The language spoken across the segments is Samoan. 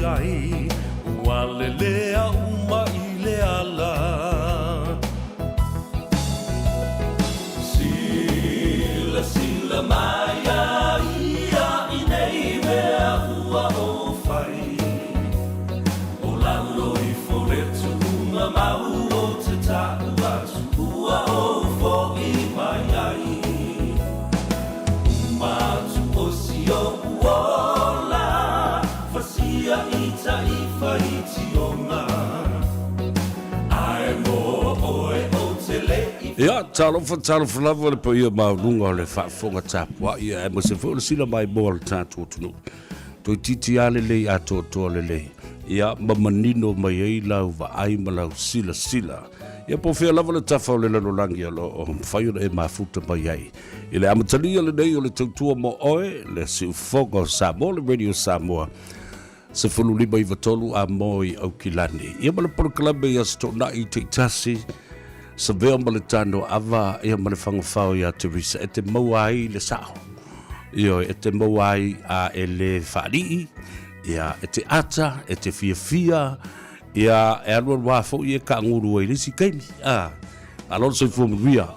ai Ua lelea uma i le ala Silasila mai a ia i nei mea ua ou fai O lalo ifo le tuuga mau o te ta'u atu ua ou fo'i mai ai Uma atu o si o'u ola Fasia i ta'ifaitioga Ae mo oe ou te le'i Ia, talofa, talofa lava le paia maualuga o le faafofoga tapuai, aemaise foi o le sila maimoa o le tatou atunuu. Toeitiiti lava lelei atoatoa lelei, ia, ma manino mai ai lau vaai ma lau silasila. Ia, po o fea lava le tafa o le lalolagi o lo o mafai ona e mafuta mai ai. I le amatalia lenei o le tautua mo oe, le siufofoga o Samoa, le Radio Samoa, 1593 a moi Aukilani. Ia ma le polokalame i Aso Toonai taitasi, Savea ma le Tano Ava, ia ma le Fagafao ia Teresa, e te maua ai le sao. Ioe, e te maua ai a e le faalii, ia, e te ata, e te fiafia, ia, e alualu lava foi e kaagulu ai i le isi taimi. A, malo le soifua manuia.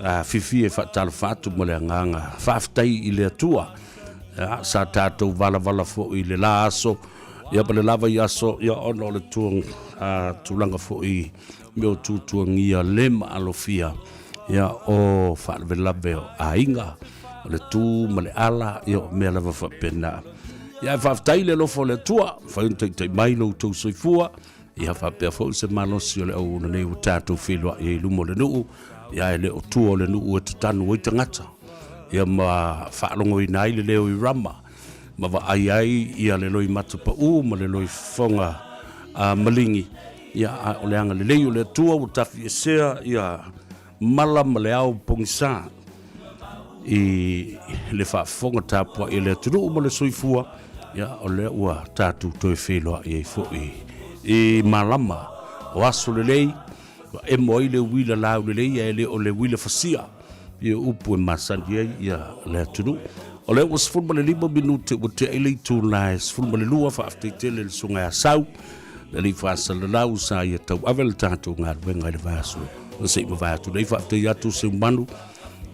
A, fiafia e faatalofa atu ma le agaga faafetai i le Atua. Ia, sa tatou valavala foi i le la aso, ia ma le la vaiaso, ia ona o le tuang, a, tulaga foi mea o tuatuagia le maalofia, ia o faalavelave o aiga, o le tu ma le ala, ia o mea lava faapena. Ia ae faafetai i le alofa o le Atua, mafai ona taitai mai lo outou soifua, ia faapea foi se malosi o le auauna nei ua tatou feiloai ai i luma o le nuu, ia e le o tua o le nuu e tatanu ai tagata, ia ma faalogoina ai le leo i Rama, ma vaai ai ia le loimata pau ma le loifofoga maligi, ia a o le agalelei o le Atua ua tafiesea ia mala ma le ao pogisa i le faafofoga tapuai a le atunuu ma le soifua, ia o lea ua tatou toe feiloai ai foi i malama o aso lelei, ua emo ai le uila laulelei ae le o le uila fasia ia upu e masani ai ia le atunuu. O lea ua 15 minute ua tea ai le itula e 12, faafetai tele i le Susuga ia Sau, le alii faasalalau sa ia tauave le tatou galuega i le vaiaso na se i mavae atu nei. Faafetai atu Seumanu,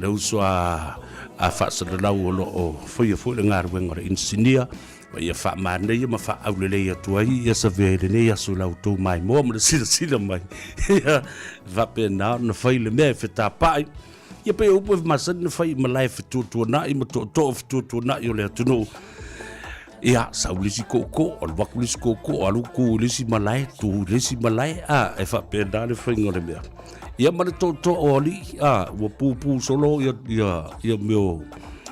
le uso a faasalalau o lo o faia foi le galuega o le inisinia, ma ia faamanaia ma faaaulelei atu ai ia savea i lenei aso i la outou maimoa ma le silasila mai. Ia faapena ona fai le mea e fetapai. Ia pei o upu e masani na fai i malae fetuatuanai ma tootoo fetuatuanai o le atunuu. Ia, sau le isi kookoo, alu atu le isi kookoo, alu tu i le isi malae, tu i le isi malae, a, e faapena le faiga o le mea. Ia ma le tootoo o alii, a, ua pupū solo ia, ia, ia mea o,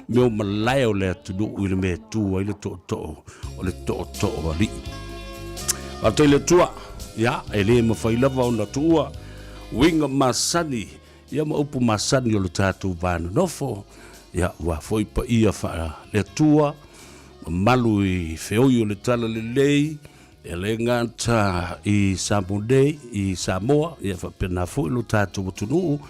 mea o malae o le atunuu i le mea e tu ai le tootoo, o le tootoo alii. Faafetai i le Atua, ia, e le mafai lava ona tuua uiga masani Ia ma upu masani o le tatou va nonofo, ia ua foi paia faale-Atua, mamalu i feoi o le Talalelei, e le gata i Samoa nei, i Samoa, ia faapena foi lo tatou atunuu,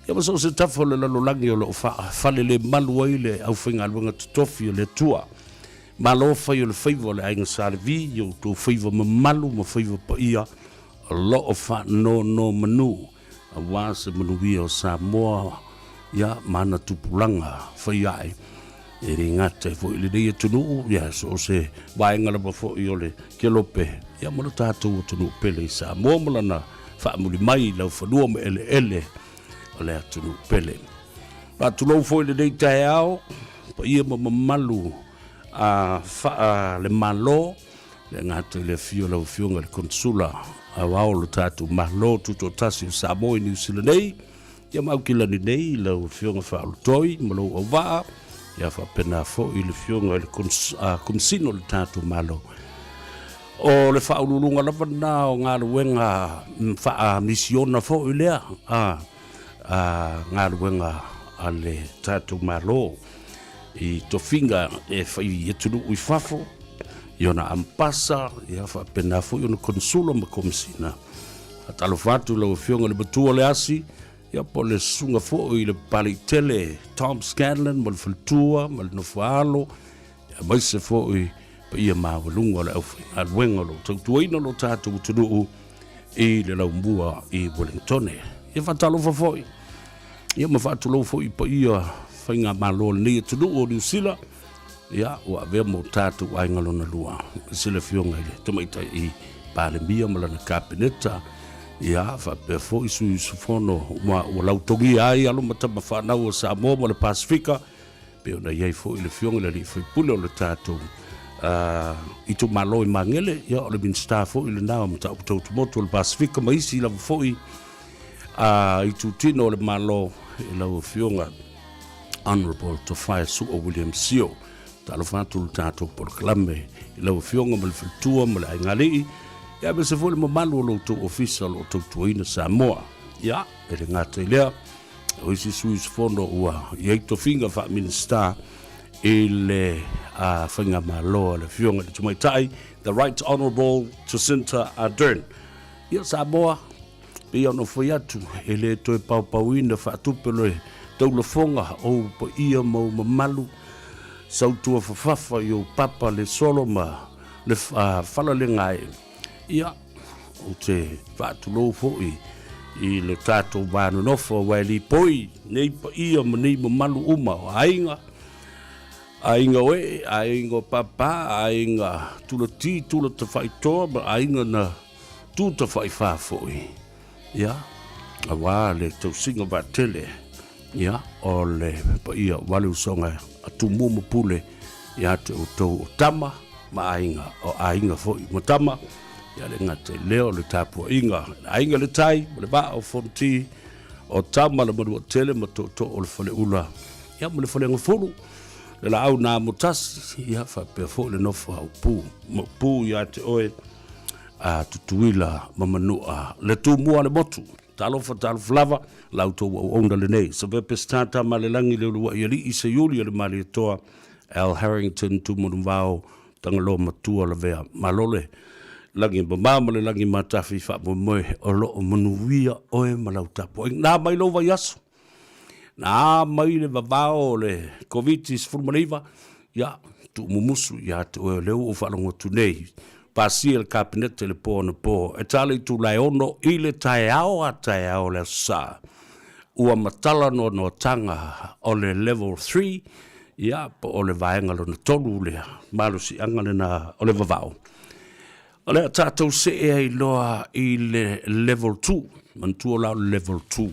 ia ma so o se tafa o le lalolagi o lo o faafalelemalu ai le aufaigaluega totofi o le Atua. Malo fai o le faiva o le Aiga Sa Levi, i outou faiva mamalu ma faiva paia o lo o faanonomanu Aua se manuia o Samoa ia ma ana tupulaga fai ae, e le gata ai foi i lenei atunuu, ia so o se vaega lava foi o le kelope, ia ma lo tatou atunuu pele i Samoa ma lana faamuli mai i laufanua ma eleele o le atunuu pele. Faatulou foi i lenei taeao, paia ma mamalu a faale-Malo, Le gata i le afio o lau Afioga i le Konesula Aoao o lo tatou Malo Tutoatasi o Samoa i Niu Sila nei, ia ma Aukilani nei, lau Afioga Faaulutoi ma lou auvaa, ia faapena foi le Afioga i le Komesina o le tatou Malo. O le faauluuluga lava lena o galuega faamisiona foi lea, a galuega a le tatou Malo i tofiga e fai i atunuu i fafo, i ona ambasa, ia faapena foi ona konsula ma komisina. Faatalofa atu lau Afioga i le Matua o le Asi, ia po o le susuga foi i le Papaliitele Tom Scanlon ma le faletua ma le nofoaalo, aemaise foi Paia maualuga o le aufaigaluega o lo o tautuaina lo tatou atunuu i le laumua i Wellingtone. Ia faatalofa foi, ia ma faatulou foi i paia faigamalo o lenei atunuu o Niu Sila, ia ua avea mo tatou aiga lona lua, aemaise le Afioga i le Tamaitai Palemia ma lana Kapeneta, ia faapea foi sui usufono uma ua lautogia ai alo ma tama fanau a Samoa ma le Pasefika, pei ona i ai foi le Afioga i le Alii Faipule o le tatou itumalo i Magele, ia o le Minisita foi lena o Mataupu Tau Tumotu o le Pasefika ma isi lava foi itutino o le Malo i lau Afioga Honourable Tofae Su'a William Sio. Talofa atu le tatou polokalame i lau Afioga ma le faletua ma le aigalii, ia aemaise foi le mamalu o lo outou ofisa o lo o tautuaina Samoa. Ia, e le gata i lea, O isi sui usufono ua i ai tofiga faa-Minisita i le Faigamalo a le Afioga i le Tamaitai, The Right Honourable Jacinta Ardern. Ia Samoa, pei ona fai atu, e le toe paopaoina faatupe le taulafoga o ou paia ma ou mamalu, sautua fafafa i ou papa le solo ma le falalegae. Ia, Ou te faatulou foi i le tatou va nonofo aua e lipoi nei paia ma nei mamalu uma o aiga, aiga o ee, aiga o papa, aiga tulati, tula tafaitoa ma aiga na tu tafaifā foi. Ia, aua le tausiga vaatele, ia, o le paia aua le usoga a Tumua ma Pule ia te outou o tama ma aiga, o aiga foi ma tama, ia le gata i lea o le tapuaiga, le aiga le tai ma le vaa o Fonoti, o tama le Manuatele ma tootoo o le Faleula, ia ma le Faleagafulu, le laau na amotasi, ia faapea foi le nofo a upu ma upu ia te oe, a Tutuila ma Manua, le Tumua le motu. Talofa, talofa lava, la outou auauna lenei. Savea Peseta Tamalelagi le uluai alii Seiuli o le Malietoa, Al Harrington Tumanuvao, Tagaloa Matua Lavea Malo le lagi mama ma le lagi matafi faamoemoe o lo o manuia oe ma lau tapuaiga. Na mai lou vaiaso, na mai le vavao o le Koviti-19, ia, tuumumusu ia te oe o lea ua ou faalogo atu nei, pasia le Kapeneta i le po anapo, e tala i itula e 6 i le taeao a taeao o le Aso Sa, ua matala noanoataga o le Level 3, ia, po o le vaega lona tolu lea, malosiaga lena o le vavao. O le a tatou see ai loa i le level 2. Manatua la o le level 2.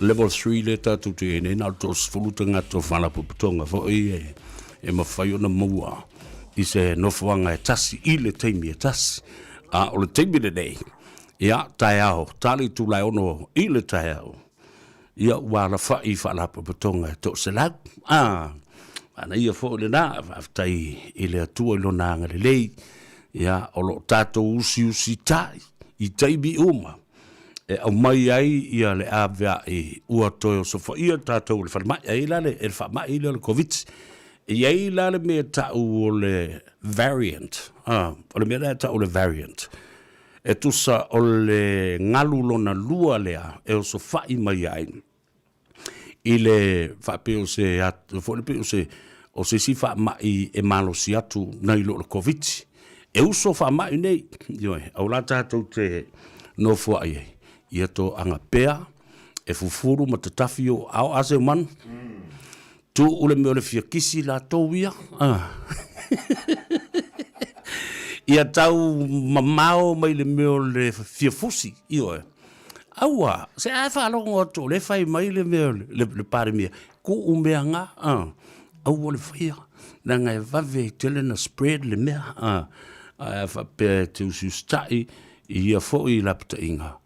Level 3 lea tatou te i ai nei, na o le 30 tagata o Faalapotopotoga foi e, e mafai ona maua i se nofoaga e tasi i le taimi e tasi. A o le taimi lenei, ia, taeao, ta le itula e 6 i le taeao, Ia ua alafai i Faalapotopotoga e 100. A, manaia foi lena, faafetai i le Atua i lona agalelei, ia, o lo o tatou usiusitai i taimi uma e aumai ai ia le aveai ua toe osofaia tatou e le falemai, e i ai la le, e le faamai lea o le Koviti. E i ai la le mea e tau o le variant, a, o le mea lea e tau o le variant, E tusa o le galu lona lua lea e osofai mai ai i le faapea o se foi le pei o se o se isi faamai e malosi atu nai lo le Koviti. E uso faamai nei, ioe, aua la tatou te nofoai ai, ia toaga pea e fufulu ma tatafi o ao a se manu. Tuu le mea o le fia kisi latou ia. Ia tau mamao mai le mea o le fia fusi, ioe. Aua, se a faalogo atu o lea e fai mai le mea o le Palemia, tuu mea nga, aua le faia, leaga e vave tele ona spread le mea, ae a faapea e te usiusitai i ia foi lapataiga,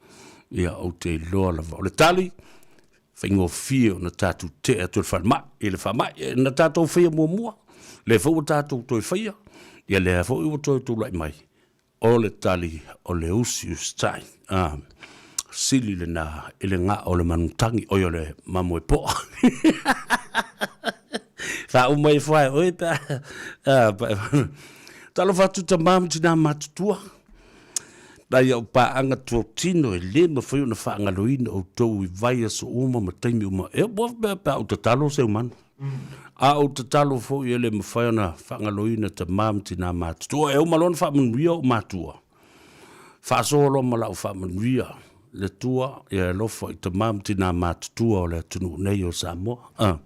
ia ou te iloa lava. O le tali, faigofie ona tatou tea atu i le falemai, i le faamai na tatou faia muamua, lea foi ua tatou toe faia, ia lea foi ua toe tulai mai, o le tali o le usiusitai. Ah, sili lena i le gao o le manutagi, oi o le mamoe poa. Faauma ifo ai oe pe a, ah, talofa atu tama ma tina matutua. Nai au paaga totino e le mafai ona faagaloina outou i vaiaso uma ma taimi uma. E ua pea pe a ou tatalo se umanu. A ou tatalo foi e le mafai ona faagaloina tama ma tina matutua. E uma loa ona faamanuia ou matua, faasoa loa ma lau faamanuia le Atua ia e alofa i tama ma tina matutua o le atunuu nei o Samoa. A.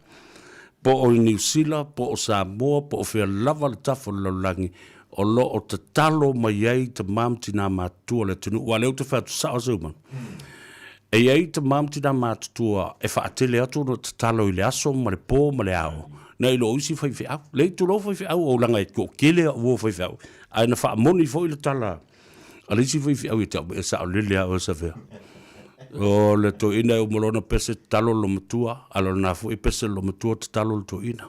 Po o i Niu Sila, po o Samoa, po o fea lava le tafa o le lalolagi, o lo o tatalo mai ai tama ma tina matutua o le atunuu, aua o lea ou te fai atu sao Seumaga, e i ai tama ma tina matutua e faatele atu ona tatalo i le aso ma le po ma le ao, nai lo isi faifeau. Leai, tulou faifeau, o leaga e toatele au uo faifeau, ae na faamoni foi le tala a le isi faifeau ia te au, e saolele lava oe Savea. O le toeaina e uma loa ona pese tatalo le loomatua, a o lena foi e pese le loomatua tatalo le toeaina.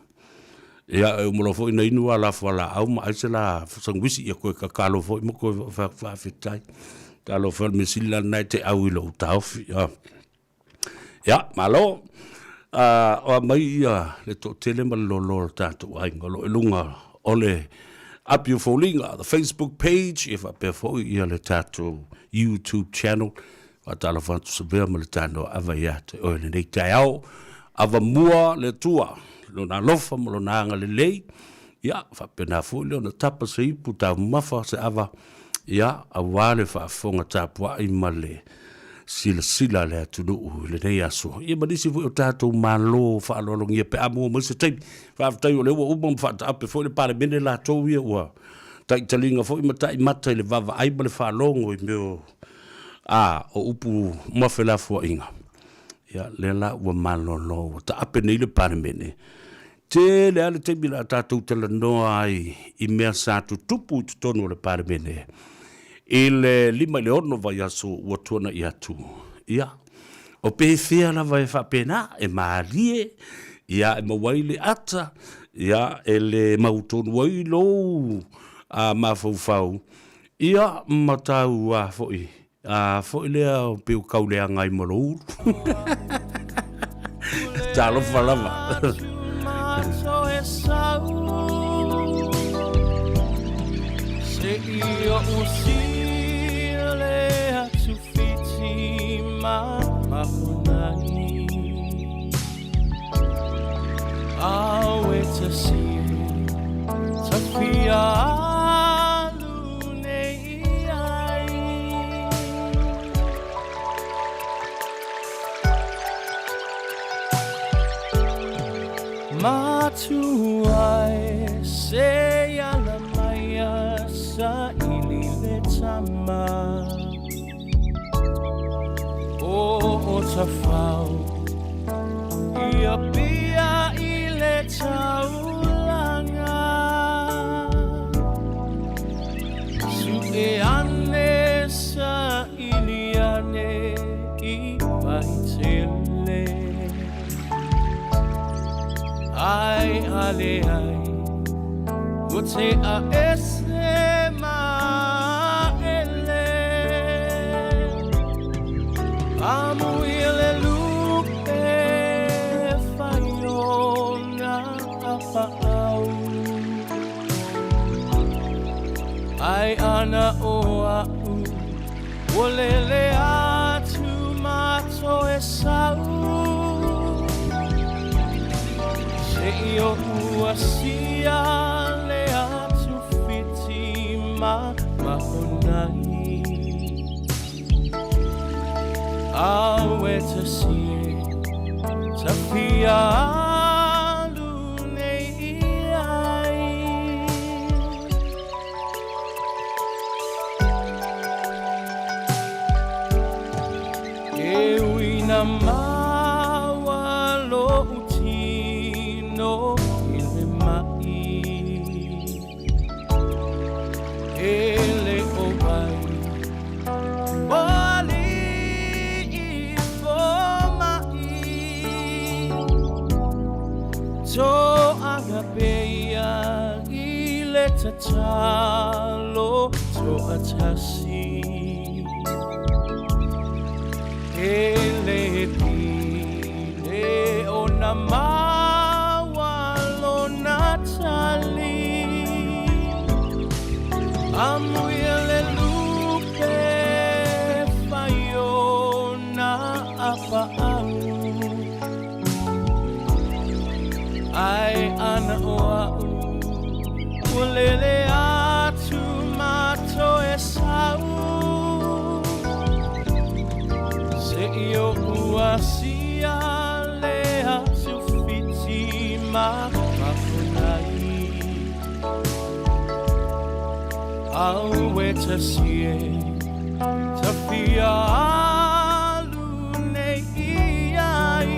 Ia, e uma loa foi ona inu a la fualaau ma ai se la sanuisi, ia toe tatalo foi ma toe fai atu faafetai. Talofa e, o le mea sili la lena e te au i lou taofi. Ia, malo. O a mai ia le toatele ma le loaloa o le tatou aiga o lo o i luga o le api o foliga, the Facebook page, ia faapea foi ia le tatou YouTube channel. Faatalofa atu Savea ma le tanoa ava ia te oe lenei taeao. Ava mua le Atua, lona alofa ma lona agalelei, ia faapena foi lea ona tapa se ipu taumafa se ava, ia aua le faafofoga tapuai ma le silasila a le atunuu i lenei aso. Ia ma nisi foi o tatou malo faaaloalogia pe a maua mai se taimi. Faafetai o lea ua uma ma faataape foi le Palemene latou ia ua taitaliga foi ma taimata i le vaavaai ma le faalogo i mea o A o upu ma felafoaiga, ia, lea la ua malolo, ua taape nei le Palemene. Tele lava le taimi o le a tatou talanoa ai i mea sa tutupu i totonu o le Palemene i le 5 i le 6 vaiaso ua tuanai atu. Ia, o pefea lava e faapena, e malie, ia, e maua ai le ata, ia, e le mautonu ai lou mafaufau, Ia, ma tau a foi, a foi lea pei o kau leaga ai ma lou ulu. Talofa lava. Aue tasi e tawhia alu nei i ai.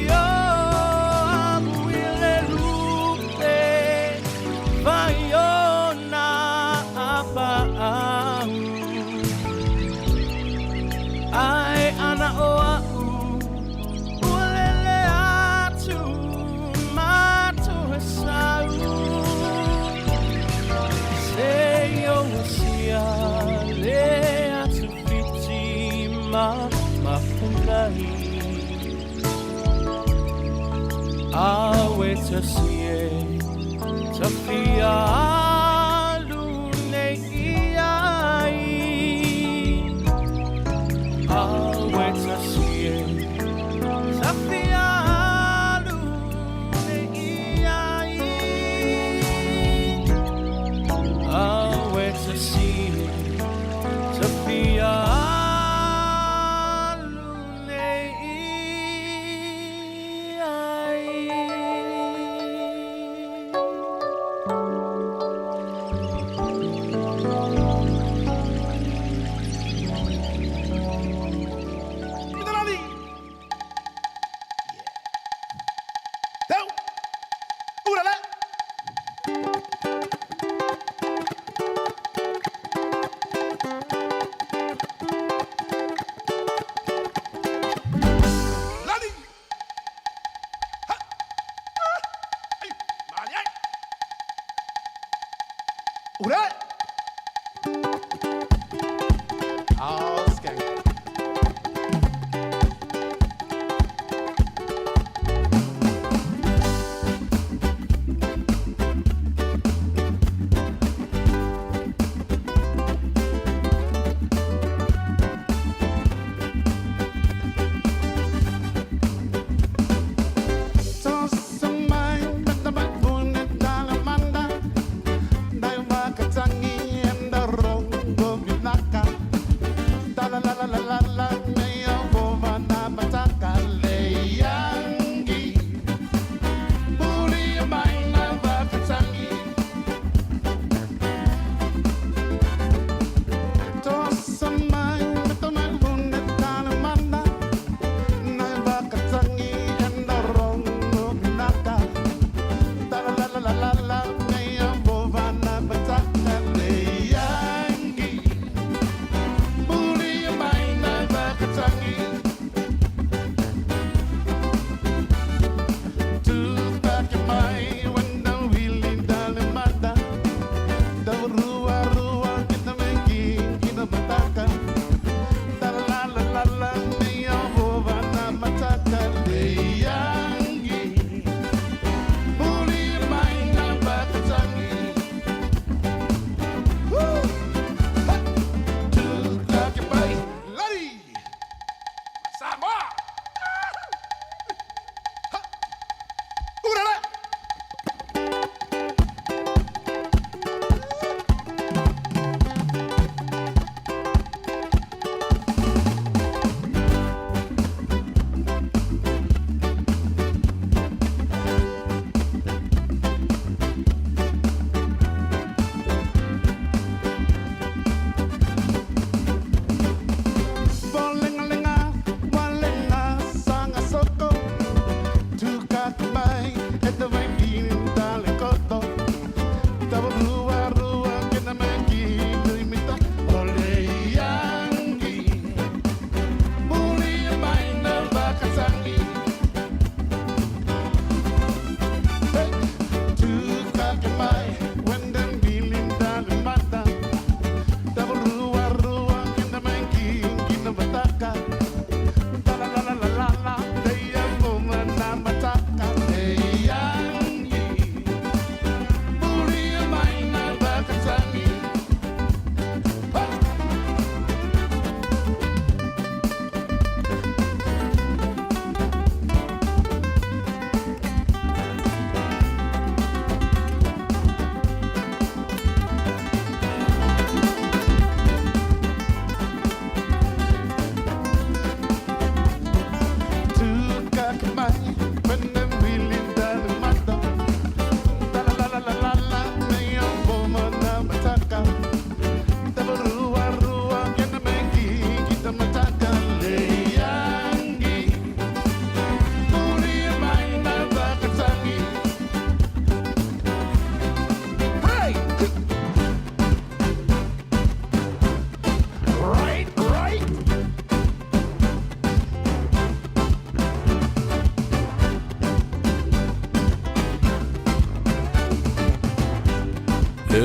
Oh, amu i le lupe, vai o nā apa'au. Ai ana o a'u, ua lele atu ma Tohesau. Se o sia le atu Fiti ma mafunai. Aue tasi e tawhia alu nei i ai. Aue tasi e tawhia alu nei i ai. Aue tasi e tawhia alu nei i ai.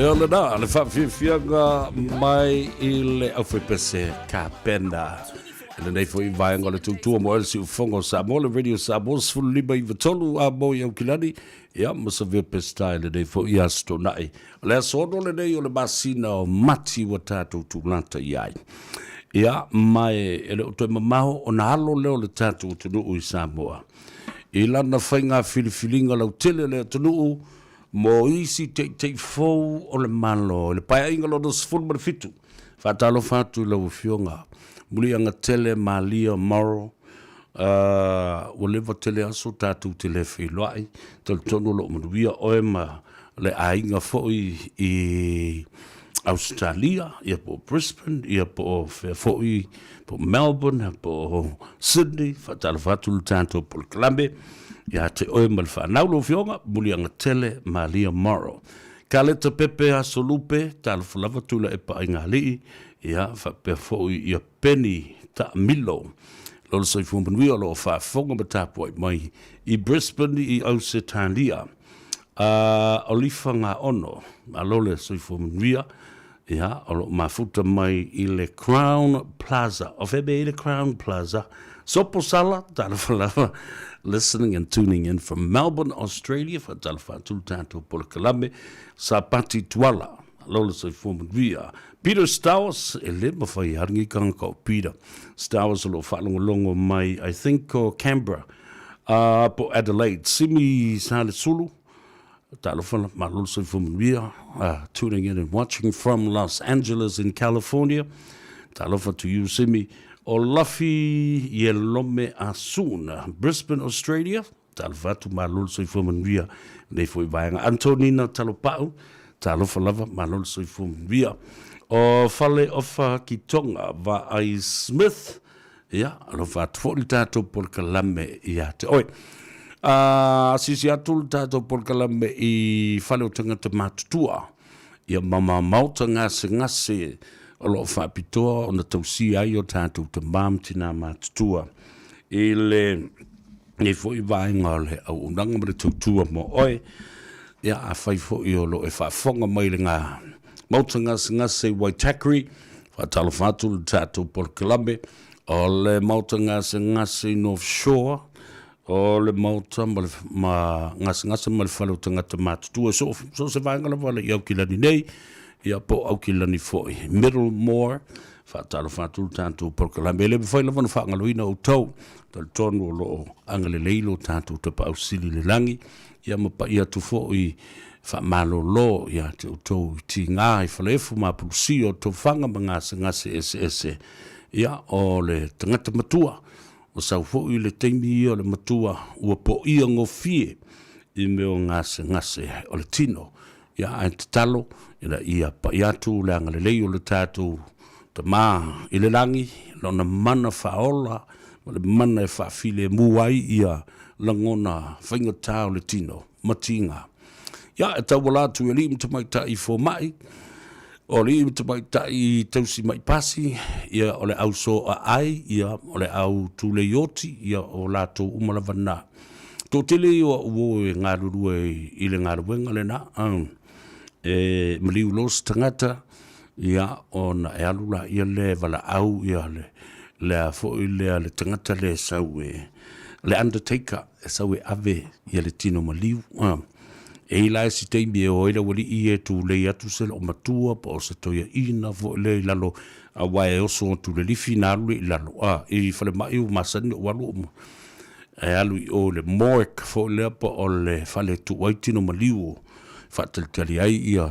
Ea lena, le faafiafiaga mai i le aufaipese Kapena. I lenei foi vaega o le tautua mo le siufofoga o Samoa, le Radio Samoa 15 93 a mo i Aukilani, ia ma Savea Peseta i lenei foi aso Toonai. O le aso 6 lenei o le masina o Mati ua tatou tulata i ai. Ia, ma e le o toe mamao ona alo lea o le tatou atunuu i Samoa i lana faiga filifiliga lautele le atunuu mo isi teitei fou o le Malo i le Paeaiga Lona 17. Faatalofa atu i lau Afioga Muliagatele Malia Morrow, ua leva tele aso tatou te le feiloai, talitonu o lo o manuia oe ma le aiga foi i Ausetalia, ia po o Brisbane, ia po o fea foi, po o Melbourne, po o Sydney. Faatalofa atu le tatou polokalame ia te oe ma le fanau. Lau Afioga Muliagatele Malia Morrow. Kaleta Pepe Aso Lupe, talofa lava Tuilaepa Aigalii, ia faapea foi ia Penny Taamilo. Lolo soifua manuia o lo o faafofoga ma tapuai mai i Brisbane i Ausetalia. Olifa Gaono, malo le soifua manuia, ia, o lo o mafuta mai i le Crown Plaza. O fea mea i le Crown Plaza? Sopo Sala, talofa lava, listening and tuning in from Melbourne, Australia, faatalofa atu le tatou polokalame, Sapati Tuala, malo le soifua manuia. Peter Stowers, e le mawhai a lenei tagata o Peter Stowers o lo o faalogologo mai, I think o Canberra, po Adelaide. Simi Salesulu, talofa la, malo le soifua manuia, tuning in and watching from Los Angeles in California. Talofa to you, Simi. O Lafi Yelome Asuna, Brisbane, Australia. Talofa atu, malo le soifua manuia nei foi vaega. Antonina Talopa'u, talofa lava, malo le soifua manuia. O Fale Ofa Kitonga, Vaai Smith, ia, alofa atu foi le tatou polokalame ia te oe. Asiasi atu le tatou polokalame i Fale o Tagata Matutua, ia ma Maota Gasegase o lo o faapitoa ona tausia ai o tatou tama ma tina matutua i le nei foi vaega o le auaunaga ma le tautua mo oe. Ia, afai foi o lo o e faafofoga mai i le ngā Maota Gasegase i Waitakere, faatalofa atu le tatou polokalame o le Maota Gasegase i North Shore, o le Maota ma le ma Gasegase ma le Fale o Tagata Matutua, so, so se vaega lava le i Aukilani nei, ia po o Aukilani foi. Middlemore, faatalofa atu le tatou polokalame. E le mafai lava ona faagaloina outou, talitonu o lo o agalelei lo tatou Tapaau Sili i le lagi, ia ma pai atu foi faamalolo ia te outou i tiga i Faleefu ma Apulusia o tofaga ma gasegase eseese. Ia, o le tagata matua, ua sau foi le taimi ia o le matua ua poia gofie i mea o gasegase o le tino. Ia, ae tatalo ina ia pai atu le agalelei o le tatou Tama i le lagi, lona mana faaola ma le mana e faafilemu ai ia lagona faigata o le tino ma tiga. Ia, e tauala atu i alii ma tamaitai fomai, o alii ma tamaitai tausi mai pasi, ia, o le au soaai, ia, o le au tulei oti, ia, o latou uma lava na. Toatele ia o au o e galulue i le galuega lena, e maliu loa se tagata, ia, ona e alu laia lea e valaau ia le, lea foi lea le tagata lea e sau e, le undertaker, e sau e ave ia le tino maliu. E i ai la isi taimi e o ai le aualii ia e tulei atu se loomatua po o se toeaina foi lea i lalo, aua e oso atu i le lifi ona alu lea i lalo, i falemai ua masani ona ou alu e alu i o i le morgue foi lea po o le fale e tuu ai tino maliu e faatalitali ai ia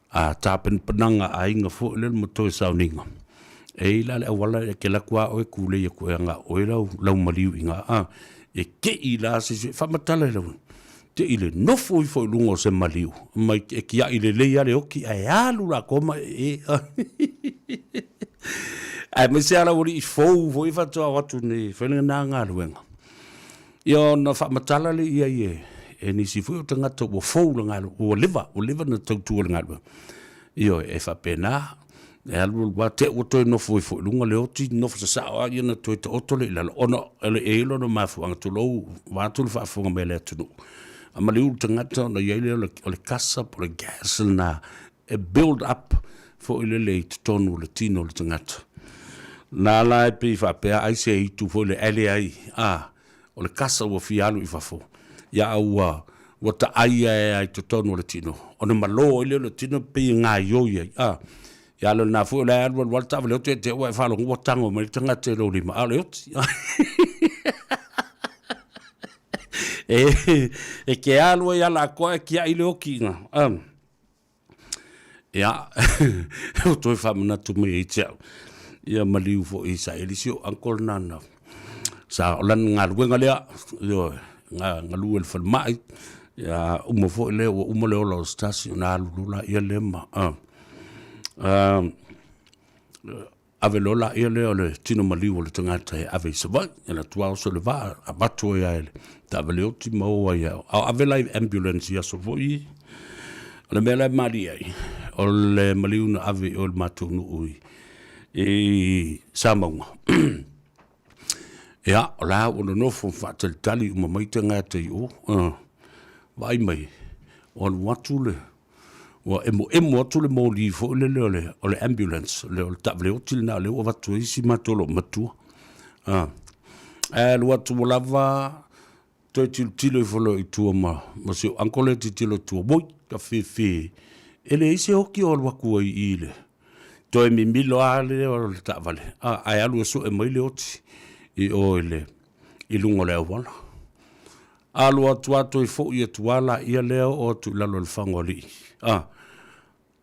a tapenapenaga a aiga foi lea ma toe sauniga. E i ai la le auala e te alu atu lava oe tulei atu e aga oe lau, lau maliu i ina, a, e te i la se isi, faamatala i lau, te i le nofo ifo i luga o se maliu, mai e tiai lelei lava le oti ae alu latou ma e, aemaise lava lau alii fou foi faatoa o atu nei e fai lena galuega. Ia ona faamatala lea i ai e, e nisi foi o tagata ua fou le galuega, ua leva, ua leva ona tautua i le galuega. Ioe, e faapena, e alu alu lava, te i ua toe nofo ifo i luga le oti, nofo sasao lava ia ona toe taoto lea i lalo, ona e i ai lona mafuaaga, tulou, vaeatu le faafofoga mai a le atunuu. A maliu le tagata ona i ai lea o le kasa po o le gas lena. e build up foi lele i totonu o le tino o le tagata. Na la e pei faapea ai se itu foi le ele ai, a, o le kasa ua fia alu i fafo, ia a ua, ua taai ae ai totonu o le tino, ona malo ai lea o le tino pei e gaioi ai, a. Ia a lena foi o la e alu alu lava le taavale oti ae te i ua e faalogo ua tago mai le tagata i lou lima, a o le oti. E te alu ai ala atoa e tiai le oti ina. Ia, ua toe faamanatu mai ia te au, ia maliu foi sa i ai le isi ou uncle lena na, sa, o lana galuega lea, ioe, galue i le falemai, ia uma foi lea ua uma le ola o se tasi ona alu loa lea ma ave loa laia lea o le tino maliu o le tagata e ave i Savaii, e alu atu lava oso i le vaa, avatu ai lava e le taavale oti ma o ai lava. A o ave la i ambulance i aso foi ia. O le mea la e malie ai, o le maliu na ave i o i le matou nuu i Samauga, ia, o la ua nonofo ma faatalitali uma mai tagata i o, vaai mai, ua alu atu le ua emoemo atu le moli foi lele o le, o le ambulance, le, o le taavale oti lena o lea ua avatu ai si matou loomatua. Ah. Ae alu atu ua lava toe tilotilo ifo loa i tua ma, ma si ou uncle lea tilotilo i tua, woi, ka fefe, e leai se oti o alu atu ai i le, toe mimilo lava lea o le taavale, ah, ae alu e sue mai le oti i o i le, i luga o le auala. Alu atu a toe foi atu a laia lea oo atu i lalo o le fagoalii. A,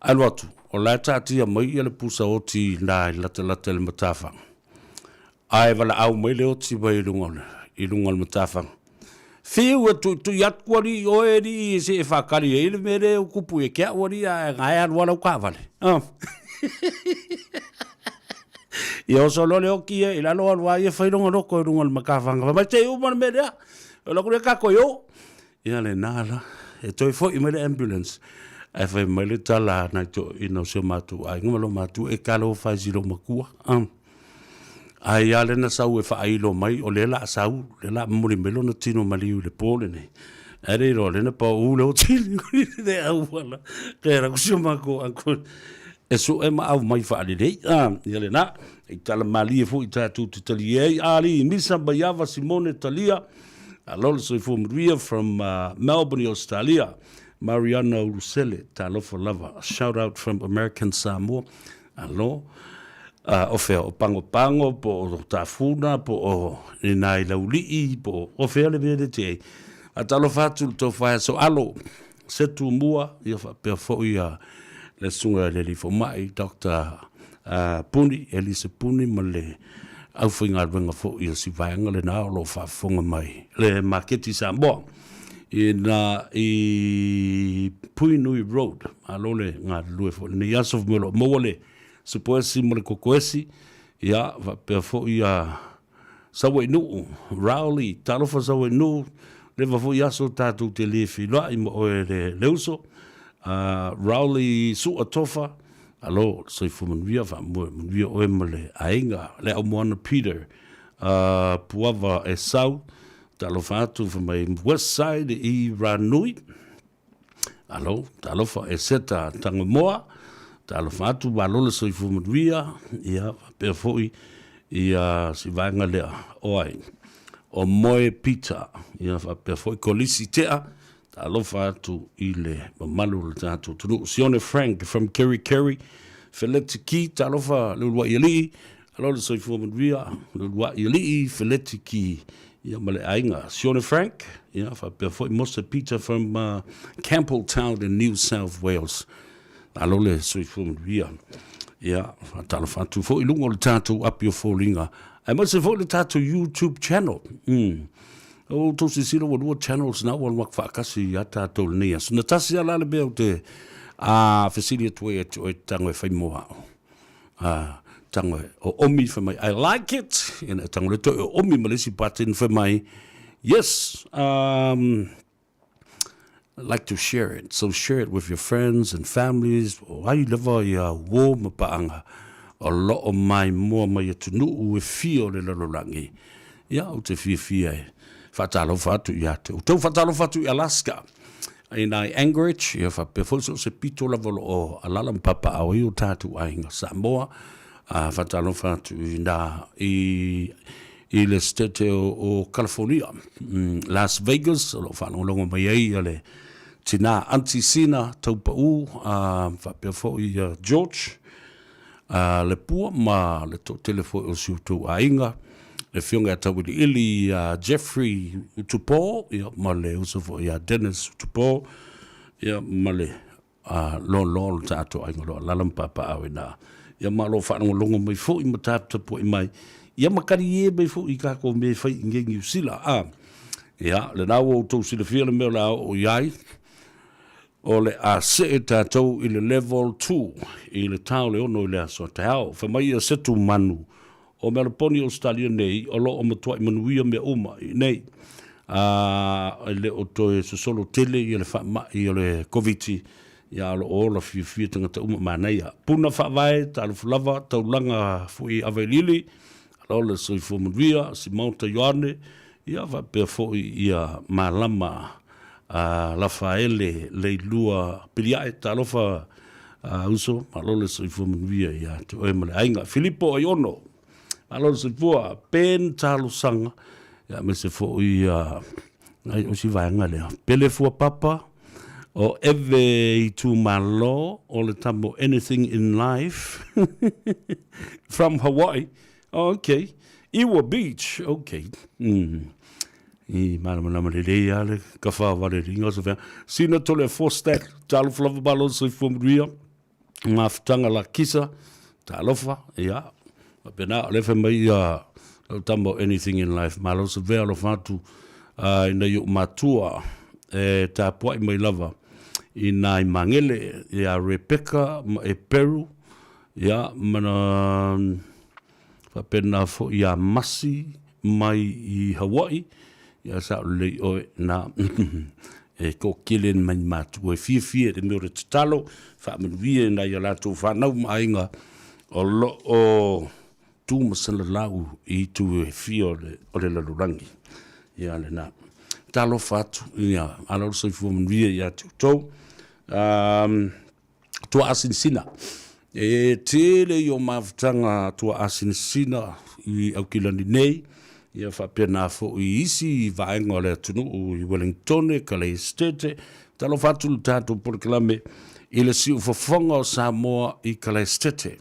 alu atu, o la e taatia mai ia le pusa oti i ina i latalata i le matafaga. Ae valaau mai le oti mai i luga o le, i luga o le matafaga. Fiu e tuitui atu alii oe alii se e faatali ai le mea lea ua tupu ia te au alii ae na e alu a lau taavale. Ia oso loa le oti ia i lalo alu a ia fai lona loto i luga o le matafaga. Fai mai se i uma le mea lea. O la kule kako yo. Ia le na la. E toe foi mai le ambulance. Ae fai mai le tala a nai toeaiina o si o matou aiga ma lo matou e talofa ai i si loomatua. Ae ia lea na sau e faailo mai o lea o le a sau, lea o le a momoli mai lona tino maliu i le po lenei. Ae le iloa o lea na pauu le oti i le auala. Kei ala ku si o matou uncle e sue ma aumai faalelei. Ia lena. I tala malie foi tatou te talie ai. Ali Misa Maiava Simone Talia, alo le soifua manuia from Melbourne i Australia. Mariana Ulusele, talofa lava. A shout out from American Samoa. Alo. O fea, o Pagopago, po o Tafuna, po o ina i Laulii, po o fea le mea le te ai. A talofa atu le tofa e aso alo. Se Tumua, ia faapea foi ia le susuga i le alii fomai Doctor Puni, Elisa Puni ma le aufaigaluega foi o si vaega lena o lo o faafofoga mai le maketi Samoa ina i Puinui Road. Malo le galulue foi i lenei aso, fai mai o lo o maua le supoesi ma le kokoesi, ia faapea foi ia Sauainuu, Rowley, talofa Sauainuu, leva foi aso tatou te le feiloai ma oe le, le uso. Rowley Sua Tofa, alo, soifua manuia, faamoe manuia oe ma le aiga, le aumoana Peter, Puava Esau, talofa atu fai mai West Side i Ranui. Alo, talofa e Seta Tangomoa, talofa atu, malo le soifua manuia, ia, faapea foi ia si vaega lea o ai, o Moe Peter, ia faapea foi Kolisi Tea, talofa atu i le mamalu o le tatou atunuu. Sione Frank from Kerikeri, Feleti Ki, talofa le uluai alii, alo le soifua manuia, le uluai alii, Feleti Ki, ia ma le aiga Sione Frank, ia faapea foi Mose Peter from Campbelltown in New South Wales. Alo le soifua manuia. Ia, faatalofa atu foi i luga o le tatou api o foliga, aemaise foi le tatou YouTube channel. O outou silasila ua lua channels na ua alu atu faatasi ia tatou i lenei aso. Na tasi lava la le mea ou te fesili atu ai ia te oe tago e fai mo au. Tago e oomi fai mai I like it, ina e tago le toe oomi ma le isi button fai mai yes, I'd like to share it. So share it with your friends and families. O ai lava ia uō ma paaga o lo o maimoa mai atunuu e fia o le lalolagi. Ia, ou te fiafia e faatalofa atu ia te outou. Faatalofa atu i Alaska. I nā i Anchorage, ia faapea foi so o se pito lava o lo o alaala ma papaaao ai o tatou aiga Samoa. A faatalofa atu i nā i i le state o, o California, Las Vegas, o lo o faalogologo mai ai ia le tina Aunty Sina Taupau, a faapea foi ia George a le pua ma le toatele foi o si outou aiga, le afioga ia Tauiliili ia Jeffrey Utupo, ia, ma le uso foi ia Dennis Utupo, ia, ma le loaloa o le tatou aiga o lo o alaala ma papaaao i ina. Ia, ma o lo o faalogologo mai foi ma taputapuai mai, ia ma talie mai foi i tatou mea e fai i inei i Niu Sila. A, ia, lena ua outou silafia le mea o le a oo i ai. O le a see tatou i le level 2 i le ta o le 6 i le aso a taeao. Fai mai ia Setu Manu o Melaponi Ausetalia nei o lo o matuai manuia mea uma i inei. A e le o toe sosolo tele ia le faamai o le Koviti, ia a o lo o ola fiafia tagata uma manaia. Puna faavae, talofa lava, taulaga foi Availiili, alo le soifua manuia, Simauta Ioane, ia faapea foi ia malama a Lafaele Leilua Piliae, talofa a uso, malo le soifua manuia ia te oe ma le aiga. Filipo Aiono, malo le soifua, Ben Talosaga, ia aemaise foi ia ai o si vaega lea. Pele Fuapapa, o Eve Itumalo, o le tamo Anything in Life, from Hawaii. Oh, okay. Iwa Beach, okay. I malamalama lelei lava le kafa wale le ingoa sofea. Sina tole four stack, talofa lava malo le soifua manuia, mafutaga la kisa, talofa, ia. Faapena, o lea fai mai ia lau tama o Anything in Life, malo sofea alofa atu i nai ou matua e tapuai mai lava i nai Magele ia Rebecca ma Eperu, ia, ma na faapena foi ia Masi mai i Hawaii, ia sao lelei oe na e toatele mai matua e fiafia i le mea o le tatalo, faamanuia i nai a latou fanau ma aiga o lo o tu ma salalau i itu e fia o le, o le lalolagi. Ia lena. Talofa atu, ia, malo le soifua manuia ia te outou. Um, Tuaasinasina. E tele i o mafutaga tuaasinasina i Aukilani nei, ia faapena foi i isi vaega o le atunuu i Wellingtone, Kalaesetete. Talofa atu le tatou polokalame i le siufofoga o Samoa i Kalaesetete.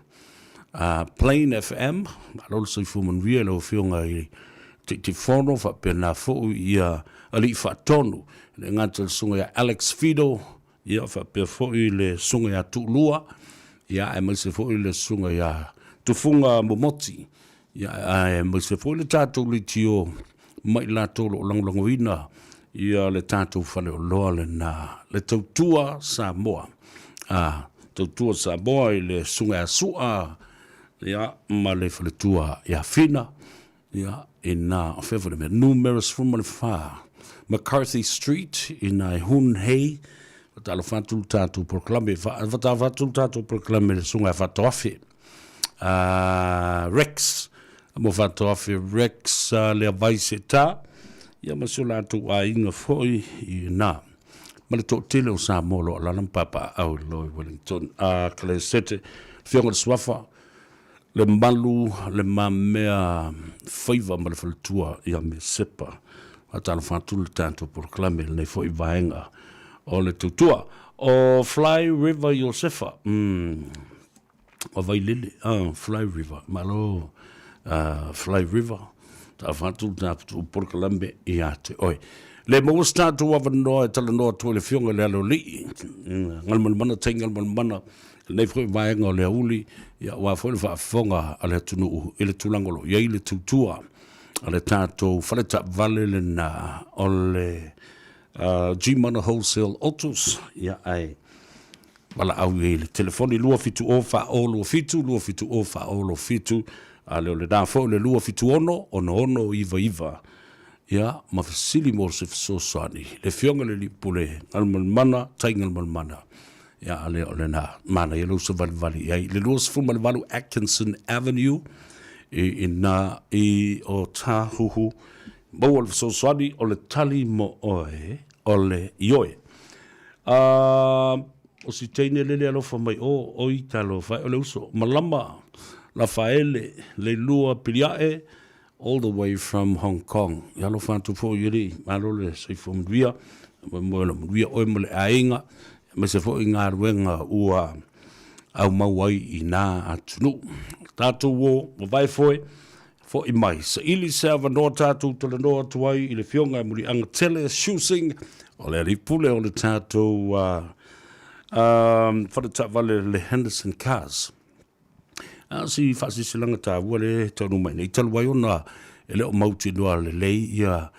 Plain FM, malo le soifua manuia i lau Afioga i Taitaifono, faapena foi ia Alii Faatonu, le gata i le Susuga ia Alex Fido, Ia faapea foi le Susuga ia Tuulua, ia aemaise foi le Susuga ia Tufuga Momoti, ia aemaise foi le tatou leitio ma i latou o lo o lagolagoina ia le tatou faleoloa lena, le Tautua Samoa. A, Tautua Samoa i le Susuga ia Sua, ia, ma le faletua ia Fina, Ia, ina, o fea foi le mea, numera 14, McCarthy Street, ina e Hun Hei, faatalofa atu le tatou polokalame, faatalofa atu le tatou polokalame le Susuga ia Faatoafe, Rex, mo Faatoafe Rex Leavai Seta, ia ma si o latou aiga foi ina, ma le toatele o Samoa o lo o alaala ma papaaao i lalo i Wellington. Kalesete, Afioga i le Suafa, Le malu, le mamea faiva ma le faletua ia Mesepa. Faatalofa atu le tatou polokalame i lenei foi vaega o le tautua. O Fly River Iosefa, mm, o Vailele, ah, Fly River, malo, Fly River, talofa atu le tatou polokalame ia te oe. Le maua se tatou avanoa e talanoa atu ai le Afioga i le Aloalii, Galumalemana Tai Galumalemana, Lenei foi vaega o le auli, ia aua foi le faafofoga a le atunuu i le tulaga o lo o i ai le tautua a le tatou fale taavale lena o le Gmana Wholesale Autos, ia ae valaau i ai i le telefoni 270 4027, 270 4027, a le o lena foi o le 276 6699, ia ma fesili mo se fesoasoani. Le Afioga i le Alii Pule, Galumalemana, Tai Galumalemana. Ia, a lea o lena, manaia lou savalivali i ai. Le 28 Atkinson Avenue, i ina i Otahuhu, maua le fesoasoani o le tali mo oe, o le ioe. O si teine lele alofa mai o, oi talofa e o le uso. Malama Lafaele Leilua Piliae, all the way from Hong Kong. Ia alofa atu foi i alii, malo le soifua manuia, moemoe o le manuia oe ma le aiga, aemaise foi galuega ua aumau ai i nā atunuu. Tatou o, mavae foe, Fo'i mai, saili se avanoa tatou talanoa atu ai i le Afioga e Muliagatele Shussing, o le alii pule o le tatou fale taavale le Henderson Cars. A o si faasilasilaga taua lea e taunuu mai nei, talu ai ona e le o mautinoa lelei ia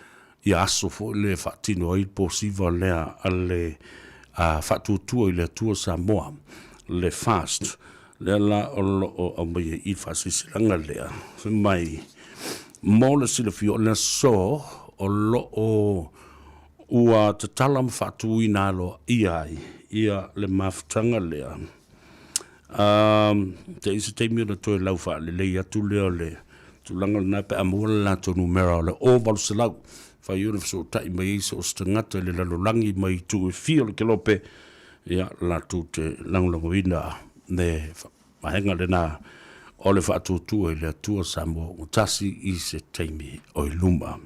ia aso foi le faatino ai le posiva lea a le Faatuatua i le Atua Samoa, le FAST, lea la o lo o aumaia i i le faasilasilaga lea, fai mai, mo le silafia o le aso o lo o ua tatala ma faatuina aloaia ai ia le mafutaga lea. Te i se taimi ona toe lau faalelei atu lea o le tulaga lena pe a maua le latou numera o le 0800 fai ona fesootai mai ai so o se tagata i le lalolagi mai itu e fia o le kelope, ia latou te lagolagoina le vaega lena o le faatuatua i le Atua Samoa ua tasi i se taimi o i luma.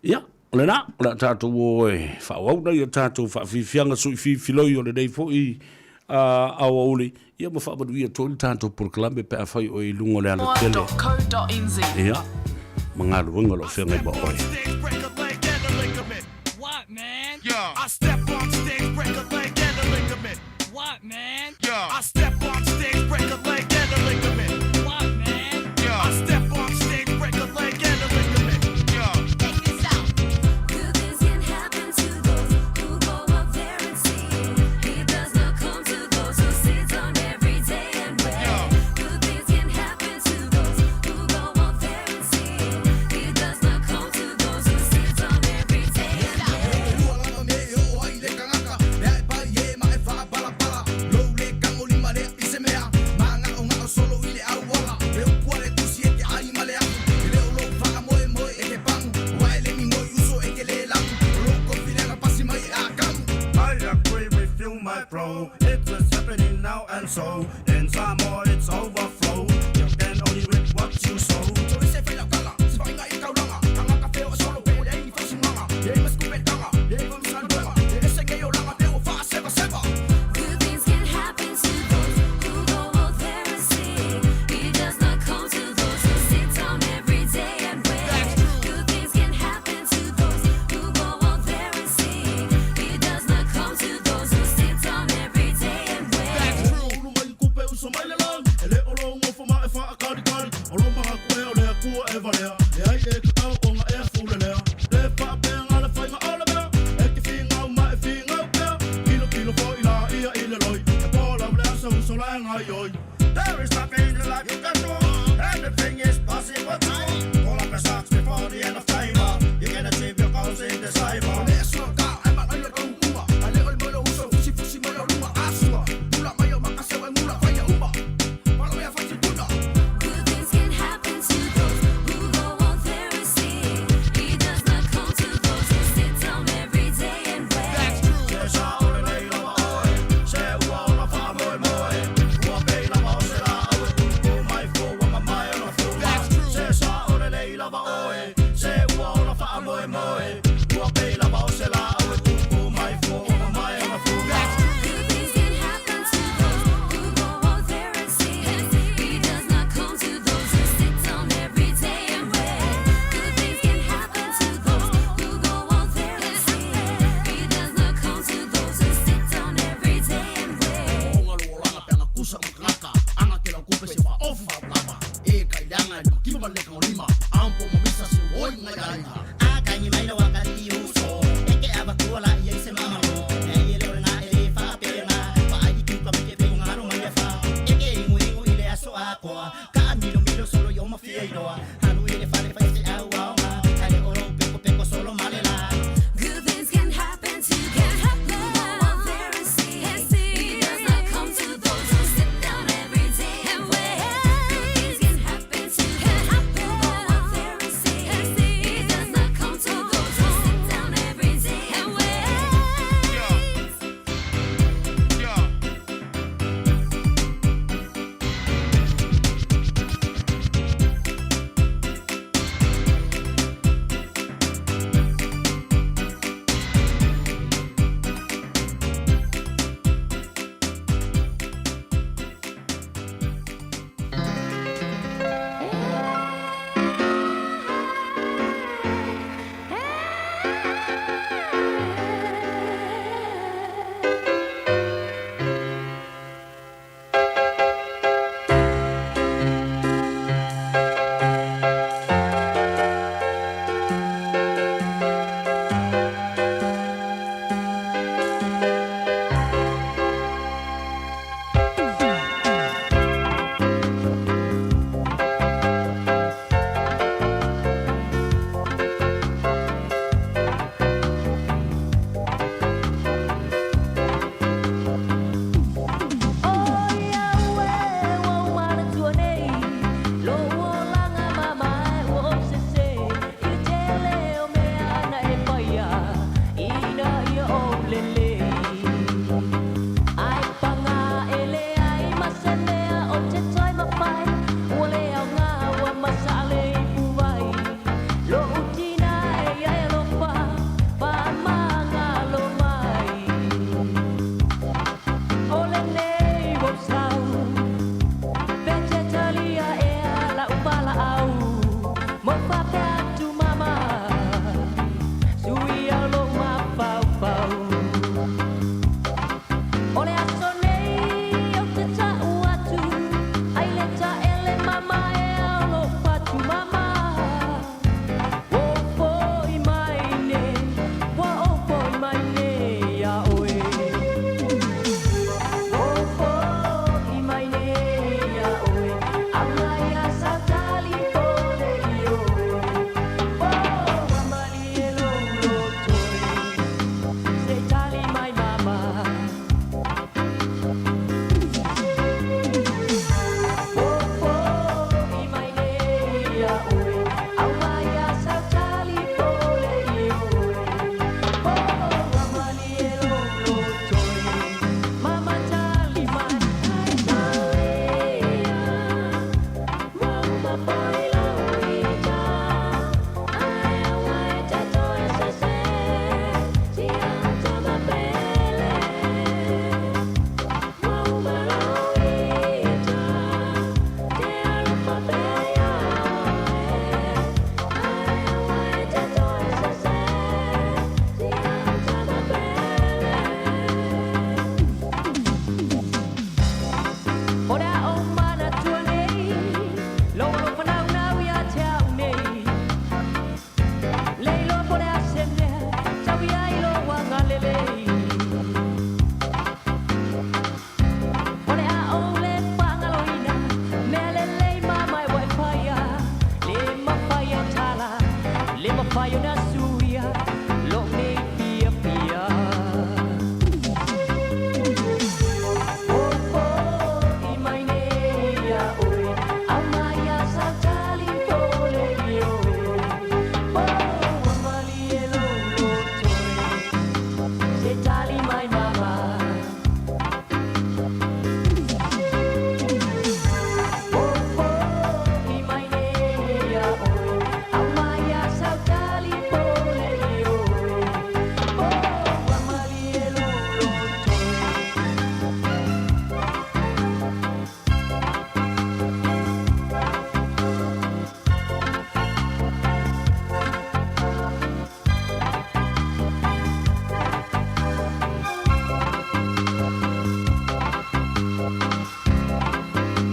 Ia, o lena, o le a tatou o e faaauau nai a tatou faafiafiaga sui fifiloi o lenei foi aoauli, ia ma faamanuia atu ai le tatou polokalame pe afai oe i luga o le alatele. Ia, ma galuega o lo o feagai ma oe.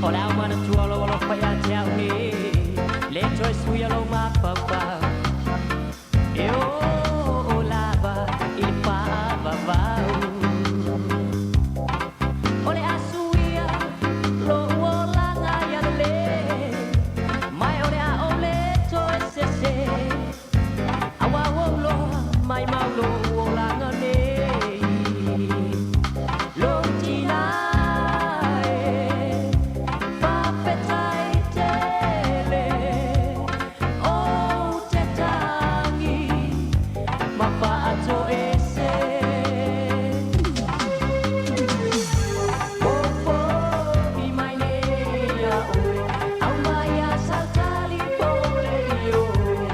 O le a ou manatua lou alofa ia te au nei, le toe suia lou mafaufau. E oo lava i le faavavau. O le a suia lou olaga ia lelei, ma o le a ou le toe sese. Auā ua ou iloa maimau lou olaga nei. Lou tinā e, faafetai tele, ou te tagi ma faatoese. Fofogi mai nei ia oe, aumai a sautali po o le ioe.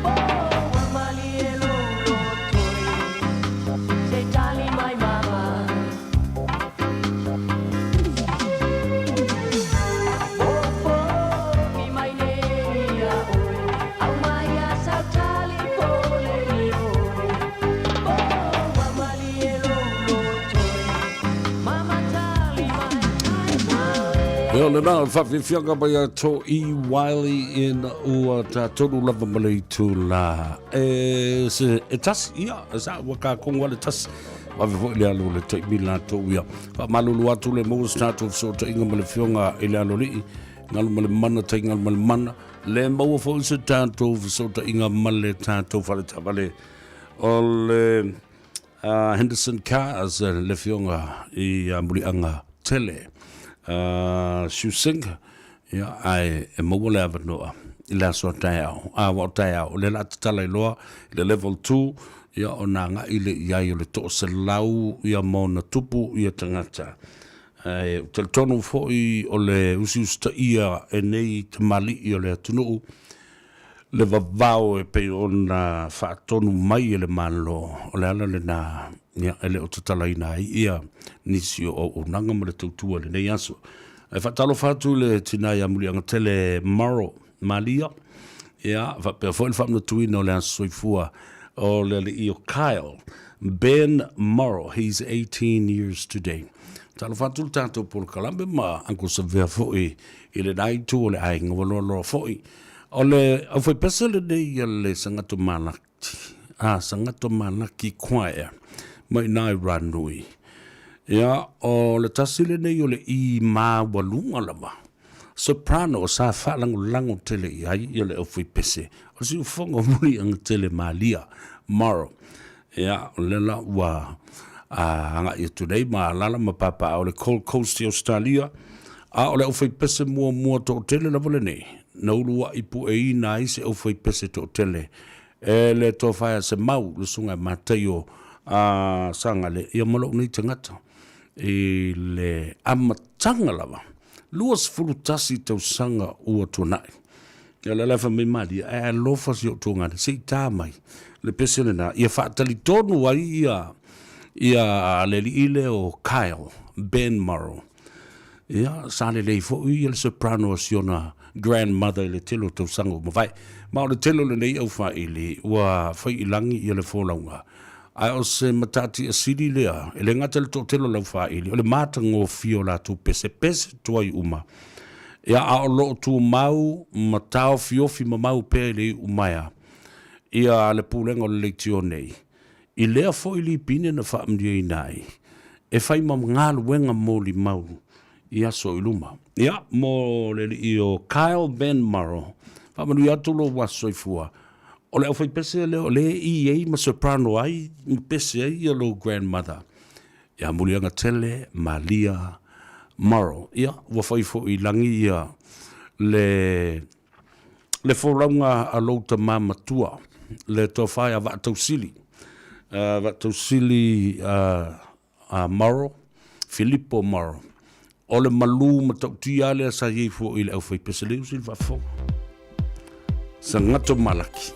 Po ua malie lou loto e, se i tali mai mama. Fofogi mai nei ia oe, aumai a sautali po o le ioe. Po ua malie lou loto e, mama tali mai. Ia, o lena o le faafiafiaga mai a to E. Wiley ina ua tatonu lava ma le itulā e se e tasi, ia, e sa ua kakogo a le tasi. Vave foi le alu o le taimi latou ia. Faamalulu atu le maua se tatou fesootaiga ma le Afioga i le Aloalii, galu ma le mana, tai galu ma le mana. Le maua foi se tatou fesootaiga ma le tatou faletaavale o le Henderson Cars, le Afioga i Muliaga Tele Siusing, ia, ae e maua le avanoa i le aso a taeao, a ua o taeao, o lea o le a tatala ai loa i le level 2, ia, ona agai lea i ai o le 100 ia ma ona tupu ia tagata. Ae ou te talitonu foi o le usiusitaia e nei tamalii o le atunuu le vavao e pei ona faatonu mai e le Malo, o le ala lena ia, e le o tatalaina ai ia nisi o auaunaga ma le tautua i lenei aso. Ae faatalofa atu i le tina ia Muliagatele Maro Malia, ia, faapea foi le faamanatuina o le aso soifua o le alii o Kyle Ben Morrow, he's 18 years today. Talofa atu le tatou polokalame ma Uncle Savea foi i lena itu o le aiga ua loaloa foi. O le aufaipese lenei a le Sagato Malaki, a Sagato Malaki Choir mai i nai Ranui. Ia, o le tasi lenei o le i maualuga lava, soprano sa faalagolago tele i ai ia le aufaipese o le siufofoga o Muliagatele Malia Morrow. Ia, o lea la ua agai atu nei ma alaala ma papaaao i le Gold Coast i Ausetalia, a o le aufaipese muamua toatele lava lenei na uluai pueina ai se aufaipese toatele e le Tofa ia Semau, le susuga ia Mataio a Sagale, ia ma lou nei tagata i le amataga lava, 21 tausaga ua tuanai. Ia o le ala e fai mai Malia, ae alofa si ou tuagana, se i ta mai le pese lena, ia faatalitonu ai ia, ia le alii lea o Kyle, Ben Morrow. Ia, sa lelei foi ia le soprano a si ona grandmother i le tele o tausaga ua mavae. Ma o le tele o lenei aufaili ua fai i lagi ia le folauga. Ae o se matatia sili lea, e le gata i le toatele o le aufaili, o le matagofie o latou pesepese tuai uma. Ia, a o lo o tumau ma taofiofi mamau pea i le iumaea ia le pulega o le leitio nei, i lea foi lipine na faamanuiaina ai, e fai ma galuega molimau i aso i luma. Ia, mo le alii o Kyle Ben Morrow, faamanuia atu lou aso soifua. O le aufaipese lea o lea e i ai ma soprano ai ma pese ai ia lou grandmother ia Muliagatele Malia Morrow. Ia, ua fai foi i lagi ia le le folauga a lou tama matua, le tofa ia Vaatausili, Vaatausili a Morrow, Filipo Morrow. O le malū matautia lea sa i ai foi i le aufaipese leusi le faafofoga. Sagato Malaki.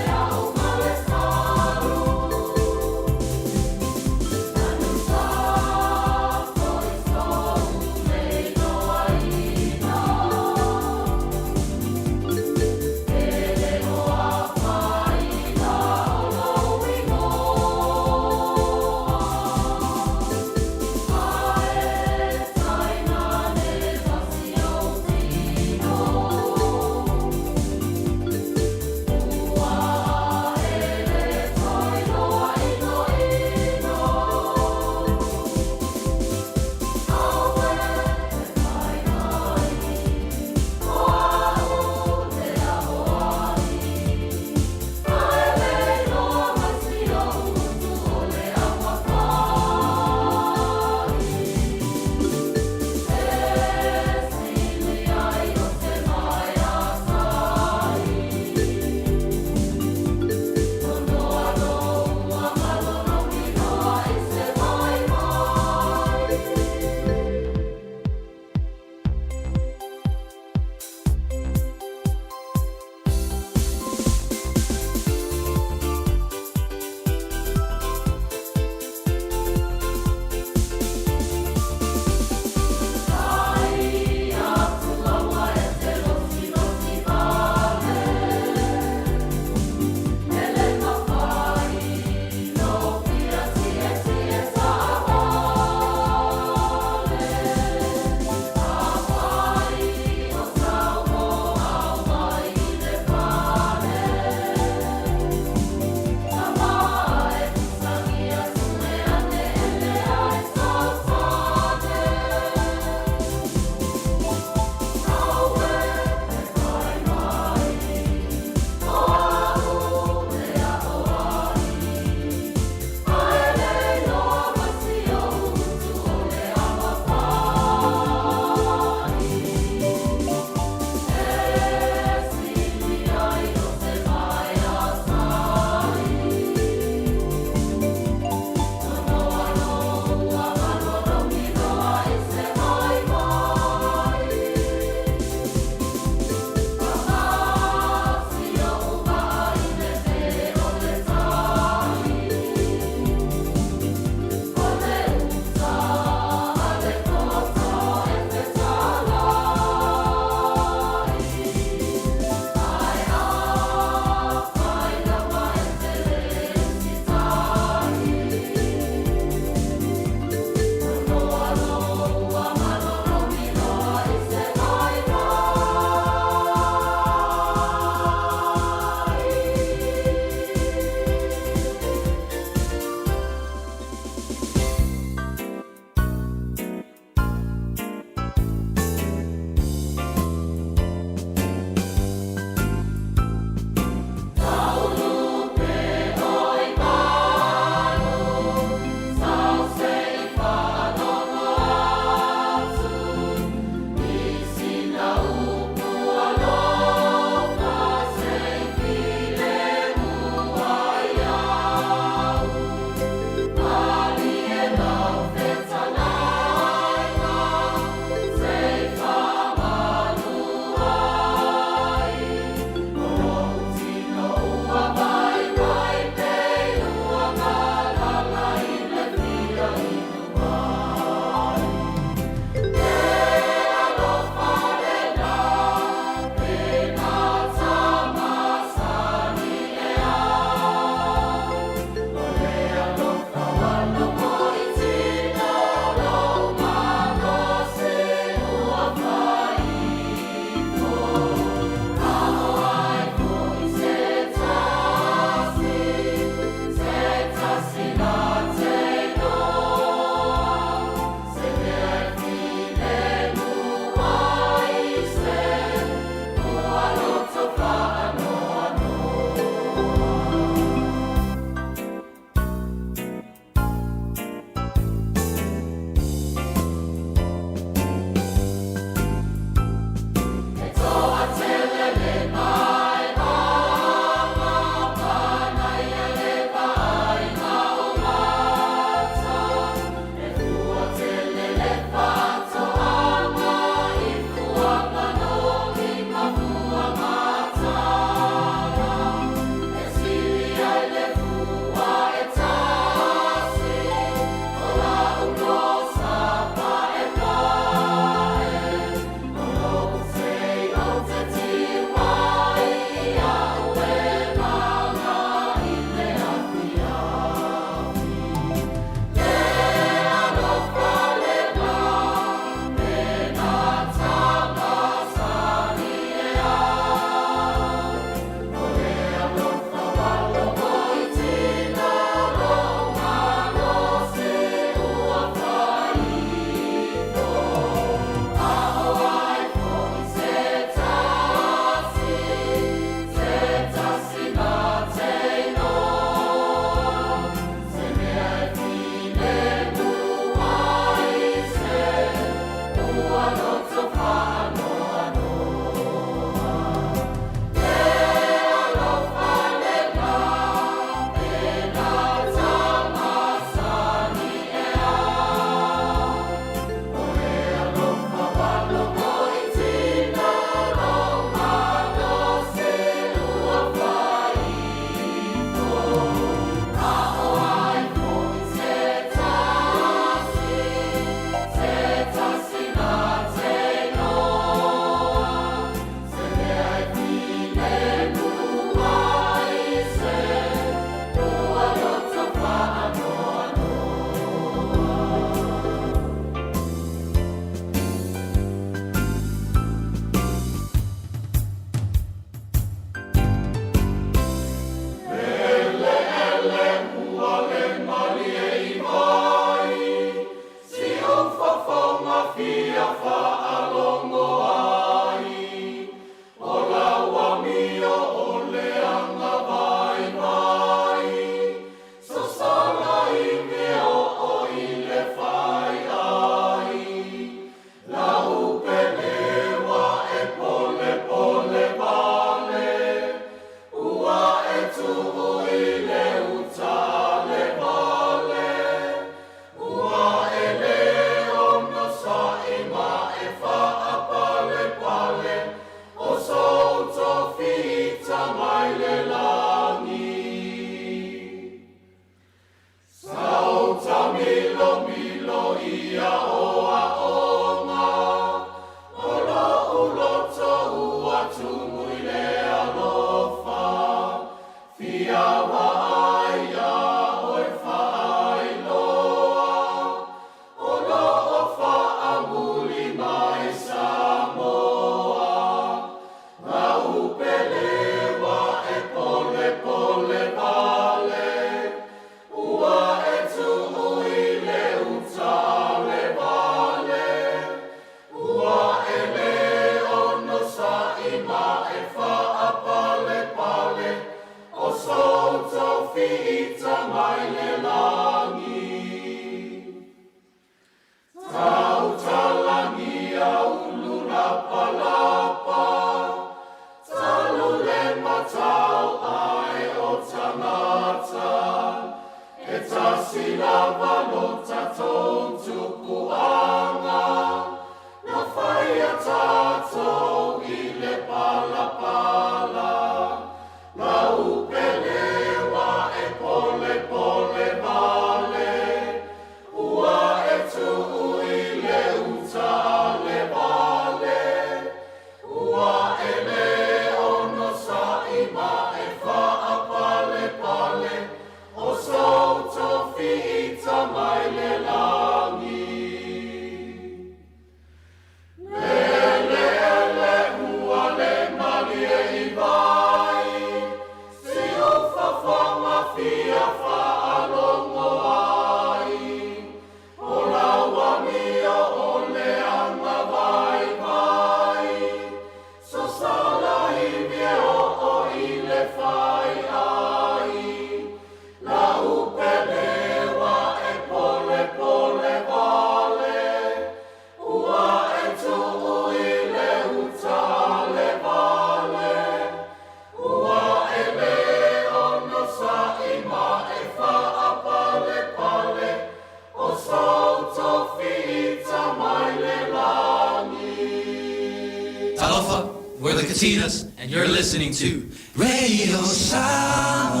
Talofa, we're the Katinas, and you're listening to Radio Samoa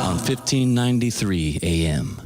on 1593 AM.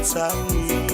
matagi.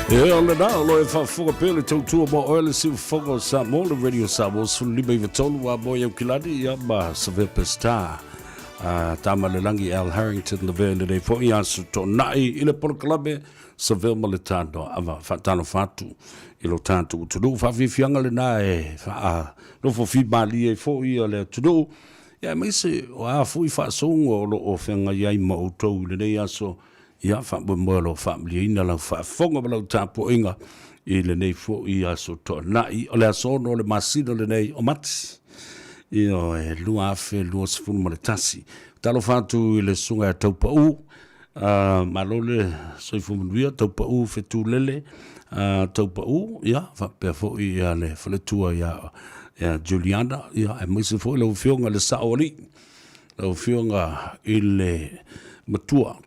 E o lena, o lo e faafofoga pea le tautua mo oe le siufofoga o Samoa, le Radio Samoa 15 wa mo iau kilani, ia ma Savea Pestar. Tama le lagi Al Harrington lavea i lenei foi aso toonai i le polokalame Savea ma le Tanoa Ava faatalofa atu i lo tatou atunuu. Faafiafiaga lena e faanofo fimalie ai foi ia le atunuu, ia aemaise o a foi faasoga o lo o feagai ai ma outou i lenei aso. Ia faamoemoe o lo o faamalieina lau faafofoga ma lau tapuaiga i lenei foi aso toanai. O le aso 6 o le masina lenei o Mati, ioe, 2021. Talofa atu i le susuga ia Taupau, malo le soifua manuia, Taupau Fetulele, Taupau, ia, faapea foi ia le faletua ia Juliana, ia, aemaise foi lau Afioga i le Saoalii, lau Afioga i le Matua,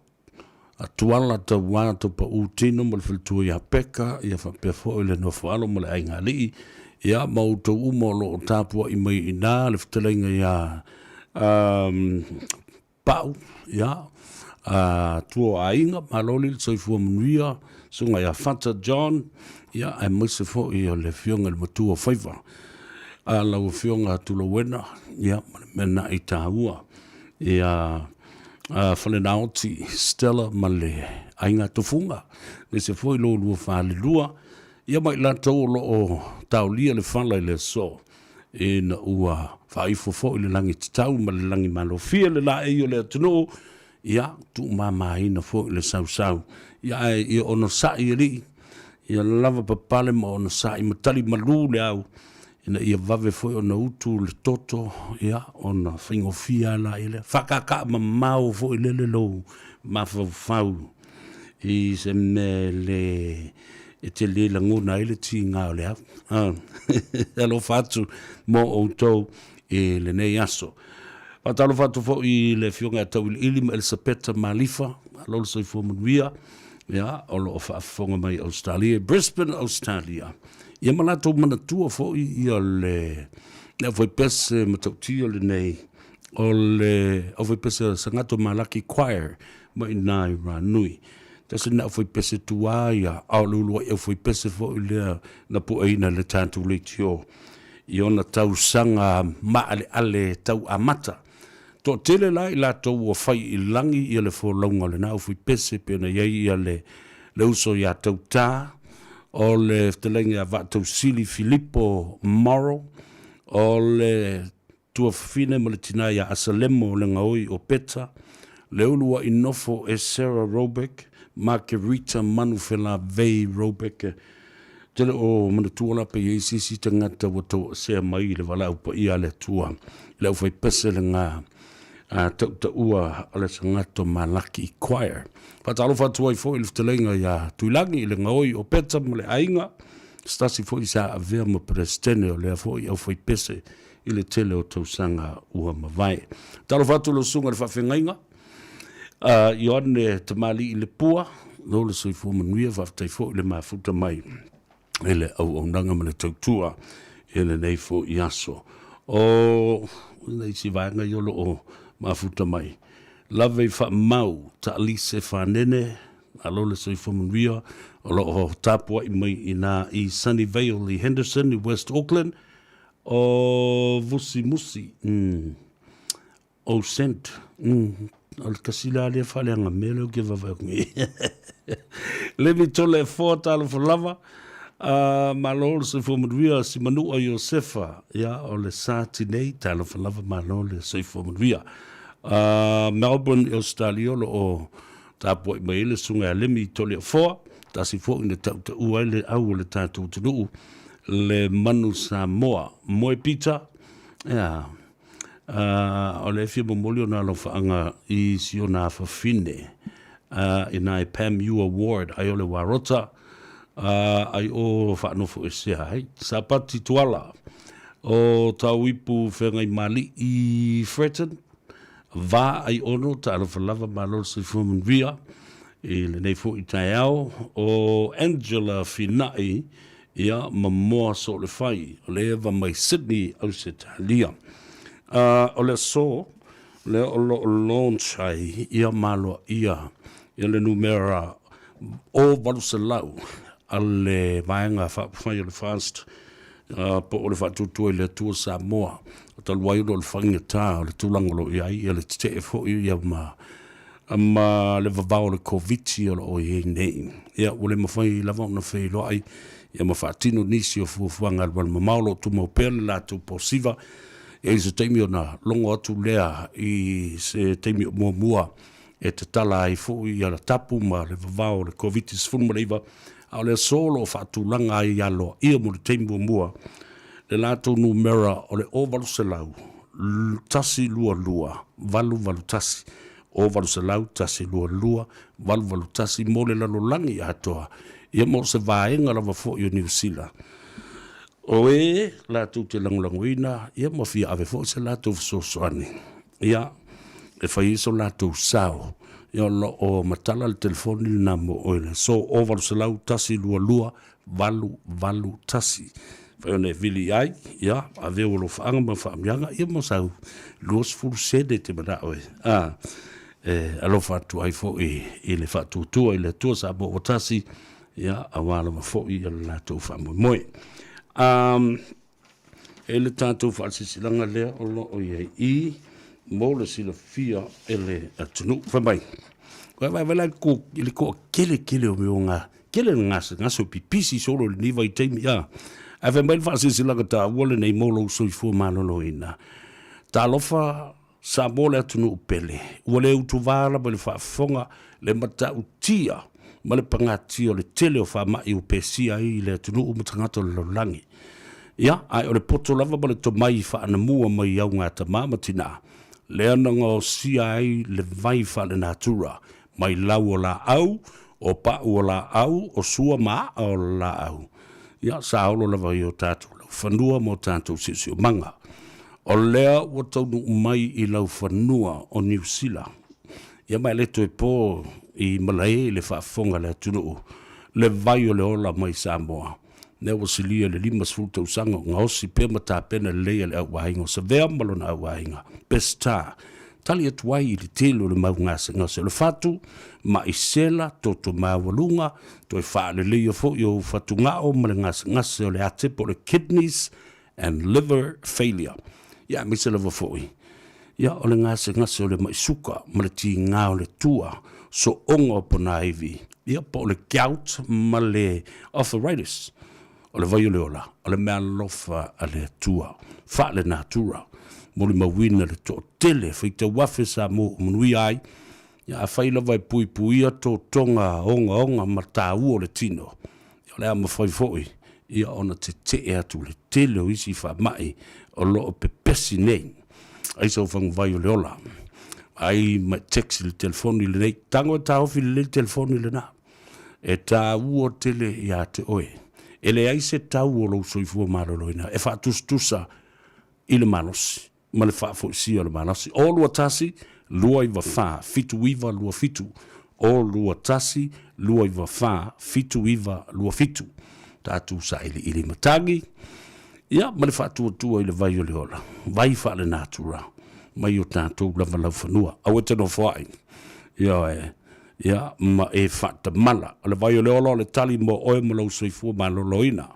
Tuala Tauā Taupau Tino ma le faletua ia Peka, ia faapea foi le nofoalo ma le aigaalii, ia ma outou uma o lo o tapuai mai i ina le fetalaiga ia Pau, ia, tua o aiga, malo le soifua manuia, susuga ia Fata John, ia, aemaise foi o le afioga i le matua o Faiva, a lau afioga Tulauena, ia, ma le mea na'i taua, ia, Falenaoti Stella ma le aiga Tofuga, aemaise foi lo lua falelua, ia ma i latou o lo o taolia le fala i le aso, ina ua faaifo foi le lagi tatau ma le lagi malofie le laei o le atunuu, ia tuumamaina foi le sausau. Ia ae ia onosai alii, ia lava papale ma onosai ma tali malu le au, ina ia vave foi ona utu le toto, ia ona faigofie lava laia lea. Faakaakaa mamao foi lele lou mafaufau i se mea le e te le lagona ai le tiga o le au. Alofa atu mo outou i lenei aso. Faatalofa atu foi i le Afioga ia Tauiliili ma Elisapeta Malifa, malo le soifua manuia, ia, o lo o faafofoga mai i Ausetalia, i Brisbane, Australia. Ia ma latou manatua foi ia le aufaipese matautia lenei o le aufaipese Sagato Malaki Choir mai ina i Ranui. Tasi lena aufaipese tuā ia, a o le uluai aufaipese foi lea na pueina e le tatou leitio i ona tausaga maaleale tau amata. Toatele la i latou ua fai i lagi ia le folauga o lena aufaipese pei ona i ai ia le le uso ia Tautā, o le fetalaiga ia Vaatausili Filipo Morrow, o le tuafafine ma le tinā ia Asalemo Legaoi o Peta, le uluai nofo e Sarah Roebuck, Markerita Manufela Vei Roebuck. Tele o manatua la pe i ai se isi tagata ua toesea mai i le valaau paia a le Atua i le aufaipese lena a tautaua o le Sagato Malaki Choir. Faatalofa atu ai foi i le fetalaiga ia Tuilagi i le gaoi o Peta ma le aiga, se tasi foi sa avea ma Peresetene o lea foi aufaipese. i le tele o tausaga ua mavae. Talofa atu lau susuga i le faafeagaiga, Ioane Tamalii Lepua, lo le soifua manuia, faafetai foi le mafuta mai i le auaunaga ma le tautua i lenei foi aso. O le isi vaega ia o lo o mafuta mai, lave i faamau Taalise Fanene, malo le soifua manuia, o lo o tapuai mai i ina i Sunnyvale i Henderson i West Auckland, o Vusimusi, O cent, o le tasi la lea faaleaga mea lea ou te vaavaai atu nei. Levi Tole e foa talofa lava, malo le soifua manuia Simanua Iosefa, ia o le sa tinei, talofa lava malo le soifua manuia. Melbourne i Australia o lo o tapuai mai ai le susuga ia Lemi Toleafoa, tasi foi na tautaua ai le au o le tatou atunuu, le manu Samoa. Moe Peter, ia, O lea e fia momoli ona alofaaga i si ona afafine ina e Pam Ewa Ward ai o le Warota ai o faanofoesea ai. Sapati Tuala o Tauipu Feagaimali'i Fretton Va ai ono talofa lava malo le soifua manuia i lenei foi taeao o Angela Fina'i Ia, ma Moa Soolefai, o le Eva mai Sydney, Ausetalia. O le aso lea o lo o launch ai ia ma aloaia ia le numera o 800 a le Vaega Faaupufai o le FAST po o le Faatuatua i le Atua Samoa, talu ai ona o le faigata o le tulaga o lo o i ai ia le tetee foi ia ma ma le vavao o le Koviti o lo o i ai nei. Ia, ua le mafai lava ona feiloai ia ma faatino nisi o fuafuaga alualumamao o lo o tumau pea le latou posiva. E i ai se taimi ona logo atu lea i se taimi o muamua e tatala ai foi ia tapu ma le vavao o le Koviti-19, a o le aso o lo o faatulaga ai aloaia mo le taimi muamua le latou numera o le 0800 122 881, o 800 122 881 mo le lalolagi atoa, ia mo se vaega lava foi o Niu Sila. O e latou te lagolagoina, ia ma fia ave foi se latou fesoasoani, ia, e fai ai so latou sao, ia o lo o matala le telefoni lena mo oe i le aso, o 800 122 881. Fai ona e vili i ai, ia, ave ou alofaaga ma faamanuiaga, ia ma sau 20 sene e te manao e, a, e alofa atu ai foi i le faatuatua i le Atua Samoa ua tasi, ia, aua lava foi ia le latou faamoemoe. Um, E le tatou faasilasilaga lea o lo o i ai i mo le silafia e le atunuu. Fai mai, koe vaevae la i le toatele tele o mea o ga, tele le gasegase o pipisi solo i lenei vaitaimi, a. Ae fai mai le faasilasilaga taua lenei mo lou soifua maloloina. Talofa Samoa le atunuu pele, ua le utuvā lava i le faafofoga le matautia ma le pagatia o le tele o faamai ua pesia ai i le atunuu ma tagata o le lalolagi. Ia, ae o le poto lava ma le tomai faanamua mai i augatama ma tinā, lea na gaosia ai le vai faalenatura mai lau o laau, o pau o laau, o sua ma aa o laau. Ia, sa olo lava i o tatou laufanua ma o tatou siosiomaga. O lea ua taunuu mai i laufanua o Niu Sila. Ia ma e le toe po i malae i le faafofoga a le atunuu le vai o le ola mai Samoa. Lea ua silia i le 50 tausaga o gaosi pea ma tapena lelei a le auaiga o Savea ma lona auaiga, Pestar, tali atu ai i le tele o le mau gasegase o le fatu, ma'i sela, toto maualuga, toe faaleleia foi o ou fatugao ma le gasegase o le ate po o le kidneys and liver failure. Ia aemaise lava foi, ia o le gasegase o le ma'i suka ma le tiga o le tua, sooga o ponaivi, ia po o le gout ma le arthritis. O le vai o le ola, o le meaalofa a le Atua, faale-natura, molimauina le toatele faitau afe Samoa ua manuia ai, ia afai lava e puipuia totoga ogaoga ma taua o le tino, ia o le a mafai foi ia ona tetee atu le tele o isi faamai o lo o pepesi nei. Ai sau faguvai o le ola, ai ma text i le telefoni lenei, tago e taofi lelei le telefoni lena. E taua tele ia te oe. E leai se tau o lou soifua maloloina e faatusatusa. i le malosi ma le faafoisia o le malosi. O 21 294 7927 O 21 294 7927. Tatou sailiili matagi, ia, ma le faatuatua i le vai o le ola, vai faalenatura mai o tatou lava laufanua. Aua e te nofoai, ioe, ia, ma e faatamala. O le vai o le ola o le tali mo oe ma lou soifua maloloina.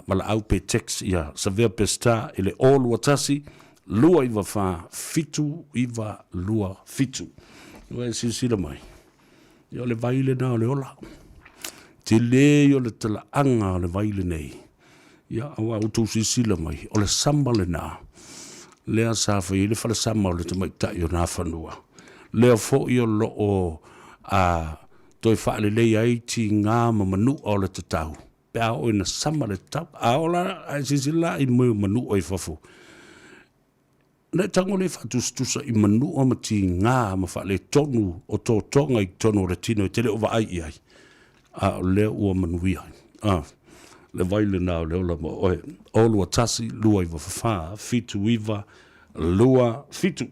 Valaau pe text ia Savea Peseta i le 021 294 7927. Ua e silasila mai, ia o le vai lena o le ola. Tele ia o le talaaga o le vai lenei. Ia, aua ua outou silasila mai, o le sama lena, lea sa fai ai le falesama o le tamaitai o Nafanua. Lea foi o lo o a, toe faaleleia ai tiga ma manua o le tatau, pe a oo ina sama le tatau. A oo la, a e silasila la i mea o manua i fafo, Na e tago lea e faatusatusa i manua ma tiga ma faaletonu o totoga i totonu o le tino e te le o vaai i ai, a o lea ua manuia. A, le vai lena o le ola mo oe. O 21 294 79 27.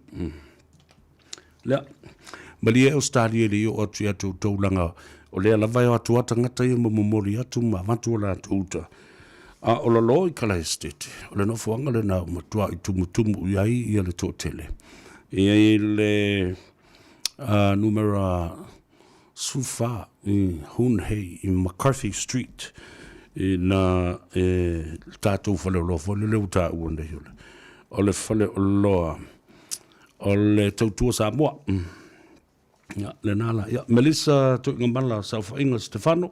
Lea, malie Ausetalia e le i oo atu ia te outou leaga o lea lava e o atu lava tagata ia ma momoli atu ma avatu a latou uta. A o lalo i Kalaesetete, o le nofoaga lena ua matuai tumutumu i ai ia le toatele. E i ai le numera 14 i Hoon Hay i McCarthy Street i na e tatou faleoloa foi lele ua taua nei o le faleoloa o le Tautua Samoa. Ia, lena la. Ia, Melissa Tuigamala Saofaiga Stefano,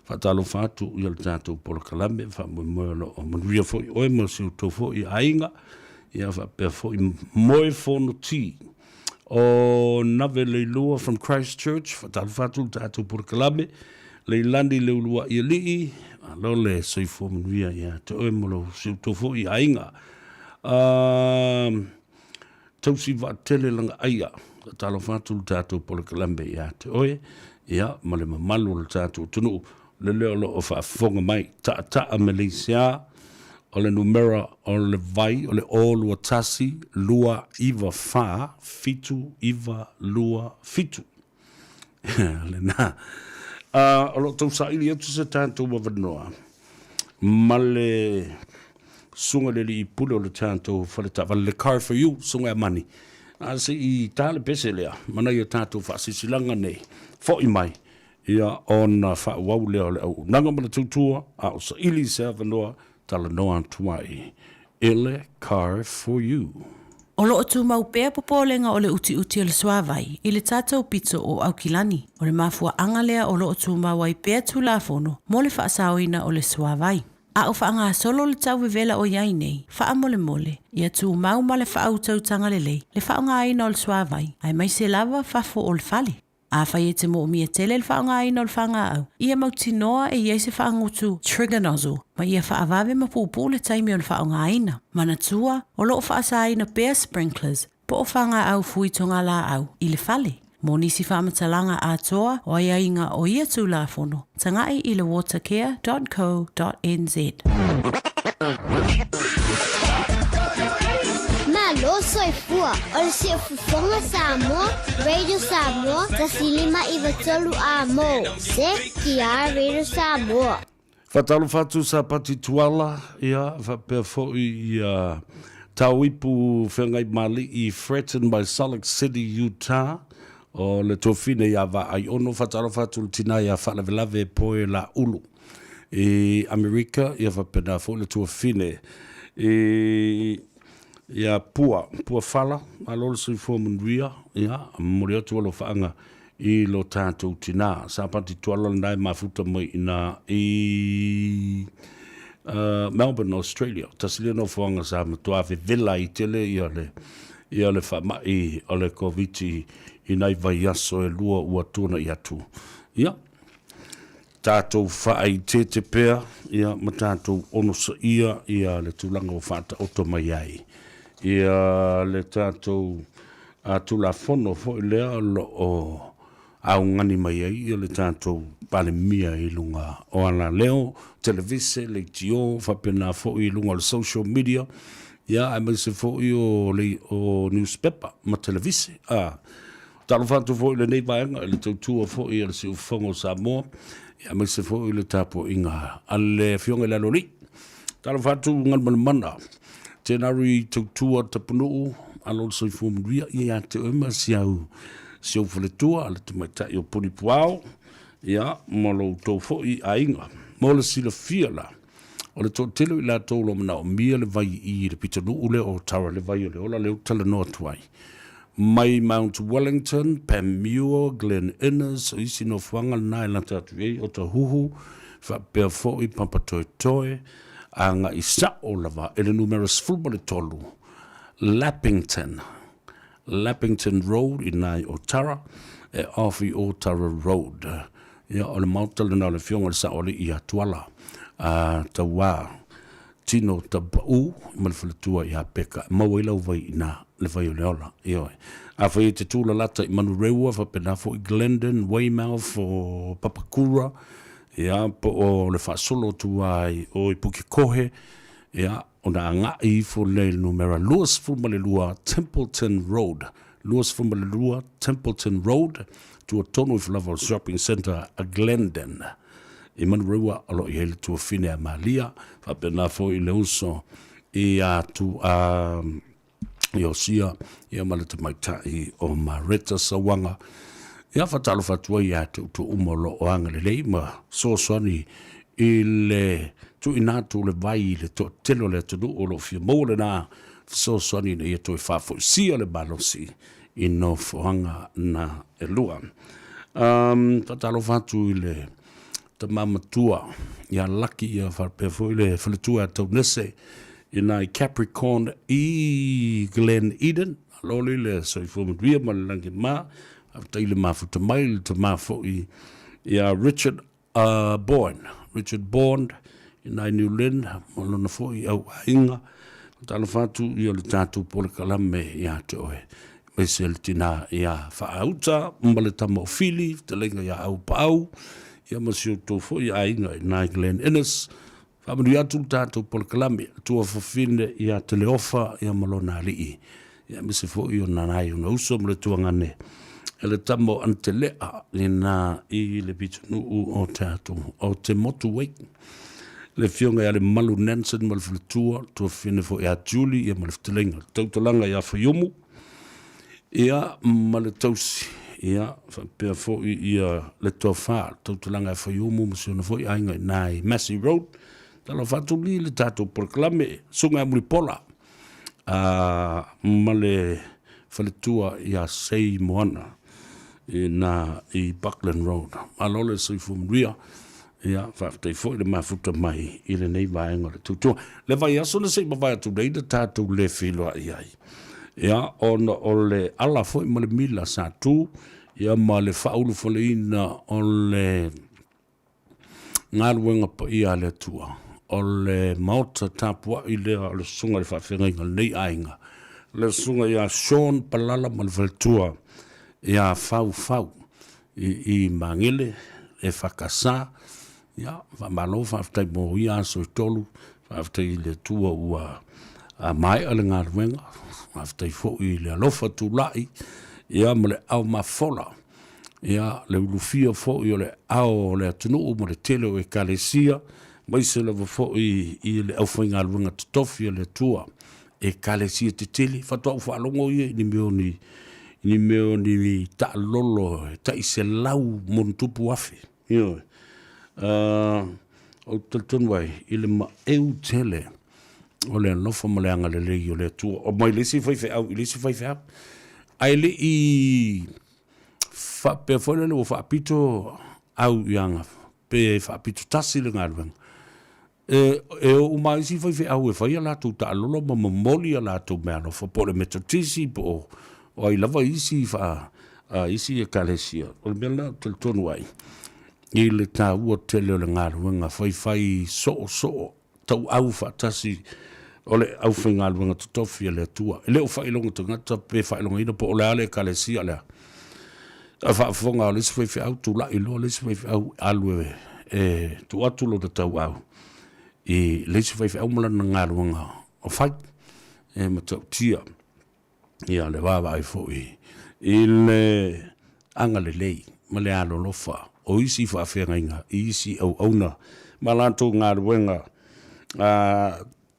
faatalofa atu i le tatou polokalame, faamoemoe o lo o manuia foi oe ma si outou foi aiga, ia faapea foi Moe Fonoti o Nave Leilua from Christchurch, faatalofa atu i le tatou polokalame, Leilani Leulua'i Alii, malo le soifua manuia ia te oe ma lo si outou foi aiga. Tausi vaatele langa aia, faatalofa atu le tatou polokalame ia te oe, ia ma le mamalu o le tatou atunuu, le lea o lo o faafofoga mai, taataa Malaysia, o le numera o le vai o le 0 21 294 7927. Lena. O lo o tausaili atu se tatou avanoa ma le susuga i le alii pule o le tatou fale taavale, le Car for You, susuga ia Mani. A se i ta le pese lea, ma nai o tatou faasilasilaga nei, foi mai, ia ona faaauau lea o le auaunaga ma le tautua, a o saili se avanoa talanoa atu ai i le Car for You. O lo o tumau pea popolega o le utiuti o le suavai i le tatou pito o Aukilani. O le mafuaaga lea o lo o tumau ai pea Tulafono mo le faasaoina o le suavai. A o faagasolo le tau vevela o i ai nei, faamolemole, ia tumau ma le faautautaga lelei le faaaogaina o le suavai, aemaise lava fafo o le fale. Afai e te moomia tele le faaaogaina o le fagaau, ia mautinoa e i ai se faagutu trigger nozzle ma ia faavave ma puupuu le taimi o le faaaogaina. Manatua, o lo o faasaina pea sprinklers po o fagaau fui togalaau i le fale. Mo nisi faamatalaga atoa o aiaiga o ia Tulafono, taga'i i le watercare.co.nz. Malo soifua o le Siufofoga Samoa, Radio Samoa, 1593 A-mo, CKR Radio Samoa. Faatalofa atu Sapati Tuala, ia, faapea foi ia Tauipu Feagaimali'i Fratton mai Salt Lake City, Utah, o le tuafine ia Vaaiono. Faatalofa atu le tina ia Faalavelave Poe Laulu i Amerika, ia faapena foi le tuafine i ia Pua, Pua Fala, malo le soifua manuia, ia, momoli atu alofaaga i lo tatou tina. Sapati Tuala lena e mafuta mai ina i Melbourne, Australia. Tasi lea nofoaga sa matua vevela ai tele ia le, ia le faamai o le Koviti i nai vaiaso e lua ua tuanai atu. Ia, tatou faaeiteete pea ia ma tatou onosaia ia le tulaga ua faataoto mai ai ia le tatou Tulafono foi lea o lo o augani mai ai ia le tatou Palemia i luga o alaleo, televise, leitio, faapena foi i luga o le social media. Ia, aemaise foi o, le, o newspaper ma televise. A, talofa atu foi i lenei vaega i le tautua foi a le Siufofoga o Samoa, ia, aemaise foi le tapuaiga a le Afioga i le Aloalii. Talofa atu Galumalemana, Tenari Tautua Tapunuu, alo le soifua manuia ia ia te oe ma si au, si ou faletua, le tamaitai o Punipuao, ia, ma lo outou foi aiga. Mo le silafia la, o le toatele o i latou o lo o manaomia le vai i le pitonuu lea o Tara, le vai o le ola lea ou te talanoa atu ai, mai Mount Wellington, Panmure, Glen Innes, o isi nofoaga lena e lata atu i ai, Otahuhu, faapea foi Papatoetoe, agai sao lava i le numera 13, Lappington, Lappington Road i ina i Otara, e off i Otara Road. Ia, o le maota lena o le Afioga i le Saoalii ia Tuala, a Tauā Tino Tapaʻu ma le faletua ia Peka, e maua ai lau vai i ina, le vai o le ola. Ioe. Afai e te tūlalata i Manurewa, faapena foi Glendon, Weymouth, o Papakura, ia, po o le faasolo atu ai o i Pukekohe, ia, ona agai ifo lea i le numera 22 Templeton Road, 22 Templeton Road, tua tonu ifo lava o le shopping centre a Glendon. I Manurewa o lo o i ai le tuafine a Malia, faapena foi i le uso i a tu a Iosia ia ma le tamaitai o Mareta Sauaga. Ia faatalofa atu ai ia te outou uma o lo o agalelei ma fesoasoani i le tuuina atu o le vai i le toatele o le atunuu o lo o fia maua lena fesoasoani ina ia toe faafoisia le malosi i nofoaga na e lua. Faatalofa atu i le tama matua ia Laki ia faapea foi le faletua ia Taunese i nai Capricorn i Glen Eden. Malo le le soifua manuia ma le lagi ma. Faafetai le mafuta mai le tama foi ia Richard Bourne, Richard Bourne i nai New Lynn ma lona foi au aiga. Talofa atu ia le tatou polokalame ia te oe. Aemaise le tina ia Faauta ma le tama o Fili, fetalaiga ia Aupaau, ia ma si outou foi aiga i nai Glen Innes. Faamanuia atu le tatou polokalame, le tuafafine ia Teleofa ia ma lona alii, ia aemaise foi o nai ona uso ma le tuagane e le tama o Antelea ina i le pitonuu o tatou o Te Motuwai. Le afioga ia Lemalu Nansen ma le faletua, le tuafafine foi ia Julie ia ma le fetalaiga, le tautalaga ia Faiumu, ia ma le tausi, ia faapea foi ia le tofa, le tautalaga ia Faiumu ma si ona foi aiga i ina i Massey Road. Talofa atu li le tatou polokalame, Susuga ia Mulipola, a, ma le faletua ia Sei Moana i ina i Buckland Road. Malo le soifua manuia. Ia, faafetai foi le mafuta mai i lenei vaega o le tautua. Le vaiaso na se i mavae atu nei na tatou le feiloai ai. Ia, ona o le ala foi ma le mila sa tu, ia ma le faaulufaleina o le galuega paia a le Atua, o le maota tapuai lea o le susuga i le faafeagaiga o lenei aiga, le susuga ia Sean Palala ma le faletua ia Faufau i Magele e FKS. Ia, faamalo faafetai mo ia aso e tolu, faafetai i le Atua ua maea le galuega, faafetai foi i le alofa tulai, ia ma le ao mafola, ia le ulufia foi o le ao o le atunuu ma le tele o ekalesia, aemaise lava foi i le aufaigaluega totofi a le Atua Ekalesia tetele, faatoa ou faalogo ia i ni mea o ni, i ni mea o ni taalolo e tai 100+,000. Ioe. Ou te talitonu ai i le maeu tele o le alofa ma le agalelei o le Atua, o mai le isi faifeau i le isi faifeau. Ae le i faapea foi lele ua faapito au i aga, pe faapito tasi le galuega. E o uma lava isi faifeau e fai a latou taalolo ma momoli a latou meaalofa, po o le Metotisi po o ai lava isi faa, isi ekalesia. O le mea lena ou te talitonu ai, i le taua tele o le galuega faifai soosoo tauau faatasi o le aufaigaluega totofi a le Atua. E le o faailoga tagata pe faailogaina po o le a le ekalesia lea. A faafofoga o le isi faifeau, tulai loa le isi faifeau alu e, e tuu atu lona tauau i le isi faifeau ma lana galuega o fai. E matautia ia le vaavaai foi i le agalelei ma le alolofa o isi faafeagaiga i isi auauna ma latou galuega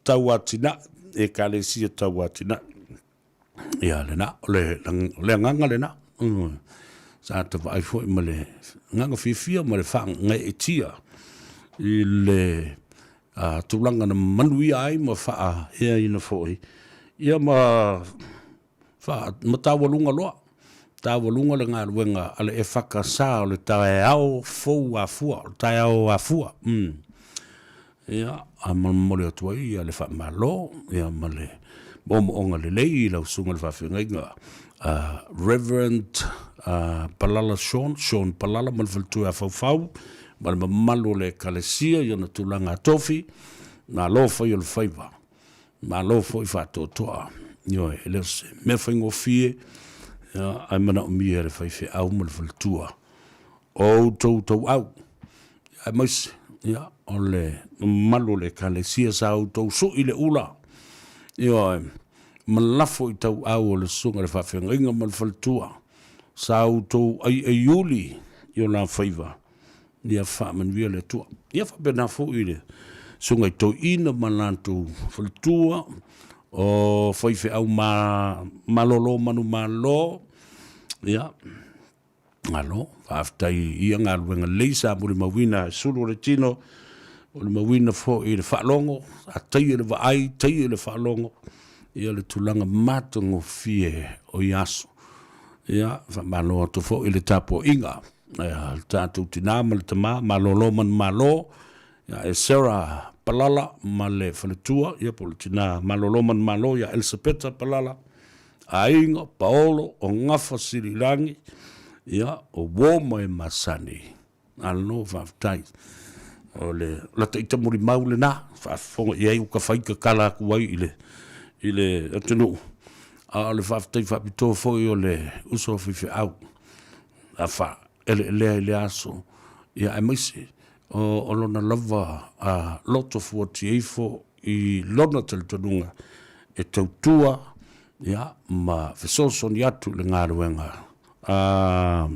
tauatinae, Ekalesia tauatinae. Ia lena, o le, o le agaga lena. Sa ta vaai foi ma le agaga fiafia ma le faagaeetia i le tulaga na manuia ai ma faaeaina foi ia ma taualuga loa, taualuga le galuega a le EFKS o le taeao fou afua, o le taeao afua. Ia, a momoli atu ai le faamalo ma le moomooga lelei i lau susuga i le faafeagaiga Reverend Palala Sean, Sean Palala ma le faletua ia Faufau ma le mamalu o le Ekalesia i ona tulaga tofi, malo fai o le faiva, malo foi faatoatoa. Ioe, e le o se mea faigofie, ae manaomia e le faifeau ma le faletua o outou tauau, aemaise ia, o le mamalu o le Ekalesia sa outou sui le ula, ioe, ma lafo i tauau o le susuga i le faafeagaiga ma le faletua, sa outou aiaiuli i o la faiva, ia faamanuia le Atua. Ia faapena foi i le susuga i toeaina ma latou faletua, o faifeau malolo manumalo, ia, Malo, faafetai i ia galuega lelei sa molimauina e sulu o le tino, molimauina foi i le faalogo, a taia le vaai, taia le faalogo, ia le tulaga matagofie o ia aso. Ia, faamalo atu foi i le tapuaiga a le tatou tina ma le tama, malolo manumalo, ia e Sarah Palala ma le faletua, ia po o le tina malolo manumalo ia Elisapeta Palala, aiga, Paolo, o Gafa Sililangi, ia, o uo ma e masani. Malo faafetai. O le lata ita molimau lena, faafofoga i ai ua ka fai tatala atu ai i le, i le atunuu. A o le faafetai faapitoa foi o le uso a faifeau, a faaeleelea i le aso, ia aemaise o, o lona lava a, loto fuatia ifo i lona talitonuga e tautua ia, ma fesoasoani atu i le galuega a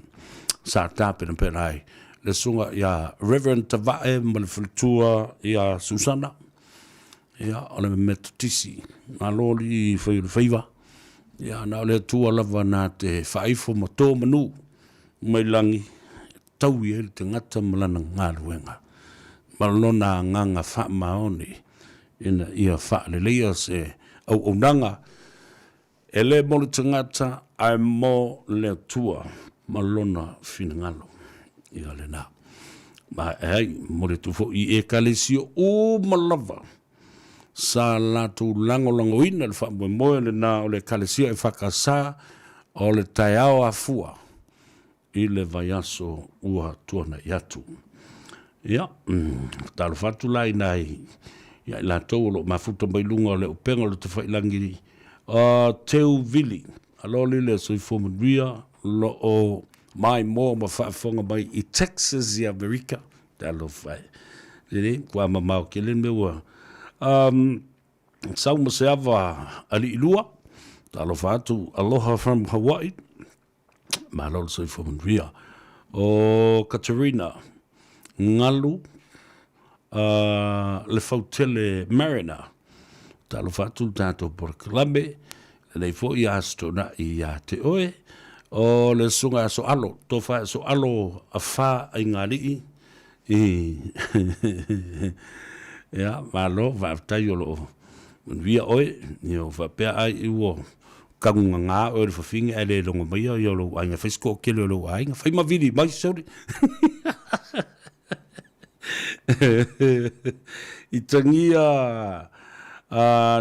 sa tapenapena ai le susuga ia Reverend Tavae ma le faletua ia Susana, ia, o le Metotisi. Malo alii fai o le faiva. Ia, na o le Atua lava na te faaifo ma tō manu mai lagi e taui ai le tagata ma lana galuega ma lona agaga faamaoni ina ia faaleleia se auaunaga e le mo le tagata ae mo le Atua ma lona finagalo. Ia lena. Ma e ai, momoli atu foi i Ekalesia uma lava sa latou lagolagoina le faamoemoe lena o le Ekalesia EFKS o le taeao afua i le vaiaso ua tuanai atu. Ia, talofa atu la i nai ia i latou o lo o mafuta mai luga o le upega o le tafailagi Teu Vili. Alo lile soifua manuia lo o maimoa ma faafofoga mai i Texas i Amerika. Talofa e. Lele, kua mamao tele le mea ua sau ma se ava alii lua. Talofa atu, aloha from Hawaii. Malo le soifua manuia. O Katerina Ngalu le Fautele Mariner. Talofa atu le tatou polokalame, lelei foi Aso Toonai ia te oe. O le Susuga Aso Alo, Tofa Aso Alo Afa Aigalii. Ia, malo, faafetai o lo o manuia oe. Ia, ua faapea ai ua Tagugagā oe i le fafine ae le logo maia ia o lou aiga, fai si toatele o lou aiga, fai ma vili mai soli. I tagia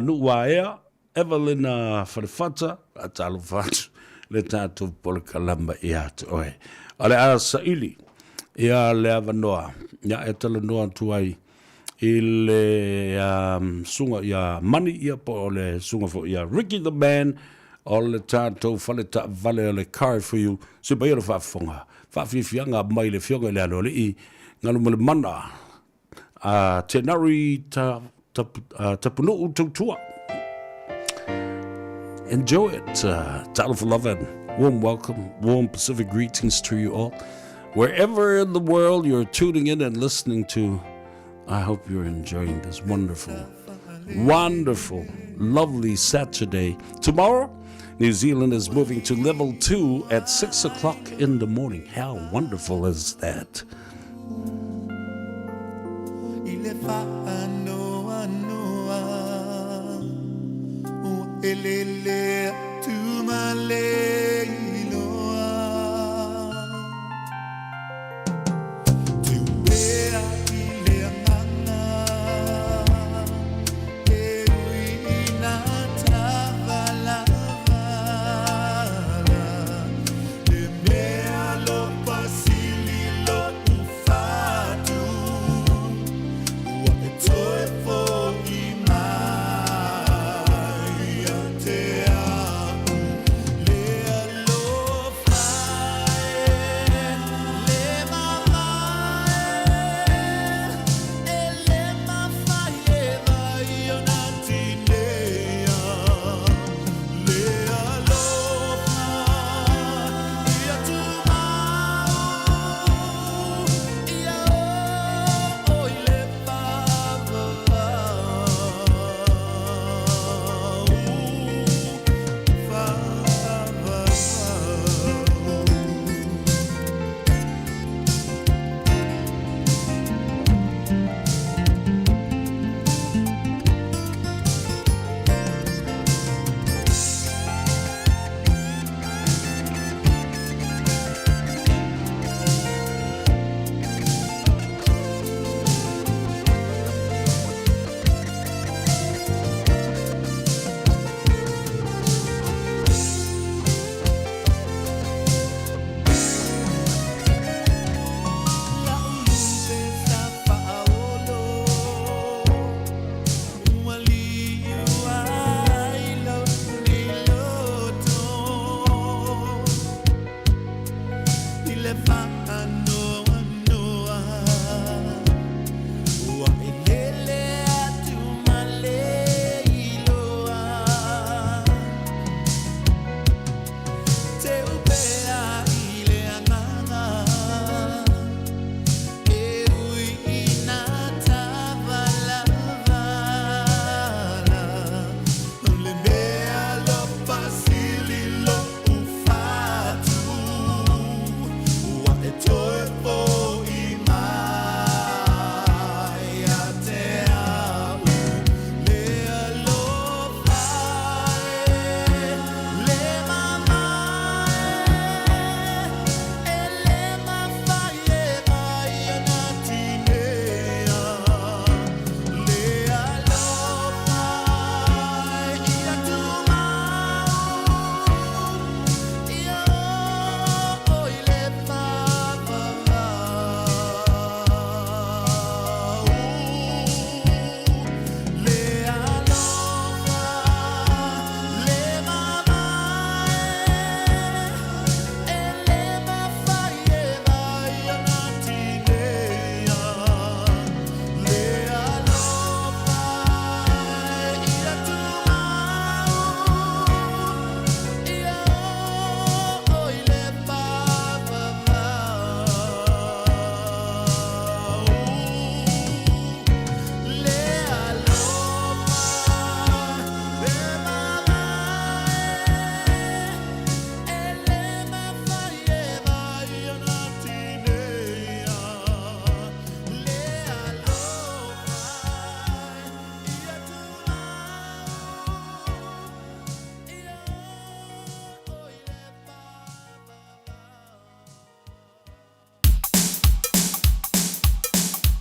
Nuuaea, Evelyn Falefata, faatalofa atu le tatou polokalama ia te oe. O le a saili ia le avanoa ia e talanoa atu ai i le susuga ia Mani, ia po o le susuga foi ia Ricky the Man o le tatou fale taavale o le Car for You. Se paia o le faafofoga, faafiafiaga mai le Afioga i le Aloalii Galumalemana a Tenari Tapunuu Tautua. Enjoy it. Talofa lava and warm welcome, warm Pacific greetings to you all. Wherever in the world you're tuning in and listening to, I hope you're enjoying this wonderful, wonderful, lovely Saturday. Tomorrow, New Zealand is moving to level 2 at 6 o'clock in the morning. How wonderful is that?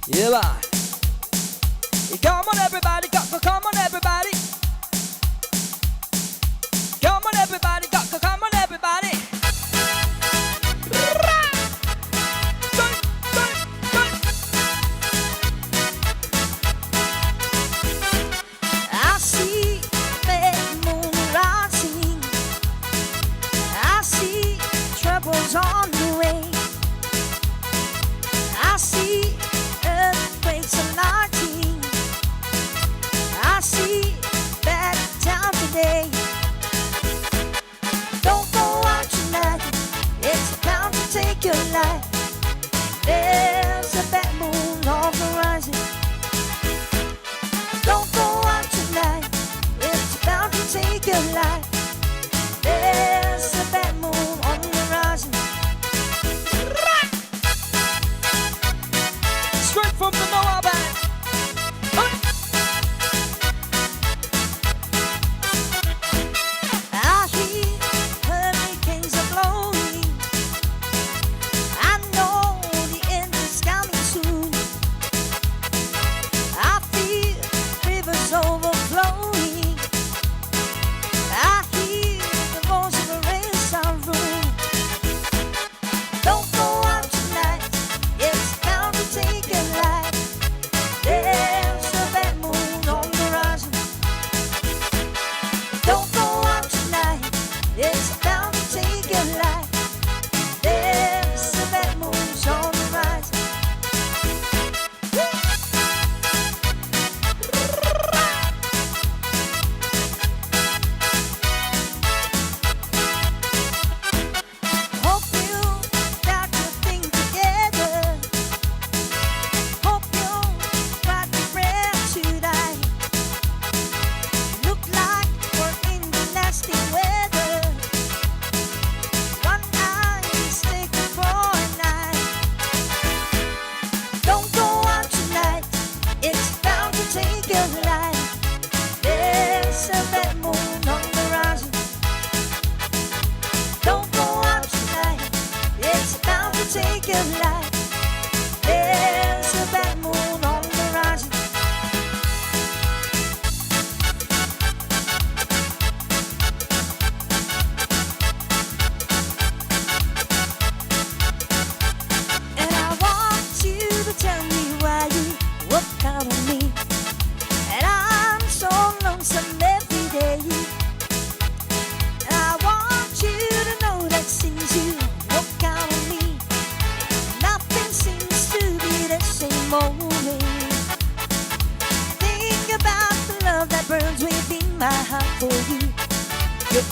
Yeah. Come on, everybody, come on, everybody. Come on, everybody, come on, everybody. I see the moon rising. I see troubles on the way. I see earthquakes and lightning. I see bad town today.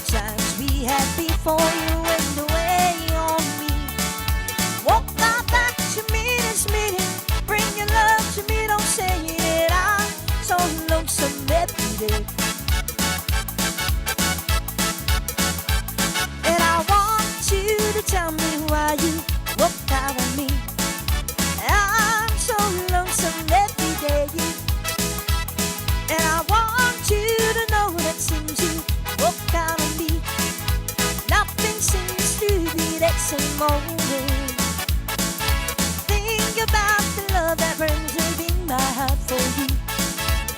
times we had before you went away on me. Walk right back to me this minute. Bring your love to me, don't say it. I'm so lonesome every day. And I want you to tell me why you walked out on me. I'm so lonesome every day. And I want you to know that since you walked out on me, nothing seems to be that same old way. Think about the love that burns within my heart for you.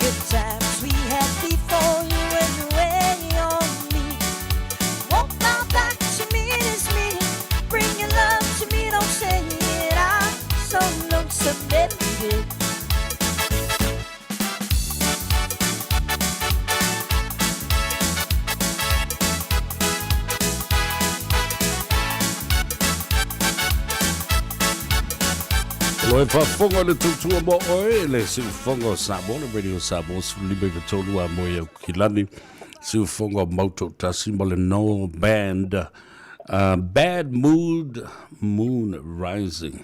Good times we had before you went away on me. Walk right back to me this minute. Bring your love to me, don't say it. I'm so lonesome every day. O lo e faafofoga le tautua mo oe le siufofoga o Samoa, le Radio Samoa 15 a moe au kilani, siufofoga o Mautoatasi ma le No Band, Bad Mood Moon Rising.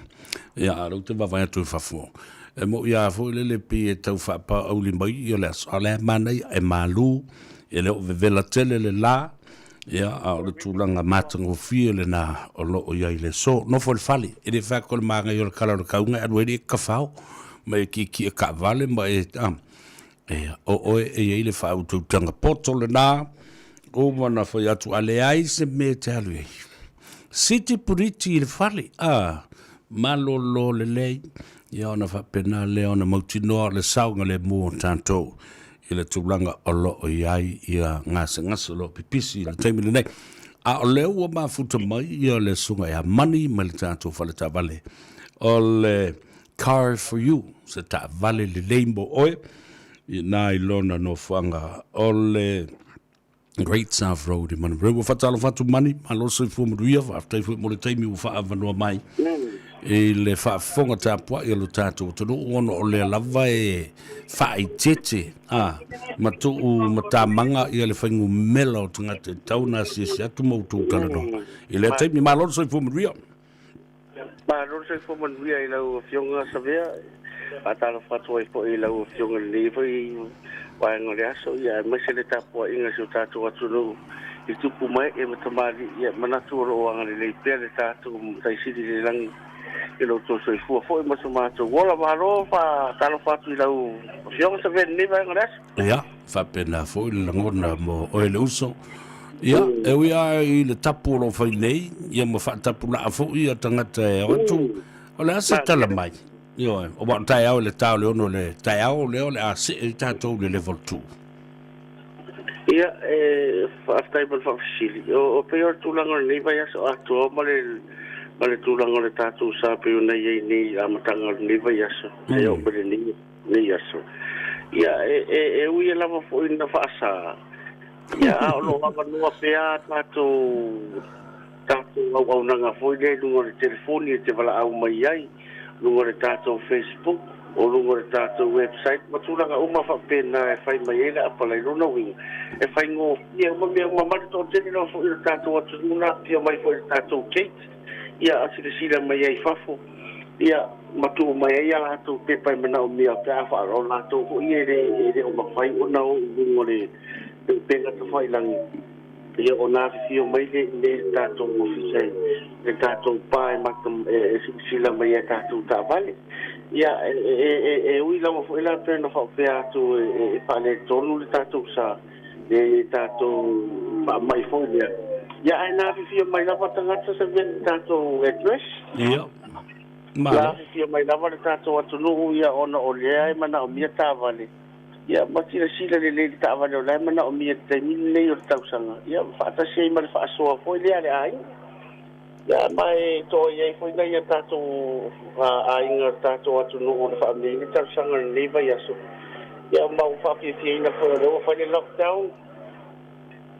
Ia, a lou te vaavaai atu i fafo, e moʻi lava foi lele pei e tau faapaoauli mai ia le aso, a o lea e manaia, e malū, e le o vevela tele le lā, ia, a o le tulaga matagofie lenā o lo o i ai i le aso. Nofo i le fale, e le fai atu o le manaia o le kala o le kauga e alu ai le kafao, ma e kiekie taavale ma e, a, ia, o oe e i ai le faautautaga poto lenā, uma ona fai atu, a leai se mea e te alu i ai. Siti puriti i le fale, a, malolo lelei, ia ona faapena lea ona mautinoa o le saogalemu o tatou i le tulaga o lo o i ai ia gasegase o lo o pipisi i le taimi lenei. A o lea ua mafuta mai ia le susuga ia Mani mai le tatou fale taavale o le Car for You, se taavale lelei mo oe i na i lona nofoaga o le Great South Road i Manurewa. Ua faatalofa atu Mani, malo le soifua manuia, faafetai foi mo le taimi ua faaavanoa mai i le faafofoga tapuai a lo tatou atunuu ona o lea lava e faaeteete a ma tuu matamaga ia le fuainumera o tagata e tatau ona asiasi atu ma outou talanoa i lea taimi. Malo le soifua manuia. Malo le soifua manuia i lau Afioga Savea. Faatalofa atu ai foi i lau Afioga i lenei foi vaega o le aso, ia aemaise le tapuaiga a si o tatou atunuu i tupu ma ee ma tamalii. Ia manatu o lo o agalelei pea le tatou Matai Sili i le lagi i lo outou soifua foi ma so matou ola. Malo, faatalofa atu i lau Afioga Savea i lenei vaega o le aso. Ia, faapena foi le lagona mo oe le uso. Ia, e ui lava i le tapu o lo o fai nei, ia ma faatapulaa foi ia tagata e o atu, o le a se tala mai? Ioe, aua o taeao i le ta o le 6 o le taeao lea o le a see ai tatou i le level 2. Ia, e faafetai mo le faafesili. O pei o le tulaga o lenei vaiaso atoa ma le ma le tulaga o le tatou sa pei ona i ai nei i le amataga o lenei vaiaso, e oo mai lenei nei aso. Ia, e, e, e ui lava foi ina faasa, ia, a o lo o avanoa pea a tatou, tatou auaunaga foi lea i luga o le telefoni e te valaau mai ai, luga o le tatou Facebook, o luga o le tatou website, ma tulaga uma faapena e fai mai ai le apalai. Lona uiga, e faigofie uma mea uma, ma le toatele lava foi o le tatou atunuu na afifio mai foi i le tatou gate, ia, a silasila mai ai i fafo. Ia, ma tuu mai ai a latou pepa e manaomia pe a o latou foi e le o mafai ona o i luga o le upega tafailagi, ia ona afifio mai lea i inei i le tatou ofisa i le tatou pa e mata e silasila mai ai tatou taavale. Ia, e ui lava foi la pei ona faapea atu e faaletonu le tatou sa, le tatou faamai foi lea. Ia, ae na afifio mai lava tagata sa mea le tatou address. Ia. Na afifio mai lava le tatou atunuu ia ona o lea e manaomia taavale. Ia, ma silasila lelei i le taavale o la e manaomia i le taimi lenei o le tausaga. Ia, ma faatasi ai ma le faasoa foi lea a le aiga. Ia, ma e toa i ai foi nai a tatou aiga o le tatou atunuu o le faamea i le talosaga i lenei vaiaso. Ia, ma ua faafiafiaina foi o lea ua fai le lockdown,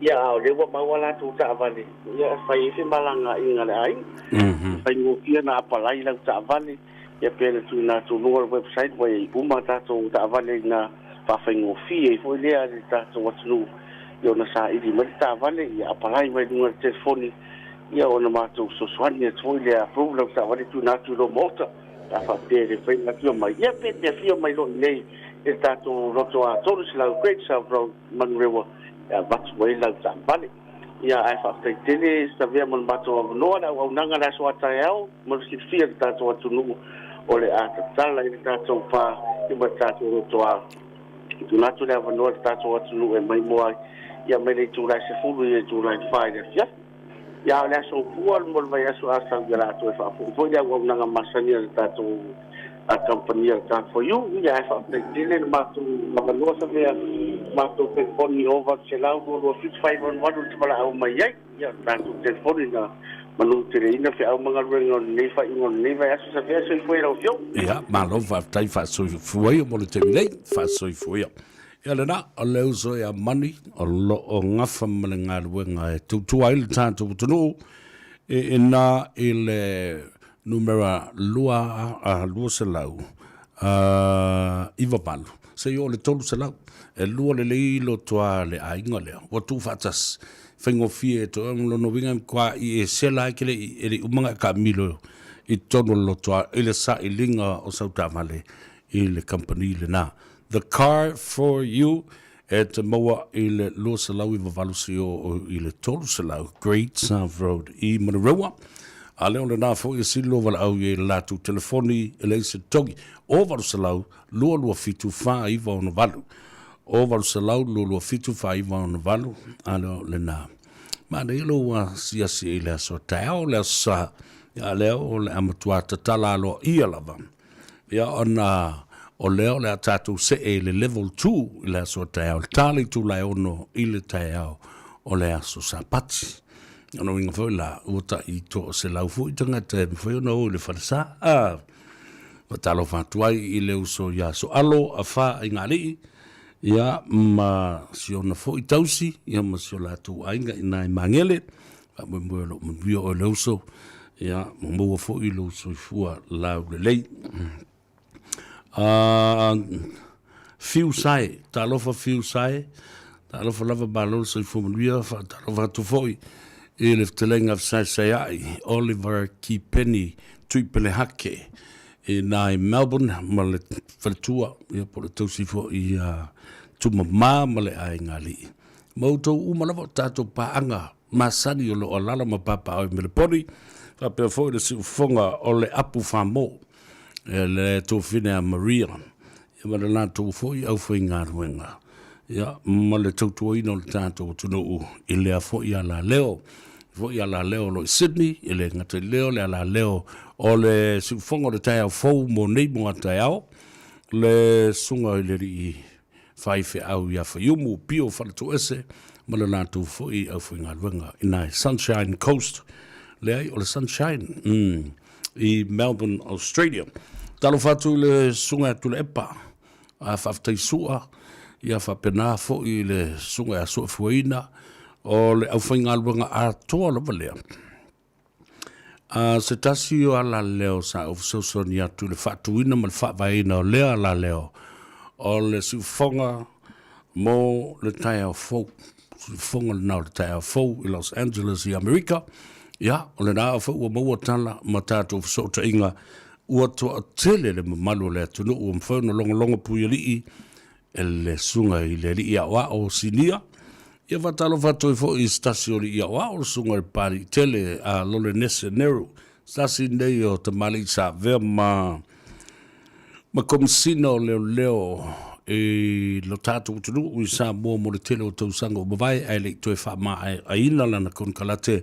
ia, a o lea ua maua a latou taavale, ia, e fai ai femalagaaiga a le aiga. E faigofie ona apalai lau taavale, ia, pe na tuuina atu i luga o le website, ua i ai uma a tatou taavale ina faafaigofie ai foi lea i le tatou atunuu. Ia ona saili mai le taavale, ia apalai mai luga o le telefoni, ia ona matou fesoasoani atu foi lea, approve lau taavale tuuina atu i lou maota. Pe a faapea e le mafai ona afio mai, ia pe te afio mai loa i inei i le tatou lotoa 300 Great South Road, Manurewa, e avatu ai lau taavale. Ia, ae faafetai tele Savea mo le matou avanoa, le auaunaga i le aso a taeao, mo le silafia e le tatou atunuu o le a tatala i le tatou pa ma le tatou lotoa. Tuuina atu le avanoa i le tatou atunuu e maimoa ai, ia mai le itula e 10 i le itula e 4 i le afiafi. Ia, a o le aso Fua mo le vaiaso a sau ia o le a toe faafoi foi le auaunaga masani a le tatou kamupani a le Car For You. Ia, ae faafetai tele le matou avanoa Savea, matou telefoni 0800 227 588 le tavalaau mai ai. Ia, o le tatou telefoni na manuteleina feau ma galuega o lenei faaiuga o lenei vaiaso. Savea, soifua ia lau Afioga. Ia, malo faafetai faasoifua ia mo le taimi nei, faasoifua ia. Ia lena, o le uso ia Mani, o lo o gafa ma le galuega e tautua ai le tatou atunuu, e ina i le numera 2, 200, 98, seia oo i le 300. E lua lelei lotoa le aiga lea, ua tuufaatasi, faigofie e toe ona lona uiga e matua i e sela ai ke le i e le i uma ona e taamilo i totonu o le lotoa i le sailiga o sau taavale i le kamupani lena. The Car For You e te maua i le 298 seia oo i le 300 Great South Road i Manurewa. A lea o lena foi e sili lou valaau i ai i le latou telefoni e leai se togi o 800 227 4968. O 800 227 4968, a lea o lena. Manaia lou asiasi i le aso taeao, le aso sa, a lea o le a matua tatala aloaia lava. Ia ona o lea o le a tatou see i le level 2 i le aso taeao, le ta le itula e 6 i le taeao o le aso Sapati. O lona uiga foi la, ua tai 100 foi tagata e mafai ona o i le falesa. Ah, faatalofa atu ai i le uso ia Soalo Afa Aigalii, ia ma si ona foi tausi, ia ma si o latou aiga i ina i Magele. Faamoemoe o lo o manuia oe le uso, ia ma maua foi lou soifua laulelei. Fiu Sae, talofa Fiu Sae, talofa lava malo le soifua manuia, faatalofa atu foi i le fetalaiga fesaesaeai Oliver Kipeni Tuipelehake i na i Melbourne ma le faletua, ia po o le tausi foi ia Tumama ma le aiga alii. Ma outou uma lava o tatou paaga masani o lo o alaala ma papaaao i Meleponi, faapea foi le siufofoga o le apu famo e le tuafafine a Maria, ia ma le latou foi aufaigaluega, ia ma le tautuaina o le tatou atunuu i lea foi alaleo, foi alaleo o lo o i Sydney, e le gata i lea o le alaleo o le siufofoga o le taeao fou mo nei mo a taeao, le susuga i le alii faifeau ia Faiumu, Pio Faletoese ma le latou foi aufaigaluega i na i Sunshine Coast, leai o le Sunshine, i Melbourne, Australia. Talofa atu i le susuga ia Tuilaepa, a faafetai Sua, ia faapena foi i le susuga ia Suefuaina, o le aufaigaluega atoa lava lea. A se tasi o alaleo sa ou fesoasoani atu i le faatuina ma le faavaeina o lea alaleo, o le siufofoga mo le taeao fou. Siufofoga lena o le taeao fou i Los Angeles i Amerika. Ia, o lena foi ua maua tala ma tatou fesootaiga ua toatele le mamalu o le atunuu ua mafai ona logologo puialii e le susuga i le alii aoao o Sinia. Ia faatalofa atu ai foi i se tasi o alii aoao, le susuga i le Papalii tele a Lolenese Neru, se tasi lenei o tamalii sa avea ma ma Komesina o Leoleo i lo tatou atunuu i Samoa mo le tele o tausaga ua mavae, ae le i toe faamaeaina lana konekarate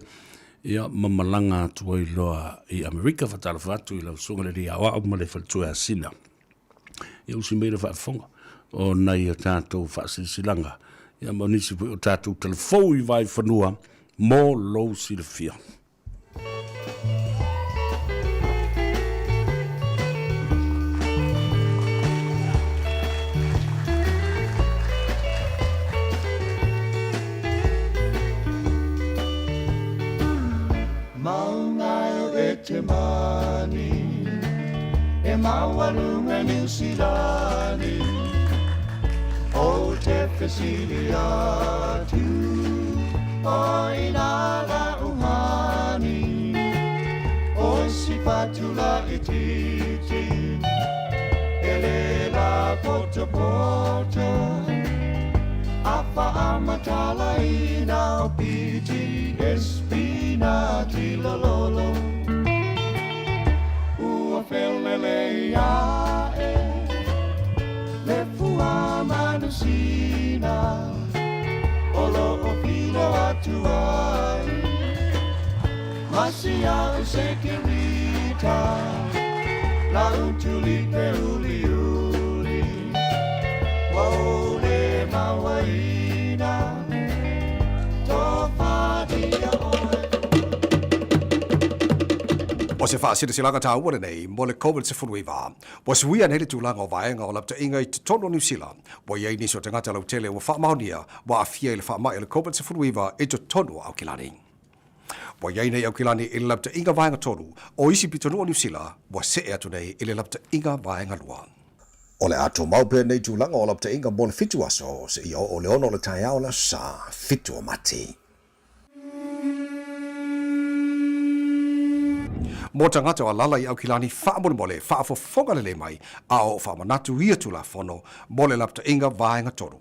ia ma malaga atu ai loa i Amerika. Faatalofa atu i lau susuga i le alii aoao ma le faletua ia Sina. Ia usi mai le faafofoga o nai a tatou faasilasilaga ia ma nisi foi o tatou talafou i Vaifanua mo lou silafia. Maunga e te mani E maualunga Niu Silani O te. fesili atu o ina la uhani o si patula itiiti e le la potopoto a faamatalaina o PTSP na tilololo ua felelei ae le fua manusina o loo pilo atu ai ma si a'u sekirita la'u tulipe uliuli ua ou le mauaina tofatia oe. O se faasilasilaga taua lenei mo le Covid-19, ua suia nei le tulaga o vaega o lapataiga i totonu o Niu Sila. Ua i ai nisi o tagata lautele ua faamaonia ua aafia i le faamai o le Covid-19 i totonu o Aukilani. Ua i ai nei Aukilani i le lapataiga vaega tolu, o isi pitonuu o Niu Sila ua see atu nei i le lapataiga vaega lua. O le a tumau pea nei tulaga o lapataiga mo le 7 aso seia oo le 6 o le taeao o le Aso Sa, 7 o Mati. Mo tagata o alala i Aukilani faamolemole faafofoga lelei mai a o faamanatu ia Tulafono mo le lapataiga vaega tolu.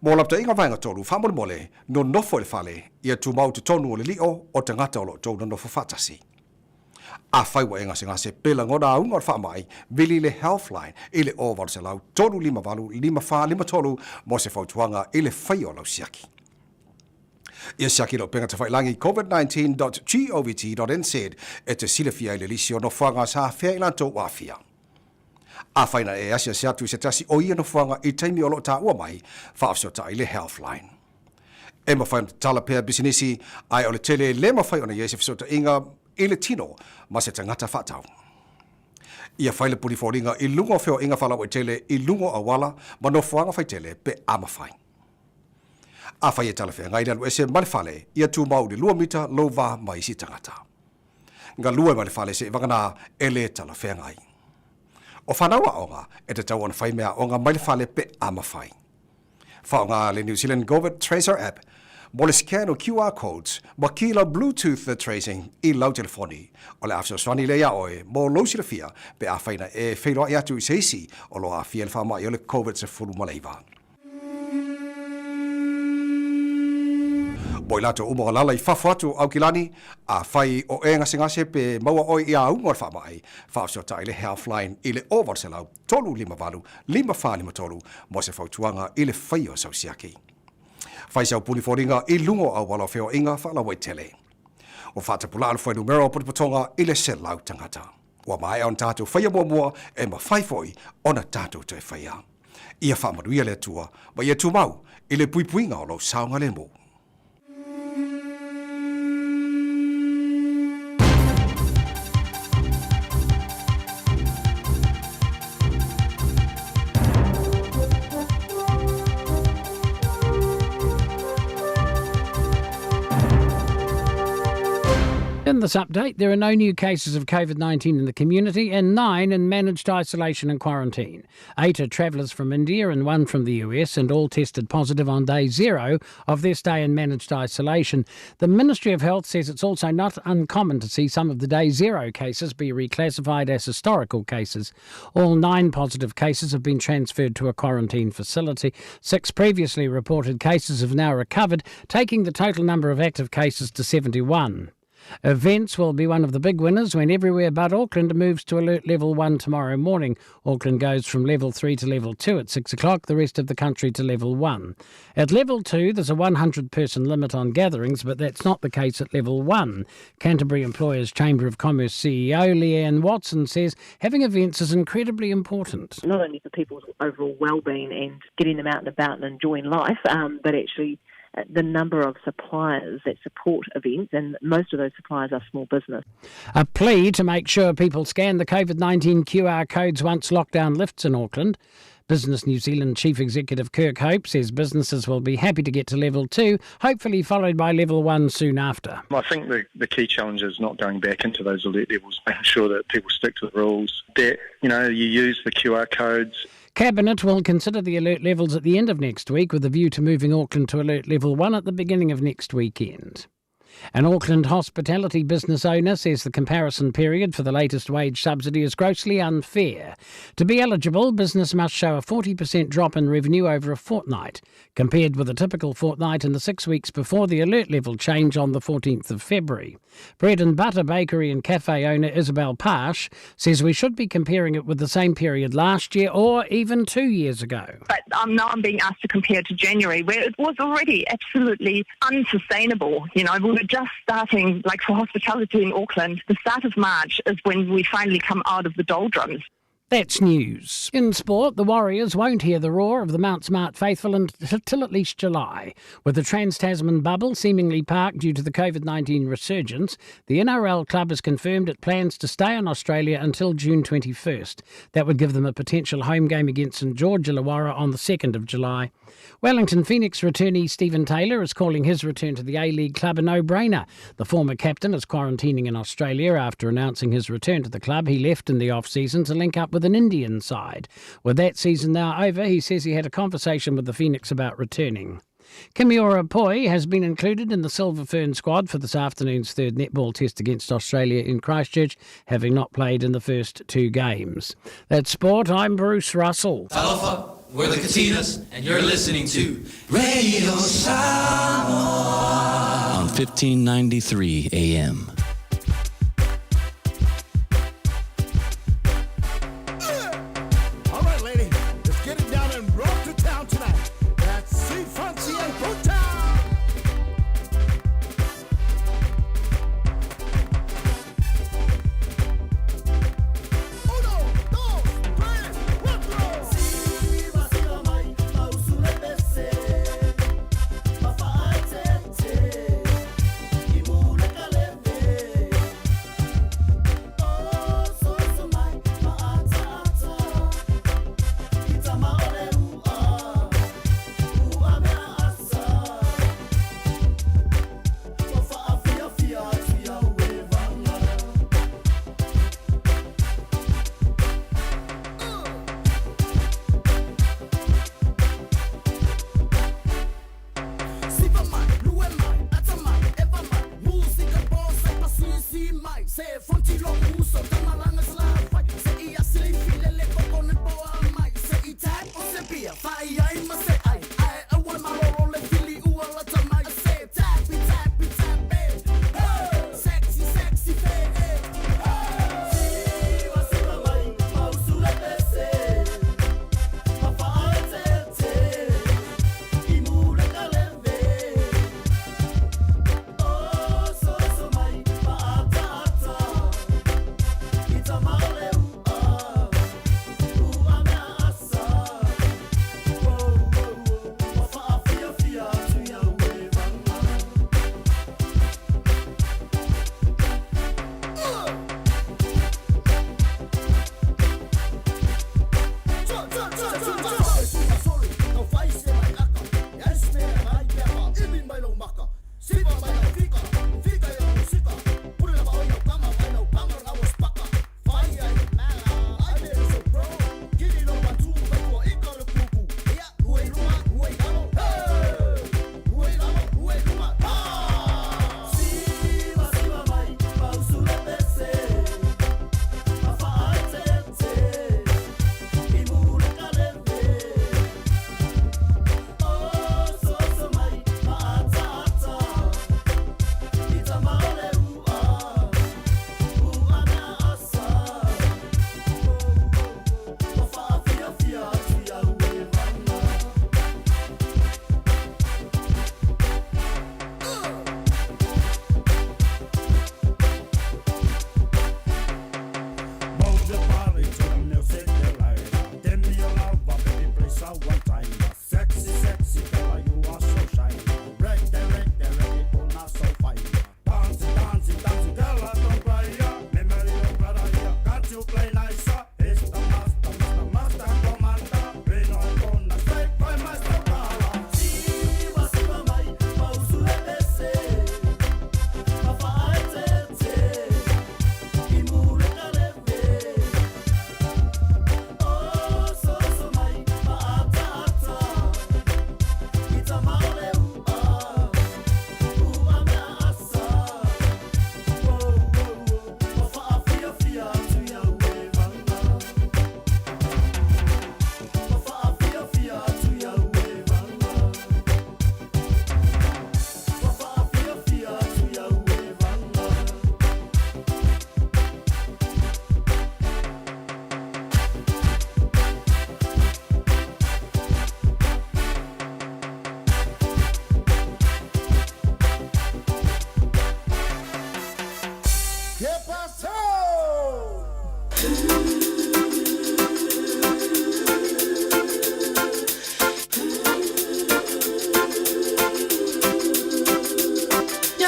Mo lapataiga vaega tolu faamolemole nonofo i le fale ia tumau totonu o le lio o tagata o lo o tou nonofo faatasi. Afai ua e gasegase pe lagona auga o le faamai, vili le Healthline i le 0800 358 5453 mo se fautuaga i le faia o lau siaki. Ia siaki lau upega tafailangi covid19.govt.nz e te silafia ai le lisi o nofoaga sa afea i latou ua aafia. Afai na e asiasi atu i se tasi o ia nofoaga i taimi o lo o taua mai, faafesotai le Healthline. E mafai ona tatala pea pisinisi, ae o le tele e le mafai ona i ai se fesootaiga i le tino ma se tagata faatau. Ia fai le puni foliga i luga o feoaiga faalauaitele i luga o auala ma nofoaga faitele pe a mafai. Afai e talafeagai le alu ese ma le fale, ia tumau i le 2 mita lou va ma isi tagata. Galue ma le fale seivagana e le talafeagai. O fanau aoga e tatau ona fai mea aoga mai le fale pe a mafai. Faaaoga le New Zealand Covid Tracer app mo le scan o QR codes ma ki lau Bluetooth tracing i lau telefoni. O le a fesoasoani lea iā oe mo lou silafia pe afai na e feiloai atu i se isi o lo o aafia i le faamai o le Covid-19. Mo i latou uma o alala i fafo atu o Aukilani, afai o e gasegase pe maua oe i auga o le faamai, faafesoatai le Healthline i le 0800 358 5453 mo se fautuaga i le faia o sau siaki. Fai sau puni foliga i luga o auala o feoaiga faalauaitele. Ua faatapulaa le fuainumera o potopotoga i le 100 tagata. Ua maea ona tatou faia muamua e mafai foi ona tatou toe faia. Ia faamanuia le Atua ma ia tumau i le puipuiga o lou saogalemu. In this update, there are no new cases of COVID 19 in the community and nine in managed isolation and quarantine. Eight are travellers from India and one from the US, and all tested positive on day zero of their stay in managed isolation. The Ministry of Health says it's also not uncommon to see some of the day zero cases be reclassified as historical cases. All nine positive cases have been transferred to a quarantine facility. Six previously reported cases have now recovered, taking the total number of active cases to 71. Events will be one of the big winners when everywhere but Auckland moves to alert level 1 tomorrow morning. Auckland goes from level 3 to level 2 at 6 o'clock, the rest of the country to level 1. At level 2, there's a 100 person limit on gatherings, but that's not the case at level 1. Canterbury Employers Chamber of Commerce CEO Leanne Watson says having events is incredibly important. Not only for people's overall well-being and getting them out and about and enjoying life, um, but actually uh, the number of suppliers that support events, and most of those suppliers are small business. A plea to make sure people scan the COVID 19 QR codes once lockdown lifts in Auckland. Business New Zealand Chief Executive Kirk Hope says businesses will be happy to get to level 2, hopefully followed by level 1 soon after. I think the, the key challenge is not going back into those alert levels, making sure that people stick to the rules, that you know you use the QR codes. Cabinet will consider the alert levels at the end of next week with a view to moving Auckland to alert level 1 at the beginning of next weekend. An Auckland hospitality business owner says the comparison period for the latest wage subsidy is grossly unfair. To be eligible, business must show a 40% drop in revenue over a fortnight, compared with a typical fortnight in the six weeks before the alert level change on the 14th of February. Bread and Butter Bakery and Cafe owner Isabel Parsh says we should be comparing it with the same period last year or even two years ago. But um, now I'm being asked to compare to January, where it was already absolutely unsustainable. You know, we were just starting, like for hospitality in Auckland, the start of March is when we finally come out of the doldrums. That's news. In sport, the Warriors won't hear the roar of the Mount Smart faithful until at least July. With the Trans Tasman bubble seemingly parked due to the COVID 19 resurgence, the NRL club has confirmed it plans to stay in Australia until June 21st. That would give them a potential home game against St George Illawarra on the 2nd of July. Wellington Phoenix returnee Stephen Taylor is calling his return to the A League club a no brainer. The former captain is quarantining in Australia after announcing his return to the club. He left in the off season to link up with an Indian side. With that season now over, he says he had a conversation with the Phoenix about returning. Kimiora Poi has been included in the Silver Fern squad for this afternoon's third netball test against Australia in Christchurch, having not played in the first two games. That's sport. I'm Bruce Russell. Talofa, we're the Katinas, and you're listening to Radio Samoa on 1593 AM. All right, lady, let's get it down and rock to town tonight. That's C. Francie and Puta.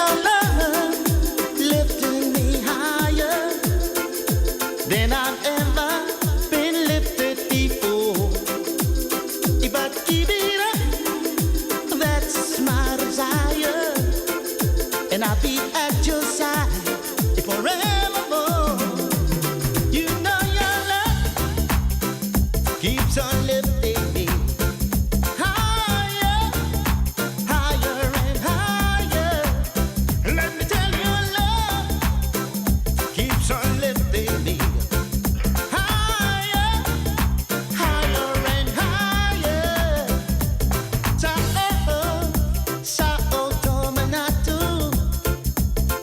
your love lifting me higher than I've ever been lifted before. But keep it up, that's my desire, and I'll be at your side forevermore. You know your love keeps on lifting me higher, higher and higher. Let me tell you, love keeps on lifting me higher, higher and higher. Sa-oh, sa-oh, tomanatu.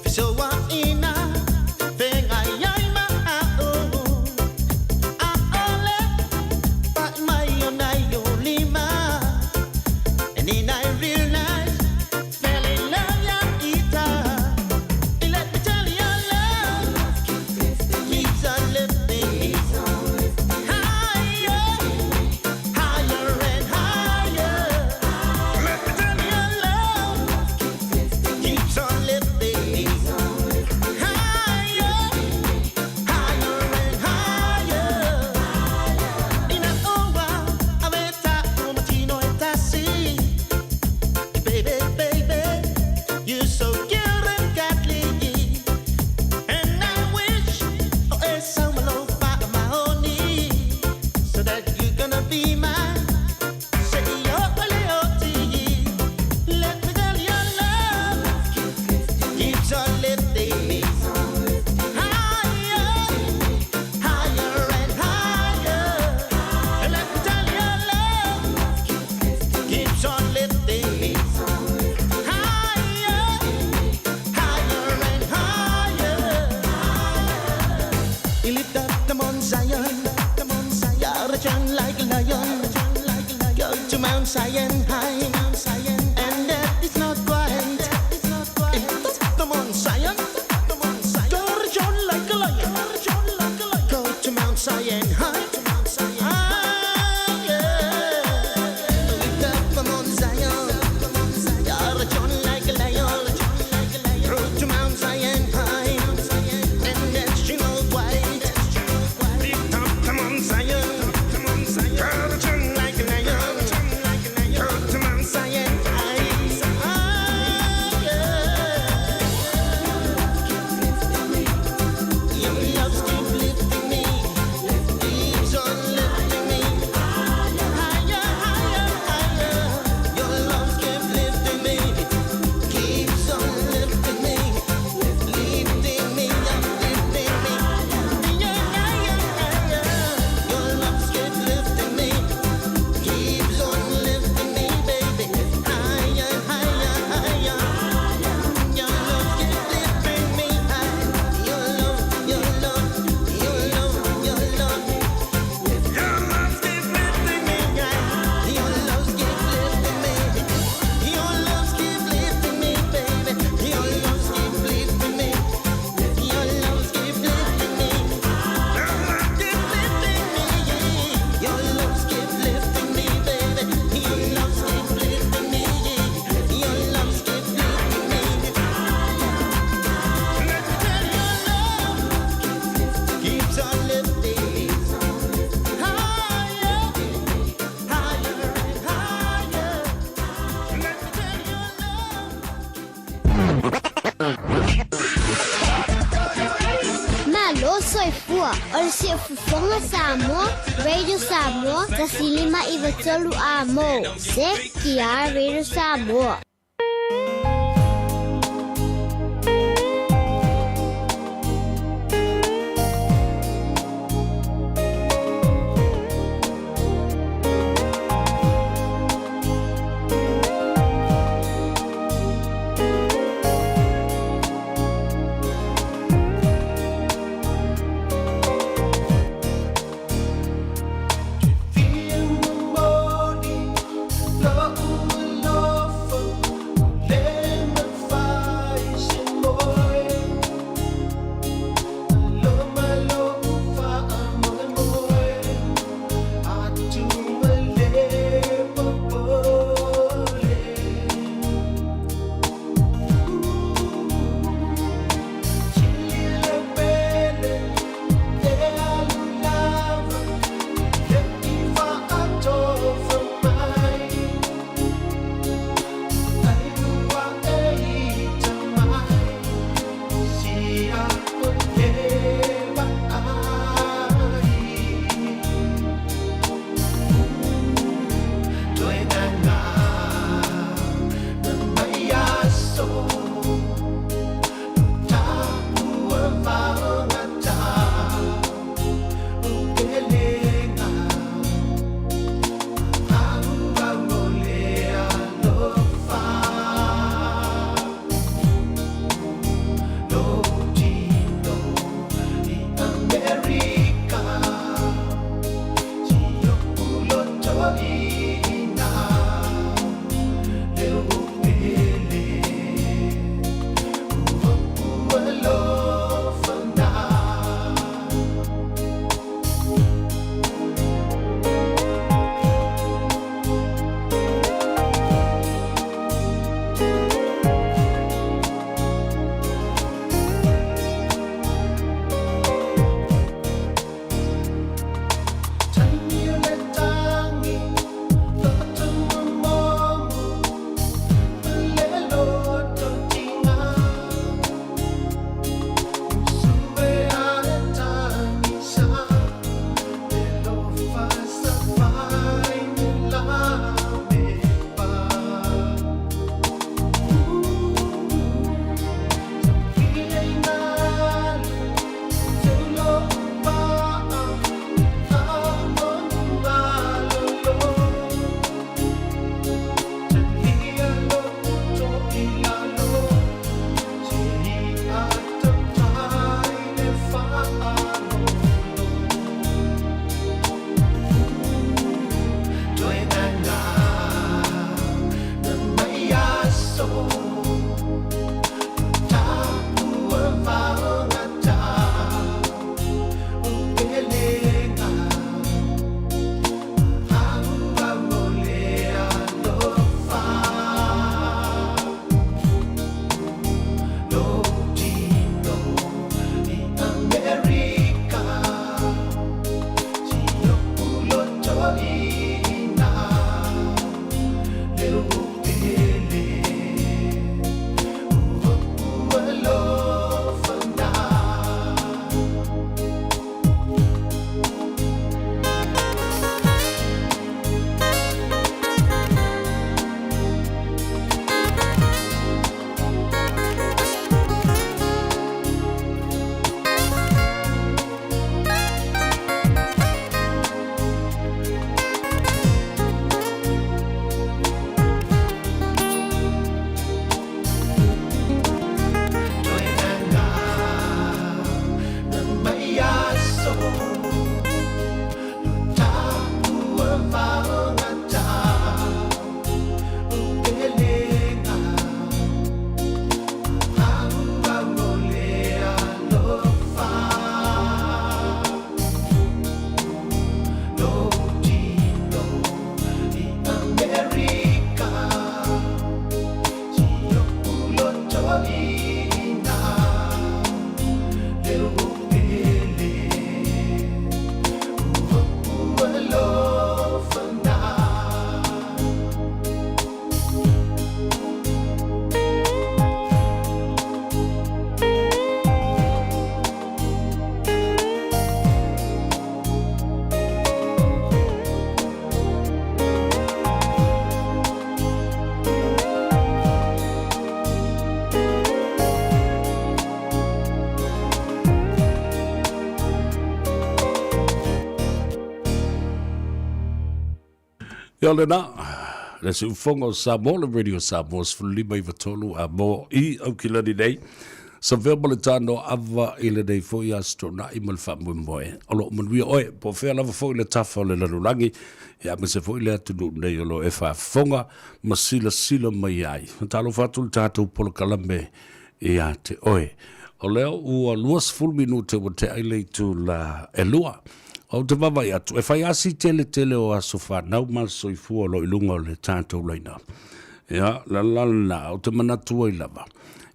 Fisoaina, fengaiai ma'o. A'ole, pa'i mai o nai o lima. And then I realized, fell in love, yeah, ita. Let me tell you, love keeps on lifting me higher, higher and higher. Let me tell you, love keeps on lifting me higher, higher and higher. Ina oa, aveta umatino etasi. Baby, baby, you're so cute and godly. And I wish, oh, esa umalofa maoni, so that you're gonna be mine. Say, oh, ole, oh, ti. Let me tell you, love keeps on lifting me higher, higher and higher. Let me tell you, love keeps on lifting me higher, higher and higher. You lift up the Mount Zion, the Mount Zion, run like a lion, go to Mount Zion high, and that is not quiet. Lift up the Mount Zion, go run like a lion, go to Mount Zion high, higher. Lift up the Mount Zion, run like a lion, go to Mount Zion high, and that's you know white. Lift up the Mount Zion, run like a lion, go to Mount Zion high, higher. Your love's keep lifting me, keeps on lifting me higher, higher, higher. Your love's keep lifting me, keeps on lifting me, lifting me up, lifting me. Yeah, yeah, yeah, yeah. Your love's keep lifting me, keeps on lifting me, baby, higher, higher, higher. Your love keep lifting me high. Your love, your love, your love, your love. Your love keep lifting me high. Your love keep lifting me. Your love keep lifting me, baby. Your love keep lifting me. Your love keep lifting me. Your love keep lifting me. Your love keep lifting me, baby. Your love keep lifting me. Your love keep lifting me. Let me tell you, love keeps on lifting me higher, higher and higher. Let me tell you, Malo soifua o le Siufofoga Samoa, Radio Samoa, 1593 A mo. CKR Radio Samoa. Feel the morning, love, love. Ia lena, le siufofoga o Samoa, le Radio Samoa 15 93 a mo i Aukilani nei. Savea ma le tano ava i lenei foi aso toonai ma le faamoemoe. O lo o manuia oe, po o fea lava foi le tafa o le lalolagi, ia aemaise foi le atunuu nei o lo o e faafofoga ma silasila mai ai. Talofa atu le tatou polokalame ia te oe. O lea ua 20 minute ua tea i le itula e 2. Ou te vaavaai atu, e fai asi tele tele o aso fanau ma aso soifua o lo o i luga o le tatou laina. Ia, la la la, ou te manatu ai lava,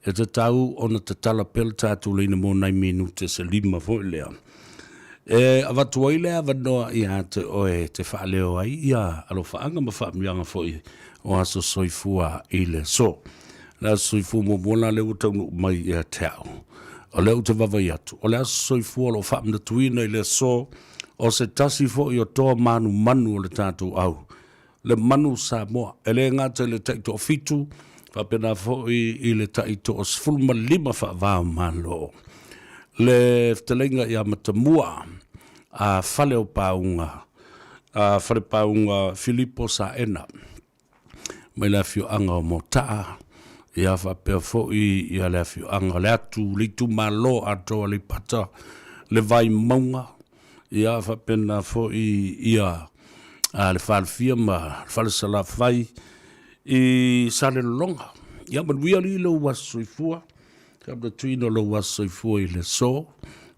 e tatau ona tatala pea le tatou laina mo nai minute se 5 foi lea. E avatu ai le avanoa ia te oe e te faaleo ai ia alofaaga ma faamanuiaga foi o aso soifua i le aso. Le aso soifua muamua la lea ua taunuu mai ia te au. O lea ou te vaavaai atu, o le aso soifua o lo o faamanatuina i le aso o se tasi foi o toa manumanu o le tatou au, le manu Samoa. E le gata i le taitoafitu, faapena foi i le taitoa-15 faava o Malo. Le fetalaiga ia Matamua a Faleopauga, a Falepauga Filipo Saena. mai le afioaga o Motaa, ia faapea foi ia le afioaga o le atu le itumalo atoa Aleipata, le Vaimauga, ia faapena foi ia a le Falefia ma le Falesalafai i Salelologa. Ia manuia alii lou aso soifua, Faamatuina lou aso soifua i le aso,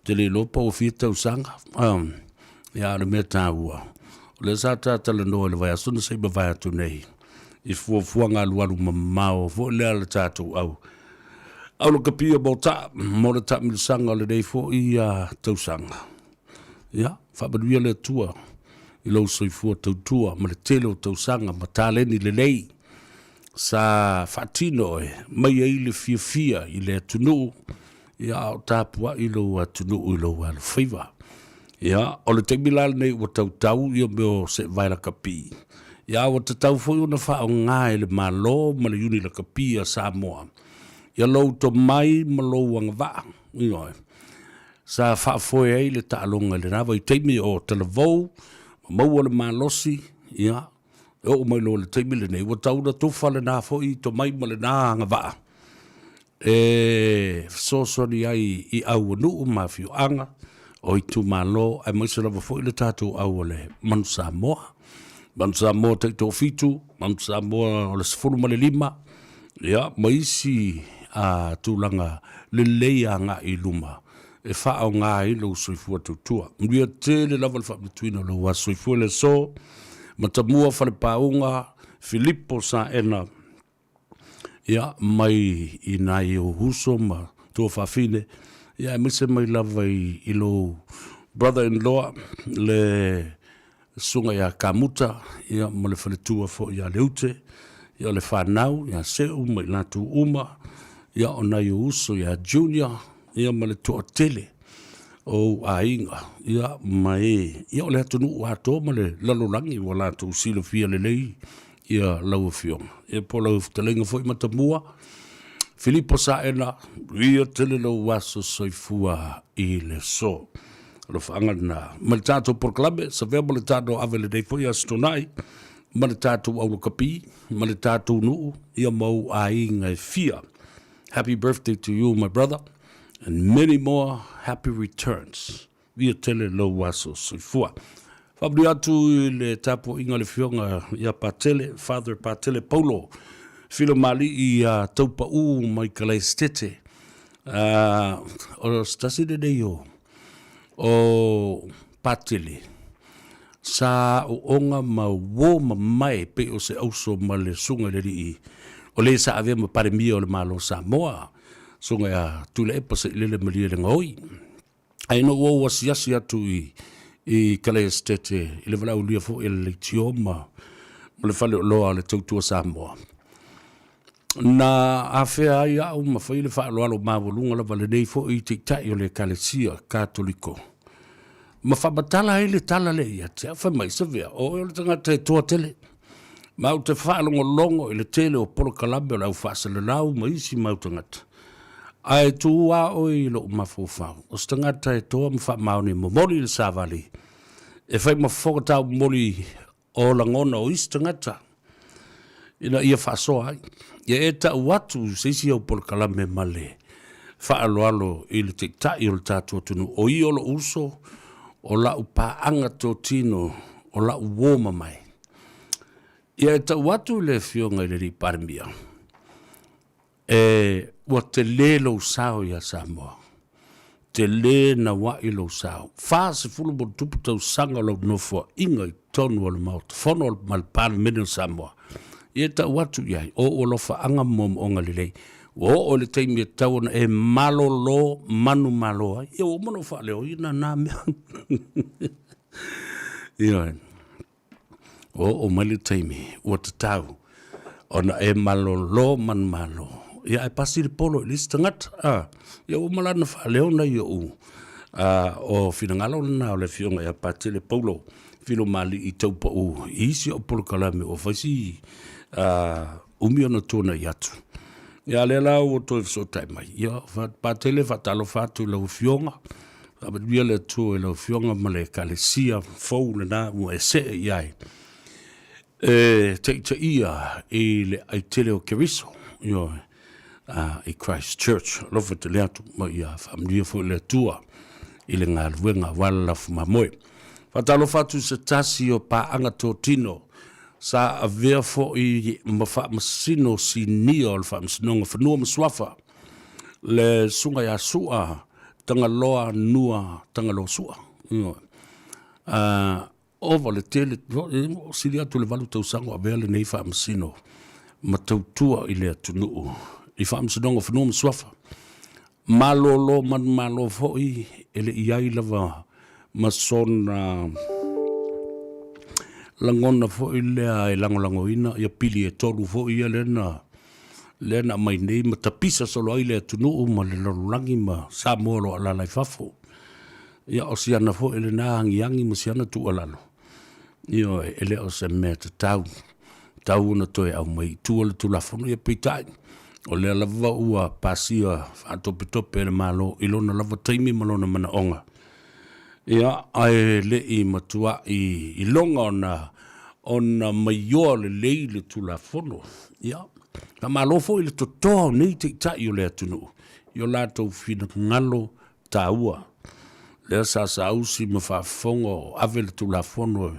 te le iloa po ua fia tausaga. Ia, a o le mea taua, o lea sa ta talanoa i le vaiaso na se i mavae atu nei, i fuafuaga alualu mamao foi lea a le tatou au aulakapi o Mota'a mo le taamilosaga o lenei foi tausaga. Ia, faamanuia le Atua i lou soifua tautua ma le tele o tausaga ma taleni lelei sa faatino e mai ai le fiafia i le atunuu, ia a o tapuai lou atunuu i lou alofaiva. Ia, o le taimi la lenei ua tautau ia mea o seevae lakapi, ia a ua tatau foi ona faaaoga e le Malo ma le Iuni Lakapi a Samoa ia lou tomai ma lou agavaa, ioe, sa faafoe ai le taaloga i lena vaitaimi o talavou ma maua le malosi, ia, E oo mai loa i le taimi lenei, ua tau na tufa lena foi tomai ma lena agavaa e fesoasoani ai i auanuu ma afioaga o itumalo aemaise lava foi le tatou au o le Manu Samoa. Manu Samoa taitoafitu, Manu Samoa o le 15, ia, ma isi a tulaga lelei agai i luma e faaaoga ai lou soifua tautua. Manuia tele lava le faamatuina o lou aso soifua i le aso. Matamua Falepauga Filipo Saena, ia, mai i nai ou uso ma tuafafine, ia, aemaise mai lava i, i lou brother-in-law, le Susuga ia Kamuta, ia, ma le faletua foi ia Leute, ia, o le fanau ia Seu ma i latou uma, ia, o nai ou uso ia Junior, ia, ma le toatele o ou aiga, ia, ma e, ia, o le atunuu atoa ma le lalolagi ua latou silafia lelei ia lau Afioga, ia, po o lau fetalaiga foi Matamua, Filipo Saena, ia tele lou aso soifua i le aso. Alofaaga lena. Ma le tatou polokalame, savea ma le tatou ave lenei foi Aso Toonai, ma le tatou aulakapi, ma le tatou nuu, ia ma ou aiga e fia. Happy birthday to you my brother, and many more happy returns. Ia tele lou aso soifua. Faamanuia atu i le tapuaiga a le Afioga ia Patele, Father Patele Paulo Filomalii ia Taupau mai Kalaesetete. O se tasi lenei o o Patele sa aooga ma uo mamae pei o se auso ma le susuga i le alii o le sa avea ma Palemia o le Malo o Samoa, susuga ia Tuilaepa Sailele Malielegaoi. Ae na ua ou asiasi atu i, i Kalaesetete i le valaaulia foi a le leitio ma, ma le faleoloa o le Tautua Samoa. Na afea ai au ma fai le faaaloalo maualuga lava lenei foi taitai o le Ekalesia Katoliko. Ma faamatala ai le tala lea ia te au, fai mai, Savea, o oe o le tagata e toa tele. Ma ou te faalogologo i le tele o polokalame o le au faasalalau ma isi mau tagata. Ae tu a oe i lou mafaufau, o se tagata e toa ma faamaoni e momoli i le savali, e fai ma fofoga taumoli. o lagona o isi tagata ina ia faasoa ai. Ia e tau atu i se isi au polokalame ma le faaaloalo i le Taitai o le tatou atunuu, o ia o lou uso, o lau paaga totino, o lau uo mamae. Ia e tau atu i le Afioga i le Alii Palemia, E ua tele lou sao ia Samoa, tele naua'i lou sao. 40+ tausaga o lau nofoa'iga i totonu o le Maota Fono ma le Palemene o Samoa. Ia e tau atu i ai, o ou alofaaga ma moomooga lelei, ua oo i le taimi e tatau ona e malolo manumalo ai. Ia ua uma ona ou faaleoina na mea. Ioe. Ua oo mai le taimi ua tatau ona e malolo manumalo, ia ae pasi le polo i le isi tagata. A, ia ua uma la ona faaleo nai o'u o finagalo lena o le Afioga ia Patele Paulo Filomalii Taupau i isi o'u polokalame ua fai si umi ona tuanai atu. Ia a o lea la ua toe fesootai mai, ia Patele, faatalofa atu i lau Afioga, Faamanuia le Atua i lau Afioga ma le Ekalesia fou lena ua e see i ai e taitaia i le aitele o Keriso, ioe, i Christ Church. Alofa tele atu ma ia faamanuia foi le Atua i le galuega aua le lafu mamoe. Faatalofa atu i se tasi o paaga totino sa avea foi ma faamasino sinia o le Faamasinoga Fanua ma Suafa, le Susuga ia Sua Tagaloa Nua Tagaloa Sua. Ioe. Ova le tele, sili atu le 8 tausaga o avea lenei faamasino ma tautua i le atunuu i Faamasinoga o Fanua ma Suafa. Malolo manumalo foi e le i ai lava ma sona lagona foi lea e lagolagoina ia pili e tolu foi ia lea na lea na aumai nei ma tapisa solo ai le atunuu ma le lalolagi ma Samoa o lo o alaala i fafo. Ia, o siana foi lena agiagi ma siana tuualalo, ioe, e le o se mea tatau, tatau ona toe aumai i tua le Tulafono. Ia peitai, o lea lava ua pasia faatopetope e le Malo i lona lava taimi ma lona manaoga. Ia, ae le i matuai iloga ona ona maioa lelei le Tulafono. Ia, faamalo foi i le totoa o nei taitai o le atunuu i o latou finagalo taua. Lea sa saausi ma faafofoga o ave le Tulafono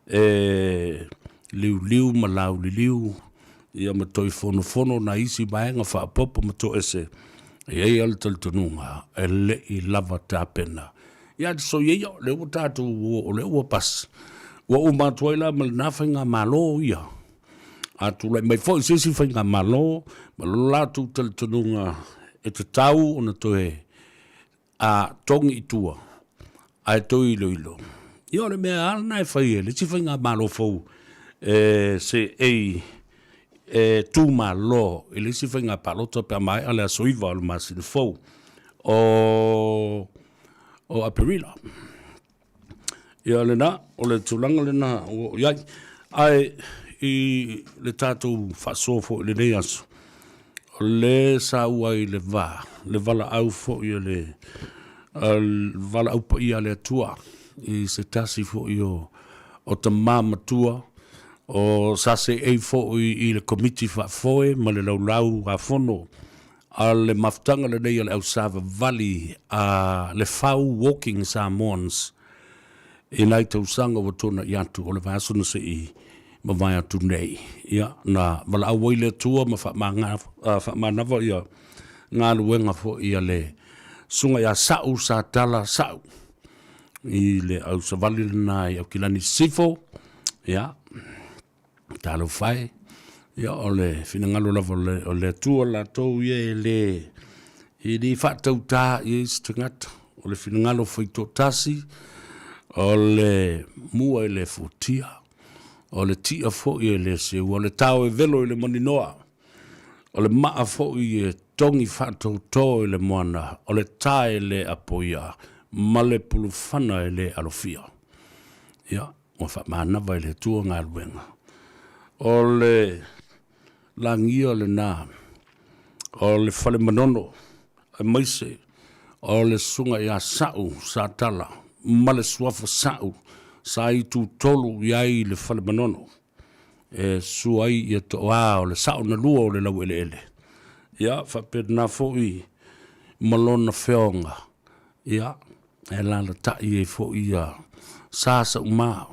e liuliu ma lauliliu ia ma toe fonofono nai isi vaega faaopoopo ma toese, e i ai lava le talitonuga e le i lava tapena. Ia soia ia, o lea ua tatou, o lea ua pasi. Ua uma atu ai la ma lena faigamalo ia. A tulai mai foi se isi faigamalo ma lo latou talitonuga e tatau ona toe a togi i tua ae toe iloilo. Ia o le mea lava lena e fai e le isi faigamalo fou e seei e tumalo i le isi faiga palota pe a maea le aso 9 o le masina fou o Aperila. Ia lena, o le tulaga lena ua oo i ai. Ae i le tatou faasoa foi i lenei aso, o le saua ai le va, le valaau foi a le valaau paia a le Atua i se tasi foi o tama matua o sa seei foi i le Komiti Faafoe ma le Laulau a Fono a le mafutaga lenei a le ausavavali a le Fau Walking Samoans i nai tausaga ua tuanai atu o le vaiaso na se i mavae atu nei. Ia, na valaau ai le Atua ma faamanava ia galuega foi a le Susuga ia Sa'u Satala Sa'u i le ausavali lena i Aukilani Sisifo. Ia, Talofa e, ia o le finagalo lava o le Atua latou ia e le e le faatautā i ai se tagata. O le finagalo faitoatasi, o le mua e le fuatia, o le tia foi e le seua, o le tao e velo i le maninoa, o le maa foi e togi faatouto i le moana, o le ta e le apoia ma le pulufana e le alofia. Ia, ua faamanava e le Atua galuega. O le lagia lena o le fale Manono, aemaise o le susuga ia Sa'u Satala ma le suafa Sa'u. Sa itutolu i ai le fale Manono e susu ai ia toa o le sao na lua o le laueleele. Ia, faapena foi ma lona feoga, ia, e alalatai ai foi ia Sa Sauma,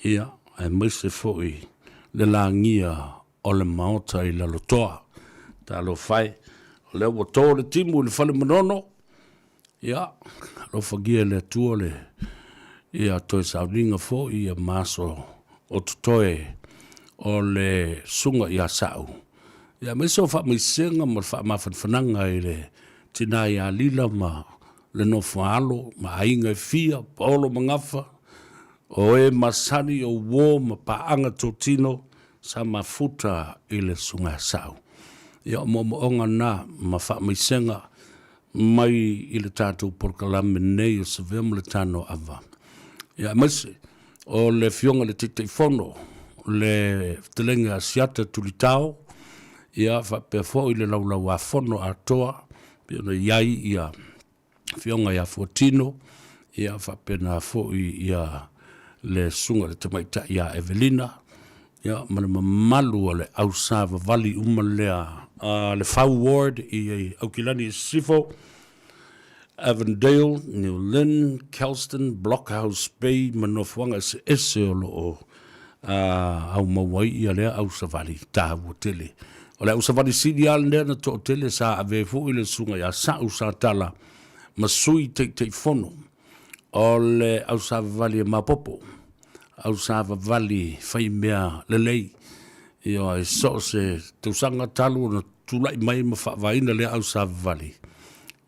ia, aemaise foi le lagia o le Maota i Lalotoa. Talofa e, o lea ua to le timu i le fale Manono, ia, alofagia e le Atua le ia toe sauniga foi ia ma aso o totoe o le susuga ia Sa'u, ia aemaise o faamaisega ma le faamafanafanaga i le tina ia Lila ma le nofo a alo ma aiga e fia, paolo ma gafa, o e masani o uo ma paaga totino sa mafuta i le susuga ia Sa'u. Ia o moomooga na ma faamaisega mai i le tatou polokalame nei o Savea ma le Tanoava. Ia aemaise o le Afioga i le Taitaifono, le Fetalaiga ia Siata Tulitao, ia faapea foi le Laulauafono atoa, pei ona i ai ia Afioga ia Fuatino, ia faapena foi ia le Susuga i le Tamaitai ia Evelina, ia ma le mamalu o le ausavavali uma lea a le Fau Ward i Aukilani i Sisifo, Avondale, New Lynn, Kelston, Blockhouse Bay ma nofoaga eseese o lo o aumau ai ia lea ausavali taua tele. O le ausavali sili lava lenei na toatele sa ave ai foi le susuga ia Sa'u Satala ma Sui Taitaifono o le ausavavali e maopoopo, ausavavali faimea lelei. Ioe, so o se tausaga talu ona tulai mai ma faavaeina lea ausavavali,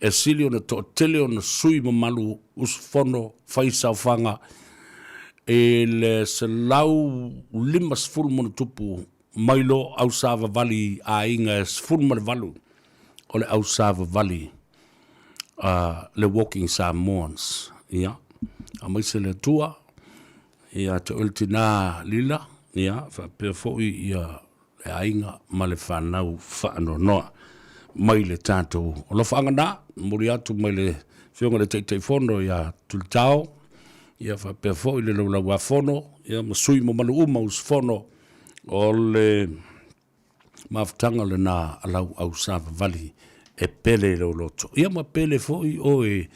e sili ona toatele ona sui mamalu usufono fai saofaga i le 150+ mai lo ausavavali aiga e 18 o le ausavavali a le Walking Samoans. Ia, aemaise le Atua, ia te oe le tina Lila, ia, faapea foi ia le aiga ma le fanau faanoanoa mai le tatou alofaaga na, momoli atu mai le Afioga i le Taitaifono ia Tulitao, ia faapea foi le Laulauafono, ia ma sui mamalu uma usufono o le mafutaga lena a lau ausavavali e pele i lou loto. Ia ma pele foi oe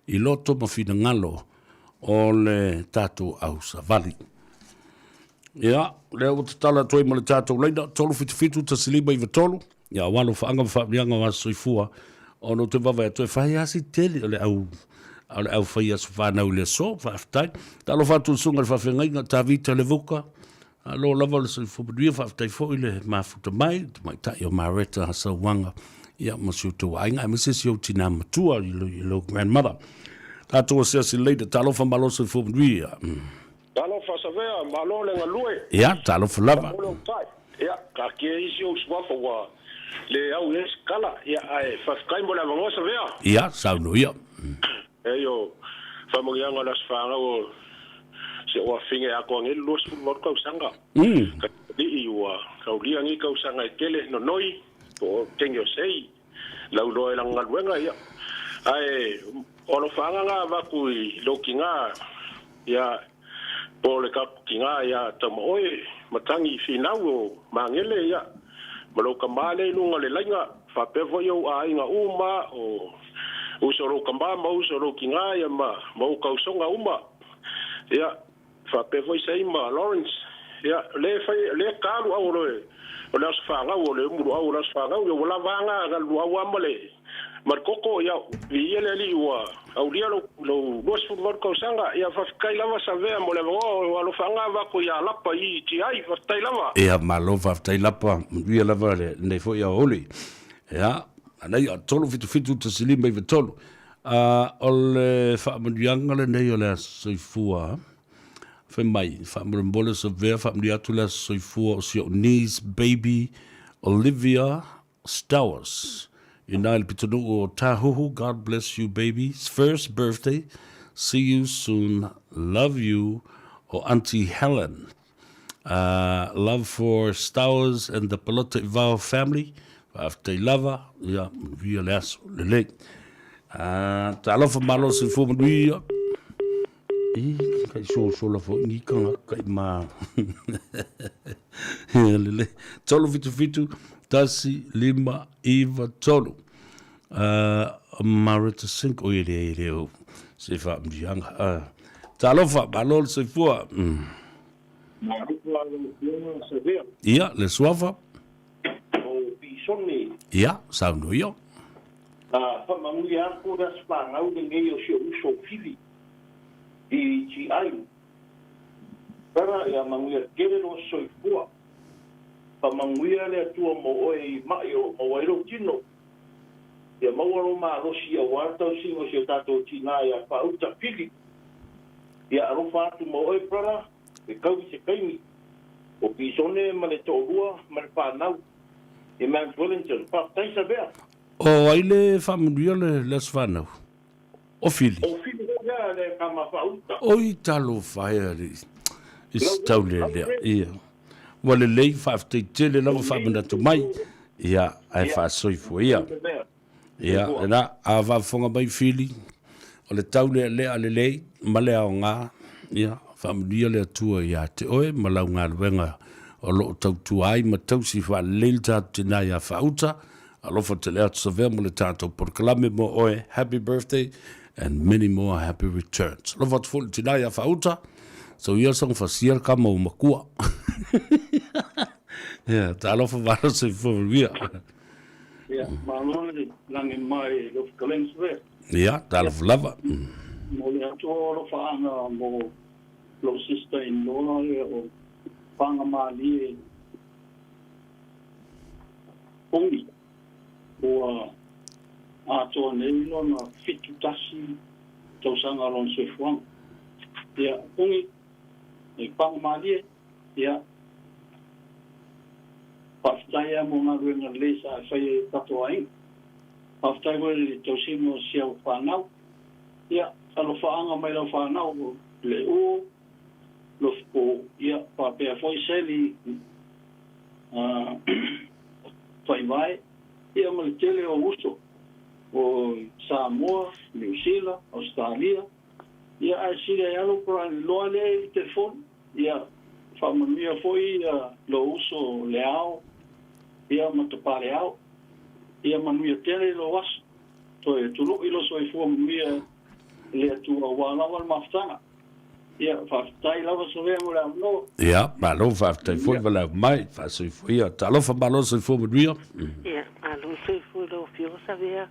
i loto ma finagalo o le tatou ausavali. Ia, lea ua tatala atu ai ma le tatou laina, 377 1593, ia aua alofaaga ma faamanuiaga o aso soifua, ona ou te vaavaai atu e fai lava si tele o le au o le au fai aso fanau i le aso, faafetai. Talofa atu i le susuga i le faafeagaiga Tavita Levuka, malo lava le soifua manuia, faafetai foi le mafuta mai, le tamaitai o Mareta Sauaga, ia ma si outou aiga, aemaise si ou tina matua i lou grandmother. Tatou asiasi later, talofa malo soifua manuia. Talofa Savea, malo le galue. Ia, talofa lava. Malo le onosai. Ia, taatia isi ou suafa ua le au i ai se tala. Ia, ae faafetai mo le avanoa Savea. Ia, saunoa ia. Eia o faamanuiaga o le Aso Fanau o si ou afafine e atoa nei le 28 tausaga. Alii ua taulia nei tausaga e tele, nonoi, po o teine o sei, lauiloa i lana galuega, ia. Ae o alofaaga na avatu i lou tina, ia, po o le tatou tina ia Taumaoe, Matagi Finau o Magele, ia, ma lou tama lea i luga o le laina, faapea foi ou aiga uma, o uso o lou tama ma uso o lou tina, ia, ma ou tausoga uma, ia. Faapea foi Sei ma Lawrence, ia, lea e fai, lea e ta luau o le, o le aso fanau, o le umu luau o le aso fanau, ia ua lava a na, na luau lava ma le, ma le koko, ia, viia le Alii ua aulia lou, lou 28 tausaga, ia faafetai lava Savea mo le avanoa, o alofaaga avatu ia Lapa i Tiai, faafetai lava. Ia, malo faafetai Lapa, manuia lava lenei foi aoauli. Ia, manaia, 3 7 7 1 5 9 3. A o le faamanuiaga lenei o le Aso Soifua, fai mai, faamolemole Savea, faamanuia atu le Aso Soifua o si ou niece baby Olivia Stowers i ina i le pitonuu o Tāhuhu, God bless you baby, first birthday, see you soon, love you, o Aunty Helen. Love for Stowers and the Palota Ivao family, faafetai lava, ia manuia le aso lelei. Talofa malo soifua manuia. I, kai sosola foi ni tagata kai ma. Ia lelei. 377 1 5 9 3. Marita Sink, oi e leai e le o se faamanuiaga. Talofa, malo le soifua. Malo lau Afioga Savea. Ia, le suafa. O Pisone. Ia, saunoa ia. A faamanuia atu le aso fanau lenei o si ou uso o Fili i GI. Tala ia manuia tele lou soifua. Faamanuia le Atua mo oe i maʻi o lo o maua ai lou tino. Ia maua lou malosi aua le tausiga o si o tatou tina ia Faauta Fili. Ia alofa atu mo oe brother, e kau i se taimi. O Pisone ma le toalua ma le fanau i Mount Wellington. Faafetai Savea. O ai le faamanuia le aso fanau? O Fili. O Fili foi lea le tama faauta. Oi talofa e alii i se tau lelea. Ia. Ua lelei, faafetai tele lava faamanatu mai. Ia, ae faasoifua ia. Ia, lena, a faafofoga mai Fili, o le tau lealea lelei ma le aoga, ia, faamanuia le Atua ia te oe ma lau galuega o lo o tautua ai ma tausi faalelei le tatou tina ia Faauta. Alofa tele atu Savea mo le tatou polokalame mo oe. Happy birthday and many more happy returns. Alofa atu foi le tina ia Faauta. So ia songa fasia le kama o makua. Yeah, talofa malo soifua manuia. Ia, malo le lagi mai lau fetalaiga Savea. Ia, talofa lava. Mo le atu o alofaaga mo lou sister in law ia o Pagamalie Pongi, ua atoa nei lona 71 tausaga o lona soifuaga. Ia, Pongi, e Pagamalie, ia, faafetai lava mo galuega lelei sa e faia i o tatou aiga. Faafetai foi i le tausiga o si au fanau. Ia, alofaaga mai lau fanau, le U, Lofuku, ia, faapea foi Seli, Faivae, ia ma le tele o uso o Samoa, Niu Sila, Ausetalia, ia ae sili ai lava lou brother-in-law lea i le telefoni, ia faamanuia foi lou uso Leao, ia ma Tapaleao, ia manuia tele lou aso, toe tului lou soifua manuia i le Atua aua lava le mafutaga. Ia, faafetai lava Savea mo le avanoa. Ia, malo faafetai foi valaau mai, faasoifua ia. Talofa malo soifua manuia. Ia, malo soifua i lau Afioga Savea,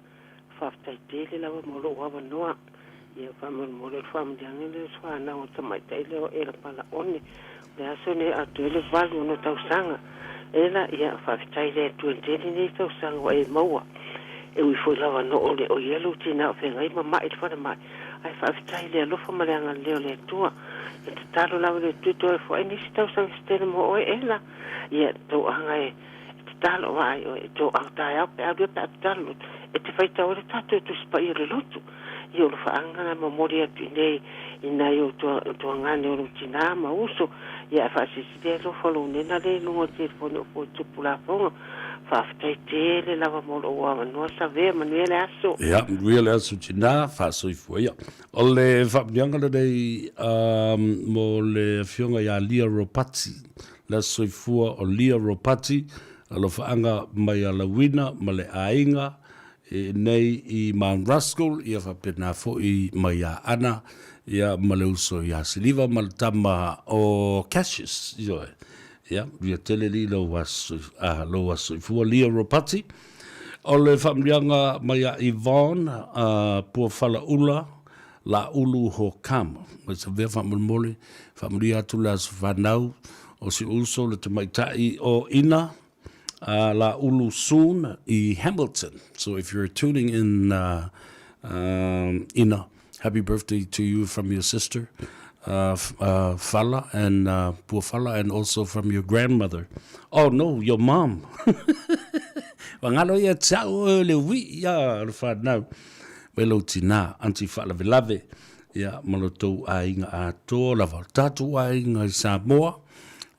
faafetai tele lava mo lou avanoa. Ia, faamolemole o le faamanuiaga lea o se fanau a le tamaitai lea o Ela Palaone, o le aso lenei atoa ai le 86 tausaga. Ela, ia, faafetai i le Atua i le tele nei tausaga ua e maua. E ui foi lava no o le o ia lou tina o feagai ma ma'i i le falemai, Ae faafetai i le alofa ma le agalelei o le Atua. E tatalo lava le Atua e toe afoai nisi tausaga se tele mo oe Ela. Ia, tauaga e tatalo vaai oe, e to ao taeao pe a lua pe a tatalo loto, e te faitau ai le tatou Tusi Paia o le Lotu. Ia o lofaaga na momoli atu i nei i nai ou tuagane o lou tinā ma uso, ia ae faasilisili alofa lou nena lea i luga o le telefoni o foe tupu lafoga. Faafetai tele lava mo lou avanoa Savea, manuia le aso. Ia, manuia le aso tina, faasoifua ia. O le faamanuiaga lenei mo le afioga ia Lia Ropati, le aso soifua o Lia Ropati, alofaaga mai a Lauina ma le aiga i nei i Mount Roskill, ia faapena foi mai ia Ana, ia ma le uso ia Siliva ma le tama o Cassius, ioe. Ia, manuia tele alii lou aso, ah, lou aso soifua Lia Ropati. O le faamanuiaga mai a Yvonne, uh, Puafalaula, Laulu Hokama. Mai Savea faamolemole, faamanuia atu le aso fanau o si uso le tamaitai o Ina, Laulu soon i Hamilton. So if you're tuning in, uh, um, Ina, happy birthday to you from your sister, uh, uh, Fala and uh, Puafala, and also from your grandmother. Oh no, your mom. Wangalo ia tau o le wi ia le whanau. Mai lau tina, auntie whaalavelave, ia ma lo tou aiga atoa lava. O tātou aiga i Samoa,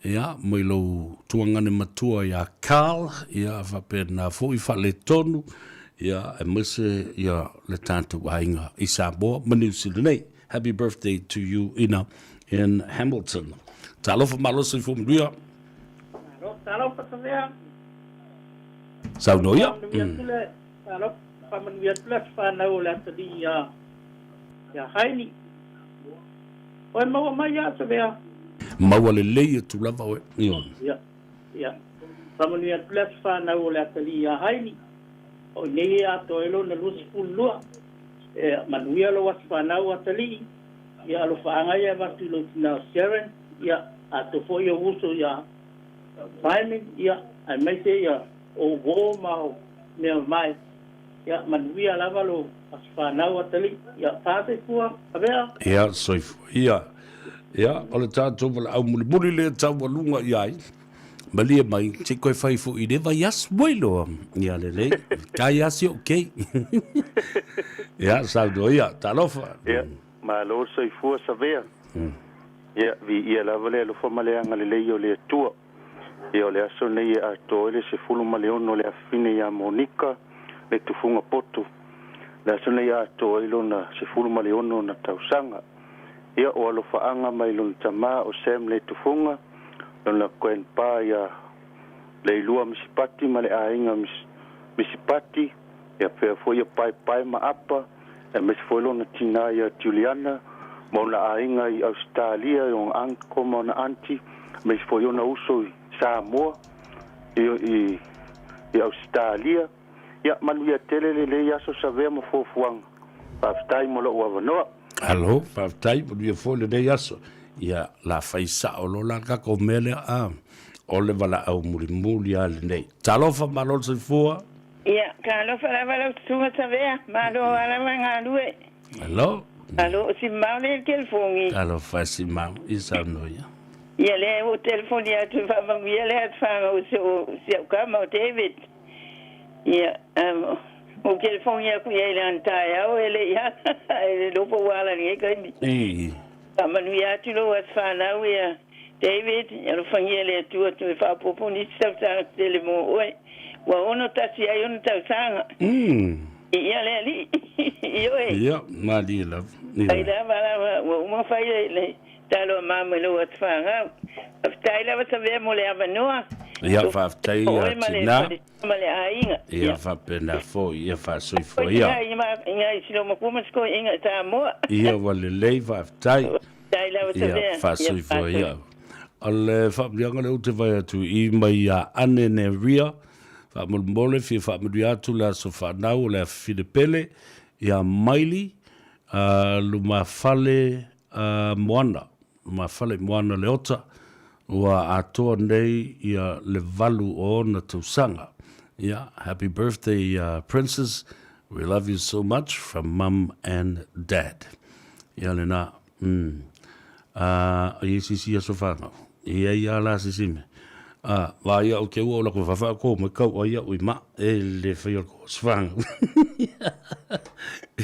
ia, mai lou tuagane matua ia Carl, ia, faapena foi faaletonu, ia, aemaise ia le tātou aiga i Samoa ma Niu Sila nei. Happy birthday to you Ina in Hamilton. Talofa malo soifua manuia. Malo, talofa Savea. Saunoa ia. Faamanuia atu le, talofa, faamanuia atu le aso fanau o le atalii ia, ia Haini. Oe maua mai ia Savea. Maua lelei atu lava oe. Ioe. Ia, ia. Faamanuia atu le aso fanau o le atalii ia Haini. O i nei e atoa ai lona 22. E manuia lou aso fanau atalii. Ia alofaaga ia e avatu i lou tina o Sharon, ia atoa foi ou uso ia Simon, ia aemaise ia ou uo ma ou mea mamae. Ia manuia lava lou aso fanau atalii. Ia faasoifua, avea. Ia soifua ia. Ia, o le tatou valaau mulimuli lea taualuga i ai. Malie mai, se i koe fai foi i le vaiaso ua iloa. Ia lelei, kai asi o kei. Ia, saunoa ia, talofa. Ia, malo le soifua Savea. Ia, viia lava le alofa ma le agalelei o le Atua. Ia, o le aso lenei e atoa ai le 16 o le afafine ia Monika le tufuga poto. Le aso lenei e atoa ai lona 16 ona tausaga. Ia, o alofaaga mai lona tama o Sam le tufuga, lona grandpa ia Leilua Misipati ma le aiga Misipati, ia pea foi ia Paepae ma Apa, aemaise foi lona tina ia Juliana ma ona aiga i Ausetalia, i ona uncle ma ona aunty, aemaise foi ona uso i Samoa i i Ausetalia. Ia, manuia tele lenei aso Savea ma fuafuaga. Faafetai mo lou avanoa. Alo, faafetai, manuia foi lenei aso. Ia, la fai sao loa la le tatou mea lea, a, o le valaau mulimuli lava lenei. Talofa, malo le soifua. Ia, talofa lava lau Susuga Savea, malo a lava galue. Alo. Alo, o Simao lea i le telefoni. Talofa e Simao, i saunoa ia. Ia, lea ua ou telefoni atu e faamanuia le atufaga o si au tama o David. Ia, ua ou telefoni atu i ai i le ana taeao e le i ala, e le iloa po ua ala i lenei taimi. Faamanuia atu lou aso fanau ia David, alofagia e le Atua toe faaopoopo nisi tausaga tele mo oe, ua 61 ai ona tausaga. Ia le Alii, ioe. Ia, malie lava. Fai lava lava, ua uma ona fai le talo a mama i lou aso fanau. Faafetai lava Savea mo le avanoa. Ia, faafetai Oe ma le Tina. faletua ma le aiga. Ia, faapena foi, ia faasoifua ia. I ngai Silomakua ma Sikoiga i Samoa. Ia, ua lelei, faafetai. Faafetai lava Ia, Savea. faasoifua ia. O le faamanuiaga lea ou te vaai atu i mai ia Ane Neria, faamolemole fia faamanuia atu le aso fanau o le afafine pele ia Maili Lumafale Moana, Lumafale Moana Leota, ua atoa nei ia le valu o ona tausaga. Ia, happy birthday princess, we love you so much from mum and dad. Ia lena, mm. A, i ai sisi aso fanau. I ai a la sisi me. A, va ia o ke ua o la ko whawha ko mai kau ai au i ma, e le whai o ko aso fanau.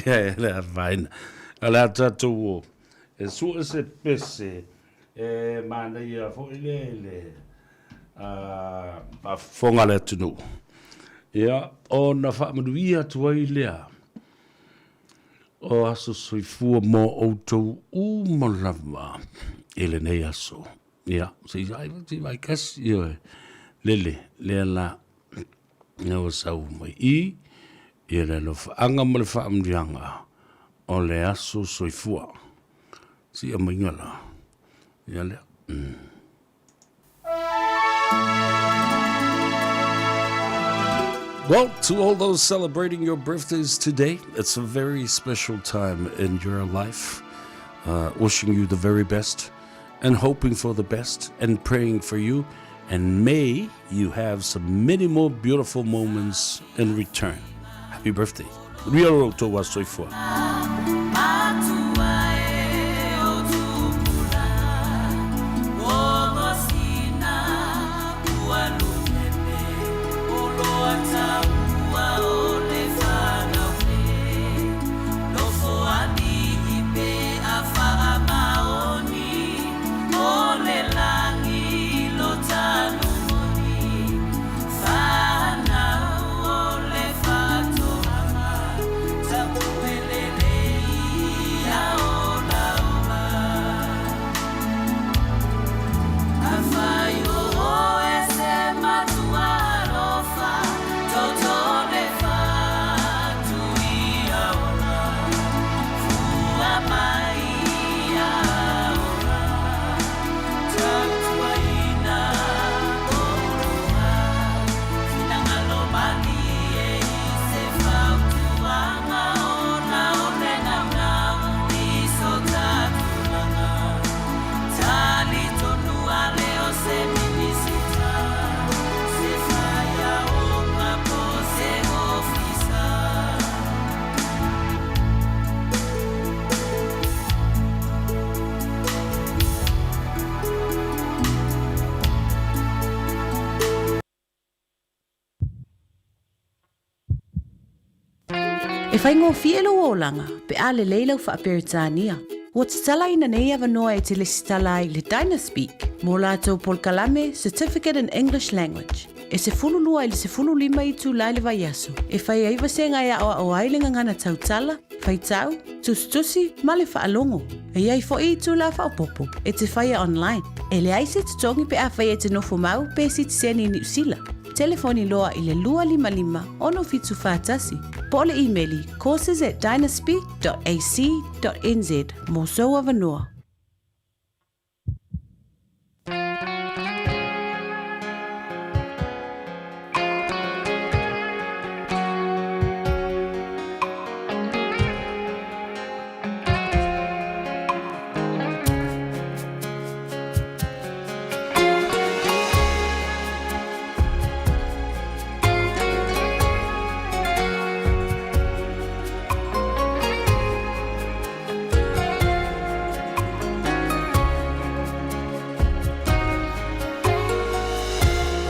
Ia e le a whaina. A le a tātou o. E sua se pese e mānaia foi le le a faafofoga le atunuu. Ia, ona faamanuia atu ai lea o aso soifua mo outou uma lava i lenei aso. Ia, se i ai se i vai kasi, ioe, lele, lea la, ina ua sau mai i, ia le alofaaga ma le faamanuiaga o le aso soifua. Se i aumaiga la, ia lea. Well, to all those celebrating your birthdays today, it's a very special time in your life. Wishing you the very best and hoping for the best and praying for you. And may you have some many more beautiful moments in return. Happy birthday. Ria ro tō wā soifua. faigofie lou olaga pe a lelei lau Faa-Peretania. Ua tatalaina nei avanoa e te lesitala ai i le Dynaspeak mo latou polokalame Certificate in English Language. E 12 i le 15 itula i le vaiaso e fai ai vasega e aoao ai le gagana tautala, faitau, tusitusi ma le faalogo. E i ai foi itula faaopoopo e te faia online. E leai se totogi pe afai e te nofo mau pe sitiseni i Niu Sila. Telefoni loa i le 255 6741 po o le imeli courses at dynaspeak.ac.nz mo sou avanoa.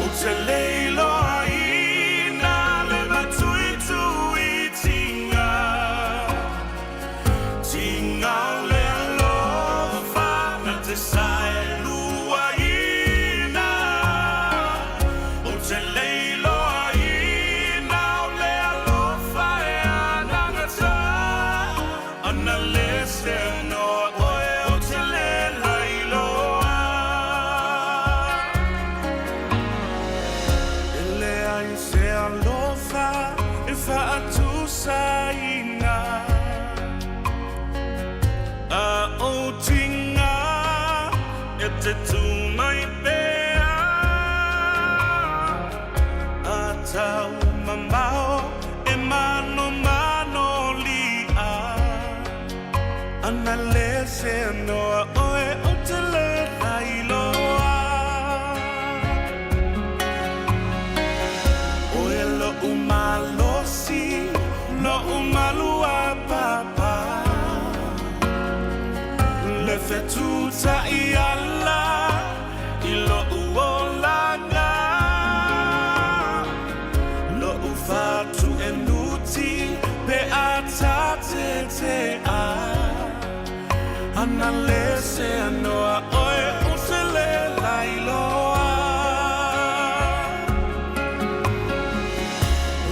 Ou te le iloaina le matuituitiga, Tiga o le alofa na te saeluaina. Ou te le iloaina o le alofa e anagata, Ana le se noa oe ou te le lailoa. E leai se alofa e faatusaina, A ou tiga e te tū mai pea, A tau mamao e manomano li'a, Ana le se noa oe ou te le lailoa. Oe lo'u malosi, lo'u maluapapa, Le fetutai ala i lo'u olaga, Lo'u fatuenuti pe a tatetea, Ana le se noa oe ou te le lailoa.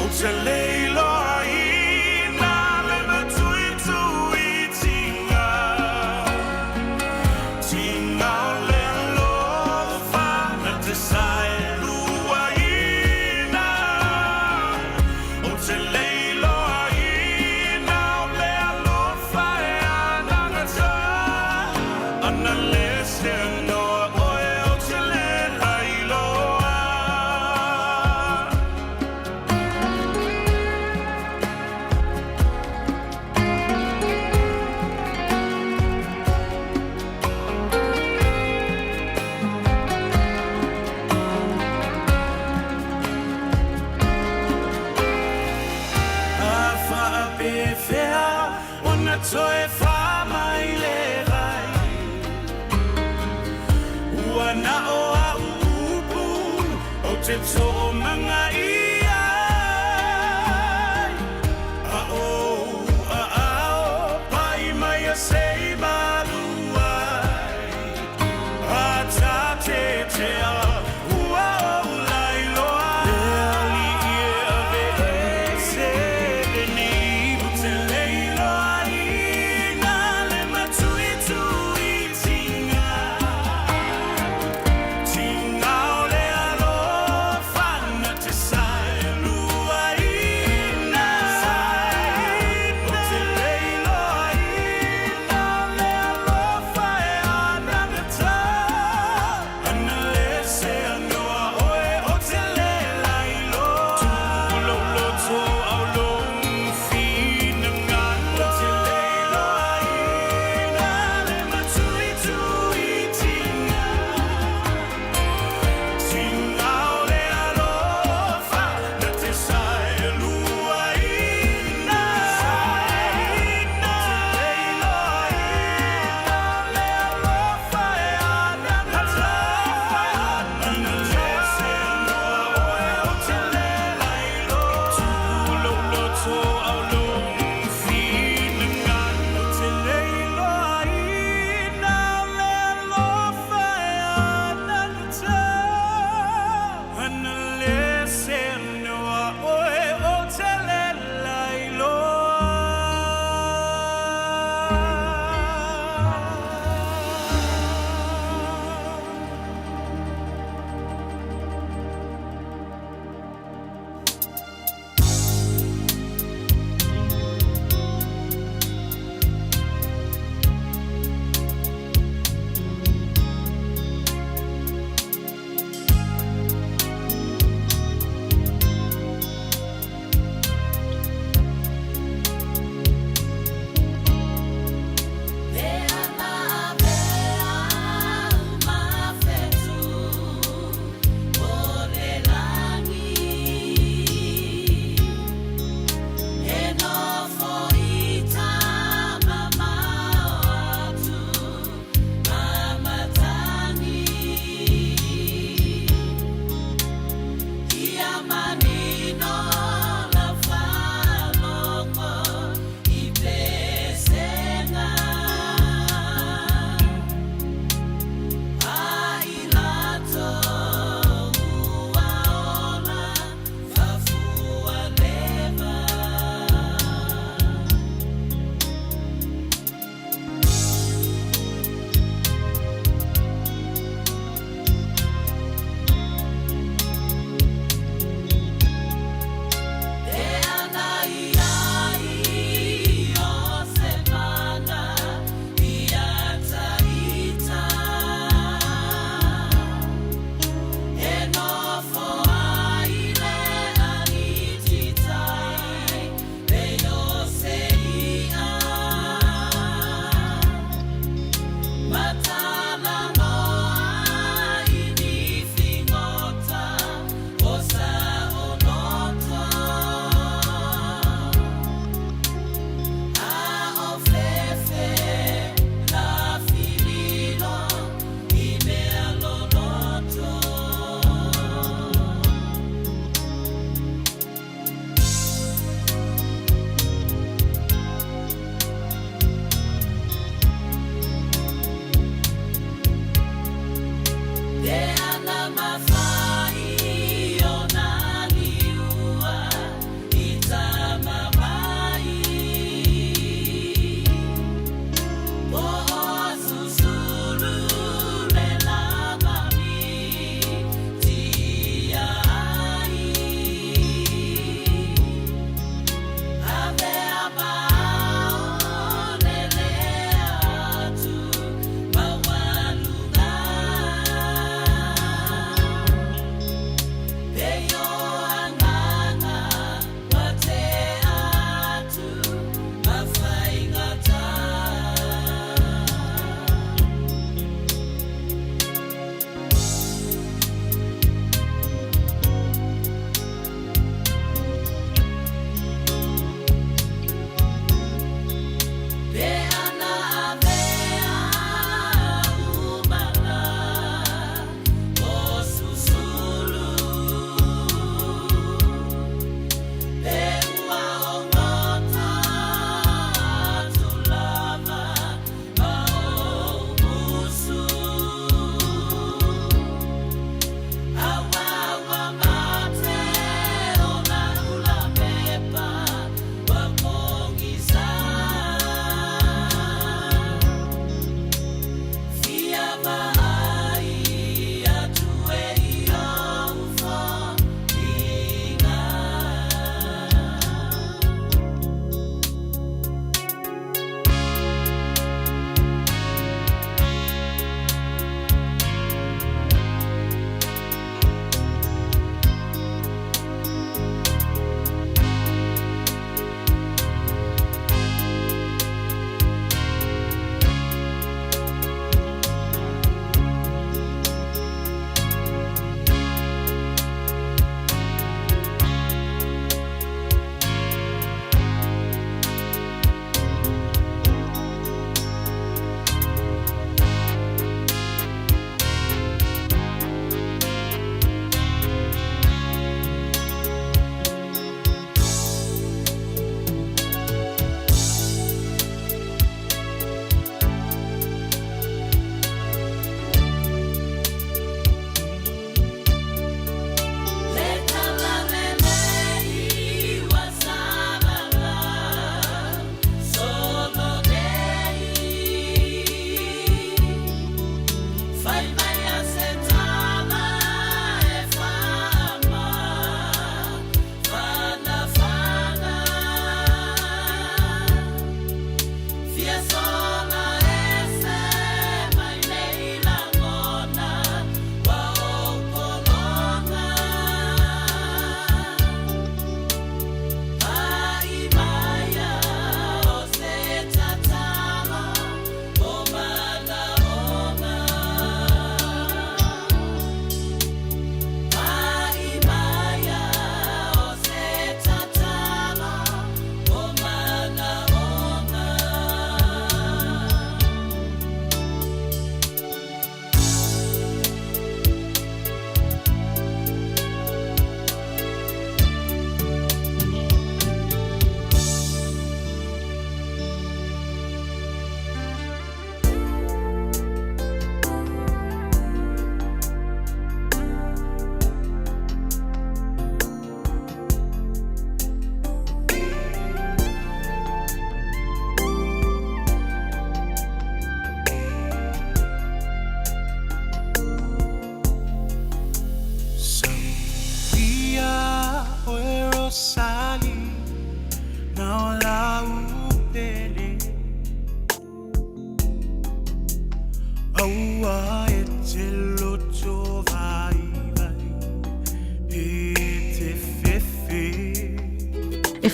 Ou te le iloaina le matuituitiga, Tiga o le alofa na te saeluaina. Ou te le iloaina o le alofa e anagata, Ana le se noa oe ou te le lailoa. A faapefea ona toe faa mai le vai, Ua na o a'u upu ou te toomagaia ai, A ou aao pai mai a se i malu ai, A tatetea ua ou lailoa. E alii e aveese lenei Ou te le iloaina le matuituitiga, Tiga o le alofa na te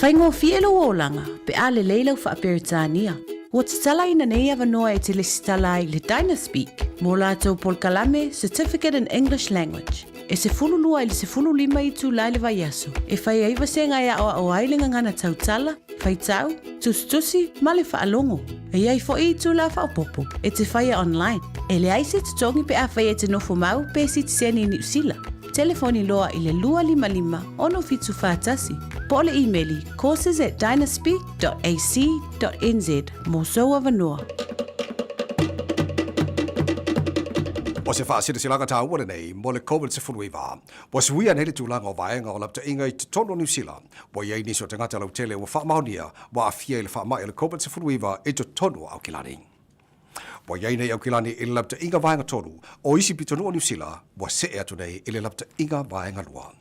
faigofie lou olaga pe a lelei lau Faa-Peretania. Ua tatalaina nei avanoa e te lesitala ai i le Dynaspeak mo latou polokalame Certificate in English Language. E 12 i le 15 itula i le vaiaso e fai ai vasega e aoao ai le gagana tautala, faitau, tusitusi ma le faalogo. E i ai foi itula faaopoopo e te faia online. E leai se totogi pe afai e te nofo mau pe sitiseni i Niu Sila. Telefoni loa i le 255 6741 po o le imeli courses at dynaspeak.ac.nz mo sou avanoa. O se faasilasilaga taua lenei mo le Covid-19, ua suia nei le tulaga o vaega o lapataiga i totonu o Niu Sila. Ua i ai nisi o tagata lautele ua faamaonia ua aafia i le faamai o le Covid-19 i totonu o Aukilani. Ua i ai nei Aukilani i le lapataiga vaega tolu, o isi pitonuu o Niu Sila ua see atu nei i le lapataiga vaega lua.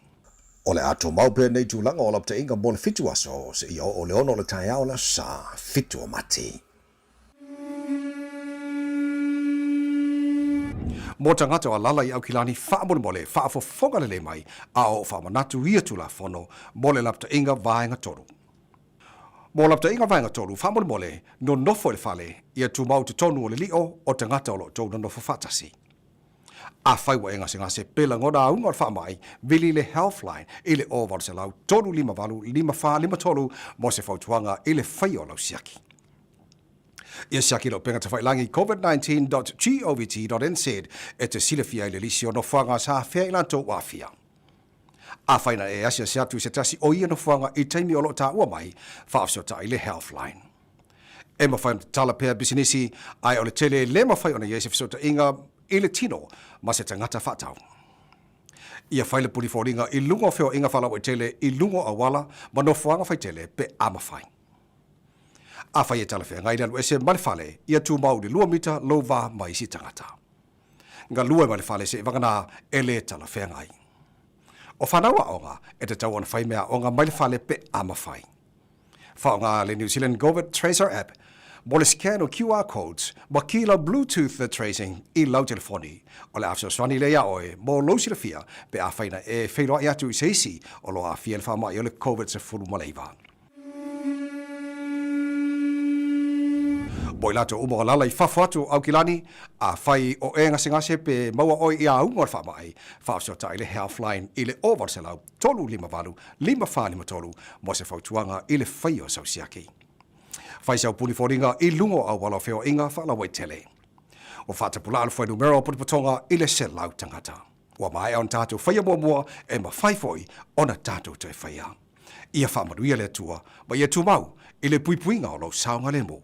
O le a tumau pea nei tulaga o lapataiga mo le fitu aso seia oo le 6 o le taeao o le Aso Sa, 7 o Mati. Mo tagata o alala i Aukilani faamolemole faafofoga lelei mai a o faamanatu ia Tulafono mo le lapataiga vaega tolu. Mo lapataiga vaega tolu faamolemole nonofo i le fale ia tumau totonu o le lio o tagata o lo o tou nonofo faatasi. Afai ua e gasegase pe lagona auga o le faamai, vili le Healthline i le 0800 358 5453 mo se fautuaga i le faia o lau siaki. Ia siaki lau upega tafailangi covid19.govt.nz e te silafia ai le lisi o nofoaga sa afea i latou ua aafia. Afai na e asiasi atu i se tasi o ia nofoaga i taimi o lo o taua mai, faafesootai le Healthline. E mafai ona tatala pea pisinisi, ae o le tele e le mafai ona i ai se fesootaiga i le tino ma se tagata faatau. Ia fai le puni foliga i luga o feoaiga faalauaitele i luga o auala ma nofoaga faitele pe a mafai. Afai e talafeagai le alu ese ma le fale, ia tumau i le lua mita lou va ma isi tagata. Galue ma le fale seivagana e le talafeagai. O fanau aoga e tatau ona fai mea aoga mai le fale pe a mafai. Faaaoga le New Zealand Covid Tracer app mo le scan o QR codes ma ki lau Bluetooth tracing i lau telefoni. O le a fesoasoani lea iā oe mo lou silafia pe afai na e feiloai atu i se isi o lo o aafia i le faamai o le Covid-19. Mo i latou uma o alala i fafo atu o Aukilani, afai o e gasegase pe maua oe i auga o le faamai, faafesootai le Healthline i le 0800 358 5453 mo se fautuaga i le faia o sau siaki. Fai sau puni foliga i luga o auala o feoaiga faalauaitele. Ua faatapulaa le fuainumera o potopotoga i le 100 tagata. Ua maea ona tatou faia muamua, e mafai foi ona tatou toe faia. Ia faamanuia le Atua ma ia tumau i le puipuiga o lou saogalemu.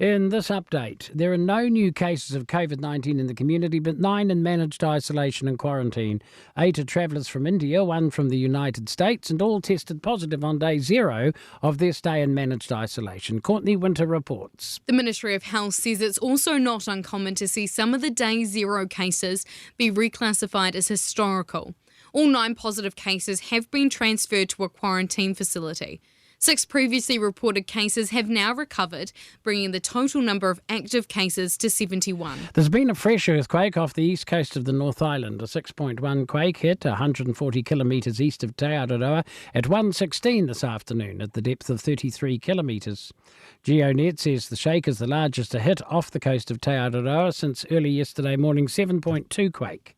In this update, there are no new cases of COVID 19 in the community, but nine in managed isolation and quarantine. Eight are travellers from India, one from the United States, and all tested positive on day zero of their stay in managed isolation. Courtney Winter reports. The Ministry of Health says it's also not uncommon to see some of the day zero cases be reclassified as historical. All nine positive cases have been transferred to a quarantine facility. Six previously reported cases have now recovered, bringing the total number of active cases to 71. There's been a fresh earthquake off the east coast of the North Island. A 6.1 quake hit 140 kilometres east of Te Araroa at 1.16 this afternoon at the depth of 33 kilometres. GeoNet says the shake is the largest to hit off the coast of Te Araroa since early yesterday morning 7.2 quake.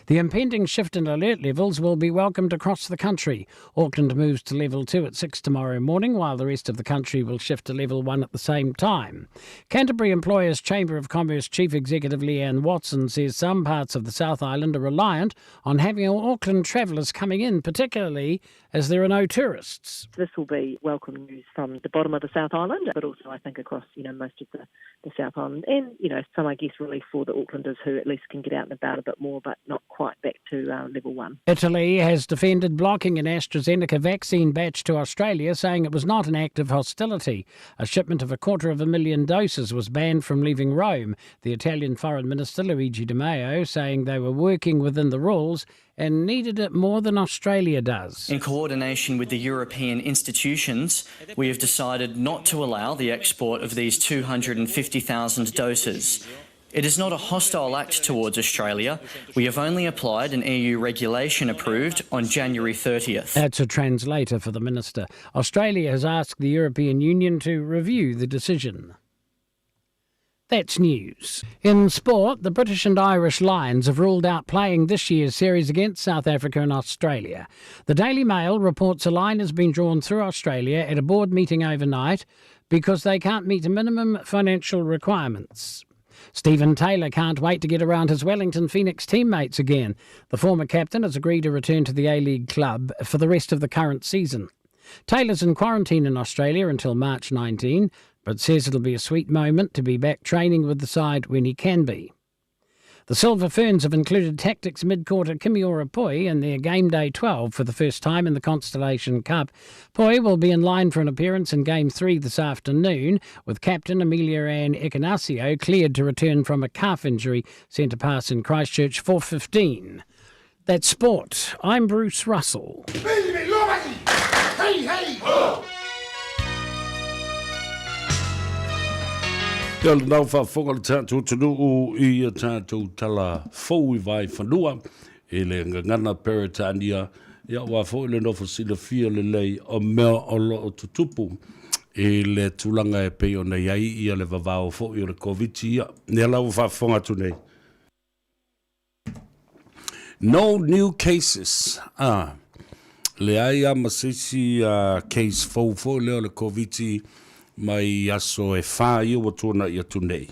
The impending shift in alert levels will be welcomed across the country. Auckland moves to level 2 at 6 tomorrow morning, while the rest of the country will shift to level 1 at the same time. Canterbury Employers Chamber of Commerce Chief Executive Leanne Watson says some parts of the South Island are reliant on having Auckland travellers coming in, particularly as there are no tourists. This will be welcome news from the bottom of the South Island, but also I think across, you know, most of the, the South Island and, you know, some, I guess, relief for the Aucklanders who at least can get out and about a bit more, but not quite back to level one. Italy has defended blocking an AstraZeneca vaccine batch to Australia, saying it was not an act of hostility. A shipment of 250,000 doses was banned from leaving Rome. The Italian Foreign Minister Luigi Di Maio saying they were working within the rules and needed it more than Australia does. In coordination with the European institutions, we have decided not to allow the export of these 250,000 doses. It is not a hostile act towards Australia. We have only applied an EU regulation approved on January 30th. That's a translator for the minister. Australia has asked the European Union to review the decision. That's news. In sport, the British and Irish Lions have ruled out playing this year's series against South Africa and Australia. The Daily Mail reports a line has been drawn through Australia at a board meeting overnight because they can't meet minimum financial requirements. Steven Taylor can't wait to get around his Wellington Phoenix teammates again. The former captain has agreed to return to the A League club for the rest of the current season. Taylor's in quarantine in Australia until March 19, but says it'll be a sweet moment to be back training with the side when he can be. The Silver Ferns have included tactics mid-quarter Kimiora Poi in their game day 12 for the first time in the Constellation Cup. Poi will be in line for an appearance in Game 3 this afternoon, with captain Amelia Ann Ekenasio cleared to return from a calf injury sent to pass in Christchurch 4.15. That's sport. I'm Bruce Russell. Hey, hey! Ia lenā ua faafofoga le tatou atunuu i a tatou tala fou i Vaefanua i le gagana Peretania, ia aua foi le nofo silafia lelei o mea o lo o tutupu i le tulaga e pei ona i ai ia le vavao foi o le Koviti ia. Ia la ua faafofoga atu nei. No new cases. Ah, leai lava ma se isi case fou foi lea o le Koviti mai aso e whā ia ua tuanai atu nei.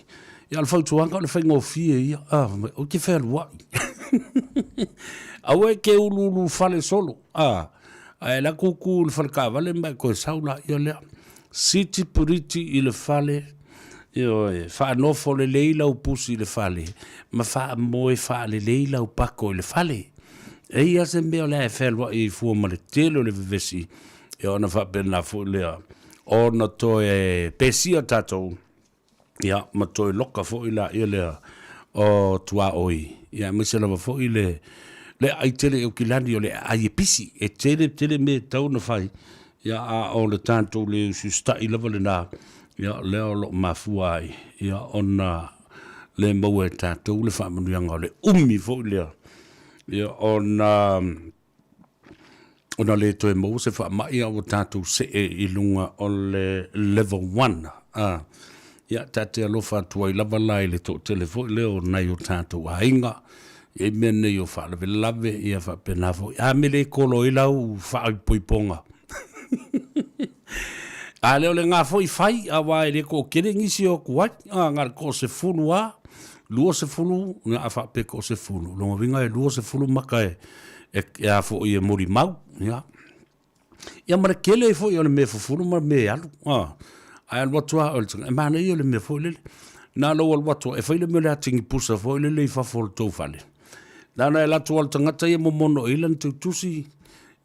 Ia, o le fautuaga o le faigofie ia. Ah, ou te fealuai. Aua e ke uluulu fale solo. Ah, ae la kuku le fale taavale ma e toe sau laia lea. Siti puriti i le fale, ioe, faanofo lelei lau pusi i le fale, ma faamoe faalelei lau pako i le fale. Eia se mea o le a e fealuai ai fua ma le tele o le vevesi, ia ona faapena foi lea ona toe pesia tatou, ia, ma toe loka foi laia lea o tuaoi, ia, aemaise lava foi le le aai tele i Aukilani o le aai e pisi, e tele tele mea e tatau ona fai, ia, a o le tatou le usiusita'i lava lena, ia, lea o lo o mafua ai, ia, ona le maua e tatou le faamanuiaga o le umi foi lea, ia, ona ona le toe maua se faamai a ua tatou see i luga o le level 1. A, ia, ta te alofa atu ai lava la i le toatele foi lea o nai o tatou aiga, i mea nei o faalavelave, ia faapena foi. A mea le kolo ai lau faaipoipoga. A lea o le ga foi fai, aua e le toatele nisi o atu ai, a, na o le toasefulu lava, 20, na a faapea toasefulu, lona uiga e 20 maka e, e, e a foi e molimau, ia. Ia ma le tele ai foi o le mea fufulu ma le mea e alu, a. Ae alu atu lava oe i le tagata, e manaia le mea foi lele. Na lou alu atu, e fai le mea o le atigi pusa foi lele i fafo o le tou fale. Na ona e alu atu lava o le tagata ia momono i ai lana teutusi,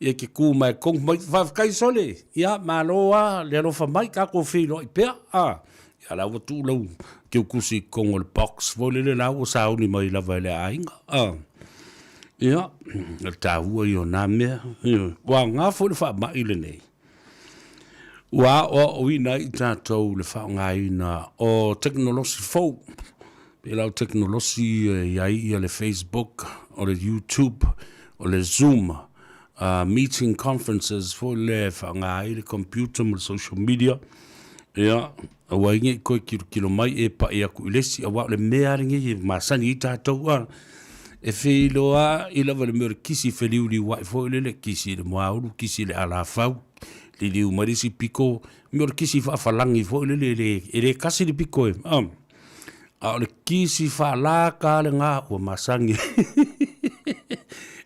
ia e te tu mai e tonu mai, faafetai sole, ia malo lava le alofa mai, tatou feiloai pea, a. Ia la ua tuu lau teutusi i totonu o le box foi lele la ua sauni mai lava e le aiga, a. Ia, o le taua ia o na mea. Ua aoga foi le faamai lenei. Ua aoaoina ai i tatou le faaaogaina o tekonolosi fou. Pei la o tekonolosi e i ai ia le Facebook, o le YouTube, o le Zoom, meeting conferences foi lea e faaaoga ai le computer ma le social media. Ia, aua ai ne i toe tilotilo mai e pai atu i le isi, aua o le mea lava lenei e masani ai tatou a. E feiloai lava i le mea o le kisi feliuliuai foi lele, kisi i le moaulu, kisi i le alafau, liliu mai le isi pito, mea o le kisi faafalagi foi lele, e le, e le kasi le pito e, a. A o le kisi faalaka lena ua masani.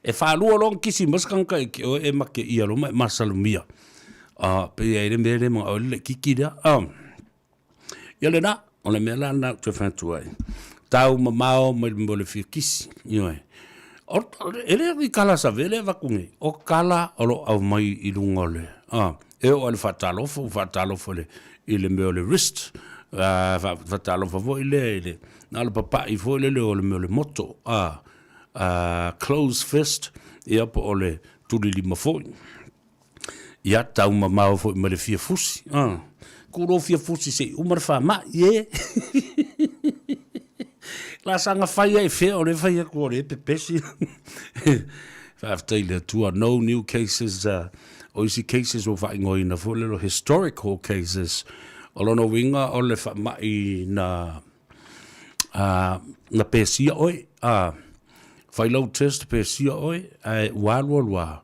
E faalua loa ona kisi mai se tagata ia te oe e mateia loa ma e masalomia. A, pei e i ai le mea lea manao ai le laitiiti lea. A, ia lena, o le mea la lena ou te fai atu ai, tau mamao mai le mea o le fia kisi, ioe. O, e le o ni tala save lea e avatu nei, o tala o lo o aumai i luga o le, a, e oo lava i le faatalofa, ua faatalofa i le, i le mea o le wrist, a, faatalofa foi lea i le, na o le papai foi lele o le mea o le moto, a, a, close fist. Ia po o le tulilima foi. Ia, taumamao foi ma le fia fusi. Ah. Ku lou fia fusi se i uma le faamai, e. La saga fai ai fea o le fai atu o le pepesi. Faafetai i le Atua, no new cases, o isi cases ua faaigoaina foi lea o historical cases. O lona uiga o le faamai na na pesia oe, fai lau test pesia oe, ae ua alu alu lava,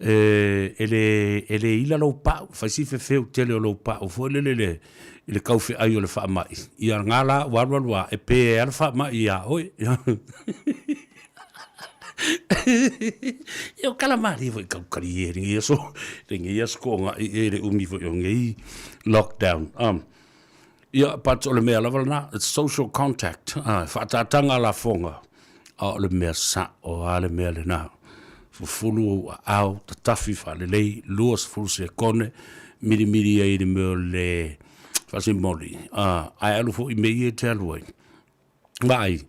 e le ila lou pau, fai si fefeu tele o lou pau foi lele i le taufeai o le faamai, ia na la ua alu alu lava, e pe ai lava le faamai ia oe. Ia o tala malie foi tau talie i lenei aso, lenei aso toonai i le umi foi o lenei lockdown. Ia, but o le mea lava lena, it's social contact, a, faataataga lafoga, a o le mea sa'o lava le mea lena. Fufulu ou aao, tatafi faalelei, 20 sekone, milimili ai i le mea o le faasimoli, a, ae alu foi i mea ia e te alu ai. Vaai,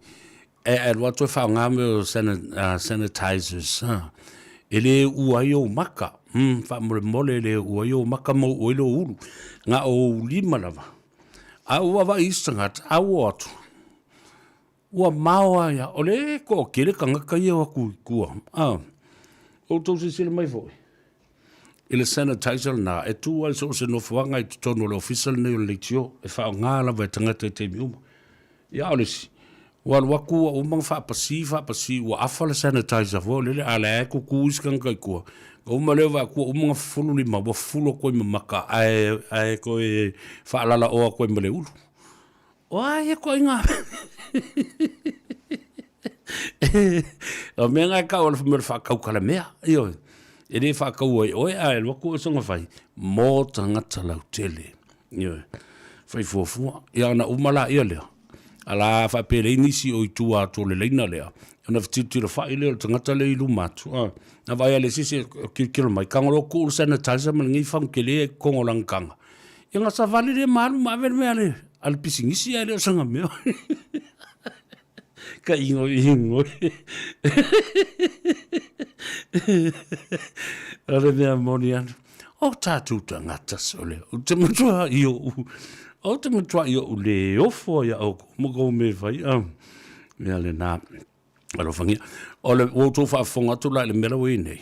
e alu atu e faaaoga mea o sanitizers, a, e le uua ai ou maka, faamolemole e le uua ai ou maka ma uua ai lou ulu, na o ou lima lava. A ua vaavaai isi tagata, a ua o atu, ua mao lava ia, o le toatele tagata ia e o atu i tua, a. Outou silasila mai foi i le sanitizer lena e tu ai so o se nofoaga i totonu o le ofisa lenei o le leitio, e faaaoga lava e tagata i taimi uma. Ia a o le isi, ua alu atu ua uma ona faapasi faapasi ua afa le sanitizer foi lele, a o lea e tutu isi tagata i tua, ona uma lea o vaai atu ua uma ona fufulu lima, ua fufulu atu ai ma maka ae, ae toe faalalaoa atu ai ma le ulu. O a ia ituaiga O mea na e tau o le mea o le faatautalamea, ioe. E le faataua e oe ae alu atu oe soona fai mo tagata lautele, ioe. Fai fuafua. Ia ona uma laia lea, ala faapea leai nisi o i tua atu o le laina lea, ona fetilotilo fai lea o le tagata lea i luma atu, a. Na vaai lava e le isi e tilotilo mai, tago loa tuu le sanitizer ma lenei fagu tele i totonu o lana taga, Ia ona savali lea ma alu ma ave le mea a le pisinisi ae le o sana mea. Ka ingoingo. O le mea moni atu, o tatou tagata sole, ou te matua i ou, ou te matua i ou le ofo ia outou ma kou mea e fai. Mea lena. Alofagia. O le, ua outou faafofoga atu la i le mea la ua i ai nei,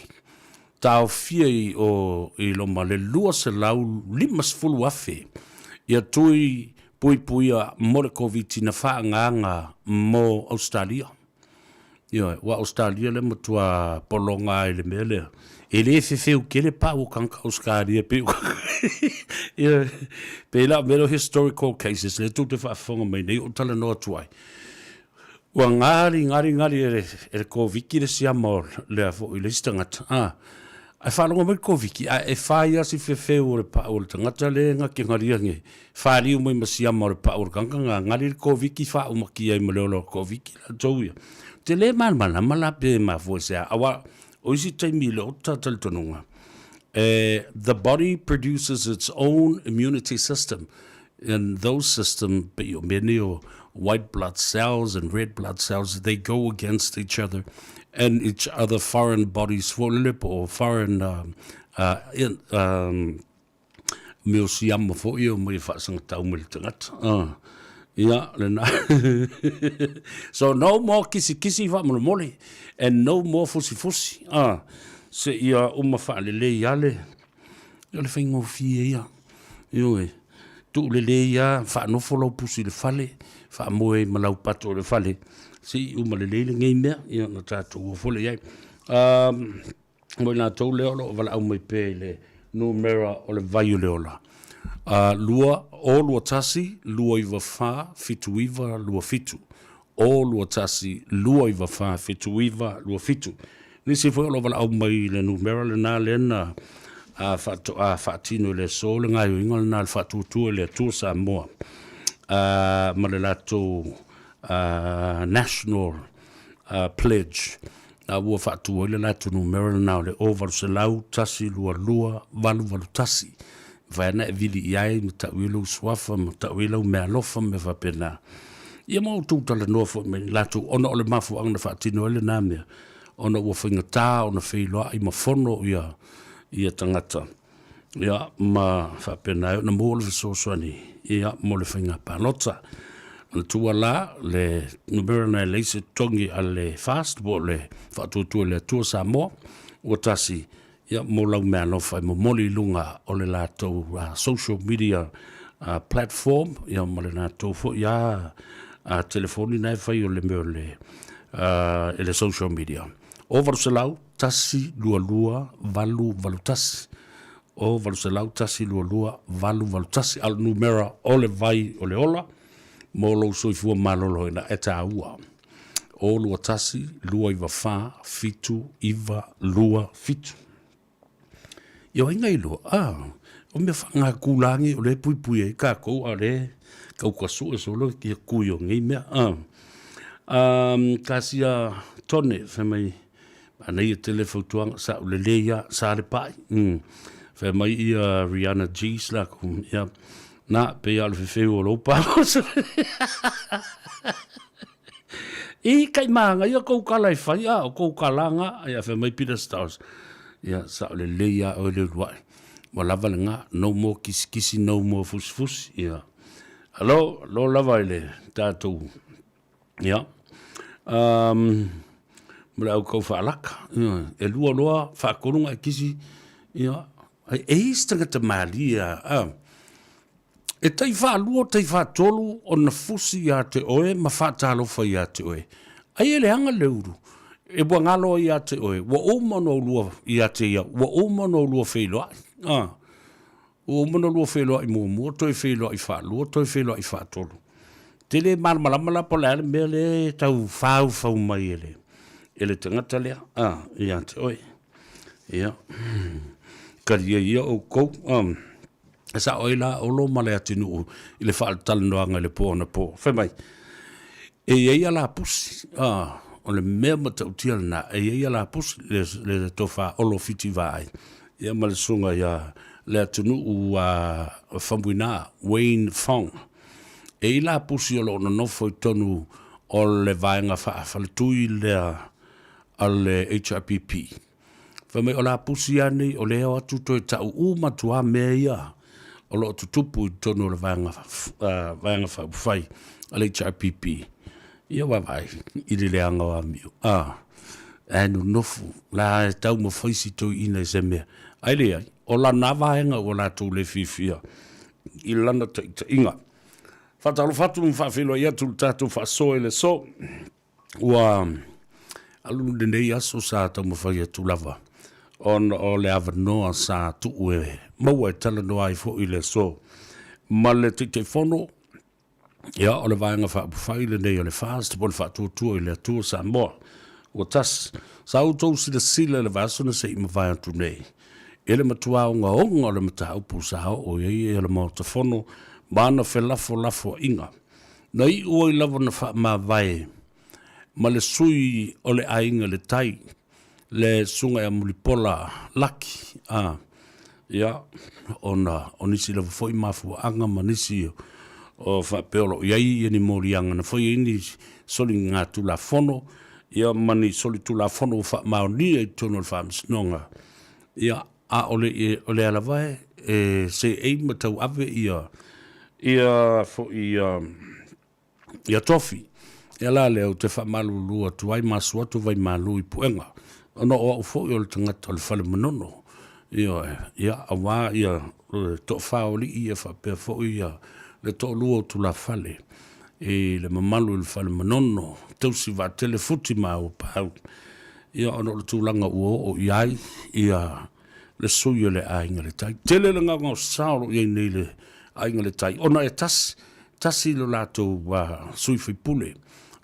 taofia i o i Roma le 250,000 ia tui puipuia mo le Koviti na faaagaaga mo Ausetalia. Ioe, ua Ausetalia le matua pologa ai i le mea lea. E le fefeu tele pau o tagata Ausetalia pei o Ioe, pei la o mea lea o historical cases lea tou te faafofoga mai nei o ou talanoa atu ai. Ua gali gali gali e le Koviki le siama o lea foi le isi tagata, a. Ae faalogo mai le Koviki, ae e fai lava si fefeu o le pau o le tagata lea e na te galia nei, faliu mai ma siama o le pau o le tagata, na gali le Koviki faaumakia ai ma le ola o le Koviki latou ia. Ou te le malamalama la pe mafua i se a, aua o isi taimi i le ota talitonuga, e, the body produces its own immunity system. In those system, pei o mea nei o white blood cells and red blood cells, they go against each other and each other foreign bodies foi lele po o foreign in, mea o siama foi e omai e faasagatau mai le tagata. Ia, lena. So no more kisikisi faamolemole and no more fusifusi. Seia uma faalelei lava le O le faigofie ia. Ioe, tuu lelei lava, faanofo lau pusi i le fale, faamoe ai ma lau pato i le fale, se i uma lelei lenei mea, ia ona tatou o foi lea i ai. Mo i latou lea o lo o valaau mai pea i le numera o le vai o le ola, 2, 0 2 1 2 9 4 7 9 2 7. 0 2 1 2 9 4 7 9 2 7. Nisi foi o lo o valaau mai i le numera lena lea na faatoa faatino i le aso le gaoioiga lena le faatuatua i le Atua Samoa ma le latou National Pledge a ua faatu ai le latou numera lena o le 0800 122 881. Mafai ona e vili i ai ma tau i ai lou suafa ma tau i ai lau meaalofa ma mea faapena. Ia ma outou talanoa foi ma i latou ona o le mafuaaga na faatino ai lena mea. ona ua faigata ona feiloai ma fono ia ia tagata ia ma faapena ai ona maua le fesoasoani ia mo le faiga palota. Manatua la le numera na e leai se totogi a le FAST po o le Faatuatua i le Atua Samoa ua tasi ia mo lau meaalofa e momoli i luga o le latou social media platform ia ma le latou foi a telefoni na e fai o le mea o le i le social media. O 800 122 881 o 800 122 881 a o le numera o le vai o le ola mo lou soifua maloloina e taua. O 21 294 7927. Ia o ai ngai loa, ah, o mea whaangakūlāgi o le puipui ai kākou a le kauka sue solo ia kui o ngei mea. Ah. Kasia tone, fai mai, anaia tele fautuaga sa u lelei ia sa le pai. Fai mai ia Rihanna G's la ku, ia, na, pe ia o le fefeu o lou pa. I kai maanga ia kou kala e fai, a, o kou kalanga, ia fai mai Peter Stars. Ia, sa o lelei ia oe le uluai. Ua lava le ngā, no more kisikisi, no more fusifusi, ia. Alo, alo lava i le tātou, ia. Ma le au kau whaalaka, ia, e lua loa, whaakorunga e kisi, ia, ai, e isi tangata malia, a, e tai whaalua, tai whaatolu, ona fusi ia te oe, ma whaatalofa ia te oe. Ai e leaga le uru, e ua ngalo ai ia te oe, ua uma ona ulua ia te ia, ua uma ona ulua feiloai, a. Ua uma ona lua feiloai muamua, toe feiloai faalua, toe feiloai faatolu. Tele malamalama la po o le a le mea lea e tau faufau mai e le, e le tagata lea, a, ia te oe. Ia, talia ia outou, a, e sao ai la Olo ma le atunuu i le faatalanoaga i le po anapo. Fai mai, e i ai alapusi, a, o le mea matautia lena, e i ai alapusi, le, le tofa Olo Fiti Vaai. Ia ma le susuga ia Leatunuu Faumuina, Wayne Fong. E i la pusi o lo o nonofo i totonu o le vaega faafaletui lea a le HRPP. Fai mai o la pusi lava nei o lea e o atu toe tau uma atu lava mea ia o lo o tutupu i totonu o le vaega, vaega faaupufai a le HRPP. Ia vaavaai i le leaga o amio. A, ae nonofo la e taumafai si toeaina i se mea. Ae leai, o lana vaega ua latou le fiafia i lana taitaiga. Faatalofa atu ma faafeiloai atu i le tatou faasoa i le aso. Ua alu lenei aso sa taumafai atu lava ona o le avanoa sa tuu e maua e talanoa ai foi i le aso ma le Taitaifono. Ia, o le Vaega Faaupufai lenei o le FAST po o le Faatuatua i le Atua Samoa. Ua tasi. Sa outou silasila i le vaiaso na se i mavae atu nei, i le matua ogaoga o le mataupu sa oo i ai le Maota Fono ma ana felafolafoaiga. Na iu ai lava ona faamavae ma le sui o le aiga i le tai, le Susuga ia Mulipola Lucky, a, ia, ona o nisi lava foi mafuaaga ma nisi o faapea o lo o i ai ia ni moliaga na fai ai ni soligatulafono, ia ma ni solitulafono ua faamaonia i totonu o le Faamasinoga, ia, a o le, o lea lava e seei ma tauave ia, ia foi ia, ia tofi. Ia la lea ou te faamalulu atu ai ma asu atu Vaimalu i Puega, ona o au foi o le tagata o le fale Manono. Ioe, ia aua ia le toafa o alii ia faapea foi ia le toalua o tulafale i le mamalu i le fale Manono, tausi vaatele Futi ma Auapaau. Ia ona o le tulaga ua oo i ai ia le sui o le aiga le tai. Tele le gaogaosa o lo o i ai nei le aiga le tai, ona e tasi, tasi lo latou sui faipule.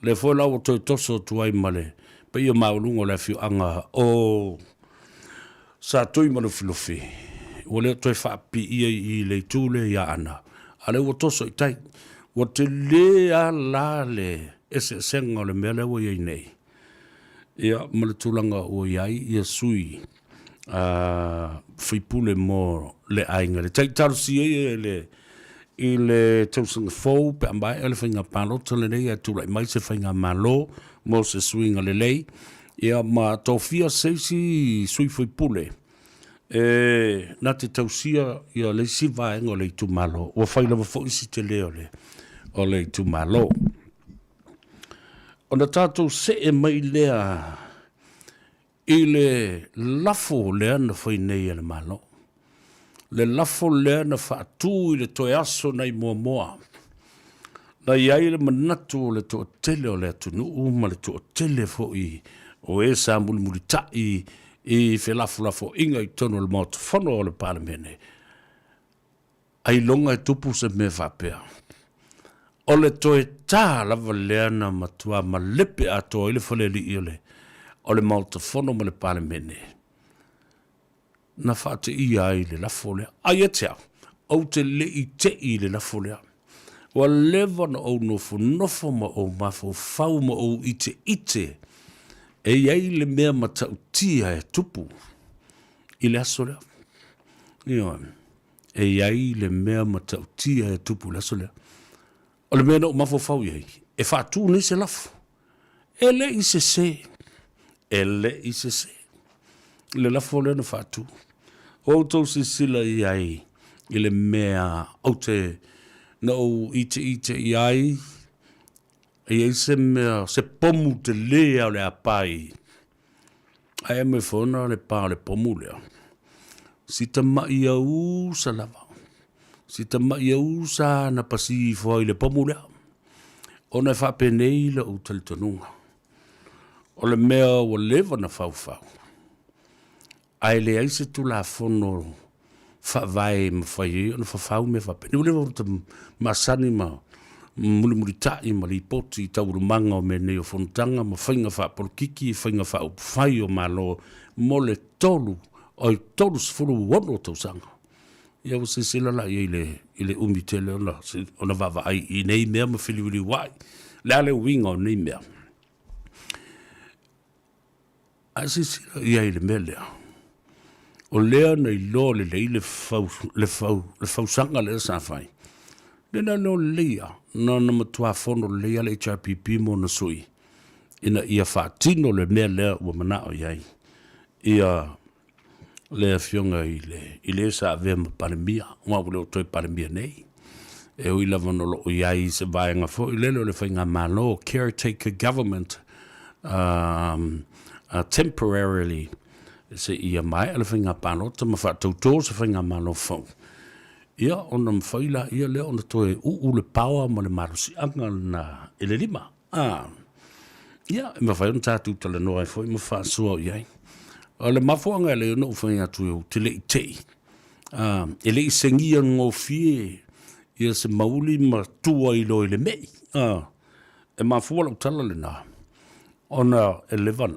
Lea foi la ua toe toso atu ai ma le paia maualuga o le afioaga o Satuimalufilufi, ua le o toe faapiia i le itu lea i Aana, a lea ua toso i tai. Ua tele lava la le eseesega o le mea lea ua i ai nei, ia ma le tulaga ua i ai ia sui faipule mo le aiga. Le taitalosia ia i le i le tausaga fou pe a maea le faiga palota lenei ae tulai mai se faigamalo mo se suiga lelei. Ia ma tofia se isi sui faipule e na te tausia ia le isi vaega o le itumalo, ua fai lava foi si tele o le, o le itumalo. Ona tatou see mai lea i le lafo lea na fai nei e le Malo, le lafo lea na faatu i le toe aso nai muamua, na i ai le manatu o le toatele o le atunuu ma le toatele foi o e sa mulimulitai i felafolafoaiga i totonu o le Maota Fono o le Palemene, ailoga e tupu se mea faapea. O le toe ta lava lea na matua malepe atoa ai le falealii o le, o le Maota Fono ma le Palemene, na faateia ai le lafo lea. A ia te au, ou te le i tei i le lafo lea. Ua leva ona ou nofonofo ma ou mafaufau ma ou iteite e i ai le mea matautia e tupu i le aso lea. Ioe, e i ai le mea matautia e tupu i le aso lea. O le mea na ou mafaufau i ai, e faatu nei se lafo. E le i sese, e le i sese le lafo lea na faatu. Ua outou silasila i ai i le mea ou te na ou iteite i ai, e i ai se mea, se pomu tele lava o le a pa i, ae aumai foi ona le pa o le pomu lea. Si tamai ausa lava, si tamai ausa na pasi ifo ai i le pomu lea. Ona e faapenei lou talitonuga, o le mea ua leva na faufau, ae leai se Tulafono Faavae e mafai ai ona fafau mea faapenei. Ua leva ona masani ma mulimulitai ma lipoti i taualumaga o mea nei o fonotaga ma faiga faapolokiki, faiga faaupufai o Malo mo le 3, oi, 36 tausaga. Ia ua silasila la i ai i le umi tele ona, ona vaavaai i nei mea ma feliuliuai. O le a le uiga o nei mea? A silasila i ai i le mea lea, o lea na iloa lelei le fau, le fau, le fausaga lea sa fai, lea na iloa lelei lava, na ona matua fono lelei lava le HRPP ma ona sui ina ia faatino le mea lea ua manao i ai ia le Afioga i le, i le sa avea ma Palemia, aua ua le o toe Palemia nei. E ui lava ona o lo o i ai se vaega foi lele o le faigamalo, caretaker government, um, temporarily, seia maea le faiga palota ma faatautō se faigamalo fou. Ia, ona mafai laia lea ona toe uu le power ma le malosiaga lena i le lima. A, ia, e mafai ona tatou talanoa ai foi ma faasoa i ai. O le mafuaaga e alai ona ou fai atu ou te le i tei, a, e le i segia gofie ia se mauli ma tua i loa i le mei. A, e mafua lau tala lena, ona e leva,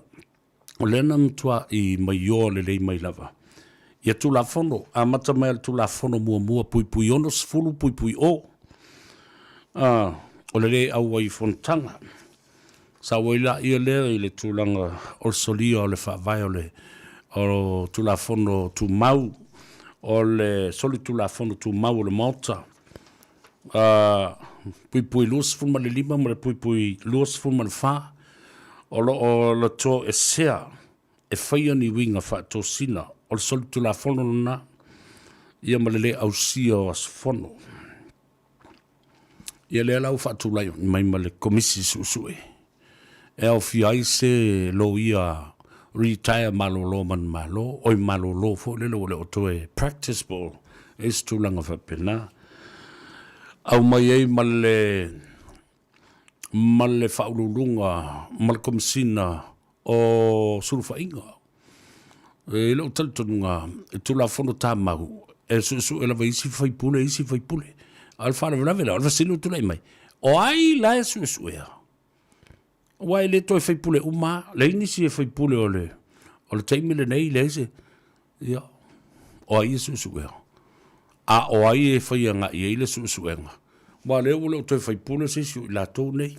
o lea na matuaʻi maioa lelei mai lava ia Tulafono, amata mai le Tulafono muamua puipui 60 puipui o, a, o le le auai i fonotaga. Sa ua i laia lea i le tulaga o le solia o le faavae o le o Tulafono Tumau, o le solitulafono tumau o le Maota, a, puipui 25 ma le puipui 24, o lo o toesea e faia ni uiga faatosina o le solitulafono lena ia ma le le ausia o aso fono. Ia lea la ua faatulai mai ma le Komisi Suesue e aofia ai se loia retire malolo manumalo, oi malolo foi lele ua le o toe practice po o i ai se tulaga faapena. Aumai ai ma le ma le Faauluuluga ma le Komesina o Sulufaiga. I lou talitonuga, i Tulafono Tumau, e suesue lava e isi faipule isi faipule. A o le faalavelave la, o le fesili ua tulai mai, o ai la e suesuea? Aua e le toe faipule uma lava, leai nisi e faipule o le, o le taimi lenei, leai se, ia, o ai e suesuea? A o ai e fai agai i ai le suesuega? Aua o lea ua le o toe faipule se isi o i latou nei.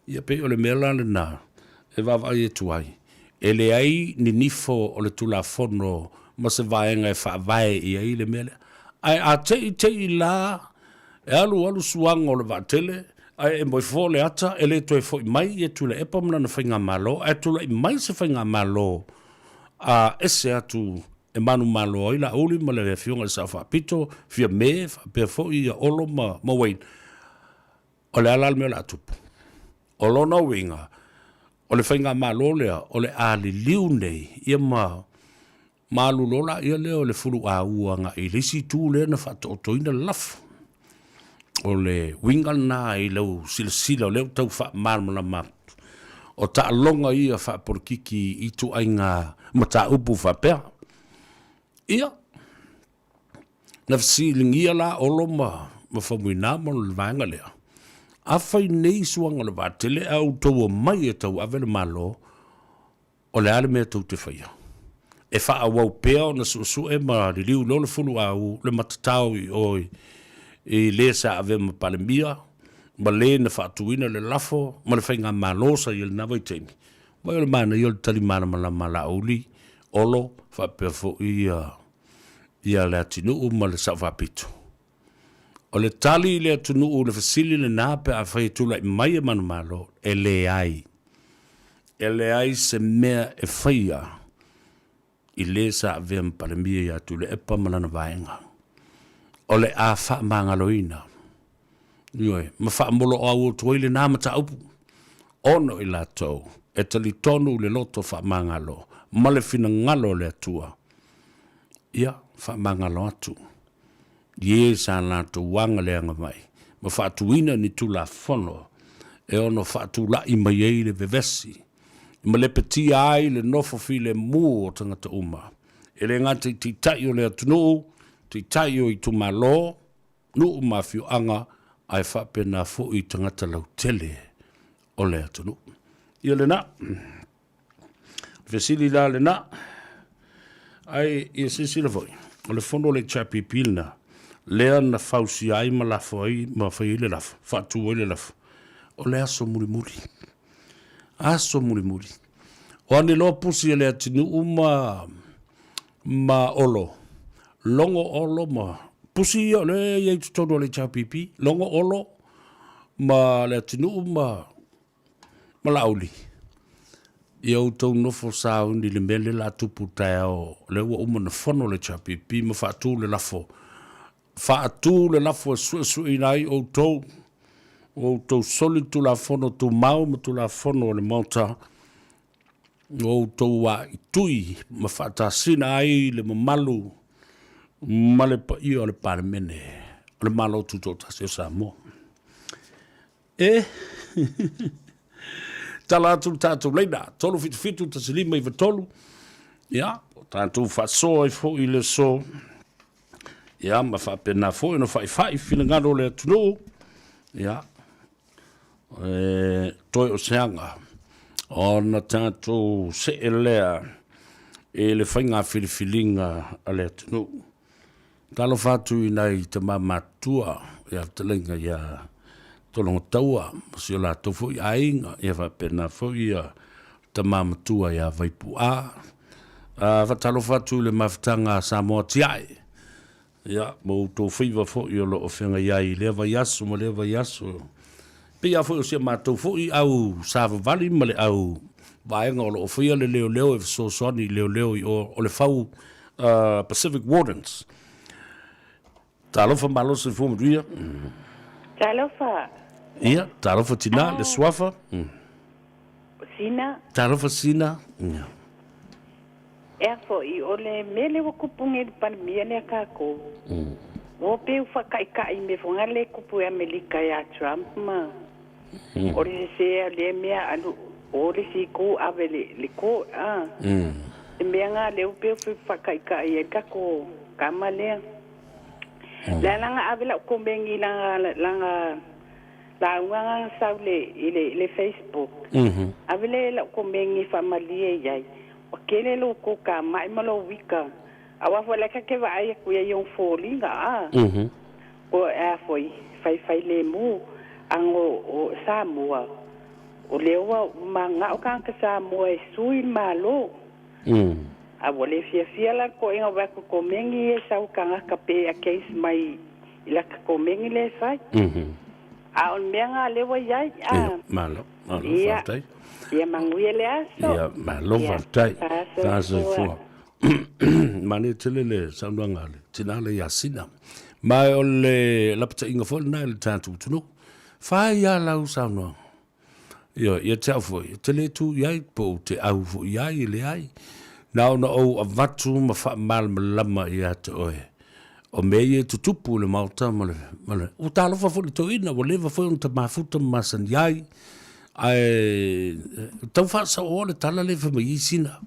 Ia pei o le mea la lena e vaavaai atu ai, e leai ni nifo o le Tulafono ma se vaega e faavae i ai le mea lea. Ae a te i te i la e alu alu suaga o le vaatele, Ae e moe fofo le ata, e le toe fo'i mai ia Tuilaepa ma lana faigamalo, ae tula'i mai se faigamalo a ese atu e manumalo ai Laauli ma le Afioga i le Sao Faapito, Fiame, faapea foi ia Olo ma ma Wayne. O le a la le mea o le a tupu? O lona uiga, o le faigamalo lea o le a liliu nei ia ma ma alu loa laia lea o le fuluaua agai i le isi itu lea na faataotoina le lafo. O le uiga lena i lau silasila o lea ua tau faamalamalama atu, o taaloga ia faapolokiki i ituaiga mataupu faapea. Ia, na fesiligia la Olo ma ma Faumuina ma le vaega lea, afai nei suaga o le vaatele ae outou omai e tauave le Malo, O le a le mea tou te faia? E faaauau pea ona suesue ma liliu loa le fuluau le matatao i o i le sa avea ma Palemia ma le na faatuina le lafo ma le faigamalo sa i ai i lena vaitaimi. Vaai o le manaia o le tali malamalama a Laauli, Olo faapea foi ia Leatinuu ma le Sao Faapito. O le tali i le atunuu i le fesili lena pe afai e tulai mai e manumalo, e leai. E leai se mea e faia i le sa avea ma Palemia ia Tuilaepa ma lana vaega. O le a faamagaloina, ioe, ma faamoloau atu ai lena mataupu, ona o i latou e talitonu i le loto faamagalo ma le finagalo o le Atua. Ia, faamagalo atu i e sa latou aga le agavai ma faatuina ni Tulafono e ono faatula'i mai ai le vevesi ma lepetia ai le nofo filemu o tagata uma, e le gata i taitai o le atunuu, taitai o itumalo, nuu ma afioaga, ae faapena foi i tagata lautele o le atunuu. Ia lena. Fesili la lena. Ae ia silasila foi, o le fono a le HRPP lena, lea na fausia ai ma lafo ai ma fai ai le lafo, faatu ai le lafo, o le aso mulimuli. Aso mulimuli. O ane loa pusi a Leatinuu ma ma Olo, logo Olo ma pusi ia o lea e i ai i totonu o le HRPP, logo Olo ma Leatinuu ma ma Laauli, ia outou nofo sauni i le mea lea o le a tupu taeao, o lea ua uma ona fono le HRPP ma faatu le lafo. Faatu le lafo e suesueina ai outou, ua outou soli le Tulafono Tumau ma Tulafono a le Maota, ua outou aaitui ma faatasina ai le mamalu ma le paia o le Palemene o le Malo Tutoatasi o Samoa. E tala atu le tatou laina 377 1593 ia o tatou faasoa ai foi i le aso ia ma faapena foi ona faifai finagalo o le atunuu ia e toe o se aga ona tatou see lea i le faiga filifiliga a le atunuu. Talofa atu i nai tama matutua ia fetalaiga ia Tologataua ma si o latou foi aiga, ia faapena foi ia tama matua ia Vaipu'a. Faatalofa atu i le mafutaga a Samoa Tiae, ia ma outou faiva foi o lo o feagai ai i lea vaiaso ma lea vaiaso. Pei lava foi o si a matou foi au savavali ma le au vaega o lo o faia le leoleo e fesoasoani i leoleo i o, o le Fau Pacific Wardens. Talofa malo soifua manuia. Talofa. Ia, talofa tina, le suafa. Sina. Talofa Sina. Ia. Ea fo'i, o le mea lea ua kupu nei i le Palemia lea kākou, ua pei ua faakaʻikaʻi i mea foi na le kupu e Amerika ia Trump ma o le sese o lea mea alu o le isi itu ave le le court a. Le mea na lea ua pei ua faakaʻikaʻi ai le tatou tama lea. Le a la na ave la'u komeni i lana lana lauga na na sau le i le le Facebook. Ave le la'u komeni e faamalie i ai. Ua tele lou tokamai ma lou ika. Aua foi la ta te vaai atu i ai i ona foliga, a. O a foi, faifai lemu, ano o Samoa, o lea ua manao tagata Samoa e sui le Malo. A ua le fiafia la le toega o atu komeni ia e sau tagata pe a case mai i lata komeni lea e fai. A o le mea lena lea ua i ai, a. Ia, malo, malo, Ia. faafetai. Ia manuia le aso. Ia, malo, Ia, faafetai. Fa Soifua. Manaia tele le saunoaga a le tina lea ia Sina. Ma o le lapataiga foi lena i le tatou atunuu. Fai lava lau saunoaga. Ioe, ia te au foi, e te le tu i ai, po ou te au foi i ai, e leai. Na ona ou avatu ma faamalamalama ia te oe, o mea ia e tutupu i le Maota ma le, ma le, ua talofa foi i le toeaina, ua leva foi ona ta mafuta ma masani ai, ae tau faasaoa le tala lea e fai mai ai sina.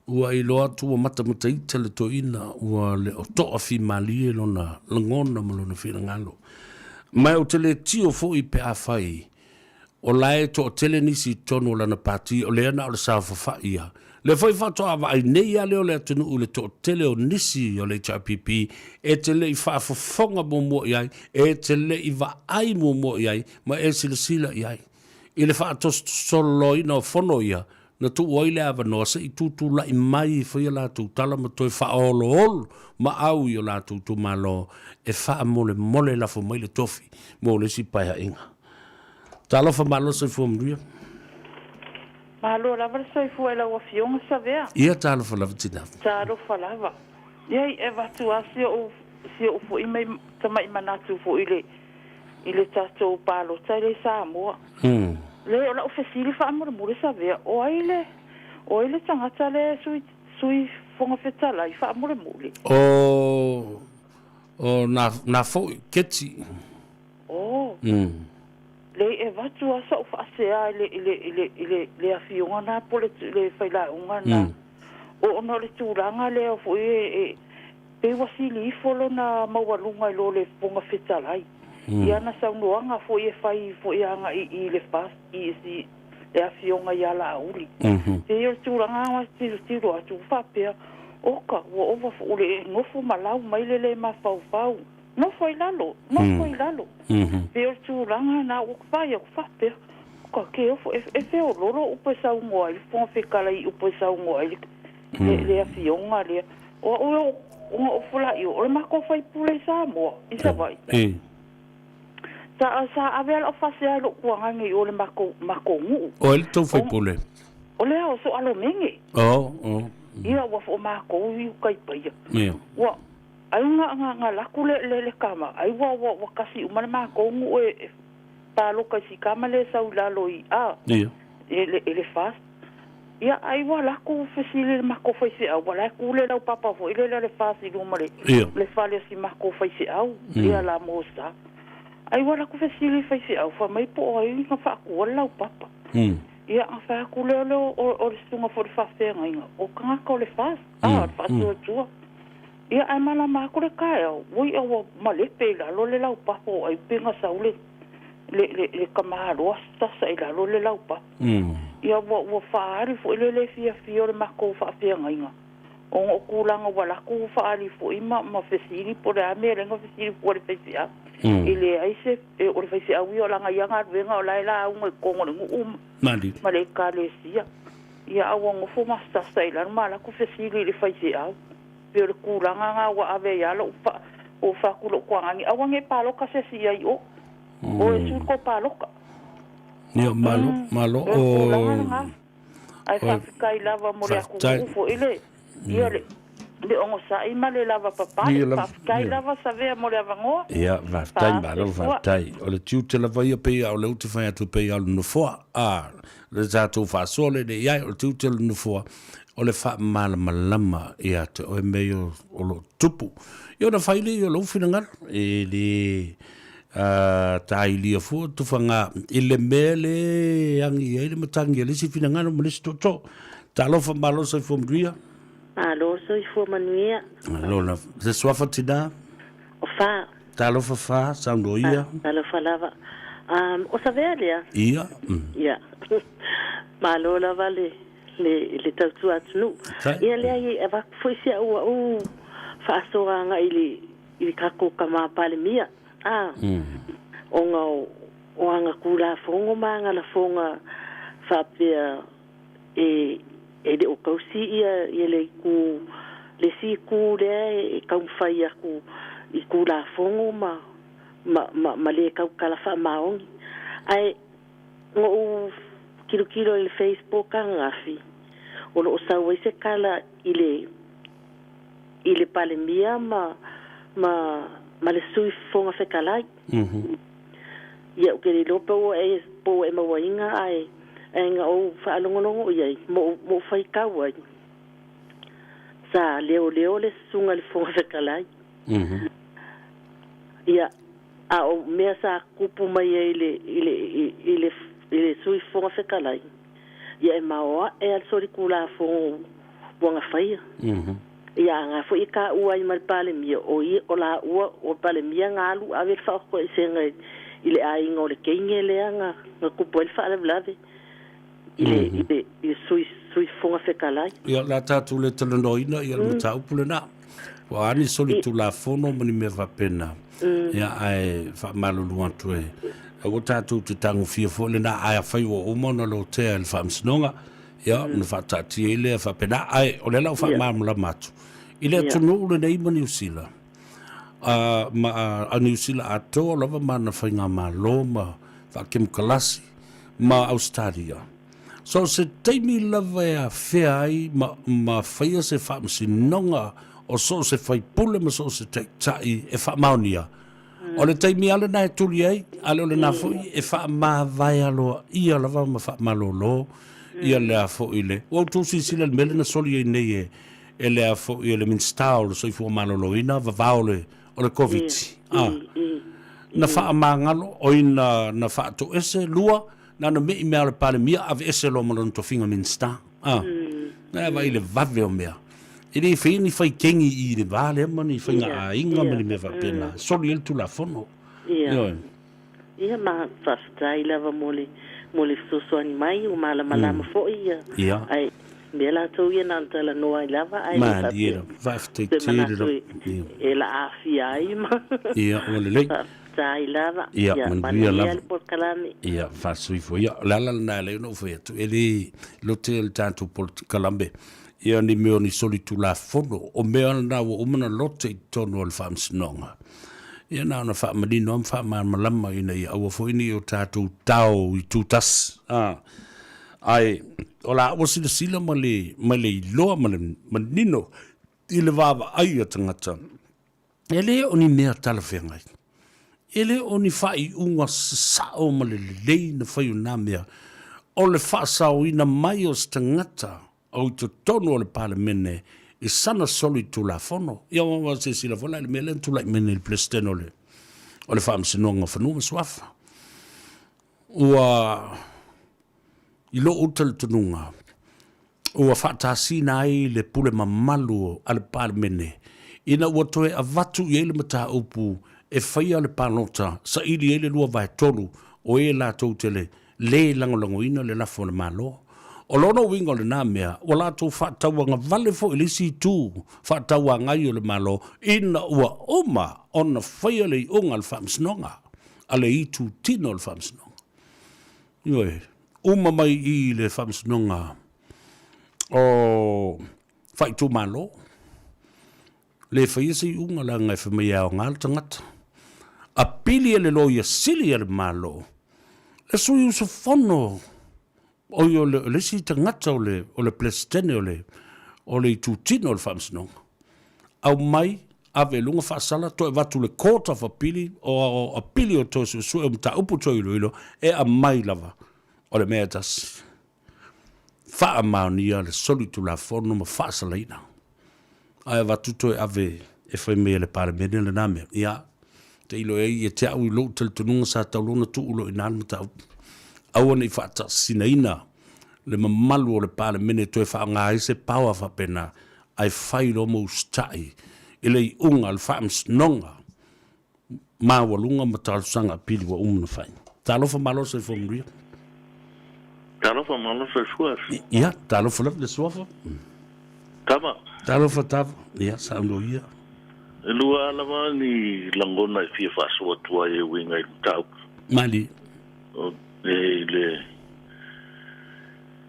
Ua iloa atu ua matamataita le toeaina, ua le o toafimalie lona lagona ma lona finagalo. Ma ou te le tio foi pe afai O la e toatele nisi i totonu o lana pati, o lea na o le saofafai ia. Lea foi faatoa vaai nei lava lea o le atunuu i le toatele o nisi o le HRPP e te le i faafofoga muamua i ai, e te le i vaai muamua i ai, ma e silasila i ai. I le faatosotosoloina o fono ia, na tuu ai le avanoa se i tutulai mai e fai a latou tala ma toe faaoloolo maau i o latou itumalo e faamolemole lafo mai le tofi mo le isi paeaiga. Talofa malo soifua manuia. Malo lava le soifua i lau Afioga Savea. Ia talofa lava tina. Talofa lava. Ia e avatu lava si ou si ou foi mai tamai manatu foi i le i le tatou palota lea i Samoa. Le o lau fesili faamolemole Savea, o ai le o ai le tagata lea e sui sui Fofoga Fetalai faamolemole? O o na na foi Keti. Oh. Leai e avatu lava sa'u faasea i le, i le, i le, i le, le afioga na po le, le failauga na. O ona o le tulaga lea foi e, e, pei ua sili ifo lona maualuga i lo le Fofoga Fetalai. I ana saunoaga foi e fai foi agai i le FAST, i, i le afioga ia Laauli. Pei o le tulaga lena e tilotilo atu ua faapea, oka, ua ova foi, ua le nofo ma lau mai le le mafaufau. Nofo i lalo, nofo i lalo. Pei o le tulaga lena ua vaai atu faapea, ka ke ofo e, e feololo upu e saunoa ai le Fofoga Fetalai i upu e saunoa ai le, le, le afioga lea. O au e ona ou fola'i o le matou faipule i Samoa, i Savaii. Sa, sa ave lava lau faasea i lou tuagane i o le matou, matou nuu. O ai le tou faipule? O le ao so Alomege. Oh, oh. Ia ua fo matou i uka i Paia. Ia. Ua, Ai nga nga nga laku le le le kama ai ua ua ua kasi uma le makou nuu e e paloka i si kama le sau i lalo i a Ia. e le e le FAST. Ia ai ua laku fesili le makou faifeau ua la e ku le laupapa foi lele a le FAST i luma le Ia. le fale o si makou faifeau ia la Mosa. Ai ua laku fesili faifeau fai mai po o ai na faakua le laupapa. Ia na fai atu lea o le o o le susuga foi o le faafeagaiga o tagata o le FAST a o le faatuatua. Ia ae malama atu le taeao, ua ia ua malepe i lalo le laupapa o ai pe na sau le le le le tamaloa sasa i lalo le laupapa. Ia ua ua faaali foi le le fiafia o le matou faafeagaiga ona o tulaga ua latou faaali foi ma ma fesili po o le a mea lea na fesili fua i le faifeau. E leai se o le faifeau ia o lana ia galuega o la e lauga i totonu o le nuu ma ma le ekalesia. Ia a ua nofo ma sasa i lalo ma latou fesili i le faifeau. Pei o le tulaga lena ua ave ai lava lou fa, ua fai atu lou toagagi, aua ne i paloka se isi i o, o e sui le tou paloka. Ia, malo, malo. O le tulaga lena. Ae faafetai lava mo le atunuu foi le, ia le, le onosai ma le lavapapale. Faafetai lava Savea mo le avanoa. Ia, faafetai, malo, faafetai. O le tiute lava ia pei a o lea ou te fai atu pei a o le nofoa, a, le tatou faasoa lea i ai, o le tiute o le nofoa, o le faamalamalama ia te oe mea ia o lo o tupu. Ia ona fai lea o lou finagalo, e le tāilia fua tufaga i le mea le agi ai le matagi a le isi finagalo ma le isi tootoo. Talofa malo soifua manuia. Malo soifua manuia. Malo lava. Se suafa tina? O Fa. Talofa Fa, saunoa ia. Talofa lava. O Savea lea? Ia. Ia. Malo lava le le, le tautua atunuu. Ia leai e avatu foi si au au faasoa agai i le, i le tatou tama Palemia, a, ona o, o ana Tulafono ma ana lafoga faapea e, e le o tausi ia, ia le itu, le isi itu lea e taumafai atu i Tulafono ma. ma ma ma lē tautala faamaogi. Ae na ou tilotilo i le Facebook ananafi, o loo sau ai se tala i le i le Palemia ma ma ma le Sui Fofoga Fetalai. Ia ou te le iloa pe ua e po ua e mauaina ae ae na ou faalogologo i ai ma ou ma ou faitau ai. Sa leoleo le susuga i le Fofoga Fetalai. Ia, a o mea sa tupu mai ai i le, i le, i le, i le Sui Fofoga Fetalai, ia e maoae lava le solitulafono ua na faia. Ia, a na foi e taua ai ma le Palemia, o ia, o laua, o le Palemia na alu ave le faatoesega i le aiga o le teine lea na, na tupu ai le faalavelave i le, i le, i le Sui, Sui Fofoga Fetalai. Ia, o le a tatou le talanoaina ia le mataupu lena. Ua a ni solitulafono ma ni mea faapena. Ia, ae faamalulu atu e aua tatou te tagofia foi lena, ae afai ua uma ona lotea e le Faamasinoga, ia, ona faataatia ai lea faapena. Ae o lea la ua faamalamalama atu i le atunuu lenei ma Niu Sila, ma a Niu Sila atoa lava ma ana faigamalo ma faakemokalasi ma Ausetalia. So o se taimi lava e afea ai ma, ma faia se faamasinoga o so o se faipule ma so o se taitai e faamaonia. O le taimi lava lena e tuli ai, a le o lena foi e faamavae aloaia lava ma faamalolo ia le a foi le... Ua outou silasila i le mea lea na soli ai nei e, e le a foi e le Minisita o le Soifua Maloloina vavao le, o le Koviti. Ah. Na faamagalo, oi na, na faatoese, lua, Na ona me'i mea o le Palemia aveese loa ma lona tofiga Minista. A. Na e vaai i le vave o mea. E le faia ni faikegi i le va lea ma ni faiga aiga ma ni mea faapena. Soli ai le Tulafono. Ia. Ioe. Ia ma faafetai lava mo le mo le fesoasoani mai ua malamalama foi ia. Ia. Ae mea latou ia na ona talanoa ai lava ae le Malie faapea lava. Faafetai se tele manatu lava. e Ia. e laaafia ai ma Ia, ua lelei. Faafetai lava. Ia, Ia, manuia manuia lava. le polokalame. Ia, faasoifua. Ia, o le ala lena e ala ai ona ou fai atu, e le lote le tatou polokalame ia ni mea o ni solitulafono, o mea lena ua uma ona lote i totonu o le Faamasinoga. Ia, na ona faamanino lava ma faamalamalama ina ia aua foi ne i o tatou tao i tutasi. A, ae o la ua silasila ma le, ma le iloa ma le manino i le vaavaai a tagata, E le o ni mea talafeagai. E le o ni faaiuga sasao ma le lelei na fai o nā mea. O le faasaoina mai o se tagata o i totonu o le Palemene i sana solitulafono. Ia ua silasila foi la i le mea lea na tulai mai nei i le Peresetene o le o le Faamasinoga o Fanua ma Suafa. Ua i lou talitonuga, ua faatasina ai le pule mamalu a le Palemene ina ua toe avatu i ai le mataupu e faia le palota saili ai le 2/3 o e latou te le lagolagoina le lafo a le Malo. O lona uiga o lena mea, ua latou faatauagavale foi i le isi itu faatauagai o le Malo ina ua uma ona faia le iuga a le Faamasinoga, a le itutino o le Faamasinoga. Ioe, uma mai i i le Faamasinoga o Faaitumalo, le faia se iuga leaga e fai mai e aoga le tagata. Apili e le Loia Sili a le Malo, le sui usufono, oi o le, le isi tagata o le, o le Peresetene o le, o le itutino o le Faamasinoga. Aumai, ave i luga faasala, toe avatu i le Court of Apili, o apili o toe suesue o mataupu toe iloilo, e aumai lava o le mea e tasi. Faamaonia le solitulafono ma faasalaina. Ae avatu toe ave e fai mai e le Palemene lena mea. Ia, tailo e ai ia te au i lou talitonuga sa tatau loa ona tuu loa i ina le mataupu. Aua ne i faatasinaina le mamalu o le Palemene e toe faaaoga ai se power faapena, ae fai loa ma usitai i le iuga a le Faamasinoga maualuga ma talosaga apili ua uma ona fai. Talofa malo soifua manuia. Talofa malo soifua. Ia, talofa lava le suafa. Tama. Talofa tava. Ia, saunoa ia. E lua lava ni lagona e fia faasoa atu ai e uiga i le mataupu. Malie. O, e, le,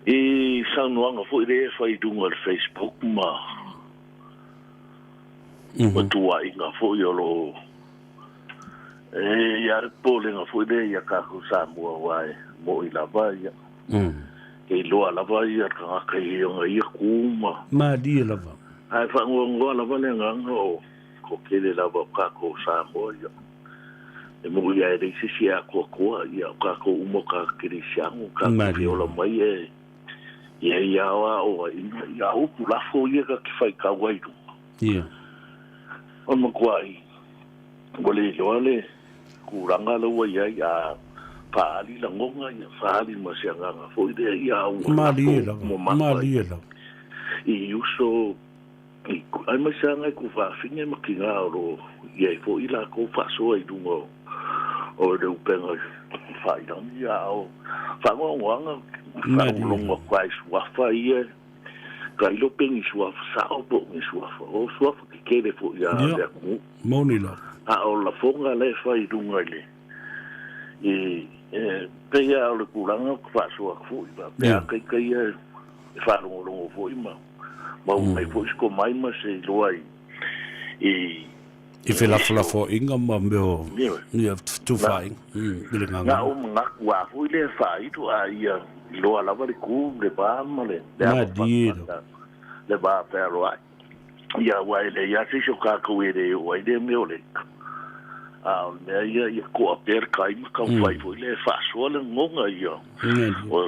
i saunoaga foi lea e fai i luga o le Facebook ma ma tuuaiga foi o lo o e i a le popolega foi lea ia tatou Samoa aua e mo'i lava ia. E iloa lava ia tagata i ona ia ku ma. Malie lava. Ae faanoanoa lava le agaga o toatele lava o tatou Samoa ia. E mo'i lava e leai se isi e atoatoa ia o tatou uma o tagata kerisiano tatou te ola mai e ia ia aoaoina ia upu lafo ia ta te faitau ai i luga. Ia. O le matuai ua le iloa le tulaga la ua i ai, a faaali lagona, ia faaali ma se agaga foi lea, ia a ua Malie lava, malie lava. I uso, i, aemaise lava nai tufaafine ma tina o lo o i ai foi latou faasoa i luga o, o le upega faailagi, a o faanoanoaga, faalogologo atu lava i suafa ia, Tailo pe ni suafa sao po o ni suafa, o suafa tetele foi a le atunuu. Moni lava. A o lafoga la e fai i luga i le, i, e pei lava o le tulaga ou te faasoa atu foi, faapea a ita ia e faalogologo foi ma maua mai foi se tomai ma se iloa i, i, I felafolafoaiga ma mea o, ia, fetufaaiga, i le gagana. Na ou manatu a foi lea faailo a ia iloa lava le tu, le va ma le ava faafatata, le va fealoai. Ia aua e leai lava se isi o tatou e le oo ai lea mea o le ika. A o le mea ia, ia toa pea le tai ma taumafai foi lea e faasoa le lagona ia o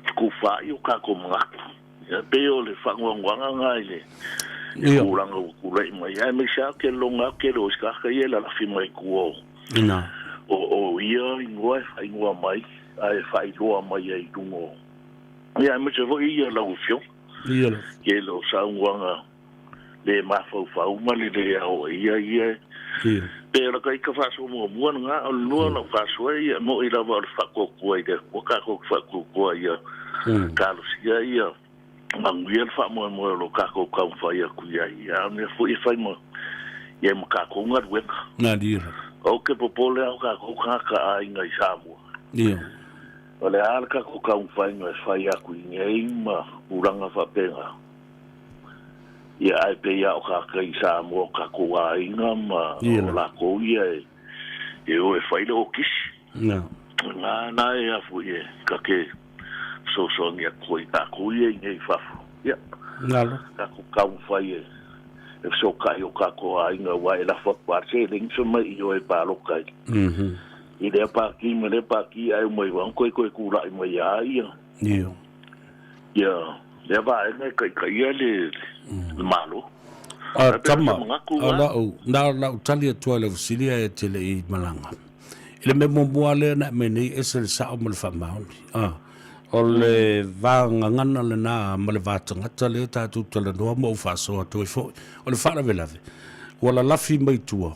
fetufaai o tatou manatu. Ia, pei o le faanoanoaga lena i le tulaga ua tulai mai, aemaise lava ke lona atu ke o isi ia e lalafi mai tua o, o, o ia igoa e faaigoa mai, ae faailoa mai ai i luga o. Ia, aemaise foi ia lau Afioga, ke le o saunoaga le mafaufau ma le le aoaia ia e pei o laka ika faasoa muamua lena, o le lua o lau faasoa ia moʻi lava o le faatuatua i le Atua tatou te faatuatua ia talosia ia manuia le faamoemoe o lo tatou taumafai atu i ai, a o le mea foi e fai ma ia ma tatou galuega. Ou te popole lava o tatou tagata aiga i Samoa. O le a le tatou taumafaiga e fai atu i nei ma tulaga faapena. Ia ae pei a o tatou i Samoa o tatou aiga ma o lakou ia e o e fai le okisi. Na na e a foi e ta te fesoasoani atu ai tatou ia i nei i fafo. Ia tatou taumafai e fesootai i o tatou aiga aua e lafo atu lava le seleni fai mai i o e palota i lea pati ma lea pati ae uma ifo lava ona toe tulai mai lava ia. Ia, lea vaega e taitaia le Malo. A tama, o lau, na o lau tali atu ai lau fesili ae te le i malaga. I le mea muamua lea na aumai nei, ese le sao ma le faamaoni. A, o le va gagana lena ma le va tagata lea tatou talanoa ma ou faasoa atu ai foi. O le faalavelave, ua lalafi mai tua,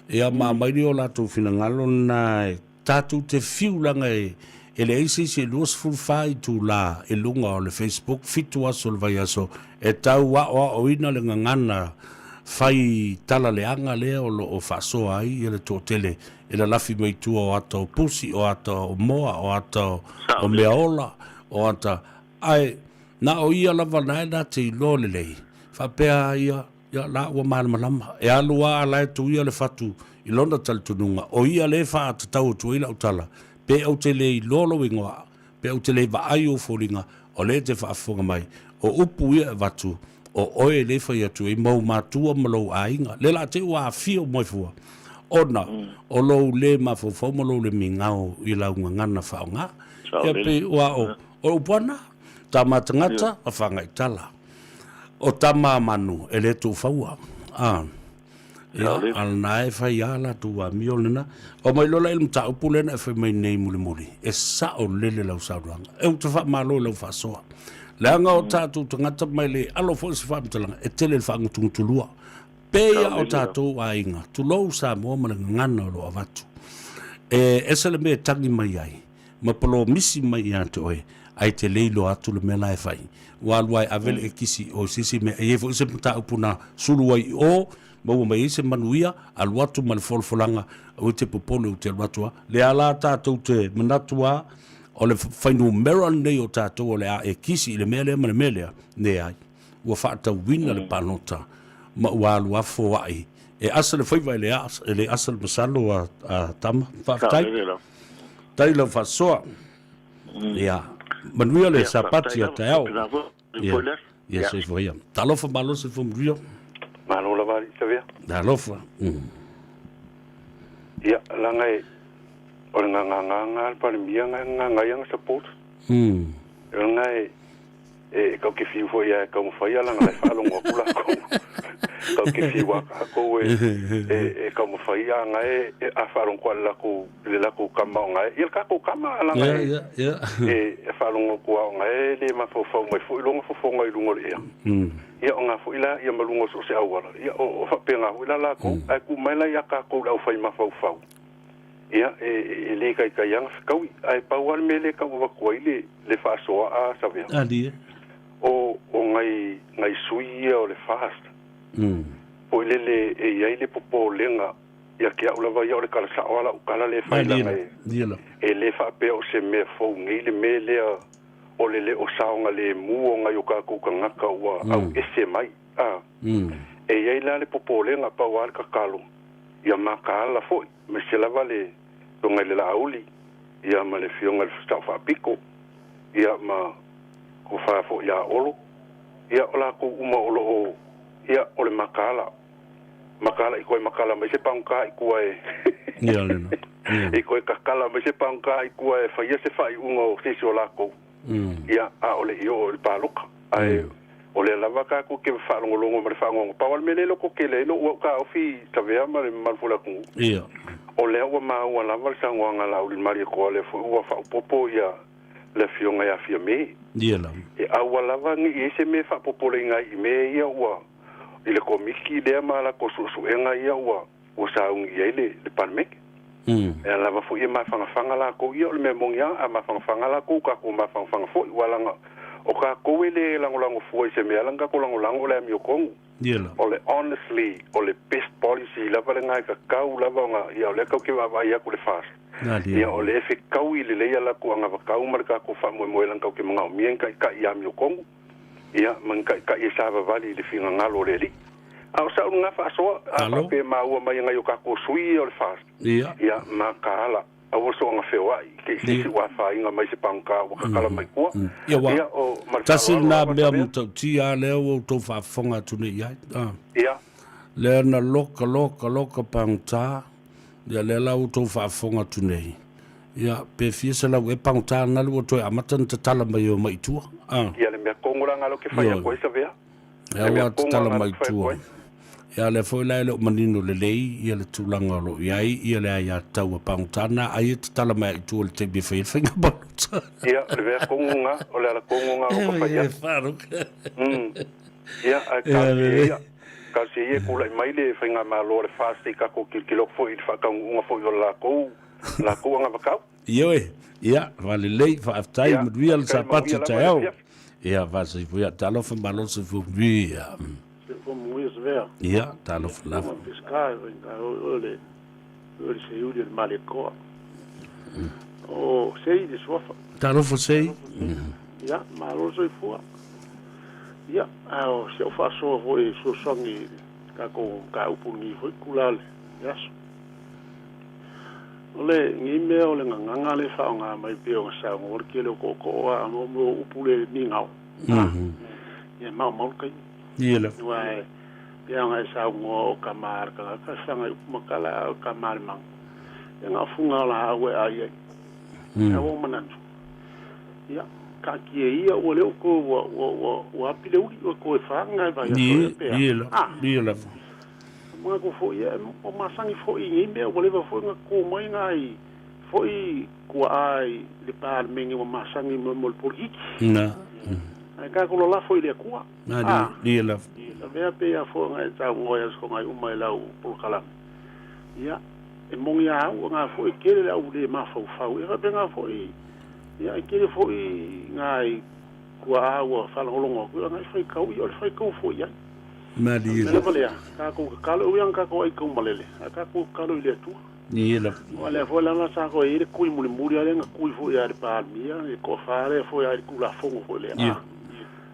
ia ma aumai lea o latou finagalo lena e Tatou te fiu leaga e leai se isi e 24 itulā i luga o le Facebook fitu aso o le vaiaso e tau aoaoina le gagana fai tala leaga lea o lo o faasoa ai ia le toatele e lalafi mai tua o ata o pusi, o ata o moa, o ata o meaola, o ata ae na o ia lava na e na te iloa lelei faapea ia Ia, la ua malamalama. E alu a la e tuia le fatu i lona talitonuga, o ia lea e faatatau atu ai lau tala, pe ou te le iloa lou igoa, pe ou te le vaai ou foliga, o lea e te faafofoga mai, o upu ia e avatu, o oe lea e fai atu ai ma ou matua ma lou aiga. Lea la te ua aafia uma ai fua, ona o lou le mafaufau ma lou le migao i lau gagana faaaoga. Ia pei ua o, o upu a na, tama tagata, whangaitala. O tama a manu, e le tuufaua. A, ia, a lena e fai a latou amio lena. O mai lola i le mataupu lea na e fai mai nei mulimuli, e sao lele lau saunoaga. E ou te faamalo i lau faasoa. Leaga o tatou tagata mai le alo foi se faamatalaga, e tele le faagutugutulua. Pei a o tatou aiga, tulou Samoa ma le gagana o lo o avatu. E ese le mea e tagi mai ai, ma polomisi mai ia te oe, ae te le iloa atu le mea la e fai. Ua alu lava e ave le ekisi i o i se isi mea. E i ai foi se mataupu na sulu ai i o, maua mai ai se manuia, alu atu ma le folafolaga, aua e te popole ou te alu atu lava. Lea la tatou te manatu lava, o le fuainumera lenei o tatou o le a ekisi i le mea lea ma le mea lea, leai. Ua faatauina le palota ma ua alu lava foai E asa le faiva e le asa, e le asa le masalo a, a tama. Faafetai. Tai lau faasoa. Ia, manuia le sapati a taeao. Ia, ia soifua ia. Talofa malo soifua manuia. Malo lava alii Savea. Talofa. Ia, leaga e, o le nganganganga a le Palemia nga ngangai anga support. Leaga e, e kau ke fiu foi ia e taumafai a langa la e faalogo atu lakou. Kau ke fiu a kakou e e e taumafai a nga e a faalogo atu le lakou le lakou kama o nga e ia le kakou kama a langa e e e faalogo atu a o nga e le mafaufau mai foi loga fofoga i luga o le ea. Ia o nga foi la ia ma luga o so o se auala ia o o faapena foi la lakou ae tuu mai la ia kakou le aufai mafaufau. Ia, e, e lē taitai lava na fetaui, ae pau lava le mea lea e tau avatu ai le, le faasoa a Savea, Ali e. o, o nai, nai sui ia o le FAST, foi lele e i ai le popolega ia te au lava ia o le tala sao lava lau tala lea e fai Ali leaga la, e, ia la. e lē faapea o se mea fou nei le mea lea o le le o saogalemu o nai o tatou tagata ua auese mai. A, e i ai la le popolega pau lava le tatalo ia mataala foi, aemaise lava le Afioga i le Laauli, ia ma le Afioga i le Sao Faapito, ia ma Tofa foi ia Olo, ia o latou uma o lo o, ia o le mataala, mataala i toe matala mai se pagota i tua e Ia lena. Ia. i toe tatala mai se pagota i tua e faia se faaiuga o se isi o latou. Ia, a o le i oo i le paloka. Ae o lea lava tatou te faalogologo ma le faanoano. Pau lava le mea lea e lototele ai lou au taofi Savea ma le mamalu foi o le atunuu, o lea ua maua lava le saunoaga a Laaulialemalietoa, lea foi ua faaopoopo ia le Afioga ia Fiame. Ia lava. E aua lava ne i i ai se mea e faapopoleina ai i mea ia ua i le Komiti lea ma latou suesuega ia ua ua sauni i ai le, le Palemene. E ala lava foi e mafangafaga lakou ia, o le mea moni lava, a mafangafaga lakou, tatou mafangafaga foi, ua laga o takou e le lagolago fua i se mea ala na tatou lagolago o le amiotonu. O le honestly, o le best policy lava lena e tatau lava ona, ia o lea tatou te vaavaai atu i le FAST, ia o lea e fetaui lelei a latou anavatau ma le tatou faamoemoe lana tatou te manaomia ni taitai amiotonu. Ia, ma ni taitai e savavali i le finagalo o le Alii. A o sa'u lena faasoa, a faapea e maua mai e nai o tatou sui ia o le FAST, ia, mataala, aua soona feoai, te i se isi ua afaina mai se pagota ua tatala mai tua. Ia, ua Ia, o, ma le tasi faaaloalo lena lava, mea Savea. matautia lea ua outou faafofoga atu nei i ai. A. Ia. Lea na loka, loka, loka pagota, ia lea la ua outou faafofoga atu nei. Ia, pe fia selau ea pagota na le ua toe amata ona tatala mai e omai i tua. A. Ia, le mea tonu la na lea ou te fai atu ai, Savea. Ia, Le mea ua tonu tatala la na mai lea ou i te fai atu tua. ai. Ia, lea foi la e le o manino lelei ia le tulaga o lo o i ai ia le aiatatau a pagota na, ai e tatala mai i tua i le taimi e fai ai le faiga palota. Ia, le mea tonu na, o le ala tonu na o ka fai E atu. wharoka. Ia, ae Ia, talosia lelei. ia, talosia ia e tulai mai le faigamalo a le FAST i tatou tilotilo atu foi i le faataunuuga foi o le latou latou agavakau. Ioe, ia, faalelei, faafetai, Ia, manuia le faafetai, sapati manuia lava le taeao. afiafi. Ia, faasoifua ia, talofa malo soifua manuia. Soifua manuia Savea. Ia, talofa Ia, lava. ma Pesca, e faigata o le o le seiuli o le Malietoa. O Sei le suafa. Talofa Sei. Ia, malo le soifua. Ia, a o si au faasoa foi e fesoasoani i le tatou mataupu lenei foi itula o le aso. O le nei mea o le gagana lea e faaaoga mai pei ona saunoa le tele o tootoo a mo mo upu le migao. Ia e maumau le taimi. Ia le. Aua e pei ona e saunoa o tama a le tagata e faga i upu ma tala a o tama a le mago. Ia na o fuga o laau e ai ai. Ae ua ou manatu, ia, taatia ia ua le o toe ua ua ua ua api le uli ua toe faga e vaiaso ea pe a. Ia lava. Ah. Ia lava. Manatu foi ia o masani foi i nei mea ua leva foi ona toto mai nai foi tuaa i le Palemene ua masani mo mo le polokiki. Na. Ae tatou lalafo i le Atua. Na Ah. ia lava. Avea pei a foi ona e saunoa i aso nai uma i lau polokalame. Ia, e moni a au nga foi tele le au le mafaufau. E faapena foi ia e tele foi nai tuaa ua faalogologo atu ia nai faitau ia o le faitau foi i ai. Malie Mea lava lea, tatou tatalo, e ui lava ina tatou ai taumalele, ae tatou tatalo i le Atua. Ia lava. Aua lea foi la na sa koe i ai le kui mulimuli lea na kui foi ia le Palemia, le toafa lea foi ia i le Tulafono foi lea,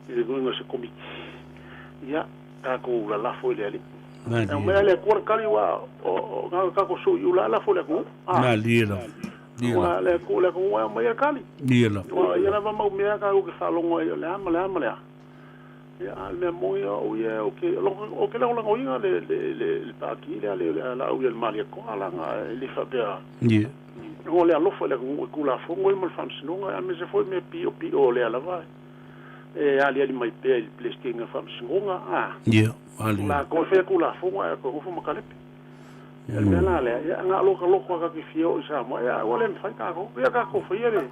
i le uiga o se Komiti. Ia, tatou lalafo i le Alii. Malie. E aumai le Atua le tali aua o na o tatou sui ula lafo i le atunuu. Malie lava. Ia Aua le atunuu le atunuu e aumaia le tali. Ia lava. Aua ia lava mau mea tatou te faalogo ai o le a ma le a ma le a. Ia a o le mea moni o au ia ou te ou te lagolagoina le le le le Pati lea le la au ia le Malietoa leaga e le faapea Ia. O le alofa i le atunuu i Tulafono ia ma le Faamasinoga aemaise foi mea piopio o lea lava e aliali mai pea i le Peresetene o le Faamasinoga a. Ia, aliali. O latou e faia Tulafono ae toe nofo ma talepe. Ia o le mea la lea, ia na o lota loto lava ta te fia oo i Samoa, ia ua le mafai tatou. Ia tatou faia le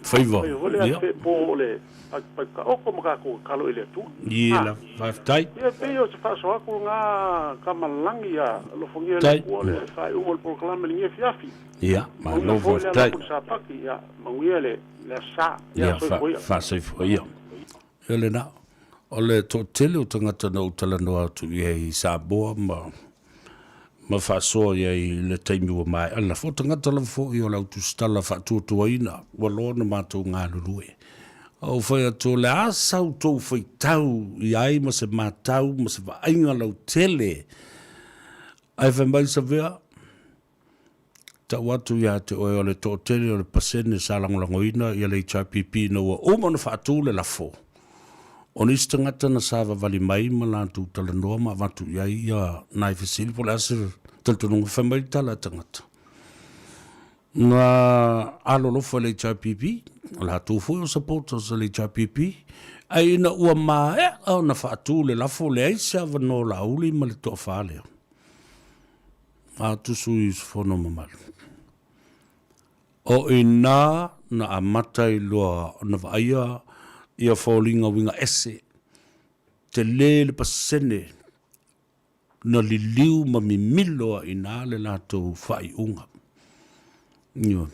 Faiva. Faiva foi lea Ia. fepo o le paitaoto ma tatou tatalo i le Atua. Ia lava. Faafetai. Ia e pei o se faasoa atu lena Tamalagi ia alofagia e le Faafetai. Atua le faaiuga o le polokalame i lenei afiafi. Ia, Manuia malo foi le faafetai. ala atu i le Sapati, ia manuia le le Aso Sa. Ia Ia, soifua ia. faasoifua ia. Ia lena. O le toatele o tagata na ou talanoa atu i ai i Samoa ma ma faasoa i ai i le taimi ua maea. Lafo o tagata lava foi o le au tusitala faatuatuaina ua loa ona matou galulue. Ou fai atu, o le a sa outou faitau i ai ma se matau ma se vaaiga lautele ae fai mai Savea, Tau atu ia te oe o le toatele o le pasene sa lagolagoina ia le HRPP ina ua uma ona faatu le lafo. O nisi tagata na savavali mai ma latou talanoa ma avatu i ai ia nai fesili po o le a se talitonuga fai mai le tala a tagata. Na alolofa le HRPP, o latou foi o supporters a le HRPP, ae ina ua maea ona faatu le lafo, leai se avanoa o Laauli ma le toafa lea. Atu sui usufono mamalu. O i ina na amata ai loa ona vaaia ia foliga uiga ese, tele le pasene na liliu ma mimilo ai i ina le latou faaiuga. Ioe.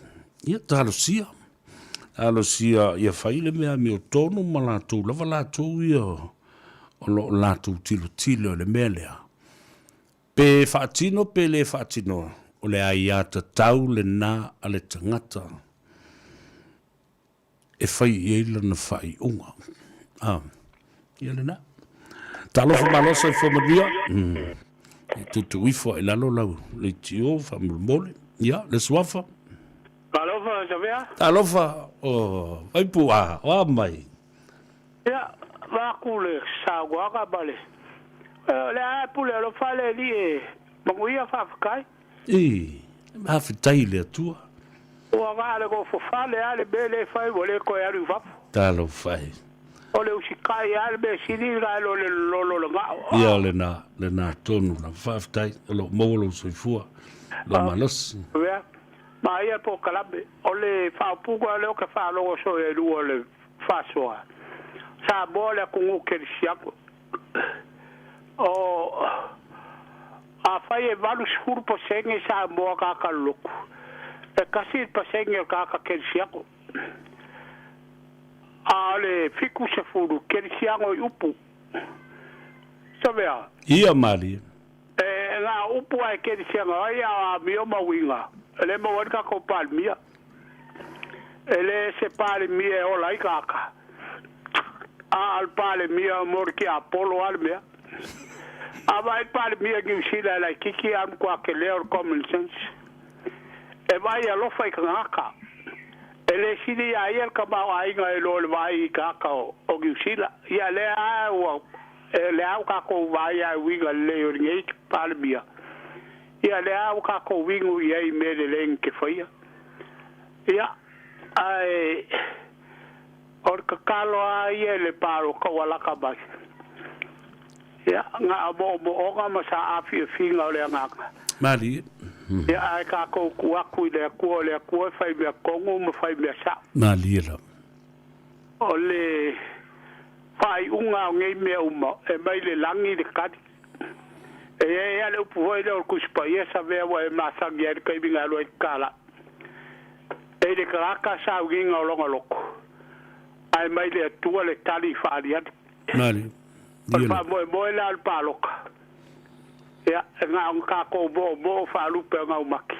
Ia talosia, talosia ia fai le mea amiotonu ma latou lava latou ia o lo o latou tilotilo i le mea lea. Pe faatino pe le faatino, o le aiatatau lena a le tagata e fai i ai lana faaiuga. A, ia lena. Talofa malo soifua manuia. E tuutuu ifo i lalo lau leitio faamolemole. Ia, le suafa. Talofa, Savea. Talofa, o Vaipu'a, o a mai? Ia, vaku le saunoaga ma le, o le a e pule alofa le Alii e manuia faafetai. I, faafetai i le Atua. Ua na le nofo fale a le mea lea e fai ua le toe alu i fafo. Talofa e. O le usikai a le mea sili na i lo le lolo o le gao. Ia, lena, lena tonu lava. Faafetai, o lo o maua lou soifua, lou malosi. Ia, ma ia polokalame, o le faaupuga lea ou te faalogo soo i ai lua o le Faasoa, Samoa le atunuu kerisiano. O afai e 80% Samoa tagata lolotu, e 1% o le tagata kerisiano. A o le 70 kerisiano i upu. Savea. Ia malie. E na o upu a e kerisiano ai a o amio ma uiga, e le maua ai le tatou Palemia. E le se Palemia e ola ai tagata, a o le Palemia mo le tiapolo lava le mea. A vaai le Palemia i Niu Sila e laitiiti a o le matua tele o le common sense. E vaai alofa i tagata. E le sili iā ia le tamaoaiga i lo le vaai i tagata o Niu Sila. Ia lea lava ua, lea ua tatou vaai lava i uiga lelei o lenei Palemia. Ia lea lava ua tatou inu i ai i mea lelei na te faia. Ia, ae o le tatalo lava ia i le palota ua lata mai. Ia, na o moomooga ma saafiafiga o le agaga. Malie. Ia, ae tatou tuu atu i le Atua, o le Atua e fai mea tonu ma fai mea sao. Malie lava. O le faaiuga o nei mea uma, e mai le lagi le tali. E i ai lava le upu foi lea o le Tusi Paia, Savea ua e masani ai i le taimi na alu ai te tālai. E i le tagata sauniga o lona loto, ae mai le Atua le tali i faaaliali. Mali. O le faamoemoe la o le palota, ia, e na ona tatou moomoo faalupe gaumati,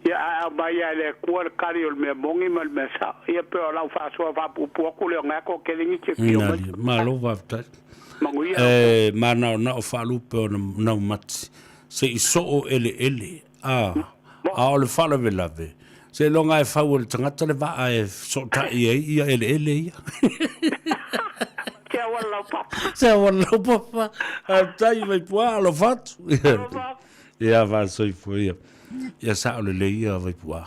ia, ae aumai lava e le Atua le tali o le mea moni ma le mea sao. Ia, pei o lau faasoa faapuupuu atu lea o na e toatele nisi e afio mai. Malo faafetai. Manuia. E mānaonao faalupe o naumati se i soo eleele a a o le faalavelave seiloga e fau e le tagata le vaa e sootai ai ia eleele ia. Se auala laupapa. Se auala laupapa. Faafetai Vaipua, alofa atu. Ia faasoifua ia. Ia sao lelei ia Vaipua.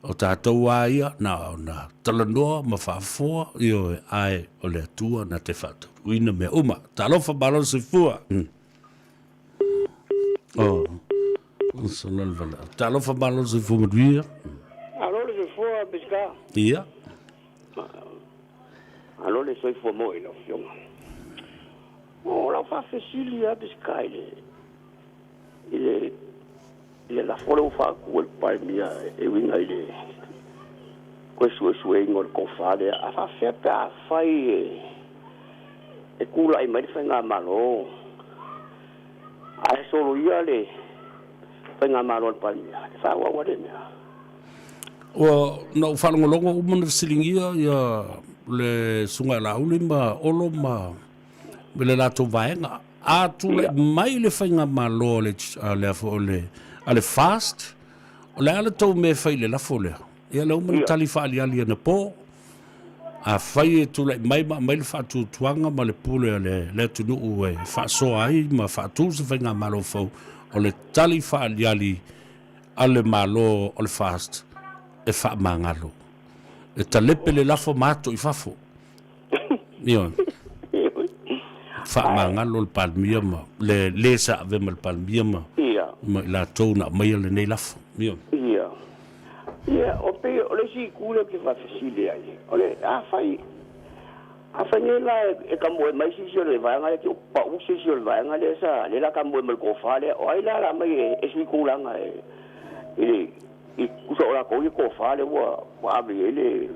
O tatou lava ia, na ona talanoa ma faafofoa, ioe, ae o le Atua na te faataunuuina mea uma. Talofa malo le soifua. Oh, sala le valaau. Talofa malo le soifua manuia. Alo le soifua Pesika. Ia. Alo le soifua mo i lau afioga. O lau faafesili lava Pesika i le i le i le lafo lea ua faatu e le Palemia e uiga i le toe suesueina o le tofa lea, a faafefea pe afai e e tulai mai le faigamalo ae soloia le faigamalo a le Palemia, e faaauau lea mea. Ua na ou faalogologo uma na fesiligia ia le Susuga ia Laauli ma Olo ma le latou vaega. A tulai mai le faigamalo a le, a le, a le, a le FAST, o le a le tou mea e fai i le lafo lea? Ia lea uma na tali faaaliali anapo. Afai e tulai mai ma aumai le faatuatuaga ma le pule a le, le atunuu e faasoa ai ma faatu se faigamalo fou, o le tali faaaliali a le Malo o le FAST e faamagalo. E talepe le lafo ma ato i fafo. Ioe. Faamagalo le Palemia ma le le sa ave ma le Palemia ma Ia. ma i latou na aumaia lenei lafo. Ioe. Ia. Ia, o pei o le isi itu lea ou te faafesili ai, o le afai, afai nei la e tamoe mai se isi o le vaega lea, te i pau se isi o le vaega lea sa, lea la tamoe ma le tofa lea, o ai la la aumai e, e sui tulaga e, i le, i tusa o latou ia tofa lea ua, ua ave i ai le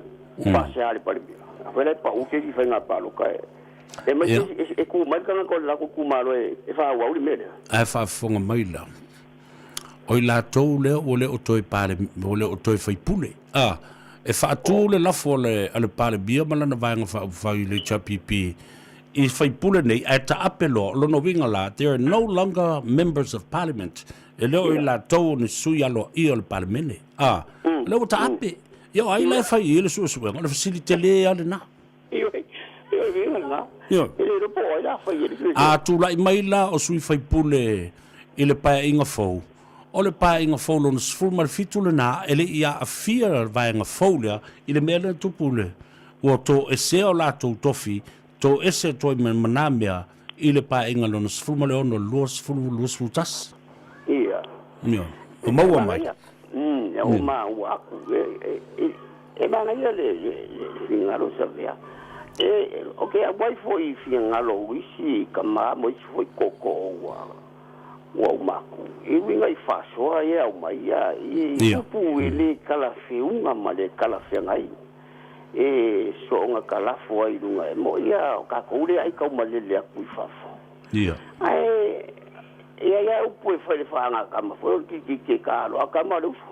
faasea a le Palemia. Afai la e pau se isi faiga palota e, e aumai se isi, e, e tu mai le tagata o le latou itumalo e, e faaauau le mea lea. Ae faafofoga mai la. O i latou lea ua le o toe pale, ua le o toe faipule. A, e faatu le lafo a le, a le Palemia ma lana Vaega Faaupufai i le HRPP i faipule nei, ae taape loa, o lona uiga la, they are no longer members of parliament. E le o i latou o ni sui aloaia o le Palemene. A, o lea ua taape. Ia o ai la e fai i ai le suesuega? O le fesili tele lava lena. A tulai mai la o sui faipule i le Paeaiga fou, o le Paeaiga fou lona 17 lena, e le i aafia le vaega fou lea i le mea lea na tupu i le, ua toesea o latou tofi, toese atu ai ma na mea i le Paeaiga lona 16 2021. Ia. Ia. Ua maua mai. Ua maua aku. E manaia le finagalo Savea. E, o ke auai foi i finagalo o isi tama ma isi foi tootoo ua, ua uma atu. E uiga i faasoa ia e aumai ia, i upu e le talafeuga ma le talafeagai. E soona talafo ai i luga e mo'i ia o tatou lea ai taumalele atu i fafo. Ae, e i ai lava upu e fai i le faagatama foi o le tilotilo e ta loa tama o le uso.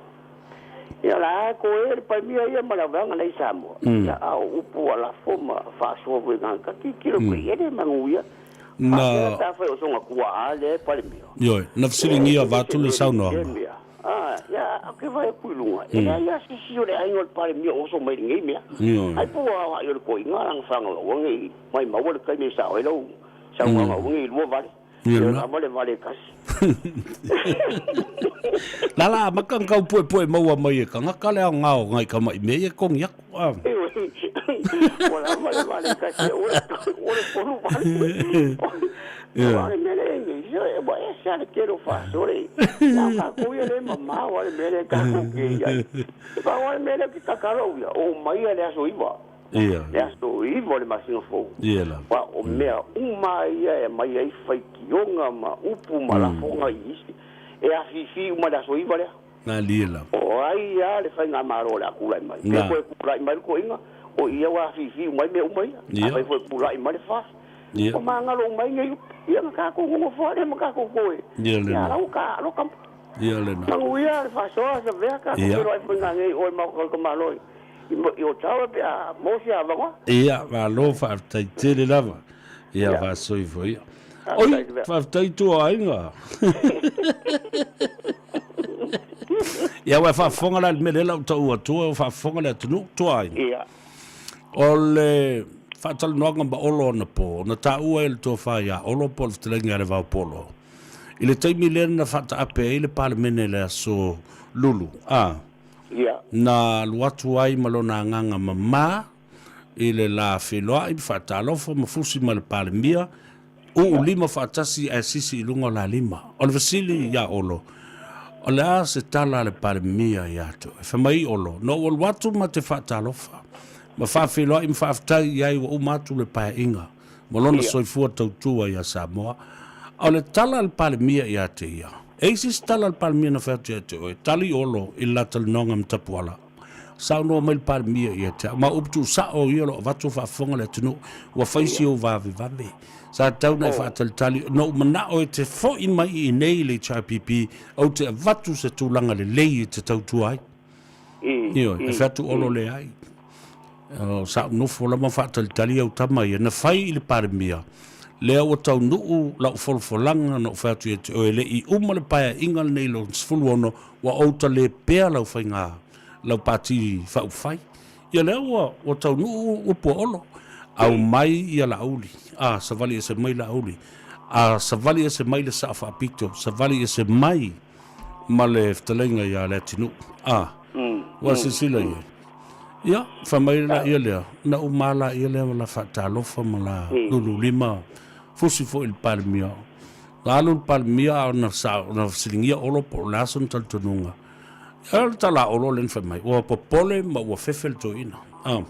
Ia la koe le Palemia ia ma le vaega nei Samoa. Ia a o upu ua lafo ma faasoa foi i ka tilotilo foi e le manuia. Na Faapea pe afai o sona tuaa lea e Palemia. Ioe, na fesiligia avatu le saunoaga. A, ia ou te vaai atu i luga, e leai lava se isi o le aiga o le Palemia o oso mai i lenei mea. Ioe. Ai po o aoai o le toeaina lana fanau aua ne i maimau le taimi e sao ai lau saunoaga aua ne i lua vale. Ia na. Lava le vale e tasi. La la amata ona tau puepue maua mai e tagata le aoga o nai tama'i mea ia e togi atu. A. Ua lava le vale e tasi, ua le tolu vale. Ia. O le mea lea e i ai, ua ese lava le tele o faasoa. Na o tatou ia lea e mamao lava le mea lea tatou te i ai. E pau lava le mea lea ou te tatalo au ia, oo mai ia le aso 9. Ia. Le aso 9 o le masina fou. Ia lava. Aua o mea uma ia e aumai ai faitioga ma upu ma lafoga i isi, e afifi uma i le aso 9 lea. Malie lava. O ai lava le faigamalo o le a tulai mai. Pe toe tulai mai le toeaina, o ia ua afifi uma ai mea uma ia. Ia. Afai foi e tulai mai le FAST, Ia. ua magalo uma ai nei upu. Ia na tatou nonofo lea ma tatou toe. Ia lena. Ia lau ka aloka. Ia lena. Manuia le faasoa Savea, tatou Ia. feiloai foi nanei oe ma o Malo i Otawa pe a maua se avanoa. Ia, malo faafetai tele lava. Ia faasoifua ia. Oi, faafetai tua aiga. Ia ua faafofoga la i le mea lea la ou tau atua ua faafofoga le atunuu tua aiga. Ia. O le faatalanoaga ma Olo anapo, na taua e le tofa ia Olo po o le fetalaiga ia Levaopolo, i le taimi lea na faataape ai le Palemene i le aso Lulu, a, Ia. na alu atu ai ma lona agaga mama i le la feiloai ma faatalofa ma fusi ma le Palemia, uu lima faatasi ae sisi i luga o la lima. O le fesili ia Olo, o le a se tala a le Palemia ia te oe? Fai mai Olo, na ou alu atu ma te faatalofa, ma faafeiloai ma faafetai i ai ua uma atu le paeaiga ma lona soifua tautua ia Samoa. A o le tala a le Palemia ia te ia, e i ai se isi tala a le Palemia na fai atu ia te oe? Tali Olo i le la talanoaga ma Tapuala. Saunoa mai le Palemia ia te au, ma o upu tuusao ia o lo o avatu o faafofoga le atunuu, ua fai si ou vavevave. Sa tatau ona e faatalitali, na ou manao e te foi mai i inei i le HRPP, ou te avatu se tulaga lelei e te tautua ai. Ioe, e fai atu Olo leai. O, sa ou nofo lava ma faatalitali au tama ia, na fai i le Palemia, lea ua taunuu lau folafolaga na ou fai atu ia te oe, e le i uma le paeaiga lenei lona 16, Ua ou tale pea lau faiga, lau pati faaupufai. Ia lea ua, ua taunuu upu a Olo. Aumai ia Laauli. A, savali ese mai Laauli. A, savali ese mai le Sao Faapito. Savali ese mai ma le fetalaiga ia Leatinuu. A, ua silasila i ai. Ia, fai mai laia lea, na uma lava laia lea ma la faatalofa ma la lululima, fusi foi i le Palemia. Na alu le Palemia a na sa na fesiligia Olo po o le a sona talitonuga. Ia o le tala a Olo lea na fai mai, ua popole ma ua fefe le toeaina. Ah.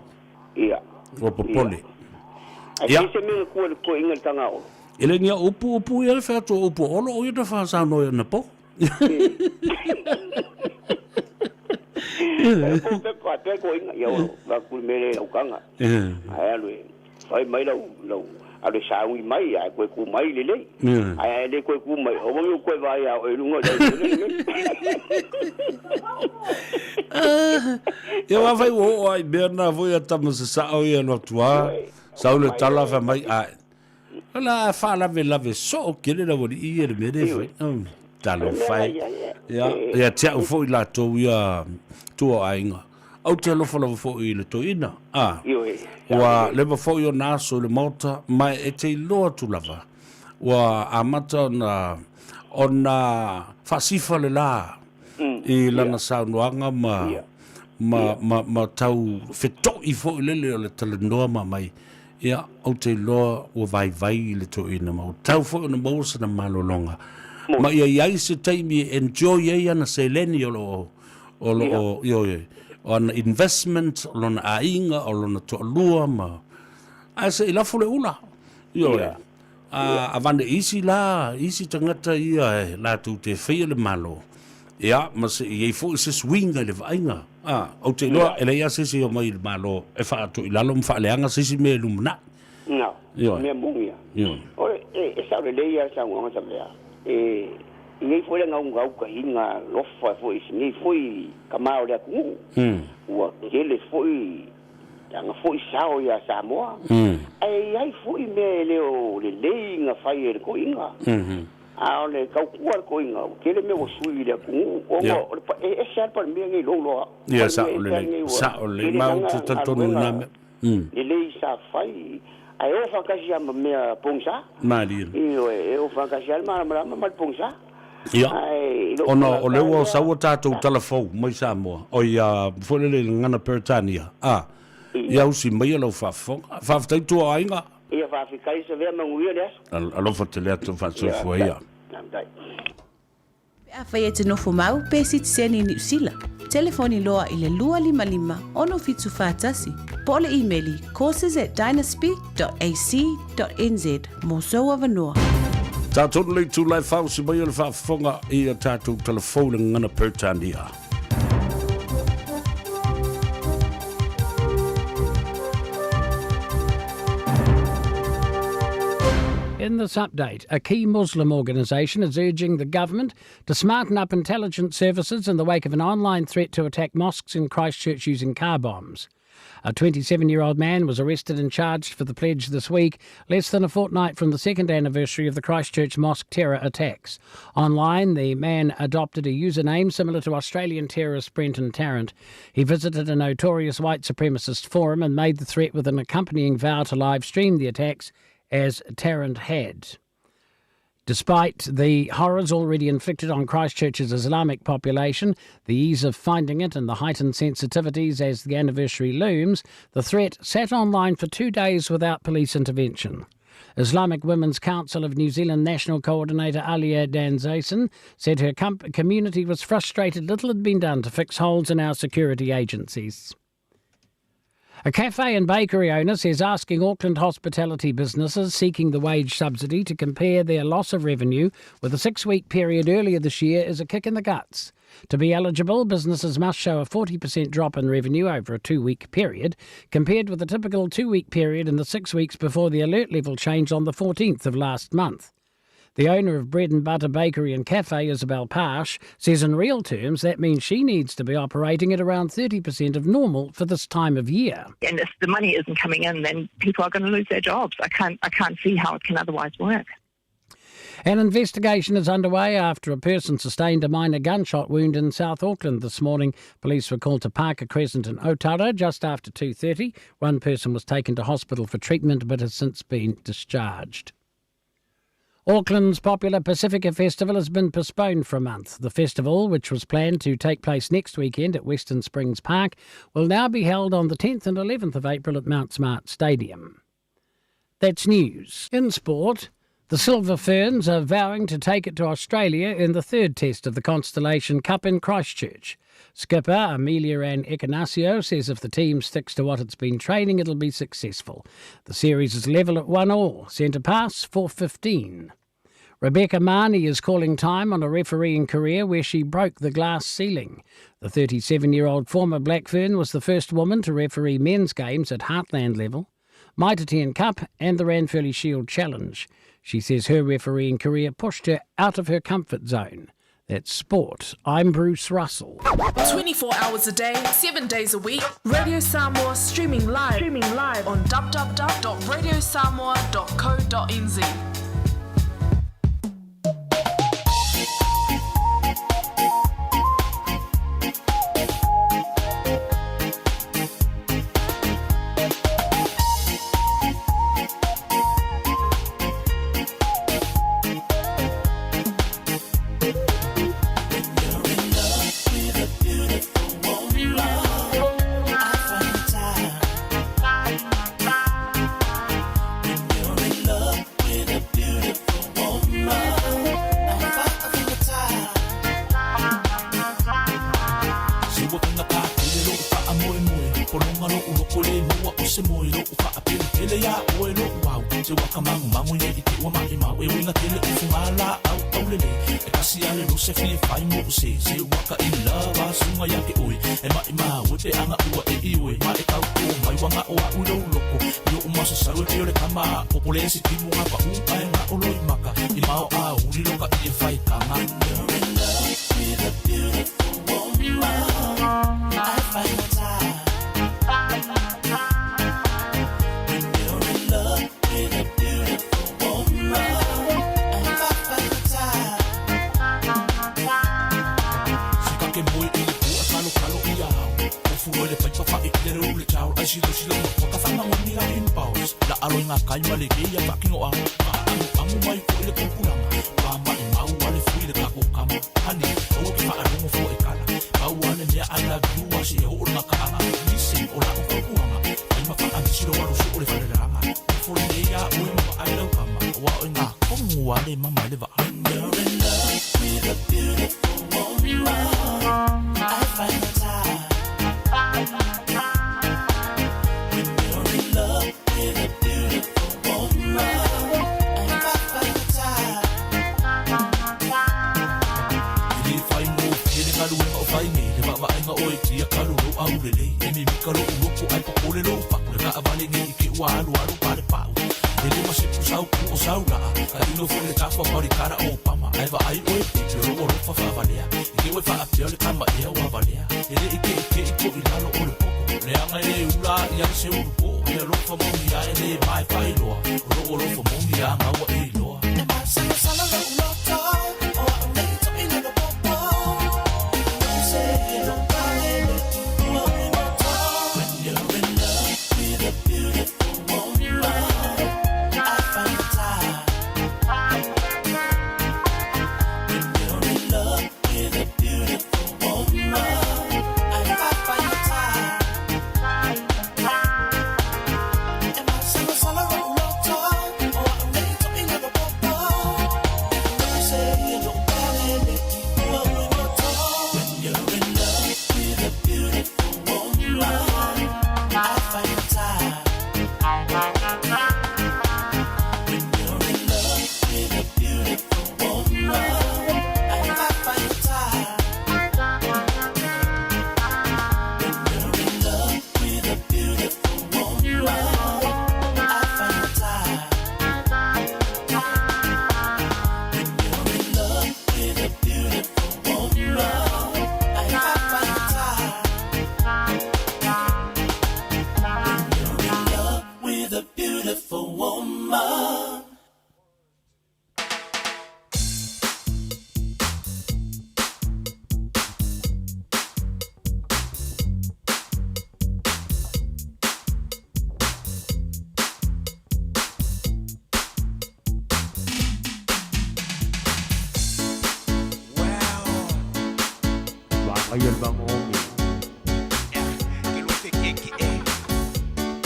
Ia. Ua popole. Ia. Ai se mea na kua le toeaina i le taga a Olo? E le nia upu upu ia le fai atu o upu a Olo o ia na faasaunoa i ana po. E po pe pa pe toeaina ia Olo, va ku le mea lea i lau taga. Ae alu e Fai mai lau, lau, alu e sauni mai, ae toe tu mai lelei. Ae a e le toe tu mai, aua ne i ou toe vaai ia oe i luga o le auala lenei. Ia aua fai ua oo lava i mea na foi a tama sasao ia alu atu lava, sau le tala fai mai, ae, o le a faalavelave soo tele le aualii ia i le mea lea e fai. Talofa e. Ia, ia te au foi latou ia tua o aiga. Ou te alofa lava foi i le toeaina, ā, ua leva foi ona aso i le Maota, ma e te iloa atu lava, ua amata ona, ona faasifa le lā i lana saunoaga ma, ma, ma, ma tau feto'i foi lele o le talanoa ma mai, ia, ou te iloa ua vaivai i le toeaina, ma ua tau foi ona maua sana malologa, ma ia i ai se taimi e enjoy ai ana seleni o lo o o lo o, ioe, o ana investment, o lona aiga, o lona toalua ma, ae se i lafo le ula, ioe. A, avane isi la, isi tagata ia e latou te faia le Malo, ia, ma se i ai foi se suiga i le vaaiga. A, ou te iloa, e leai lava se isi e omai i le Malo e faatoilalo ma faaleaga se isi mea e lumanai. No, Ioe. mea moni ia. Ioe. O le, e, e sao lelei lava le saunoaga sa mea. E, i nei foi le gaugaukahiga alofa foi i sinei foi tama o le atunuu. Ua tele foi ana foi sao ia Samoa. Ae i ai foi mea e le o lelei na fai e le toeaina. A o le tautua a le toeaina, ua tele mea ua sui i le atunuu, ona o le, e ese lava le Palemia nei i lou iloa. Ia, sao lelei, sao lelei. Ma ou te talitonu i lena mea. Lelei sa fai, ae o faatasi lava ma mea pogisa. Malie. Ioe, e o faatasi lava le malamalama ma le pogisa. Ia, Ae i lou ona o lea tagata ua ia, sau a tatou tala fou mai Samoa, oi a, foi lele i le gagana Peretania, a, ia usi maia lau faafofoga. Faafetai tua o aiga. Ia faafetai Savea manuia le aso. Alofa tele atu faasoifua ia. Faafetai. Pe afai e te nofo mau pe sitiseni i Niu Sila, telefoni loa i le 255 6741 po o le imeli courses@dynaspeak.ac.nz mō sou avanoa. Tātou le itula e fausi mai o le faafofoga i a tātou talafou le gagana Peretania. In this update, a key Muslim organisation is urging the government to smarten up intelligence services in the wake of an online threat to attack mosques in Christchurch using car bombs. A 27 year old man was arrested and charged for the pledge this week, less than a fortnight from the second anniversary of the Christchurch mosque terror attacks. Online, the man adopted a username similar to Australian terrorist Brenton Tarrant. He visited a notorious white supremacist forum and made the threat with an accompanying vow to live stream the attacks as Tarrant had. Despite the horrors already inflicted on Christchurch's Islamic population, the ease of finding it, and the heightened sensitivities as the anniversary looms, the threat sat online for two days without police intervention. Islamic Women's Council of New Zealand National Coordinator Alia Danzason said her com- community was frustrated little had been done to fix holes in our security agencies. A cafe and bakery owner says asking Auckland hospitality businesses seeking the wage subsidy to compare their loss of revenue with a six week period earlier this year is a kick in the guts. To be eligible, businesses must show a 40% drop in revenue over a two week period, compared with the typical two week period in the six weeks before the alert level change on the 14th of last month. The owner of Bread and Butter Bakery and Cafe, Isabel Parsh, says in real terms that means she needs to be operating at around 30% of normal for this time of year. And if the money isn't coming in, then people are going to lose their jobs. I can't, I can't see how it can otherwise work. An investigation is underway after a person sustained a minor gunshot wound in South Auckland this morning. Police were called to Parker Crescent in Otara just after 2:30. One person was taken to hospital for treatment but has since been discharged. Auckland's popular Pacifica Festival has been postponed for a month. The festival, which was planned to take place next weekend at Western Springs Park, will now be held on the 10th and 11th of April at Mount Smart Stadium. That's news. In sport, the Silver Ferns are vowing to take it to Australia in the third test of the Constellation Cup in Christchurch. Skipper Amelia Ann Echinaceo says if the team sticks to what it's been training, it'll be successful. The series is level at 1 all. Centre pass 4.15. Rebecca Marney is calling time on a refereeing career where she broke the glass ceiling. The 37 year old former Blackfern was the first woman to referee men's games at Heartland level, Mitre 10 Cup, and the Ranfurly Shield Challenge. She says her refereeing career pushed her out of her comfort zone. That's sport. I'm Bruce Russell. 24 hours a day, 7 days a week. Radio Samoa streaming live, streaming live on www.radiosamoa.co.nz. Se moe lo'u fa'apelepele iā oe lo'u au se ua ka magumagu nei i te ua ma'imau e uiga tele o fugalā'au aulelei e kasi a le lose fia fai mo'u se se ua ka in love a suga iā ke oe e ma'imau e pe'aga ua e i oe ma e tautō mai ua ga'o a'u i lou loko i o'u masasalu e pei o le kama a'o po le esi timu gapa'ū ae ga'o loimaka i mao auli lo ka ie faitaga When you're in love with a beautiful woman, I find time. When you're in love with a beautiful woman, I find time. Sikake moe i le pua kalokalo i ao Ofu le paipa fa'i i le reu le tau Ai silo silo ma ka whamangoni la impulse La alo i ngā kai ma le kei a whakingo au Ka amu amu mai fo i le kupulanga Wā mai mau ale fui le kako kama Honey, aua ke whaarongo fo e kala Pau ale mea I love you a si e ho o ngā kaanga Listen, o la o whakuanga Ai ma whaamisi lo aru su o le whareranga Fo le nei a oe ma ai lau kama Wa o ngā kongu ale mama le waa When you're in love with a beautiful woman I find time When you're in love with a beautiful woman I find time E le whai ngō pie le ngaluenga o whai nei Le vaavaaiga o e tia kalu lou aulelei E mimika lo'u loko ai popole lou fa'u Le ka'avale nei i ke ua alualu pa le pa'u E le masepu sau ku o sau la'a Ka ino foi le tafa paurikara o pama Ae vaai oe pipi o lou alofa fa'avalea I ke ua e fa'apea o le kama ea ua valea E le i ke'ike'i po'i lalo o le poko Leaga e le ula a'i ai se ulu po'o E alofa moni a e lē mae faailoa O lo'u alofa moni aga ua e iloa. E masalosalo lo'u loto O a'u nei to'i le popo Se e lo palele ua ui moto. When you're in love with a beautiful woman, I find the time. When you're in love with a beautiful woman, I find the time. E masalosalo lo'u loto O a'u nei to'i le popo Se e lo palele ua ui moto. When you're in love with a beautiful woman, I find the time. When you're in love with a beautiful woman, I find the time. When you're in love with a beautiful woman, I find the time. When you're in love with a beautiful woman, I find the time. When you're in love with a beautiful woman.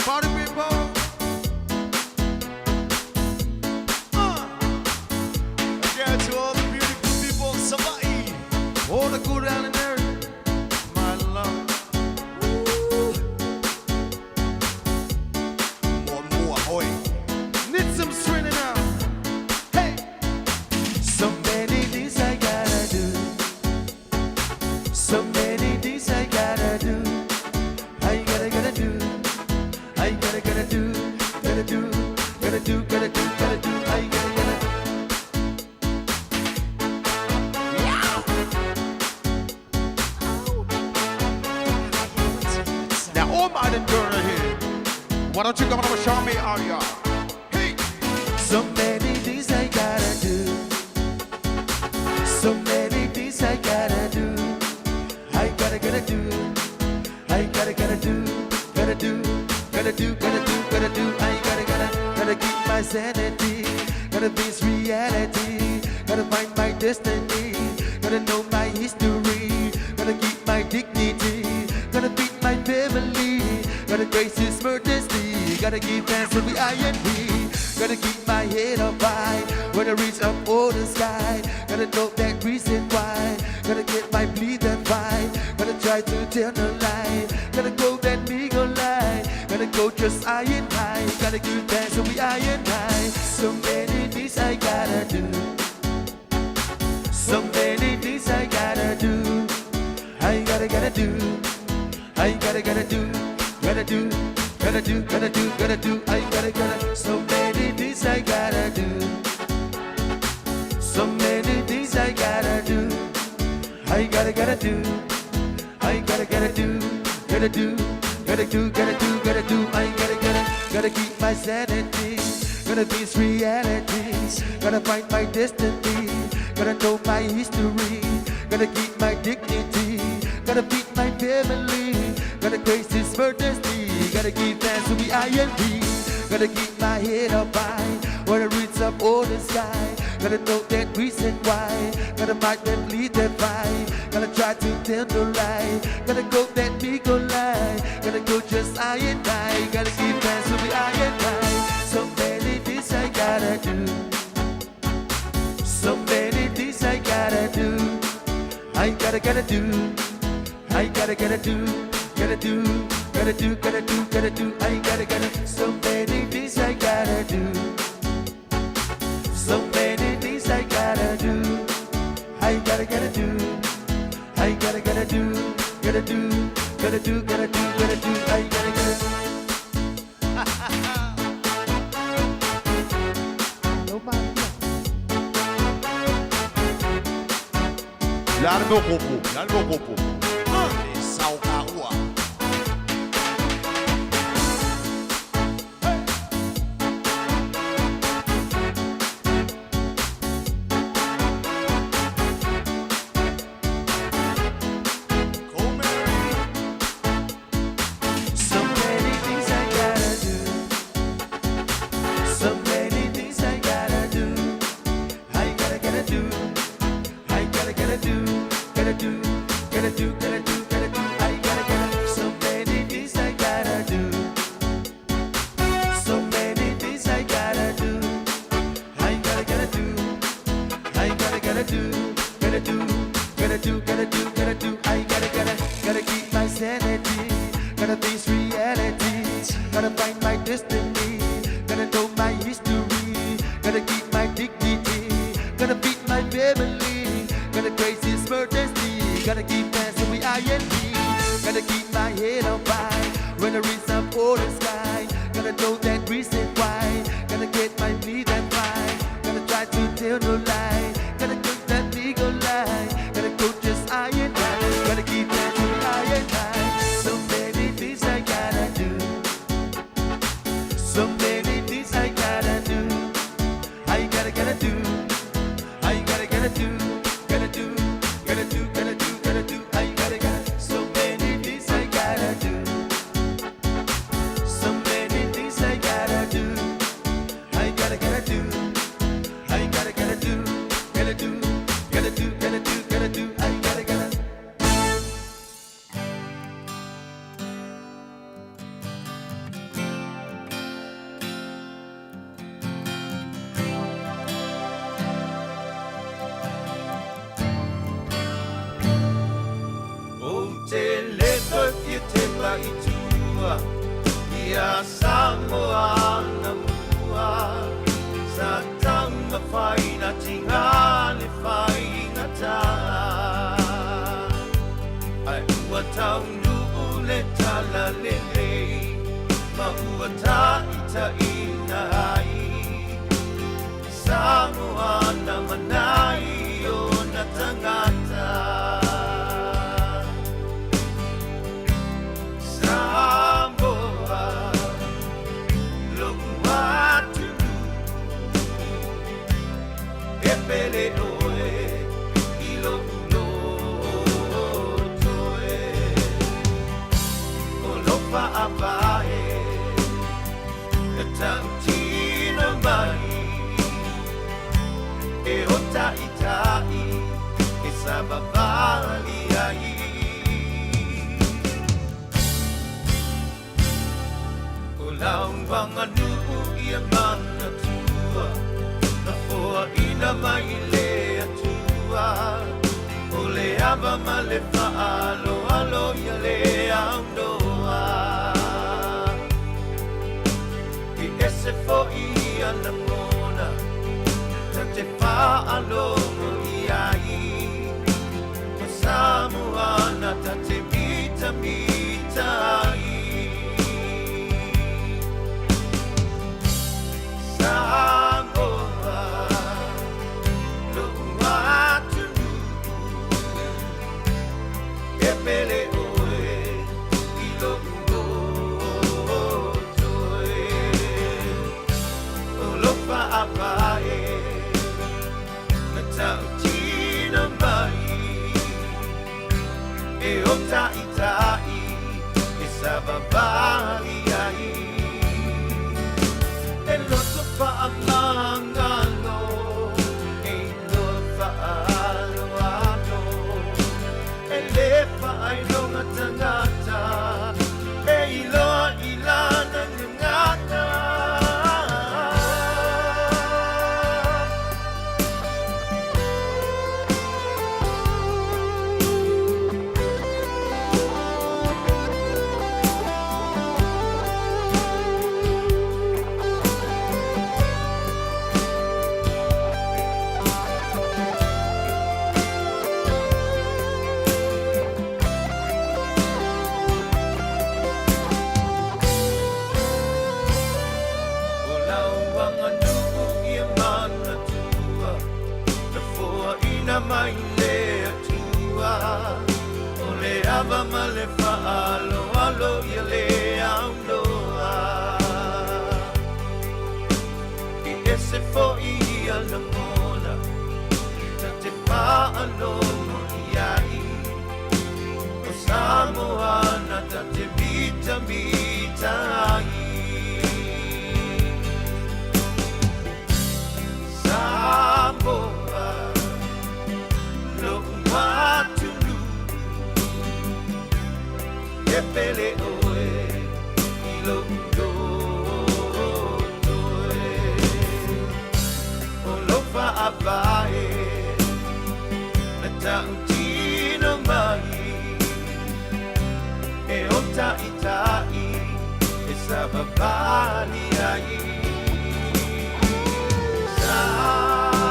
Party people. Again to all the beautiful people of Savaii, all the good down in there, my love. Woo. More, more, oi. Need some swinging now. Hey. So many things I gotta do. So many things I gotta do. I gotta, gotta do. I gotta, gotta do. Gotta do. Gotta do, gotta do, gotta do. I gotta, gotta. Now, all my girl here, why don't you come over and show me how you are? Hey! So many things I gotta do. So many things I gotta do. I gotta, gotta do. I gotta, gotta do. Gotta do. Gotta do, gotta do, gotta do. I gotta, gotta, gotta keep my sanity. Gotta face reality. Gotta find my destiny. Gotta know my history. Gotta keep my dignity. Gotta feed my family. Gotta grace his majesty. Gotta give thanks to the I and we. Gotta keep my head up high. When I reach up all the sky. Gotta know that reason why. Gotta get my bleed and fight. Gotta try to tell no lie. Gotta go that me go lie. Gotta go just I and I. Gotta give thanks to the I and I. So many things I gotta do. So many things I gotta do. I gotta, gotta do. I gotta, gotta do. Gotta do. Gotta do, gotta do, gotta do. I gotta, gotta. So many things I gotta do. So many things I gotta do. I gotta, gotta do. I gotta, gotta do. Gotta do. Gotta do, gotta do, gotta do. I gotta, gotta, gotta keep my sanity. Gotta face reality. Gotta find my destiny. Gotta know my history. Gotta keep my dignity. Gotta feed my family. Gotta grace his majesty. Gotta give thanks to the I and B. Gotta keep my head up high. When I reach up all the sky. Gotta know that reason why. Gotta might that lead that fight. Gotta try to tell no lie. Gotta go that me go lie. Gotta go just I and I. Gotta give thanks to the I and I. So many things I gotta do. So many things I gotta do. I gotta, gotta do. I gotta, gotta do. Gotta do. Gotta do, gotta do, gotta do. I gotta, gotta. So many things I gotta do. So many things I gotta do. I gotta, gotta do. I gotta, gotta do. Gotta do. Gotta do, gotta do, gotta do. I gotta, gotta. Le a le mea o popo, le a le mea o popo. Le sao ka ua. I and me. Gotta keep my head up high when I reach up for the sky. Gotta know that reason why. Gotta get my bleed and fly. Gotta try to tell no lie. Gotta cook that legal lie. Gotta go just I and I. Gotta keep that I and I. So many things I gotta do. So many things I gotta do. I gotta gotta do. I gotta gotta do. Gotta do. Gotta do. Gotta do. Gotta do. I gotta gotta. So many things I gotta do. So many things I gotta do. I gotta gotta do. I gotta gotta do. Gotta do. Gotta do. Gotta do. Gotta do. I gotta gotta. Ou te le toe fia tepa i tua Ia Samoa na mua Sa taunga whai na tinga le whai ngata Ai ua taunu le tala lelei Ma ua taita ina ai Samoa na manai o na tangata Samoa, lo'u atunuu, e pele oe i lo'u loto e. O lou fa'avae e ta'utino mai e o ta'ita'i e savavali ai. O lauaganuu ia manatua na foaʻina mai le Atua o le ava ma le faaloalo ia le aunoa e ese foʻi ia lagona ta te faalogo i ai o Samoana ta te mitamita ai. Samoa, lo'u atunuu, e pele oe i lo'u loto e. O lou fa'avae na ta'utino mai e o ta'ita'i e savavali ai. E loto fa'amagalo e iloa fa'aloalo e lē fa'ailoga tagata e iloa i lana gagana. O lauaganuu ia manatua na foaʻina mai le Atua o le ava ma le faaloalo ia le aunoa e ese foʻi ia lagona ta te faalogo i ai o Samoana ta te mitamita ai. Samoa, lo'u atunuu, e pele oe i lo'u loto e. O lou fa'avae na ta'utino mai e o ta'ita'i e savavali ai.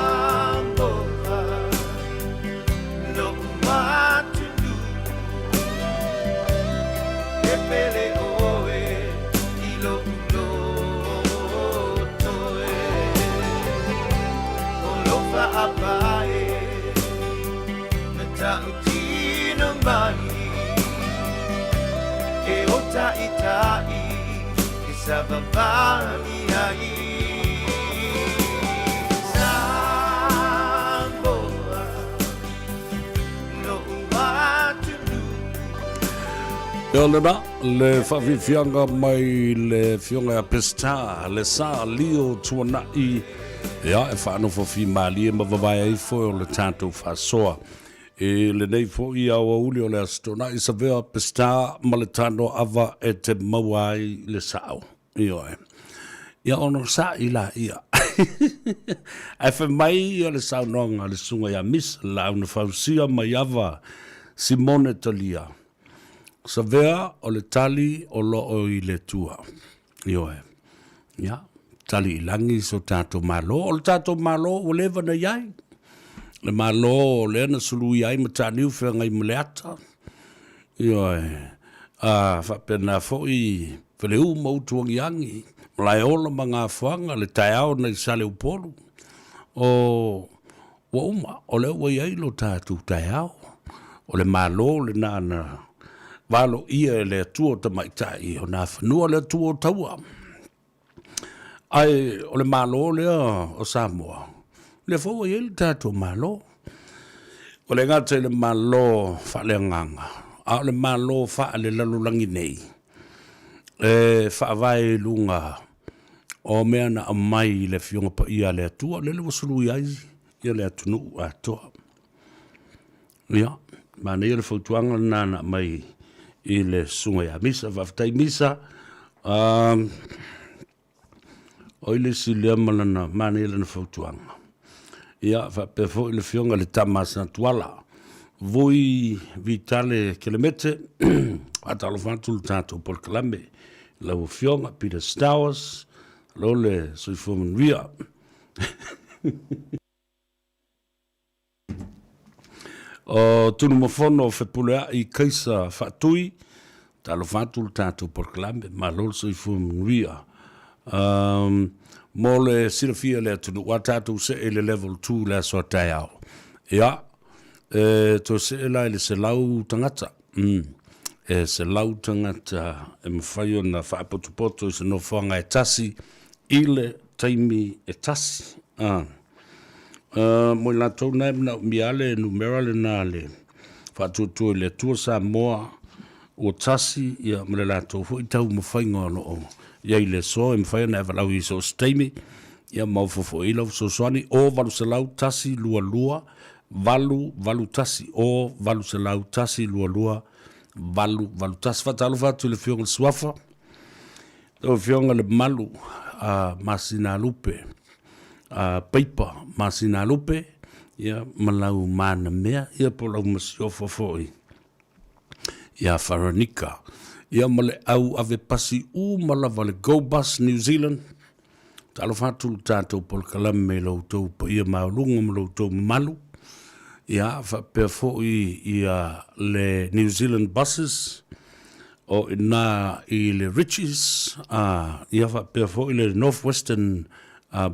Samoa, lo'u atunuu, E pele ʻoe i loʻu loto e Alofa a pae Na tautino mai E o taʻitaʻi Ke sawawali ai Samoa Loʻu atunuu Ia lena, le faafiafiaga mai le Afioga ia Peseta, le sa lio tuanai, ia e faanofo fimalie ma vavae ai foe o le tatou faasoa. I lenei foi aoauli o le Aso Toonai, Savea Peseta ma le tano ava e te maua ai le sao. Ioe. Ia ona sa'i laia. Ae fai mai ia le saunoaga a le susuga ia Misa, Laau na fausia mai ava Simone Talia. Savea o le tali o loo i le Atua. Ioe. Ia, tali i lagi so tatou Malo. O le tatou Malo ua leva na i ai. Le Malo lea na suluia ai Mataniu Feagai ma le Ata. Ioe. A faapena foi Feleu ma Utuagiagi, Malaeola ma Gafoaga, le taeao nai Saleupolu. O ua uma, o lea ua i ai lo tatou taeao. O le Malo lena na valoia e le Atua o Tamaitai o Nafanua, le Atua o Taua. Ae o le Malo lea o Samoa, lea foi ua i ai le tatou Malo. Ua le gata i le Malo faaleagaga, a o le Malo faalelalolagi nei, e faavae i luga o mea na aumai i le Afioga Paia a le Atua, lele ua sului ai ia le atunuu atoa. Ia, manaia le fautuaga lena na aumai i le susuga ia Misa. Faafetai Misa. Um, o i le isi lea ma lana, manaia lana fautuaga. Ia, faapea foi le afioga i le tama a Satuala, Vui Vitale Kelemete, faatalofa atu le tatou polokalame, lau afioga Peter Stowers, lo le soifua manuia. O Tunumafono Fepuleai Kaisa Faatui, talofa atu le tatou polokalame, malo le soifua manuia. Um, mo le silafia le atunuu, a tatou see i le level 2 le aso a taeao. Ia, e toe see la i le 100 tagata. E 100 tagata e mafai ona faapotopoto i se nofoaga e tasi i le taimi e tasi. Ah. Mo i latou na e manaomia lava le numera lena le faatuatua i le Atua Samoa ua tasi ia ma le latou foi taumafaiga o lo o i ai i le aso e mafai ona e valaau i so o se taimi ia maopoopo ai lau fesoasoani o 800 122 881 o 800 122 881. Faatalofa atu i le Afioga i le Suafa, lau Afioga le Malu a Masinalupe, a Paipa Masinalupe, ia ma lau manamea, ia po o lau masiofo foi ia Faranika. Ia ma le au ave pasi uma lava le Go Bus New Zealand. Talofa atu le tatou polokalame i lo outou paia maualuga ma lo outou mamalu. Ia faapea foi ia le New Zealand Buses o i ina i le Richies, a, ia faapea foi le North Western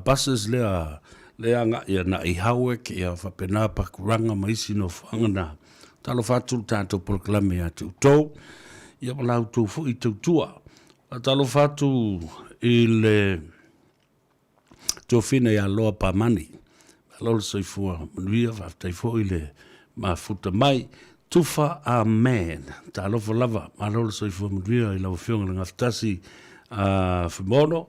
Buses lea lea agai agai i Howick, ia faapena Pakuranga ma isi nofoaga na. Talofa atu le tatou polokalame ia te outou, ia ma la outou foi tautua. Faatalofa atu i le Tofina ia Loa Pamani. Malo le soifua manuia, faafetai foi le mafuta mai. Tufa Amen. Talofa lava, malo le soifua manuia i lau Afioga i le Gafatasi a Fuimono.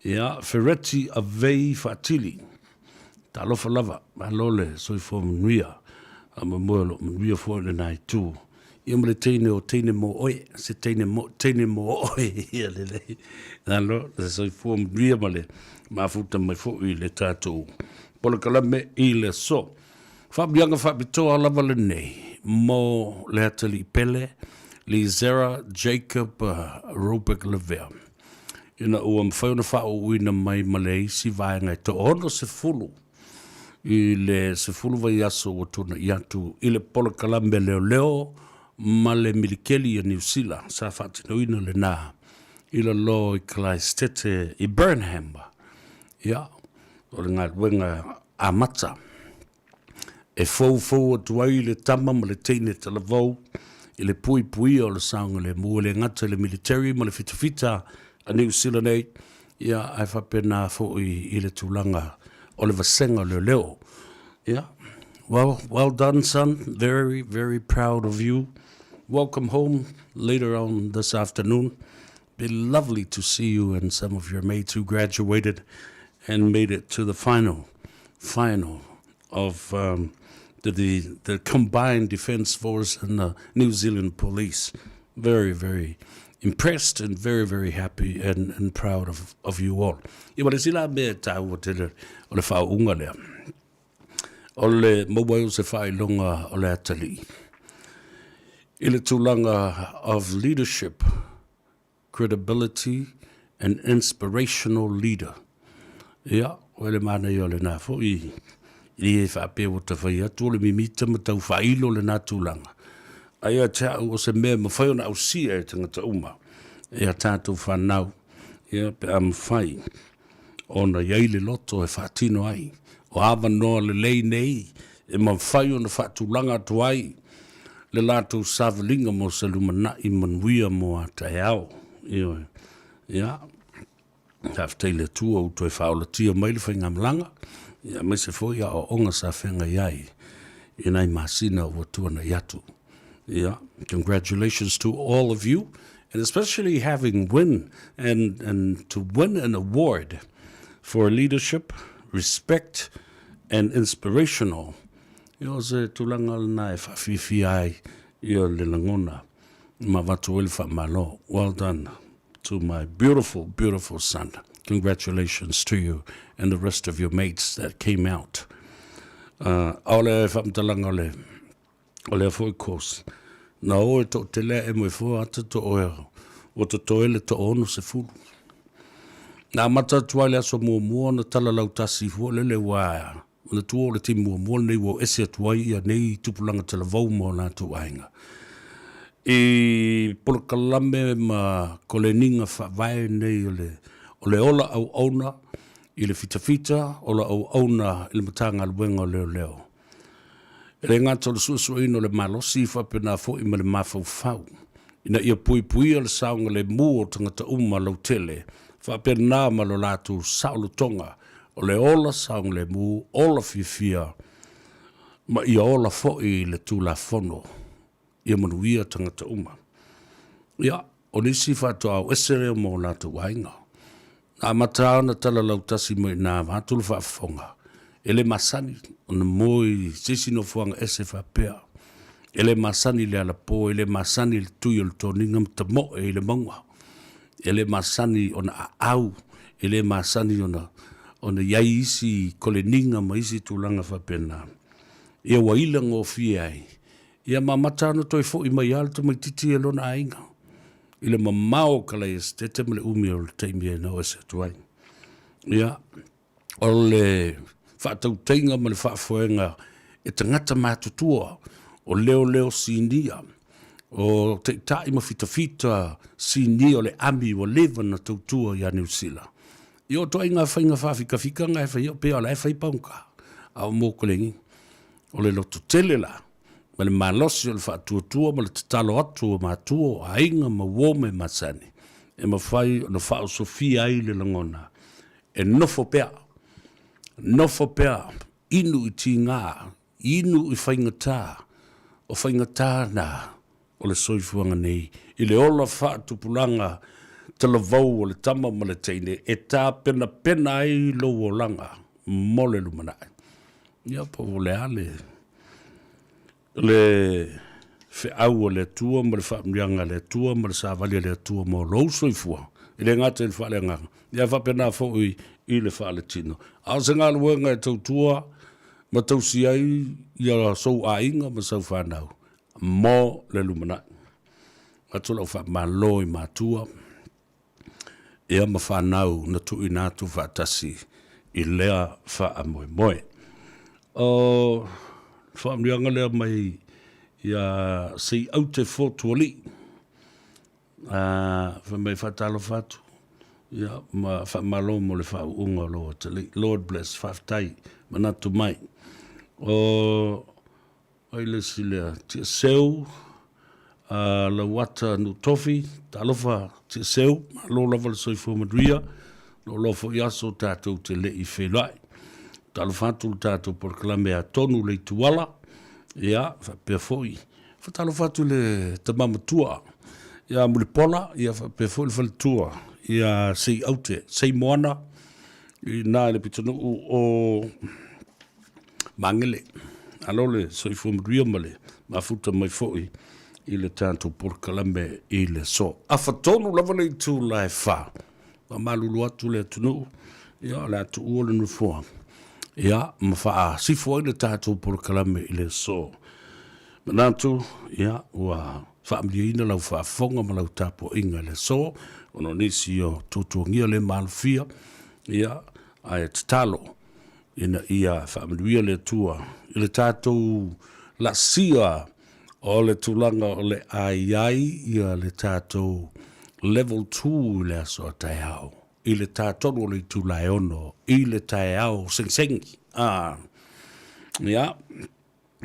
Ia, Fereti Avei Faatili. Talofa lava, malo le soifua manuia. Faamoemoe o lo o manuia foi lena itu. Ia ma le teine o teine mo oe, se teine mo, teine mo oe, ia lelei. Malo, le soifua manuia ma le mafuta mai foi i le tatou polokalame i le aso. Faamanuiaga faapitoa lava lenei mo le atalii pele Lizera Jacob Robeck Lavea, ina ua mafai ona faauuina mai ma le isi vaega e toa-60 i le 10 vaiaso ua tuanai atu i le polokalame leoleo ma le milikeli a Niu Sila sa faatinoina lena i lalo i Kalaesetete i Burnham. Ia, o le galuega amata e foufou atu ai le tama ma le teine talavou i le puipuia o le saogalemu, e le gata i le military ma le fitafita a Niu Sila nei, ia, ae faapena foi i le tulaga o le vasega o leoleo. Ia, well, well done son, very, very proud of you. Welcome home later on this afternoon. Be lovely to see you and some of your mates who graduated and made it to the final, final of um, the, the, the combined Defence Force and the New Zealand Police. Very, very impressed and very, very happy and, and proud of, of you all. Ia ma le isi la mea e taua tele o le faauuga lea, o le maua ai o se faailoga o le atalii i le tulaga of leadership credibility and inspirational leader. Ia, o le manaia o lena foi, i e faapea ua tafai atu o le mimita ma tau faailo lena tulaga. Ae ia te au o se mea e mafai ona ausia e tagata uma, e a tatou fanau, ia, pe a mafai ona i ai le loto e faatino ai. O avanoa lelei nei e mafai ona faatulaga atu ai le latou savaliga mo se lumanai manuia mo a taeao. Ioe. Ia, faafetai i le Atua ua toe faaolatia mai le faigamalaga, ia, aemaise foi aoaoga sa feagai ai i nai masina ua tuanai atu. Ia, congratulations to all of you, and especially having win and, and to win an award for leadership, respect, and inspirational. Ia, o se tulaga lena e faafiafia ai ia le lagona ma avatu ai le faamalo. Well done to my beautiful, beautiful son. Congratulations to you and the rest of your mates that came out. Uh, o le faamatalaga o le, o lea foi course, na o e toʻatele aʻe mai fua ata to oe ua totoe le 60. Na amata atu ai le aso muamua ona tala lautasi fua lele ua manatua o le taimi muamua lenei ua ese atu ai ia nei tupulaga talavou ma o latou aiga i polokalame ma koleniga faavae nei o le, o le ola auauna i le fitafita, ola auauna i le Matagaluega o Leoleo. E le gata o le suesueina o le malosi faapena foi ma le mafaufau ina ia puipuia le saogalemu o tagata uma lautele faapena ma lo latou saolotoga o le ola saogalemu, ola fiafia ma ia ola foi le Tulafono ia manuia tagata uma. Ia, o nisi faatoa ese lea ma o latou aiga. Na amata lava ona tala lautasi mai ina avatu le faafofoga, e le masani ona moe i se isi nofoaga ese faapea. E le masani le alapo, e le masani le tui o le toniga ma tamoe i le mauga. E le masani ona aau, e le masani ona, ona i ai isi koleniga ma isi tulaga faapena. Ia ua ila gofie ai, ia ma amata ona toe foi mai lava le tamaitiiti e lona aiga. I le mamao o Kalaesetete ma le umi o le taimi e nao ese atu ai. Ia, o le faatautaiga ma le faafoega e tagata matutua, o leoleo sinia, o taitai ma fitafita sinia o le ami ua leva na tautua ia Niu Sila. Ia o toaiga faiga faafikafika e fai, pei o la e fai paugata, a o mokolegi, o le lototele la, ma le malosi o le faatuatua ma le tatalo atu o matua o aiga ma uo ma e masani, e mafai ona faaosofia ai le lagona e nofo pea, nofo pea, inu i tigā, inu i faigata, o faigata na o le soifuaga nei, i le ola faatupulaga talavou o le tama ma le teine e tapenapena ai lou olaga mo le lumanai. Ia, po o le a le, le feau a le Atua ma le faamanuiaga a le Atua ma le savali a le Atua mo lou soifua, e le gata i le faaleagaga, ia ae faapena foi i le faaletino. A o se galuega e tautua ma tausi ai ia sou aiga ma sau fanau mo le lumanai. Avatu lau faamalo i matua ia ma fanau na tuuina atu faatasi i lea faamoemoe. O le faamanuiaga lea mai Ia Seiaute Fotuali'i, fai mai faatalofa atu, ia ma faamalo mo le faauuga o lou atalii. Lord bless, faafetai, manatu mai. O ai le isi lea, Tiaseu, Lauata Nuutofi, talofa Tiaseu, malo lava le soifua manuia, o lo foi aso tatou te le i feiloai. Talofa atu le tatou polokalame atonu le ituala, ia, faapea foi, faatalofa atu le tama matua ia Mulipola, ia faapea foi le faletua ia Seiaute, Seimoana, i na i le pitonuu o Magele. Alo le soifua manuia ma le mafuta mai foi i le tatou polokalame i le aso. Afa tonu lava le itula e fa. Faamalulu atu le atunuu, ia o le a tuua le nofoa, ia ma faasifo ai le tatou polokalame i le aso. Manatu, ia ua faamalieina lau faafofoga ma lau tapuaiga i le aso, ona o nisi o tuatuagia le malofia, ia ae tatalo ina ia faamanuia le Atua i le tatou laasia o le tulaga o le a i ai ia le tatou level 2 i le aso a taeao, i le tatolu o le itula e 6 i le taeao segisegi. A, ia,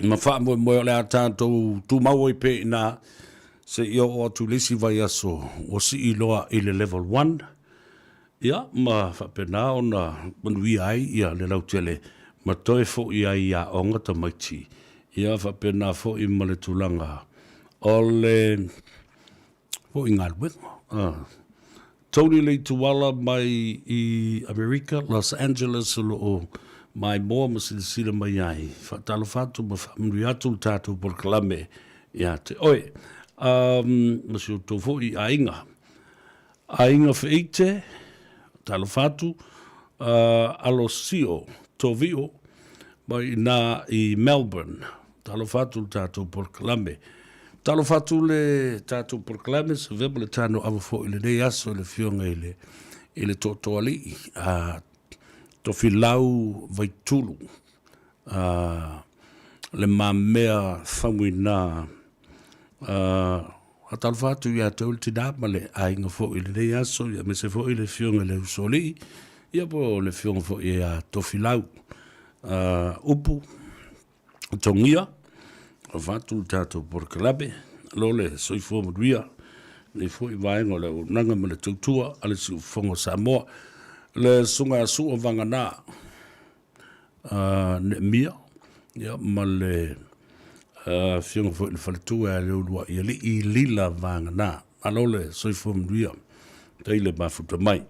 ma faamoemoe o le a tatou tumau ai pea i ina seia oo atu i le isi vaiaso ua sii loa i le level 1, ia, ma faapena ona manuia ai ia le lautele ma toe foi ai i aoga tamaiti, ia faapena foi ma le tulaga o le foi galuega. Tony Leituala mai i Amerika, Los Angeles o lo o maimoa ma silasila mai ai. Faatalofa atu ma faamanuia atu le tatou polokalame ia te oe. Ma si outou foi aiga. Aiga Feite, talofa atu, Alosio Tovio mai ina i Melbourne. Talofa atu le tatou polokalame. Talofa atu le tatou polokalame, se vea ma le tano ava foi i lenei aso i le afioga i le i le Tootooalii a Tofilau Vaitulu, a Le Mamea Faumuina, a Faatalofa atu ia te oe le tina ma le aiga foi i lenei aso, aemaise foi le afioga i le Usoalii, ia po o le afioga foi ia Tofilau Upu Togia. Alofa atu le tatou polokalame, malo le soifua manuia i lenei foi vaega o le auaunaga ma le tautua a le Siufofoga o Samoa. Le Susuga ia Sua Vagana Neemia ma le afioga foi i le faletua ia Leuluai Alii Lila Vagana. Malo le soifua manuia, tai le mafuta mai.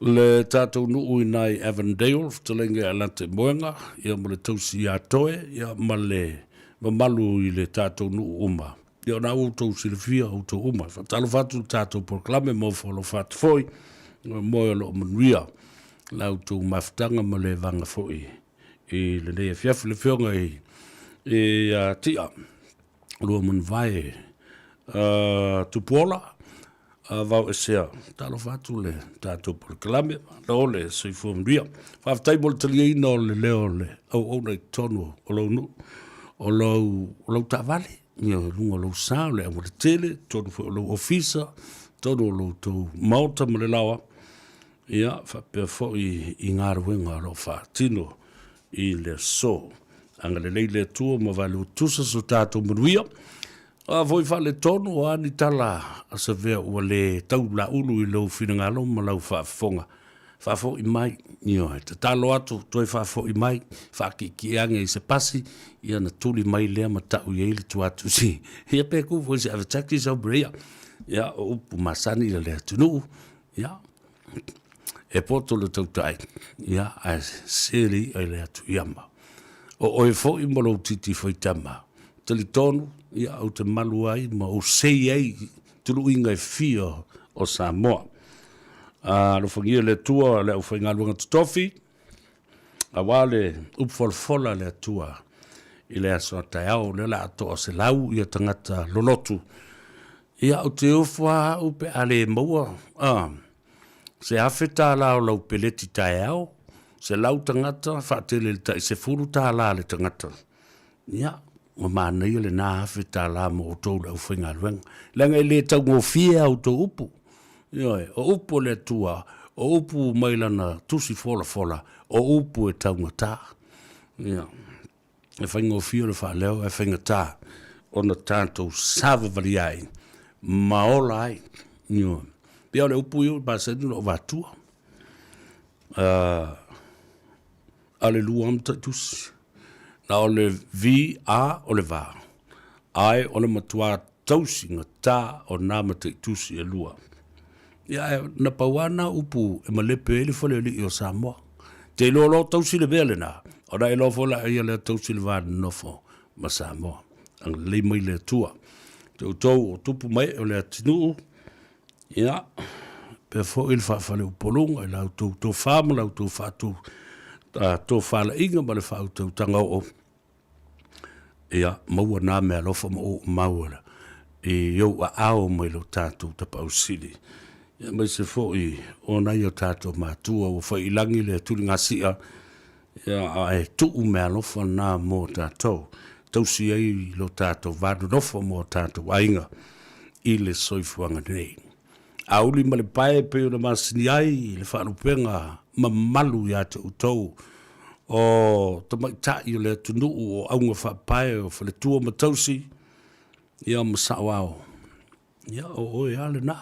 Le tatou nuu i nai Avondale, fetalaiga ia Late Moega, ia ma le tausi ia Toe, ia ma le mamalu i le tatou nuu uma. Ia ona ua outou silafia outou uma. Faatalofa atu i le tatou polokalame mo foalofa atu foi, moe o lo o manuia la outou mafutaga ma le vaga foi i lenei afiafi. Le afioga i ia Tia Luamanuvai Tupuola Vao Esea, talofa atu le tatou polokalame, malo le soifua manuia. Faafetai mo le taliaina o le leo o le auauna i totonu o lou nuu, o lou taavale, ia luga o lou sa, o le aualatele, totonu foi o lou ofisa, totonu o lo outou maota ma le laoa, ia faapea foi i galuega o lo o faatino i le aso. Agalelei le Atua ma valutusa so tatou manuia. A foi faaletonu, o a ni tala a Savea ua le tau laulu i lou finagalo ma lau faafofoga, faafoi mai, ioe, tatalo atu, toe faafoi mai, faakiekie ane i se pasi, ia ona tuli mai lea ma tau i ai le tuatusi. Ia pe ku foi se avetaki sau breia. Ia, o upu masani ia le atunuu, ia, e poto le tautai, ia, ae se le i'a i le atu iama. O oe foi ma lou titi faitama, talitonu, ia, ou te malu ai ma ou sei ai i tuluiga e fia o Samoa. A alofagia le Atua le aufaigaluega totofi, aua le upu folafola a le Atua i le aso a taeao, lea o le a toa 100 ia tagata lolotu. Ia, ou te ofo lava au pe a le maua se $1,000 o lau peleti taeao, 100 tagata faatele i le tai $10 le tagata. Ia. Ua manaia lena $1000 mo outou le aufaigaluega, leaga e le taugofie a outou upu. Ioe, o upu a le Atua, o upu mai lana tusi folafola, o upu e taugata. Ia, e faigofie ona faaleo ae faigata ona tatou savavali ai ma ola ai. Ioe. Pei o le upu ia ua masani ona ou avatua. A o le lua mataitusi. Na o le V A o le va, ae o le matua tausi gata o nā mataitusi e lua. Ia ae na pau lava nā upu e malepe ai le falealii o Samoa. Te iloa loa tausi le mea lena, ona e iloa foi lea lea tausi le va nonofo ma Samoa. Agalelei mai le Atua. Te outou o tupu ma ee o le atunuu, Ia, pea foi le faafaleupoluga i la outou tofa ma la outou faatu, tofalaiga ma le faautautaga oo, ia maua nā meaalofa ma uumau i ou aao mai lo tatou Tapaau Sili. Ia aemaise foi o nai o tatou matua ua fai i lagi le tuligasia, ia ae tuu meaalofa na mo tatou, tausi ai lo tatou va nonofo mo tatou aiga i le soifuaga nei. Auli ma le pae e pei ona masani ai le faalupega mamalu ia te outou o tamaitai o le atunuu o auga faapae o faletua ma tausi, ia ma saoao. Ia, o oe lava lena.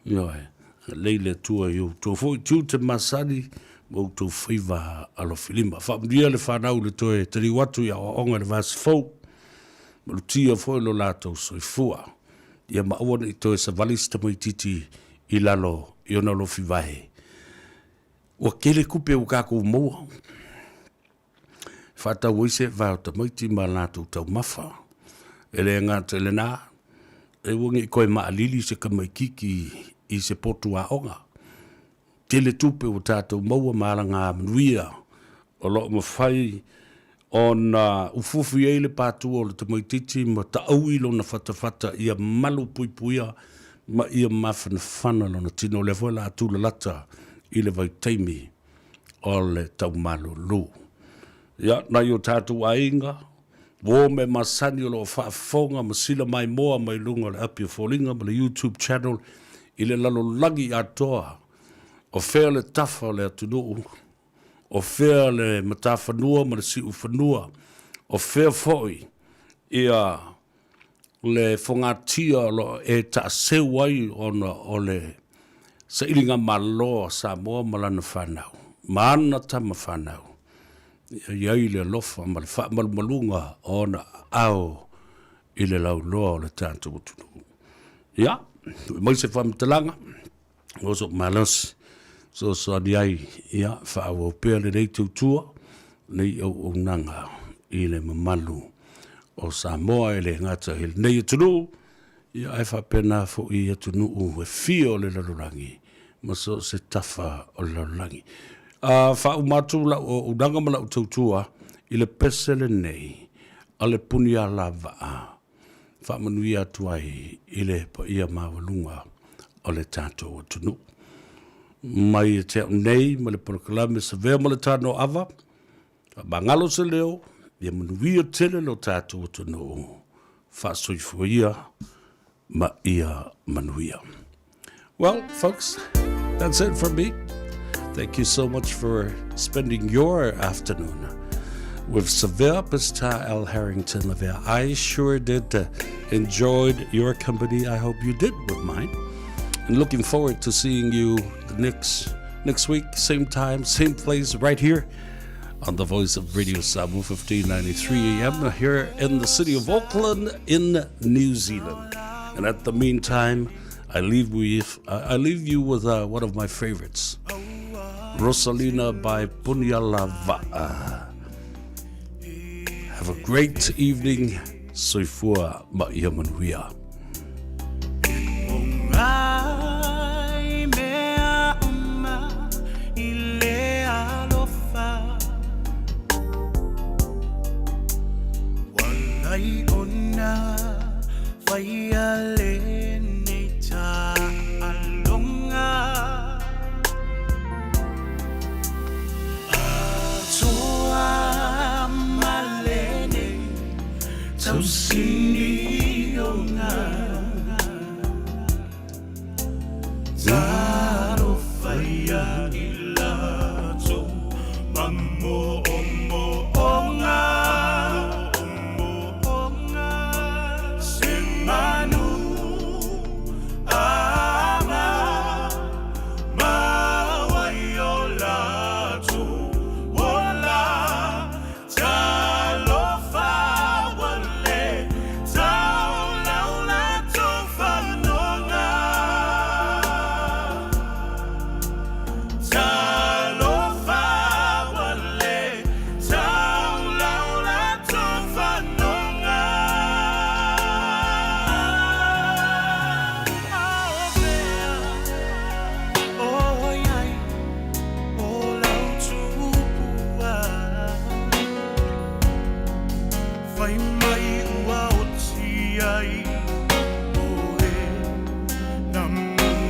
Ioe, lei le Atua i outou foi tiute masani ma outou faiva alofilima. Faamanuia le fanau i le toe taliu atu i aoaoga i le vaiaso fou, malutia foi lo latou soifua. Ia ma aua ne i toe savali se tamaitiiti i lalo i ona lofi vae. Ua tele tupe ua tatou maua. Faatau ai se vae o tamaiti ma latou taumafa. E le gata i lena, e aua ne i toe maalili se tamaitiiti i se potu aoga. Tele tupe ua tatou maua ma alagamanuia o lo o mafai ona ufufi ai le patua o le tamaitiiti ma taui lona fatafata ia malupuipuia ma ia mafanafana lona tino. O lea foi o le a tulalata i le vaitaimi o le taumalulu. Ia, nai o tatou aiga, uo me masani o lo o faafofoga ma sila maimoa mai luga o le api o foliga ma le YouTube channel i le lalolagi atoa, o fea le tafa o le atunuu, o fea le matafanua ma le siufanua, o fea foi ia le fogatia o lo o e taaseu ai ona o le sailiga malo a Samoa ma lana fanau, ma ana tama fanau. Ia i ai le alofa ma le faamalumaluga o ona aao i le lauloa o le tatou atunuu. Ia, ui mai se faamatalaga, o sou malosi, fesoasoani ai, ia, faaauau pea lenei tautua, lenei auaunaga i le mamalu o Samoa, e le gata i lenei atunuu, ia, ae faapena foi i atunuu e fia o le lalolagi ma so o se tafa o le lalolagi. A faauma atu lau auaunaga ma lau tautua i le pese lenei a le Punialavaa, faamanuia atu ai i le paia maualuga o le tatou atunuu. Mai ia te au nei ma le polokalame Savea ma le Tanoava, faamagalo se leo, ia manuia tele lo tatou atunuu, faasoifua ia ma ia manuia. Well, folks, that's it from me. Thank you so much for spending your afternoon with Savea Pista L. Harrington Lavea. I sure did enjoyed your company. I hope you did with mine. And looking forward to seeing you the next next week, same time, same place, right here on the Voice of Radio Samu, 1593 AM here in the city of Auckland in New Zealand. And at the meantime, I leave with I leave you with uh, one of my favorites, Rosalina by Punyala Va'a. Have a great evening. Soifua ma ia manuia. Talofa ia i latou ma moomooga. Se manu aga mau ai o latou ola. Talofa ua le taulau latou fanoga. Talofa ua le taulau latou fanoga. Oi ai o lau tupua Fai mai ua oti ai oe na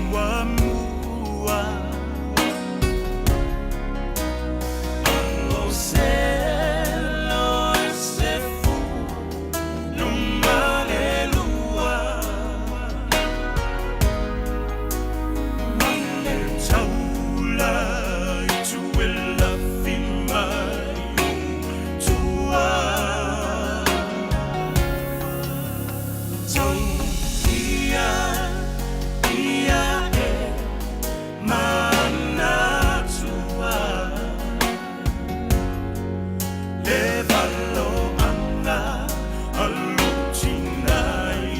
muamua O se loe se fu no malelua Ma le taula i tuelafi mai o tua. Tau ia ia e manatua Le valoanga a lou tina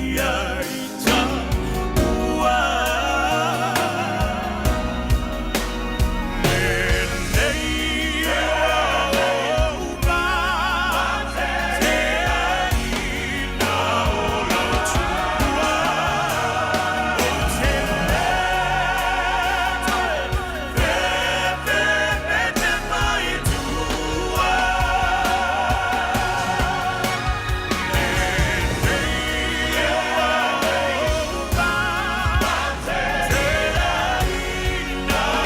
ia i taua. Lenei ua ou mateaina o lau tua. Ou te le toe fefefe mai i tua. Lenei ua ou mateaina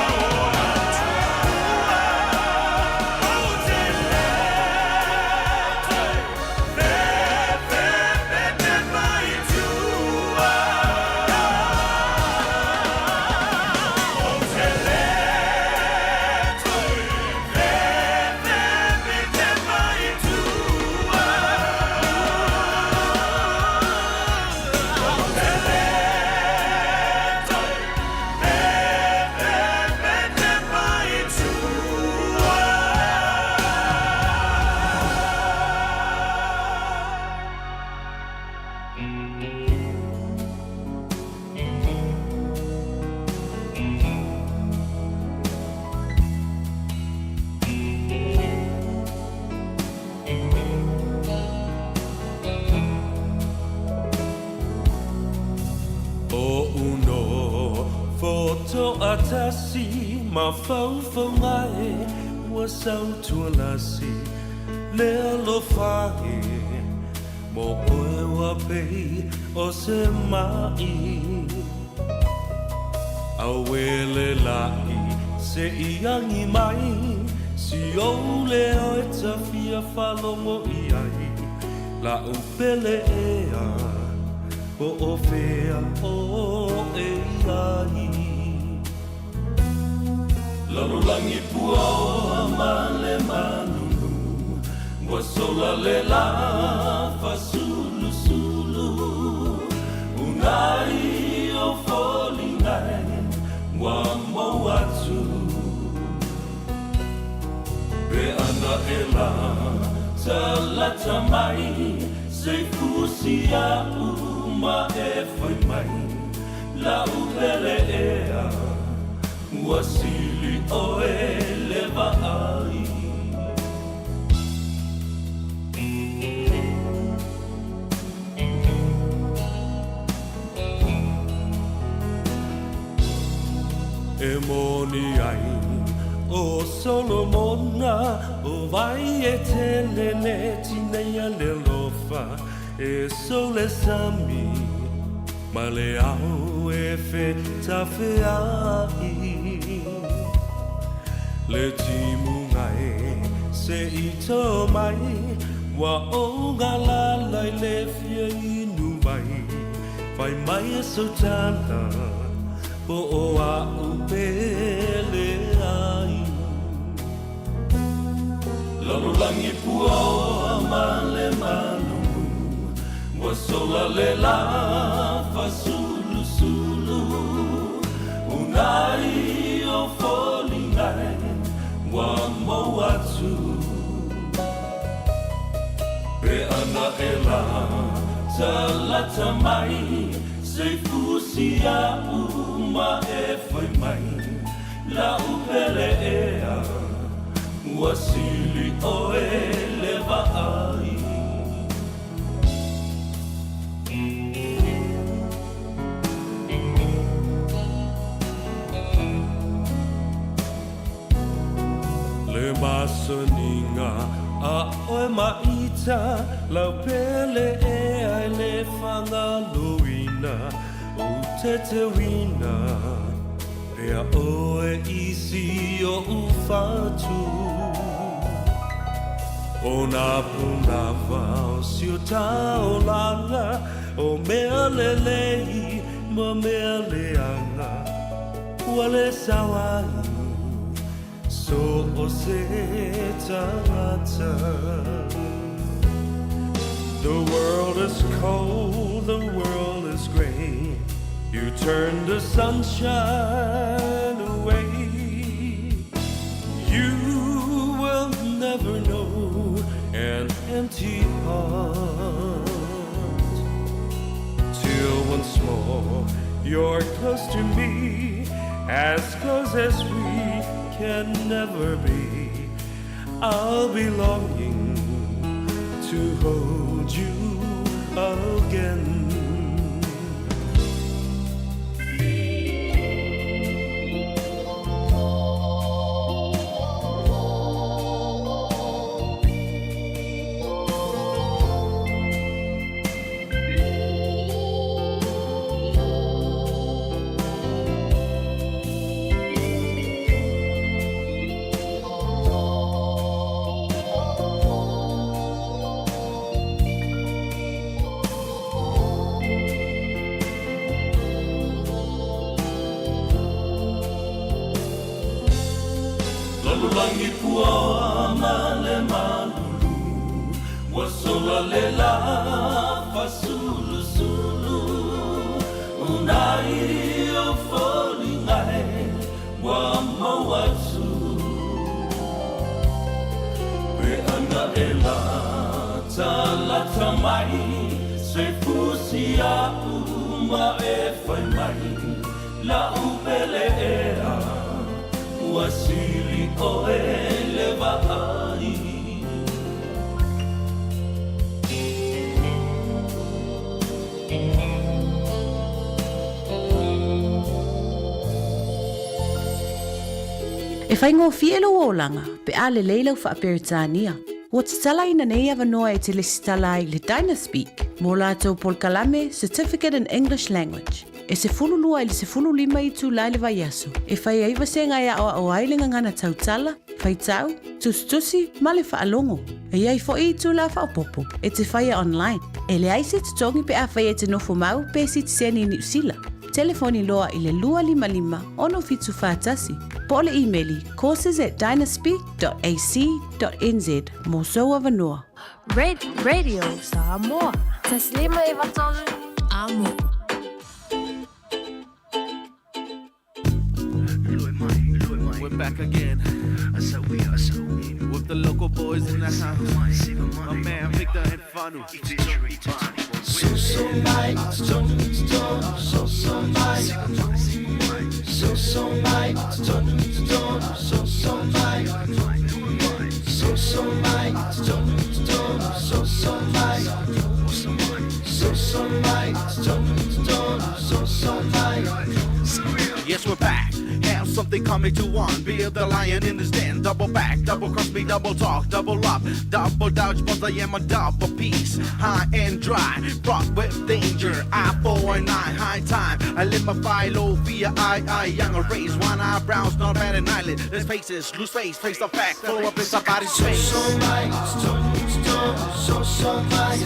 o lau tua. Ou te le toe fefefe mai i tua. Ou te le toe fefefe mai i tua. Ou te le toe fefefe mai i tua. O uno fotoatasi mafaufauga e ua sautualasi le alofa e mo oe ua pei o se ma'i Auele la'i se i agi mai si ou leo e ta fia faalogo i ai la'u pele ea po o fea oe i ai. Lalolagi puaoa ma le manunu ua sola le la fasulusulu unai o foliga e ua mou atu pe ana e la talata mai se i fusi a'u ma e fai mai la'u pele ea ua sili oe le vaai. E moni ai o Solomona o vai e tele le tineia le alofa e sou le sami ma le ao e fetafea'i le timuga e se i to mai ua ou galala i le fia inu vai fai mai e sou tala. Po o a'u pele ai. Lalolagi puaoa ma le malulu ua sola le lā fasulusulu Unai o foliga e ua mou atu Pe ana e latalata mai Se i fusi a'u ma e fai mai La'u pele ea ua sili oe le vaai. Le masaniga a oe maita lau pele ea e le fagaloina Ou teteuina pea oe i si oʻu fatu O nā pūnawa o si o taolaga O mea lelei ma mea leaga Ua le sao ai so o se tagata The world is cold, the world is gray You turn the sunshine away You will never know an empty heart Till once more you're close to me As close as we can never be I'll be longing to hold you again. Lalolagi puaoa ma le malulu Ua sola le lā fasulusulu Unai o foliga e ua mau atu Pe ana e latalata mai Se fusi a'u ma e fai mai La'u pele ea ua sili oe le vaai. E faigofie lou olaga pe a lelei lau Faa-Peretania. Ua tatalaina nei avanoa e te lesitala ai le Dynaspeak mo latou polokalame Certificate in English Language. E 12 i le 15 itula i le vaiaso e fai ai vasega e aoao ai le gagana tautala, faitau, tusitusi ma le faalogo. E i ai foi itula faaopoopo e te faia online. E leai se totogi pe afai e te nofo mau pe sitiseni i Niu Sila. Telefoni loa i le 255 6741 po o le imeli courses at dynaspeak.ac.nz mo sou avanoa. Radio Samoa. Taslima e vatolu amo. We're back again. With the local boys in the house. My man Victor and Fanu. So so mai, tonu tonu, so so mai. So so mai, tonu tonu, so so mai. So so mai, tonu tonu, so so mai. So so mai, tonu tonu, so so mai. Yes, we're back. Have something coming to one. Be the lion in this den. Double back, double cross me, double talk, double up, double dodge, but I am a double piece. High and dry, fraught with danger. I for an eye, high time. I live my file, low via I, young raise one eyebrows, not bad an eyelid. Let's face it, lose face, face the fact, follow up in somebody's face. So mai, tonu tonu, so so mai.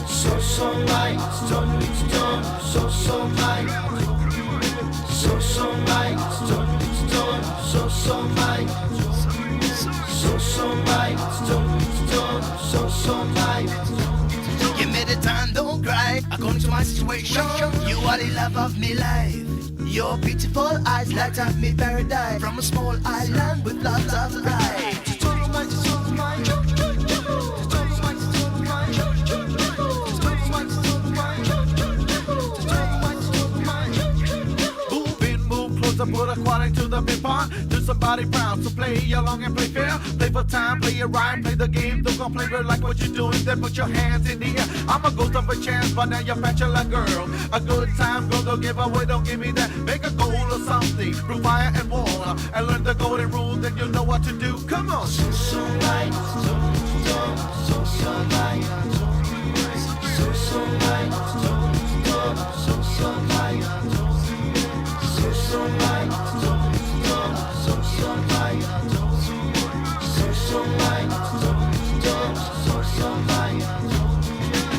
So so mai, tonu tonu, so so mai. so mai So mai so mai Give me the time, don't cry. According to my situation, you are the love of me life. Your beautiful eyes light up me paradise. From a small island with lots of light. Move in, move closer, put a quarter to the ping pong. Do somebody proud, so play along and play fair. Play for time, play it right, play the game. Don't complain, but like what you're doing, then put your hands in the air. I'm a ghost of a chance, but now you're bachelor girl. A good time, girl, don't give away, don't give me that. Make a goal or something, through fire and water. And learn the golden rule, then you'll know what to do. Come on. So mai so mai So mai so mai So mai so mai So mai so mai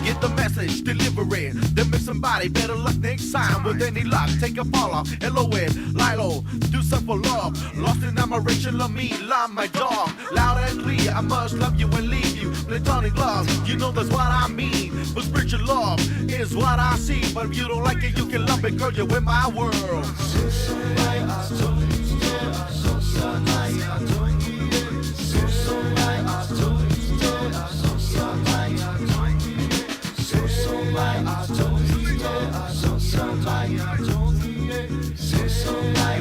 Get the message, deliver it. Then miss somebody, better luck next time. With any luck, take a fall off. L-O-N, Lilo, do something for love. Lost in admiration, love me, love my dog. Loud and clear, I must love you and leave you. Platonic love, you know that's what I mean. But spiritual love is what I see. But if you don't like it, you can love it, girl, you're in my world. So mai so mai So mai so mai So mai so mai So mai so mai So mai so mai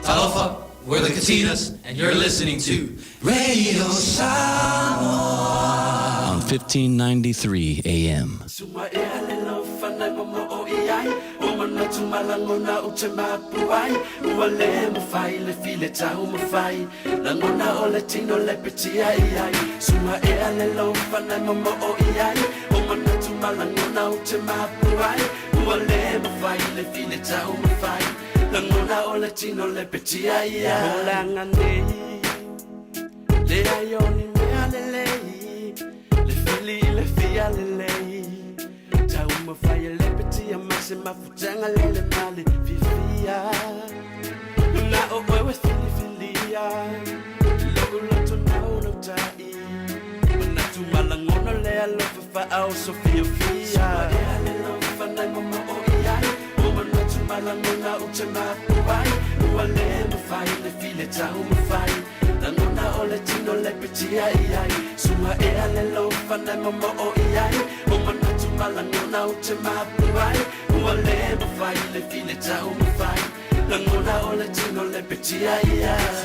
Talofa, we're the Katinas, and you're listening to Radio Samoa on 1593 AM.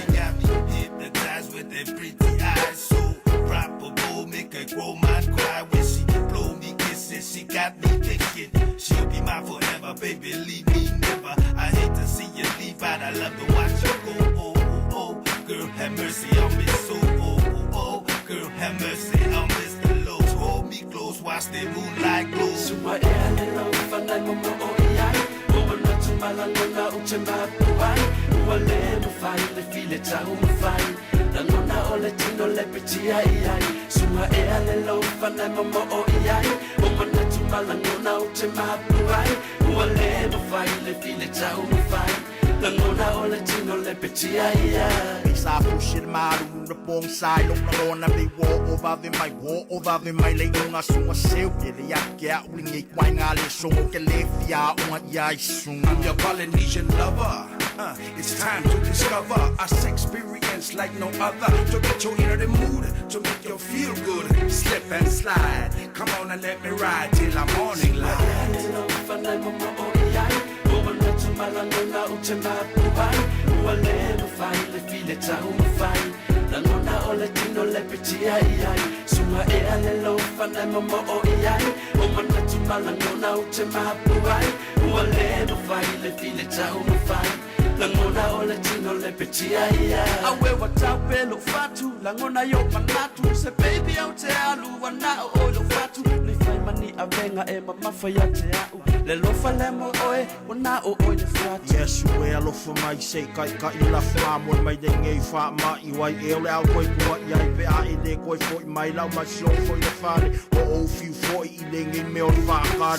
She got me hypnotized with that pretty eyes. So probable, make a grown man cry when she blow me kisses. She got me thinking she'll be mine forever, baby. Leave me never. I hate to see you leave, but I love to watch you go. Oh, oh, oh, girl, have mercy on me. So, oh, oh, oh, girl, have mercy on Mr. Low. Hold me close, watch the moonlight glow. I'm your Polynesian lover. It's time to discover a experience like no other. To get you in the mood, to make you feel good. Slip and slide. Come on and let me ride till the morning light. Awe wataupe lo fatu langona yo manatu se baby au te alu wana o lo fatu ni fai mani avenga e mamafa ya te au le lofa le mo oe wana o oe le fatu Yes, we alofa mai se kai kai la fa mo mai de ngei fa ma i wai e le au koi kua i ai pe a i le koi foi mai lau ma sio foi le fale o o fiu foi i le ngei me o fa ka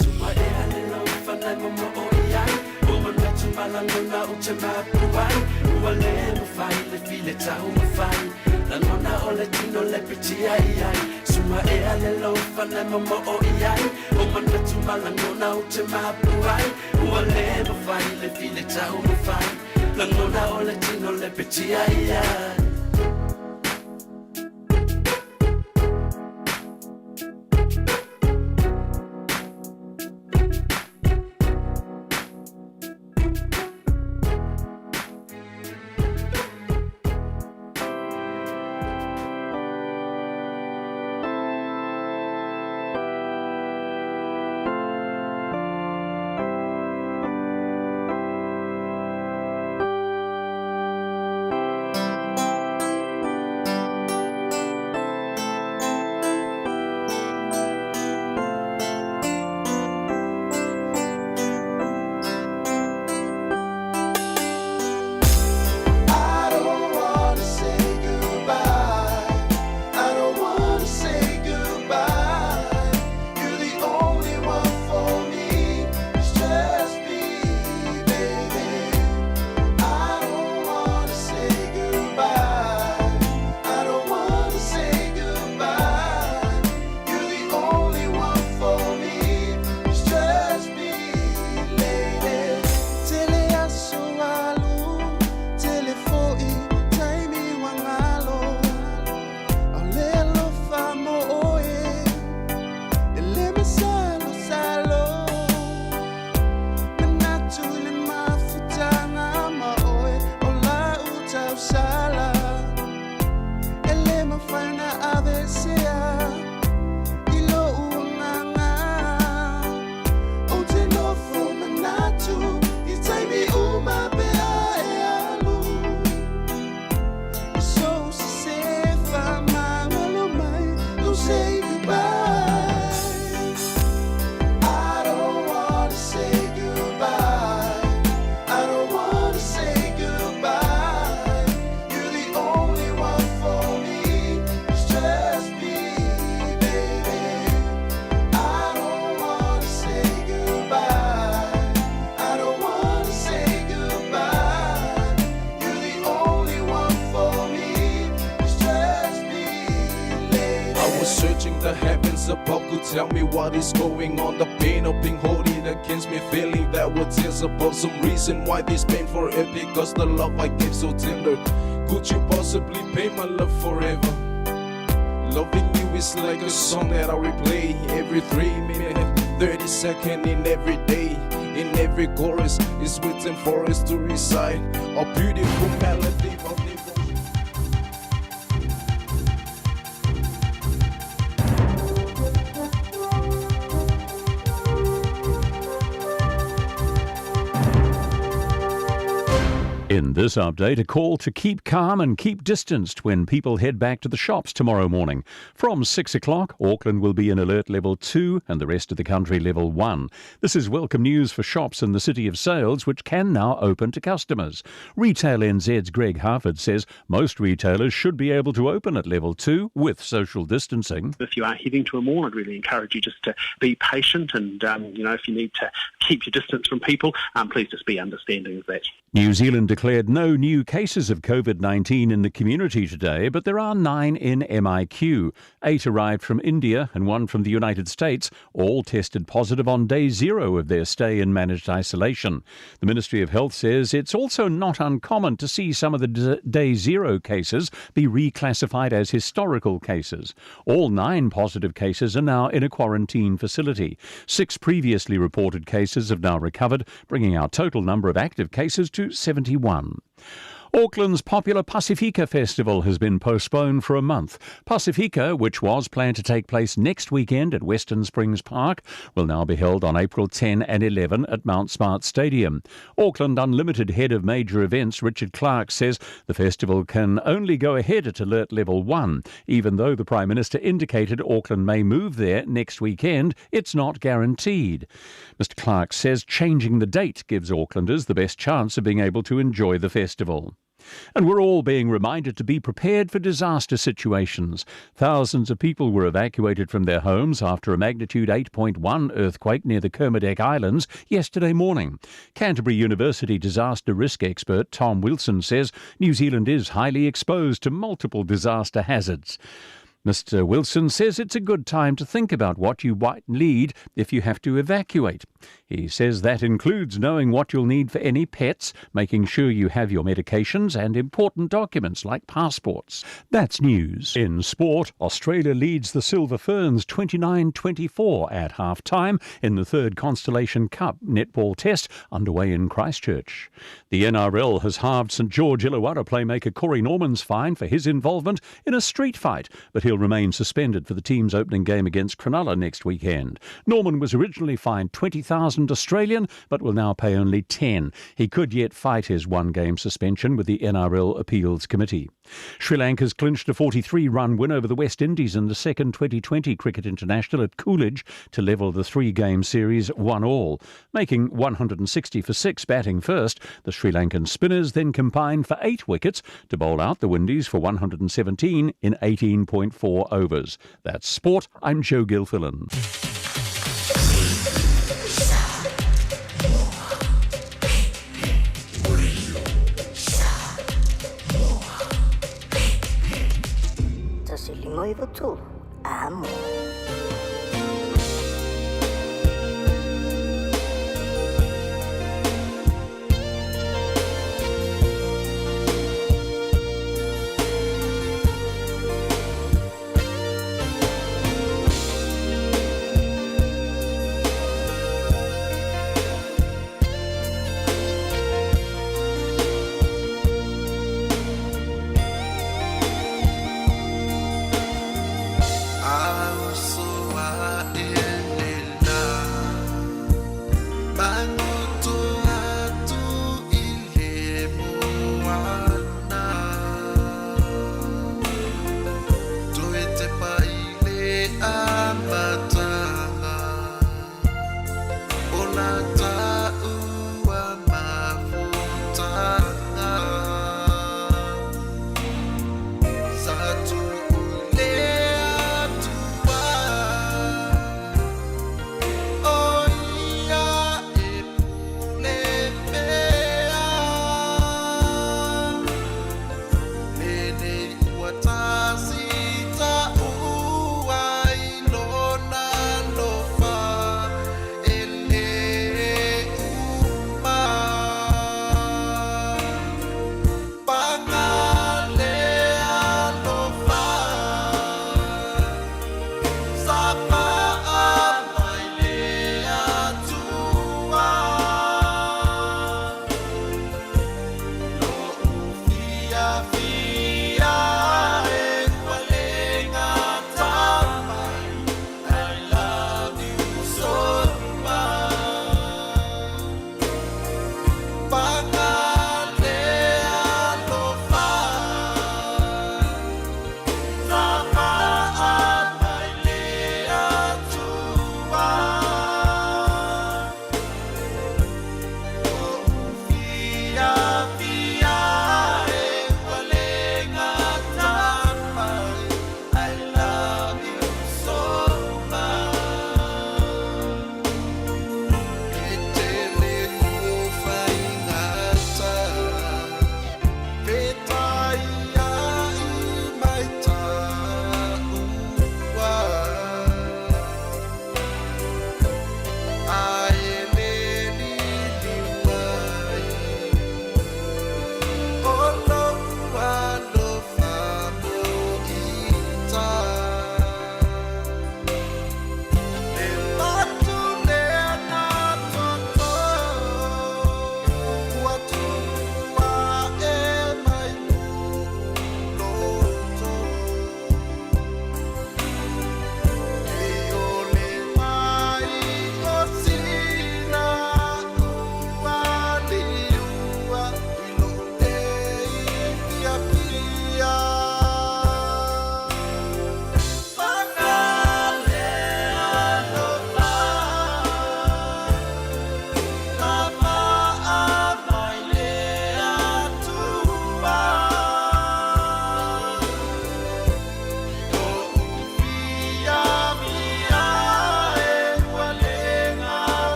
Tell me what is going on? The pain of being holding against me, feeling that words is above some reason why this pain forever. Because the love I give so tender. Could you possibly pay my love forever? Loving you is like a song that I replay every 3 minutes, 30 seconds in every day. In every chorus is written for us to recite a beautiful melody. In this update, a call to keep calm and keep distanced when people head back to the shops tomorrow morning. From 6 o'clock, Auckland will be in alert level 2 and the rest of the country level 1. This is welcome news for shops in the city of sales, which can now open to customers. Retail NZ's Greg Harford says most retailers should be able to open at level 2 with social distancing. If you are heading to a mall, I'd really encourage you just to be patient and, if you need to keep your distance from people, please just be understanding of that. New Zealand declared no new cases of COVID-19 in the community today, but there are 9 in MIQ. 8 arrived from India and 1 from the United States, all tested positive on day 0 of their stay in managed isolation. The Ministry of Health says it's also not uncommon to see some of the day 0 cases be reclassified as historical cases. All 9 positive cases are now in a quarantine facility. 6 previously reported cases have now recovered, bringing our total number of active cases to 71. Auckland's popular Pasifika Festival has been postponed for a month. Pasifika, which was planned to take place next weekend at Western Springs Park, will now be held on April 10 and 11 at Mount Smart Stadium. Auckland Unlimited head of major events, Richard Clark, says the festival can only go ahead at alert level 1. Even though the Prime Minister indicated Auckland may move there next weekend, it's not guaranteed. Mr Clark says changing the date gives Aucklanders the best chance of being able to enjoy the festival. And we're all being reminded to be prepared for disaster situations. Thousands of people were evacuated from their homes after a magnitude 8.1 earthquake near the Kermadec Islands yesterday morning. Canterbury University disaster risk expert Tom Wilson says New Zealand is highly exposed to multiple disaster hazards. Mr. Wilson says it's a good time to think about what you might need if you have to evacuate. He says that includes knowing what you'll need for any pets, making sure you have your medications and important documents like passports. That's news. In sport, Australia leads the Silver Ferns 29-24 at half-time in the third Constellation Cup netball test underway in Christchurch. The NRL has halved St George Illawarra playmaker Corey Norman's fine for his involvement in a street fight, but he'll remain suspended for the team's opening game against Cronulla next weekend. Norman was originally fined 20,000 Australian, but will now pay only 10. He could yet fight his one-game suspension with the NRL Appeals Committee. Sri Lanka's clinched a 43-run win over the West Indies in the second 2020 Cricket International at Coolidge to level the three-game series 1-all. Making 160 for 6 batting first, the Sri Lankan spinners then combined for 8 wickets to bowl out the Windies for 117 in 18.4 overs. That's sport. I'm Joe Gilfillan. Amo.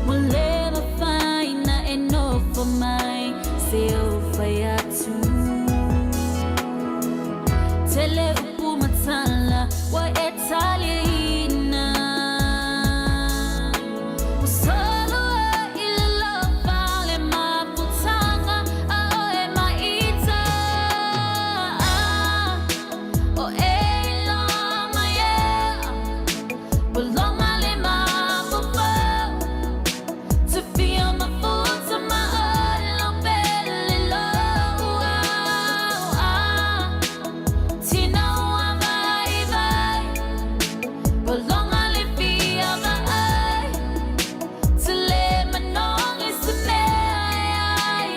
Ua le mafai na e nofo mai se i fai atu. Tele upu ma tala ua e taliaina. Ua solo ai le alofa le mafutaga a oe maita. O e iloa mai e Ua le mafaufau Te fia mafuta ma olo pele loa. Tina ua vai vai Ua le fia vai Te le manogi se mea e ai.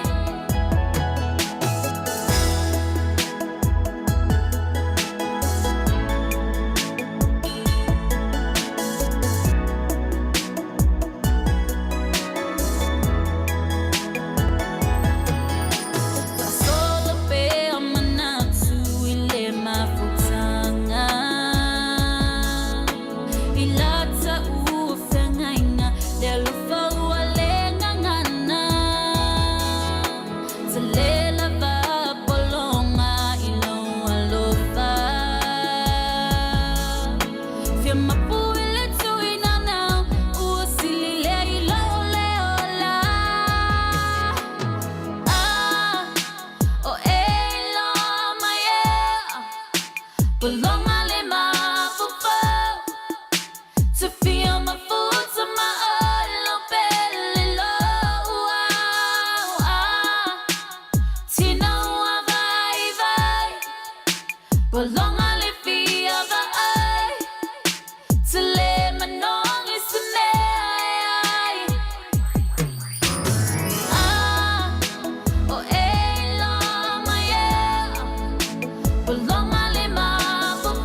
Faasolo pea manatu i le mafutaga I lata ua feagaiga le alofa ua le gagana Tele lava pologa i lou alofa Fia mapu i le tuinanau ua sili lea i lou le ola. Ah, o e iloa mai e Pologa le mafaufau Te fia mafuta ma olo pele loa. Tina ua vai vai Pologa le fia vai Te le manogi se mea e ai. Ah, o e iloa mai e Pologa le mafaufau.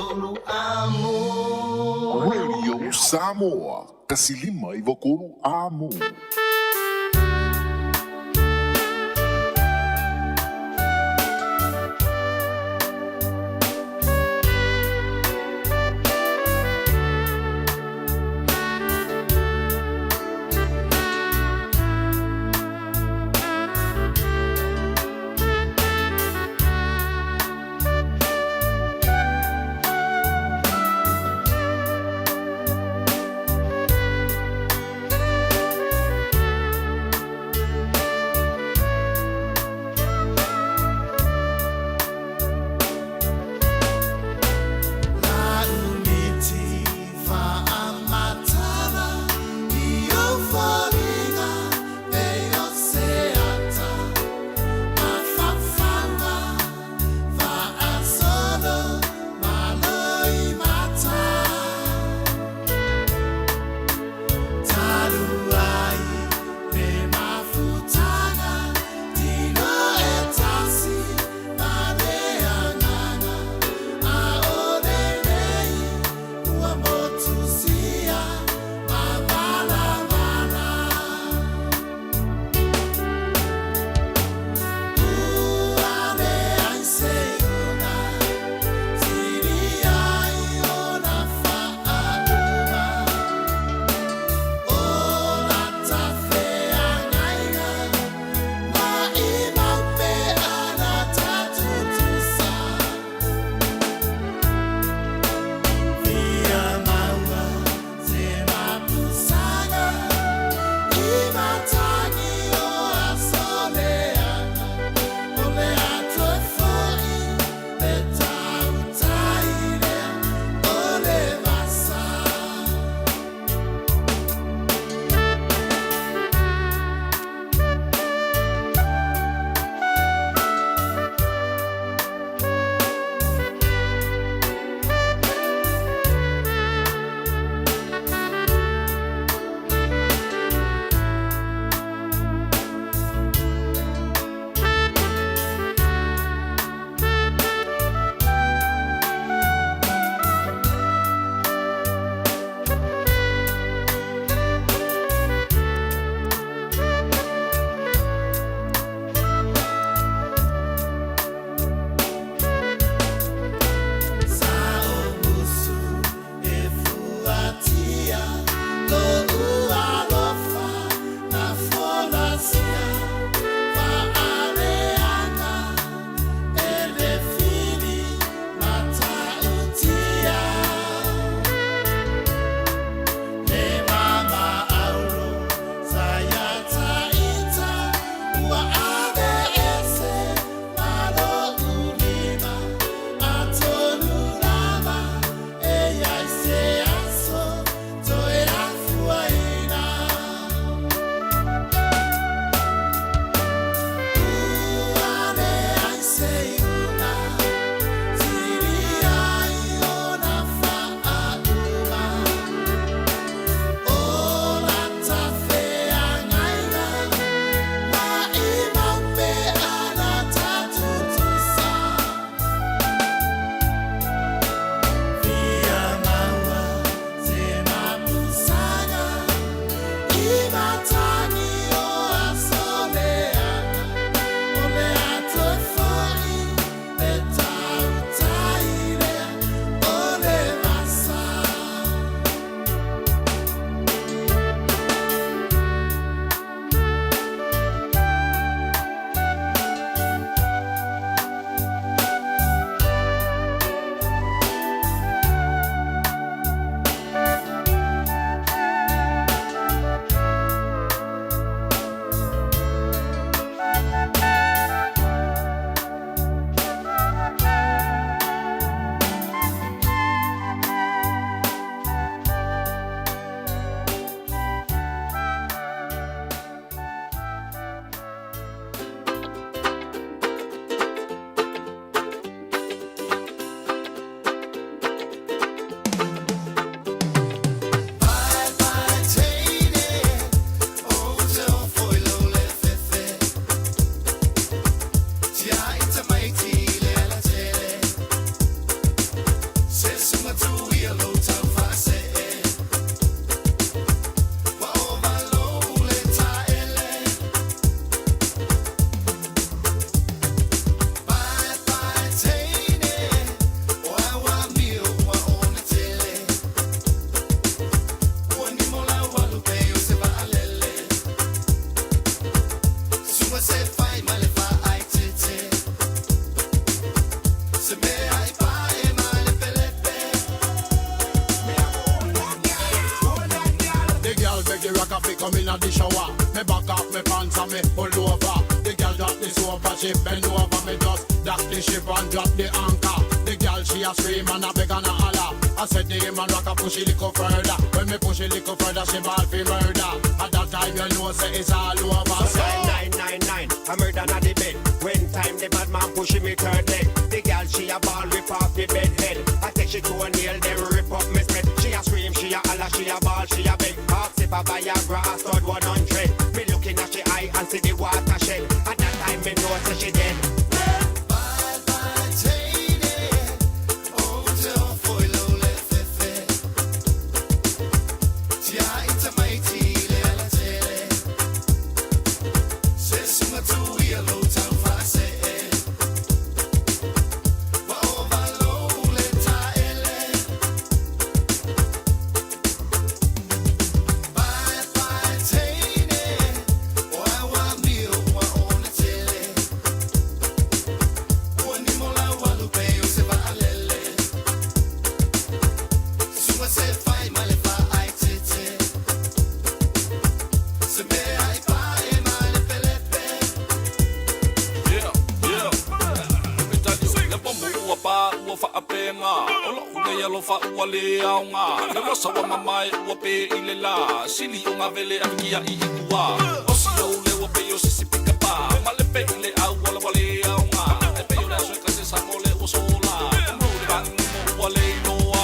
tolu amo. Radio Samoa, 153 amo. come in the shower. Me back off me pants and me pull over. The girl drop the sofa, she bend over. Me just dock the ship and drop the anchor. The girl she a scream and a beg and a holler. I said the man rock a push it little further. When me push it little further, she ball fi murder. At that time you know say it's all over. So 9999, I murder na the bed. When time the bad man pushing me third leg. The girl she a ball rip off the bed head. I take she to a nail, them rip up me spread. She a scream, she a holler, she a ball, she a beg. Ask if I buy a grass, third 100. Me looking at she eye and see the water shed. At that time me know say she dead. Yeah, yeah. Let me tell you, le pomu ua pa ua whaapenga. O lo unga ia lo wha ua le aonga. Le wasa wa mamae ua pe i le la. Sili o ngā vele a vikia i ikua. O si au le ua pe o sisi pika pa. Ma le pe i le au wala wale aonga. E pe o le aso e kasi sa mo le ua sola. Mru le vangu mo ua le iloa.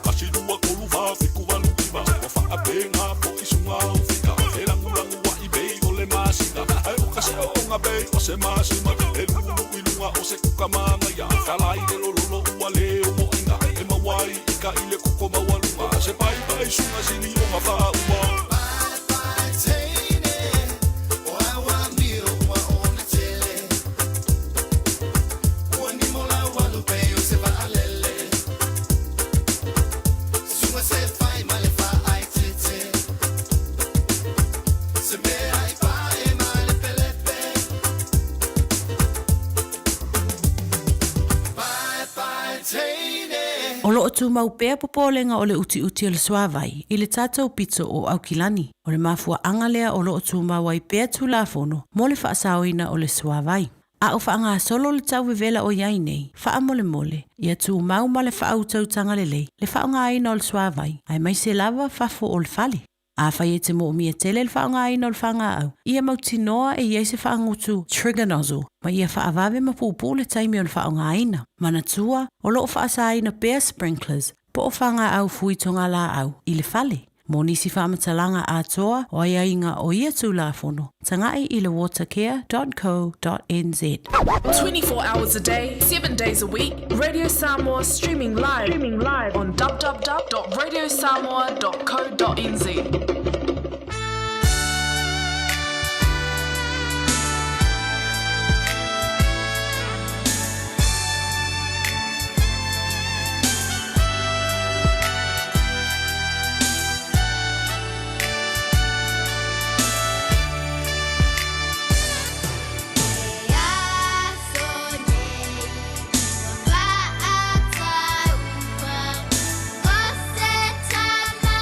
Kasi lua kolu wha fiku walu iwa. Wa whaapenga po isunga o fika. E langu langu wa i bei o le masina. Ai o kasi o onga bei o se masima. E lulu i lunga o se kuka mangaia. Kalai le lololo ua le o moinga. E mawai i ka ile kuko mawalunga. Se pai pai sunga sili o ngā whaua. O loo tumau pea popolenga o le utiuti o le suavai i le tatou pito o Aukilani. O le mafuaanga lea o loo tumau ai pea tulafono mo le faasaoina o le suavai. A o faagasolo le tauvevela o iai nei, faamolemole, ia tumau ma le faautautaga lelei, le faaaogāina o le suavai, aemaise lava fafo o le fale. Afai e te moomia tele le faaaogāina o le fagaau, ia mautinoa e iai se faagutu trigger nozzle, ma ia faavave ma puupuu le taimi o le faaaogāina. Manatua, o loo faasaina pea sprinklers, po o fagaau fui togalaau i le fale. Mo nisi faamatalaga atoa o aiaiga o ia tulafono, tagai i le watercare.co.nz. 24 hours a day, 7 days a week, Radio Samoa streaming live, on www.radiosamoa.co.nz. O se tama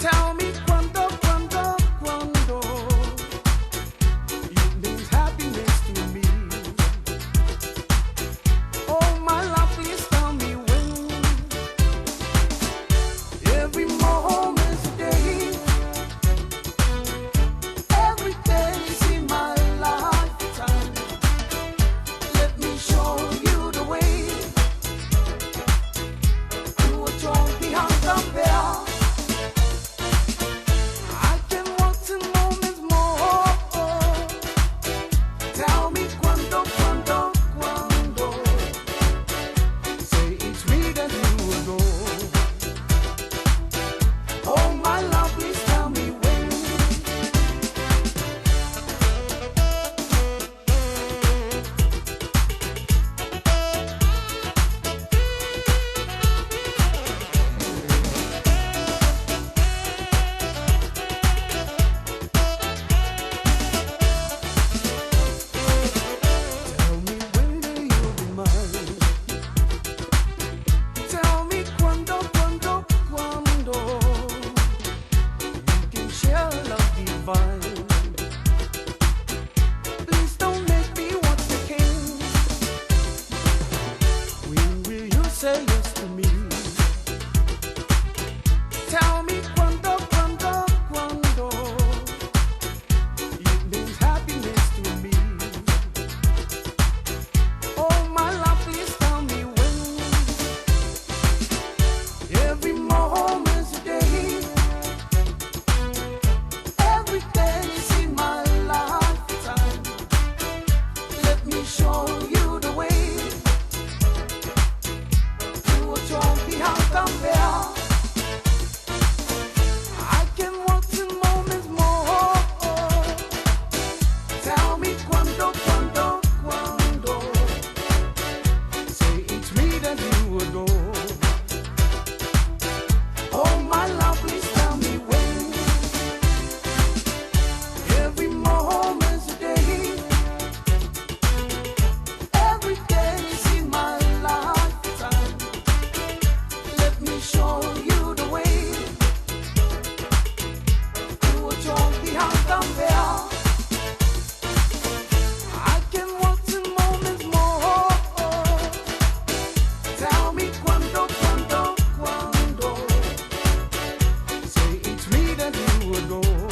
Tell me quando, quando, quando you mean happiness to me. Oh my love, please tell me when. Every moment's a day, every day's in my lifetime. Let me show you the way to a joy beyond compare. I can want 10 moments more. Tell me quando, quando, quando. Say it's me that you adore. Oh my love, please tell me when. Tell me when will you be mine? Tell me quando, quando, quando we can share love divine. Please don't make me want the king. When will you say yes to me? Tell me quando, quando, quando you mean happiness to me. Oh my love, please tell me when. Every moment's a day, every day's in my lifetime. Let me show you the way to a joy beyond compare. I can want 10 moments more. Tell me quando, quando, quando. Say it's me that you adore. Oh my love, please tell me when. Every moment's a day, every day's in my lifetime. Let me show you the way to a joy beyond compare. I can want 10 moments more. Tell me quando, quando, quando. Say it's me that you adore.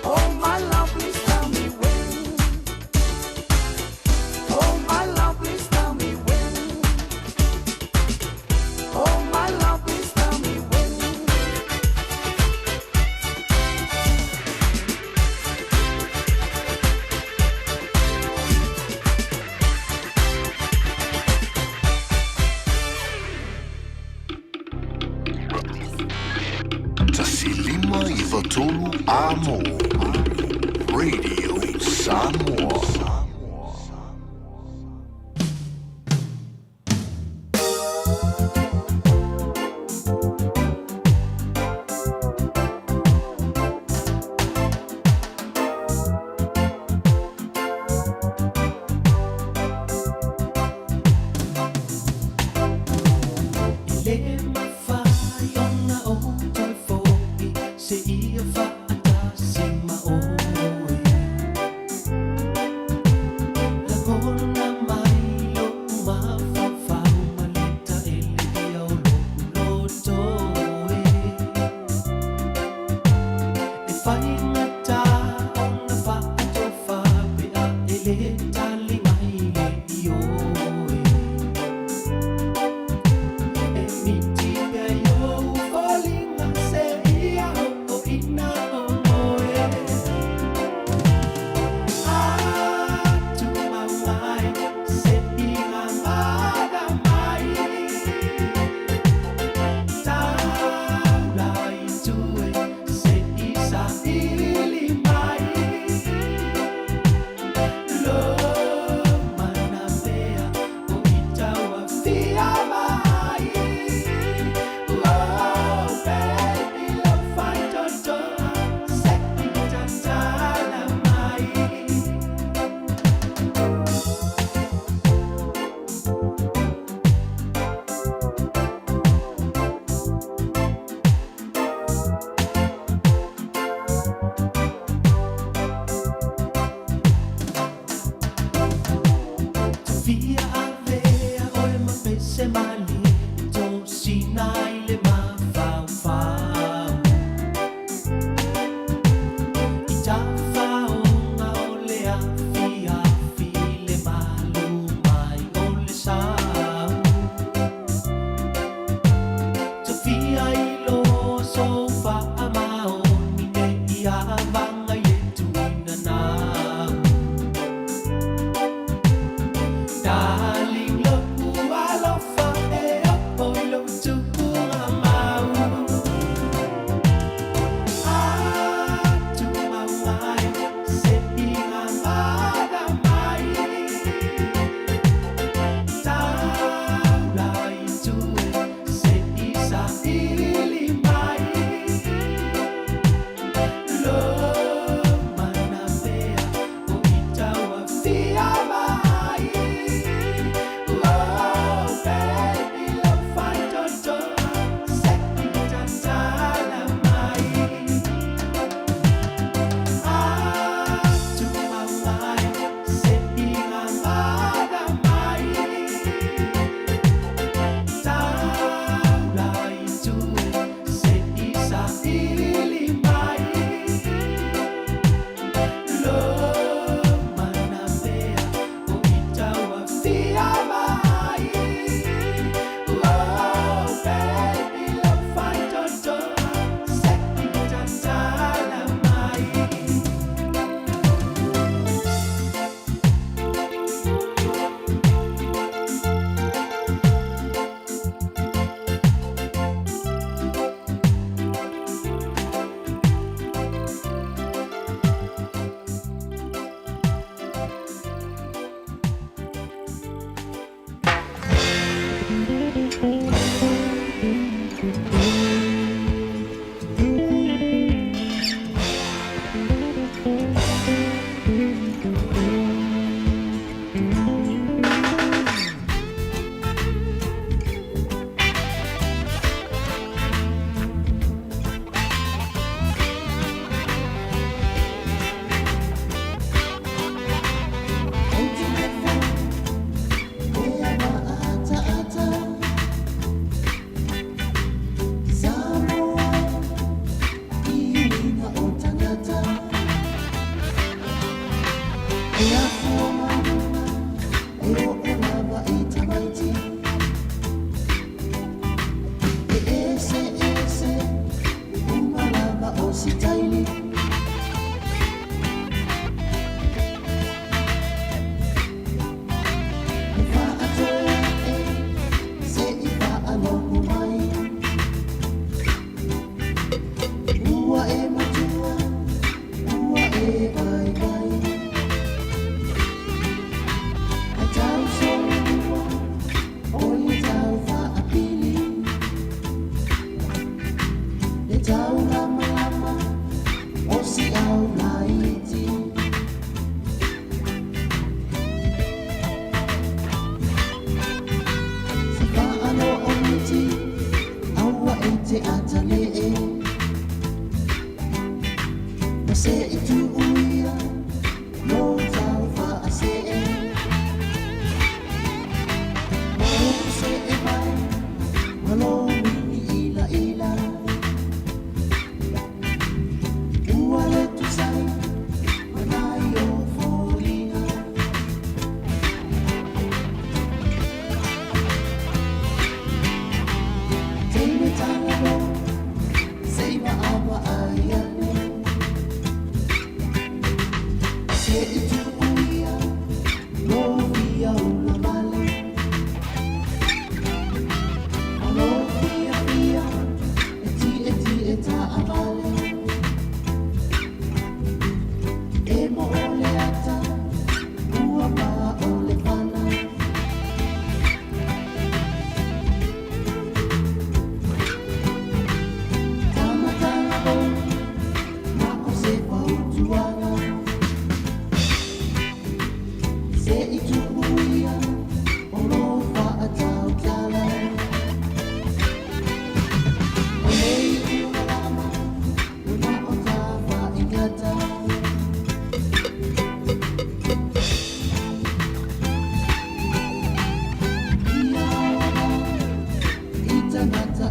Oh my love, please tell me when. Oh my love, please tell me when. Oh my love, please tell me when. 1593 Amo. Radio Samoa. E le mafai ona ou toe fo'i seia fa'atasi ma oe. sina i le mafaufau. I tafaoga o le afiafi le malu mai o le sau. Tafia i lo so faamaoni ne i avaga i le tuina nau. Darling, lo'u alofa e oo i lou tuugamau. Atumau mai seia gagana mai. Taula i tua se i saili mai. Lomana pea o i tauafia mai. Oh, baby, lou faitotoa se i tatala mai. Atumau mai seia gagana mai. Taula i tua se i saili mai. Lomana pea o i tauafia mai. Oh, baby, lou faitotoa se i tatala mai.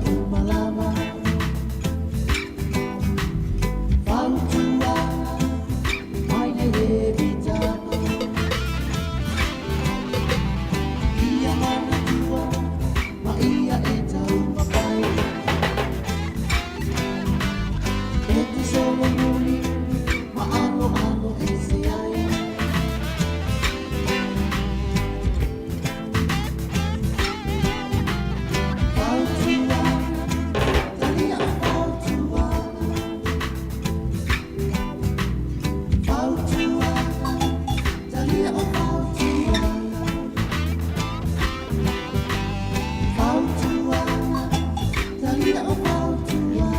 Uma lava. Fautua mai le vitanga. Ia manatua ma ia e taumafai. E te solomuli ma ano ano e se ai. Fautua, talia fautua. Fautua, talia fautua. Fautua, talia fautua.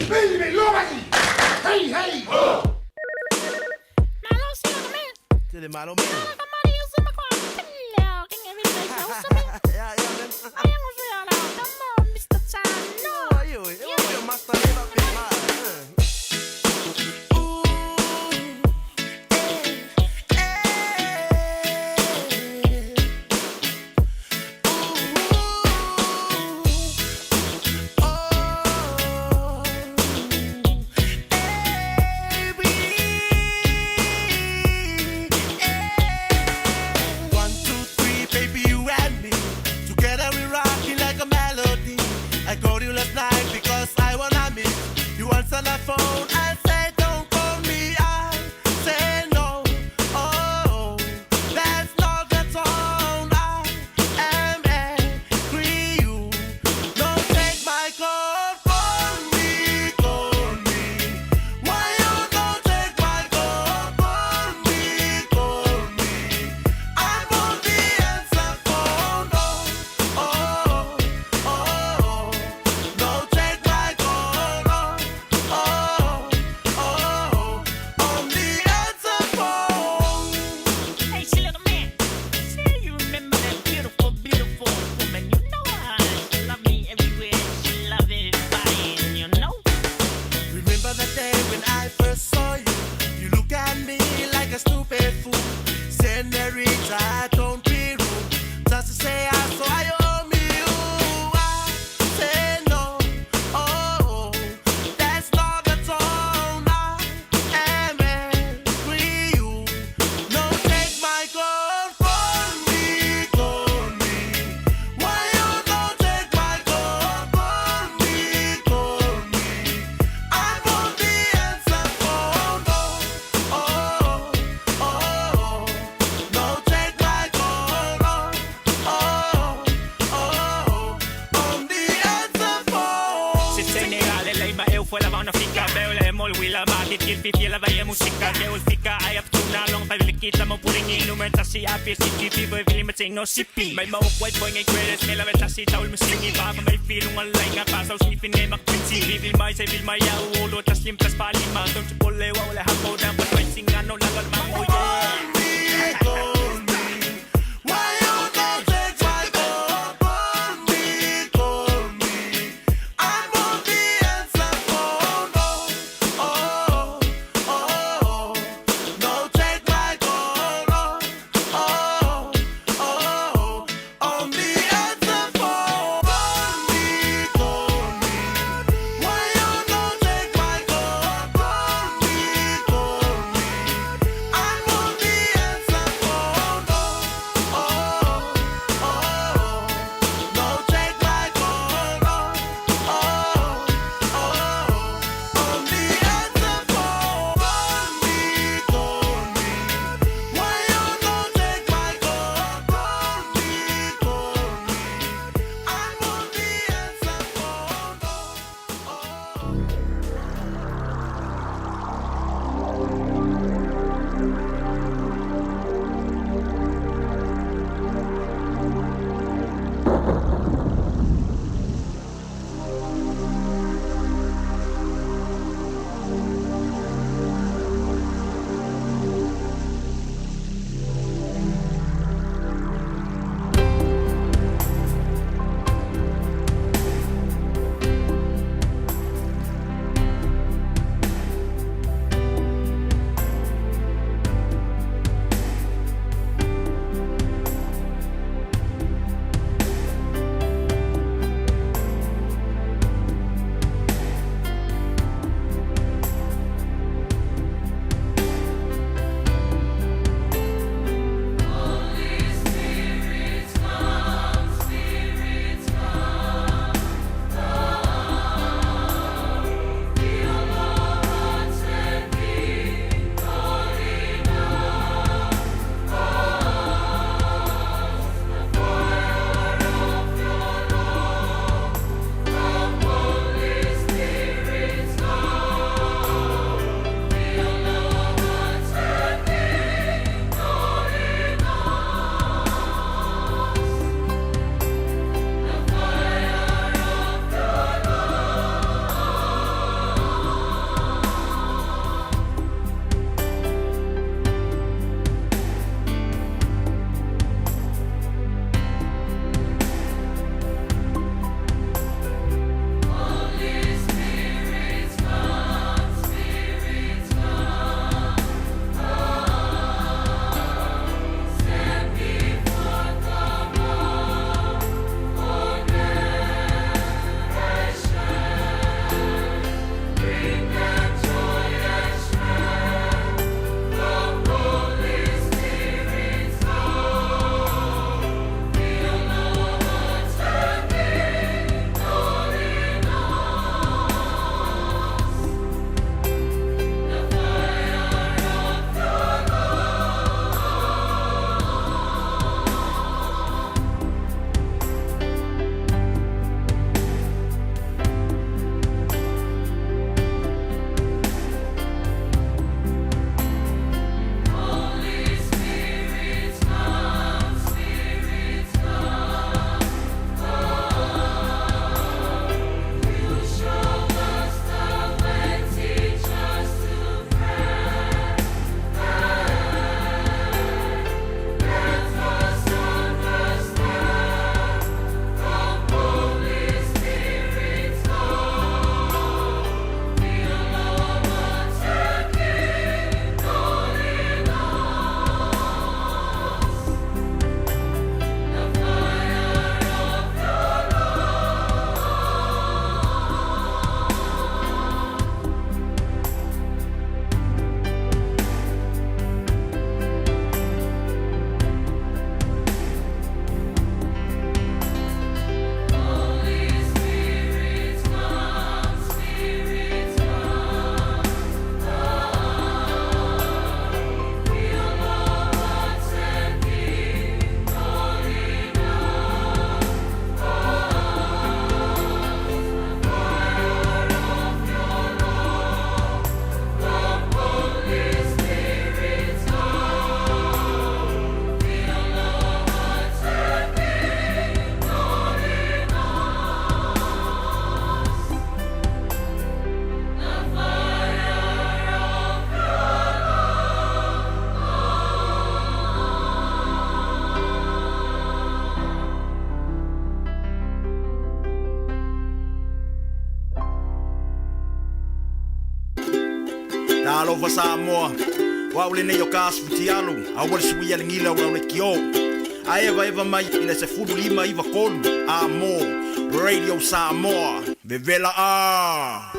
Baby, Lomaki! Hey, hey! Tele malo men. One, two, three, baby, you and me. Together we rocking like a melody. I called you last night because I wanna meet. You answer the phone and say, don't call me. I say no. Oh, that's not the tone. I am angry. You don't take my call. Call me, call me. Why you don't take my call? Call me, call me. I'm on the answer phone. Oh, oh, oh, no, take my call. Oh, oh, oh, on the answer phone. Hey, she little man. Say you remember that beautiful, beautiful woman. You know how she love me everywhere. She love everybody, and you know. Remember the day when I first saw you? You look at me like a stupid fool. Senorita, don't be rude. Just to say I saw you owe me you. I say no. Oh, that's not the tone. I am angry. You no take my call. Call me, call me. Why you don't take my call? Call me, call me. I'm on the answer phone. Oh, oh, oh, no, take my call. Oh, oh, oh, on the answer phone. Se Senegal, lei ma eu fuera va una fica Beule mol wila ma kit kil fi fiela vai musika Keul fika ai ap tuna long pa vile kita mo puringi Numer tasi api si kipi voi vili ma tingo sipi Mai mo kwai poing ei kredes mela ve tasi taul musingi Pa pa mai filung alai nga pa sau snifin ngay makpinsi Vivil mai se vil mai au olo tas lim tas palima Don't you pole wa ole hapo down but mai singano lagal ma oh yeah Why you don't take my call? Call me, call me. I'm on the answer phone. Oh, oh, oh, no, take my call. Oh, oh, oh, on the answer phone. Call me, call me. Why you don't take my call? Call me, call me. I'm on the Talofa Samoa, o au lenei o ka asu futialu, aua le suia le gila o lau lekiō. Ae evaeva mai i le 15 93 Amo, Radio Samoa, vevela a.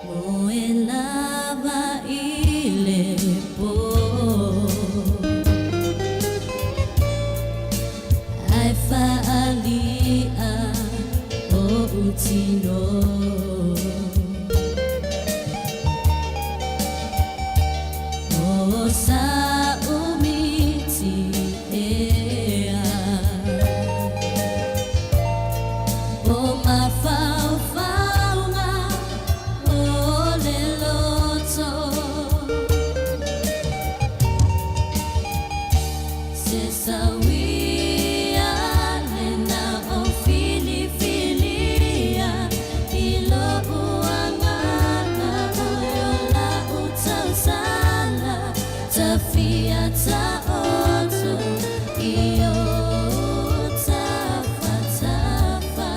Mo e lava i le pō Ae faali'a o'u tino O sa'u mitiea O mafaufauga o le loto Se sauia lena o filifilia I lo'u agaga oe o la'u tausala Tafia ta'oto i ou tafatafa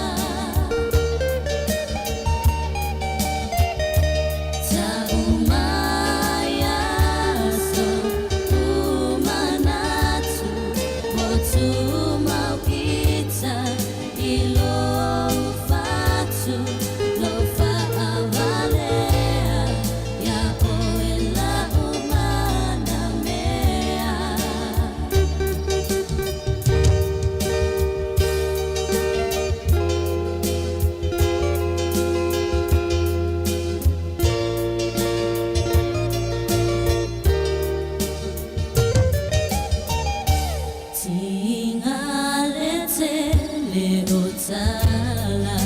Ta'u mai aso u manatu Ua tumau ita i lou fatu Lou fa'avalea Ia oe la'u manamea. Tiga le tele o tala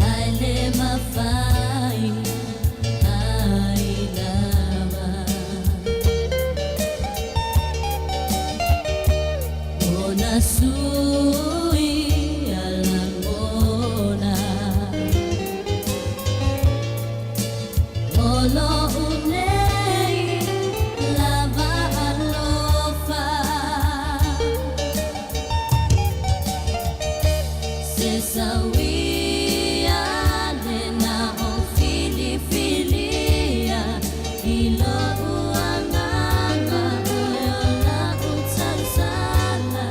Ae le mafai ai lava Ona sui lagona O lo'u nei lava alofa Se sauia lena o filifilia I lo'u agaga oe o la'u tausala.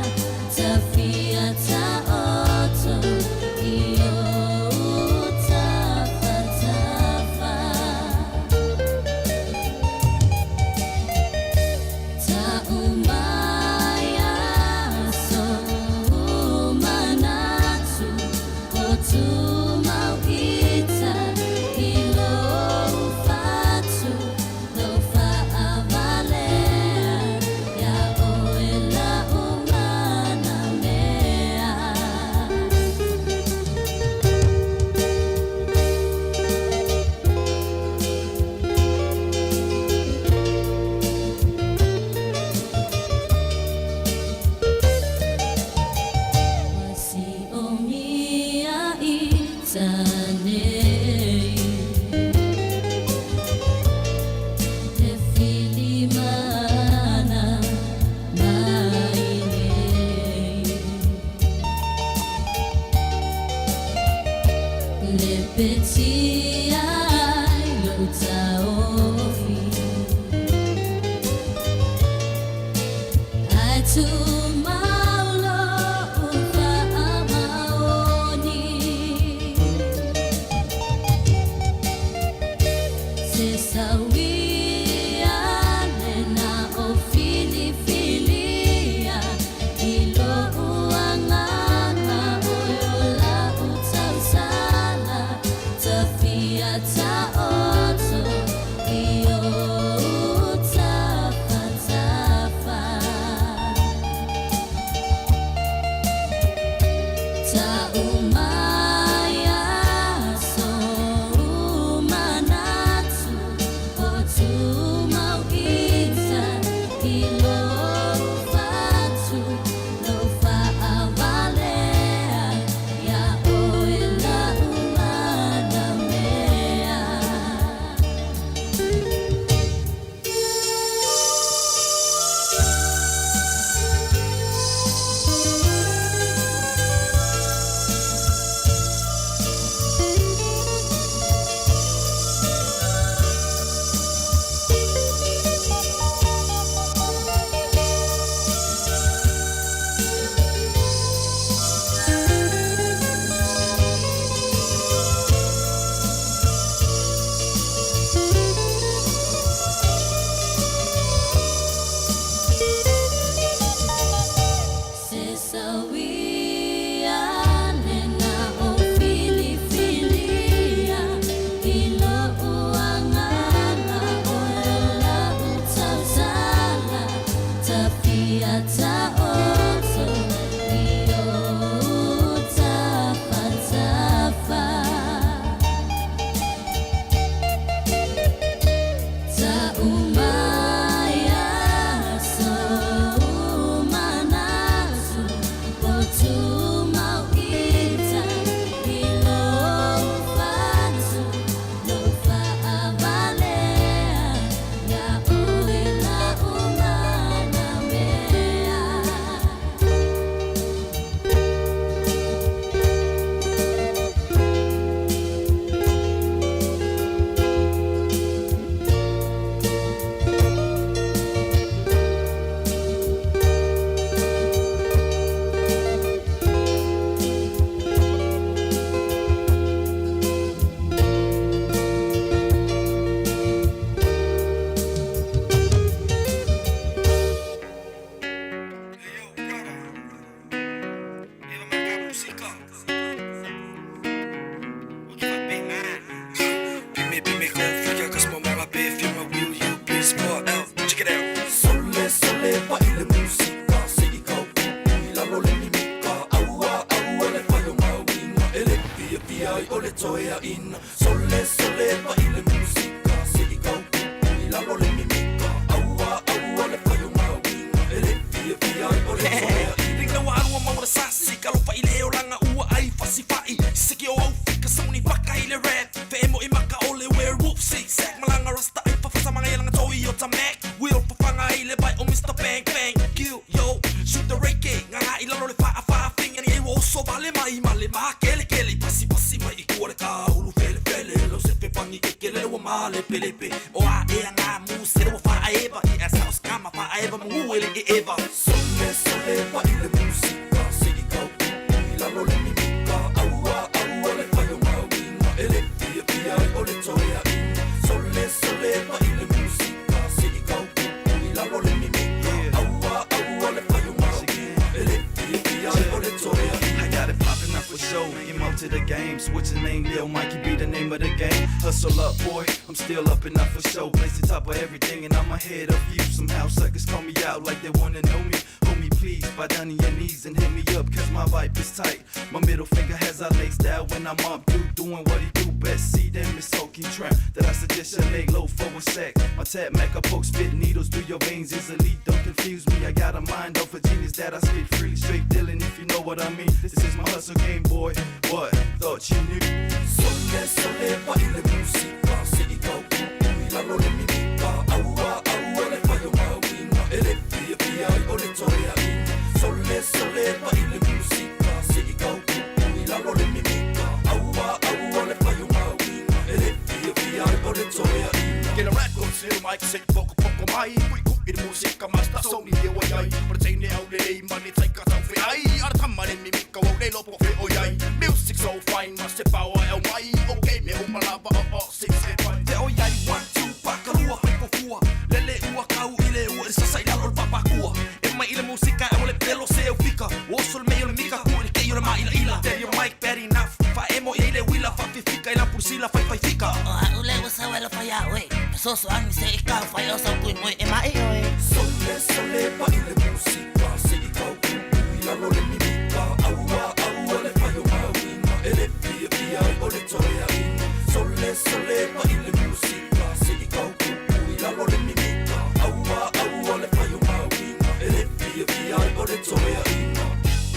lepelepe O a ea ngā mū se ua whaaeva I a sao skama whaaeva mungu ele e eva Sole sole pa i le musika Se i kau pupu i lalo le mimika Aua aua le whai o ngā winga E le fia fia ai o le toea inga Sole sole pa i le musika Se i kau pupu i lalo le mimika Aua aua le whai o ngā winga E le fia fia ai o le toea inga I got it poppin' up for show. I'm up to the game. Switch the name, Lil Mikey be the name of the game. Hustle up, boy. I'm still up and up for show. Place the top of everything, and I'm ahead of you. Somehow suckers call me out like they wanna know me. Homie, please, bow down on your knees and hit me up, cause my vibe is tight. My middle finger has a laced out when I'm up, dude, doing what he do best. See them, it's soaking tramp that I suggest you lay low for a sec. My tap mac, I poke spit needles through your veins easily. Don't confuse me, I got a mind of a genius that I spit freely. Straight dealing, if you know what I mean. This is my hustle game, boy. What? Thought you knew. Sole sole pa i le musika Se i kau pupu i lalo le mimika Aua aua le whai o ngā winga E le fia fia ai o le toea inga Sole sole pa i le musika Se i kau pupu i lalo le mimika Aua aua le whai o ngā winga E le fia fia ai o le toea inga Ke la rap ko se mai se poko poko mai Kui ku i le musika master Sony le wai ai Para teine au le lei mani tai ka tau fe ai Ara tama le mimika wau le lopo fe o iai Music so fine ma se power el mai Okay me o malava o o six eight five Te o iai 1, 2, pakalua, fai fofua Lele ua kau i le ua i sasa i lalo o le papakua E mai i le musika e o le pelo se au fika Oso le mei o le mika ku i le kei o le maila ila Te yo mic bad enough Fa emo i le wila fa fifika i lampusila fai fai fika O a ule ua sa wela fai a oe Soso angi se i kau fai o sa kui moe e mai oe Sole sole pa i le musika Se i kau pupu i lalo le mimika Aua aua le whai o ngā winga E le fia fia ai o le toea inga Sole sole pa i le musika Se i kau pupu i lalo le mimika Aua aua le whai o ngā winga E le fia fia ai o le toea inga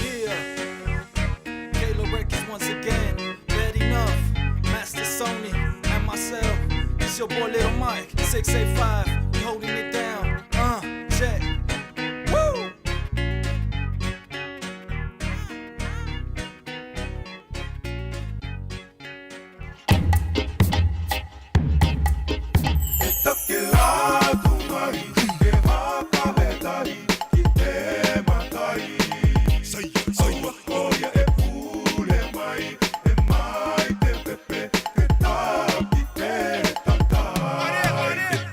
Yeah. Kayla Records once again. Bad enough. Master Sony and myself. It's your boy Little Mike. 685. We holding it down. Check. Woo!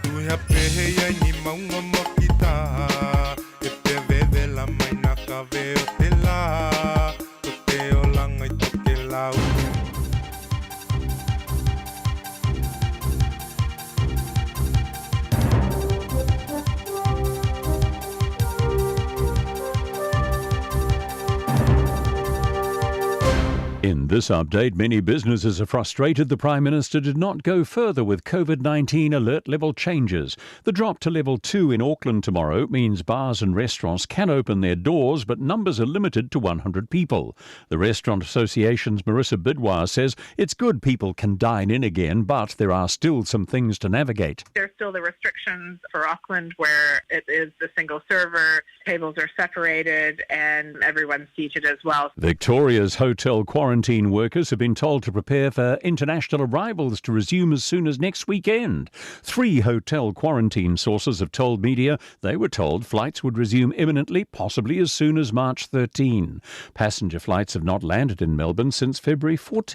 Tuia pehe ia ni maunga mo ki taha E te vevela mai nā kave o te la Ko te olanga i toke lau In this update, many businesses are frustrated the Prime Minister did not go further with COVID 19 alert level changes. The drop to level 2 in Auckland tomorrow means bars and restaurants can open their doors, but numbers are limited to 100 people. The Restaurant Association's Marissa Bidwar says it's good people can dine in again, but there are still some things to navigate. There's still the restrictions for Auckland where it is the single server, tables are separated, and everyone's seated as well. Victoria's hotel quarantine workers have been told to prepare for international arrivals to resume as soon as next weekend. Three hotel quarantine sources have told media they were told flights would resume imminently, possibly as soon as March 13. Passenger flights have not landed in Melbourne since February 14.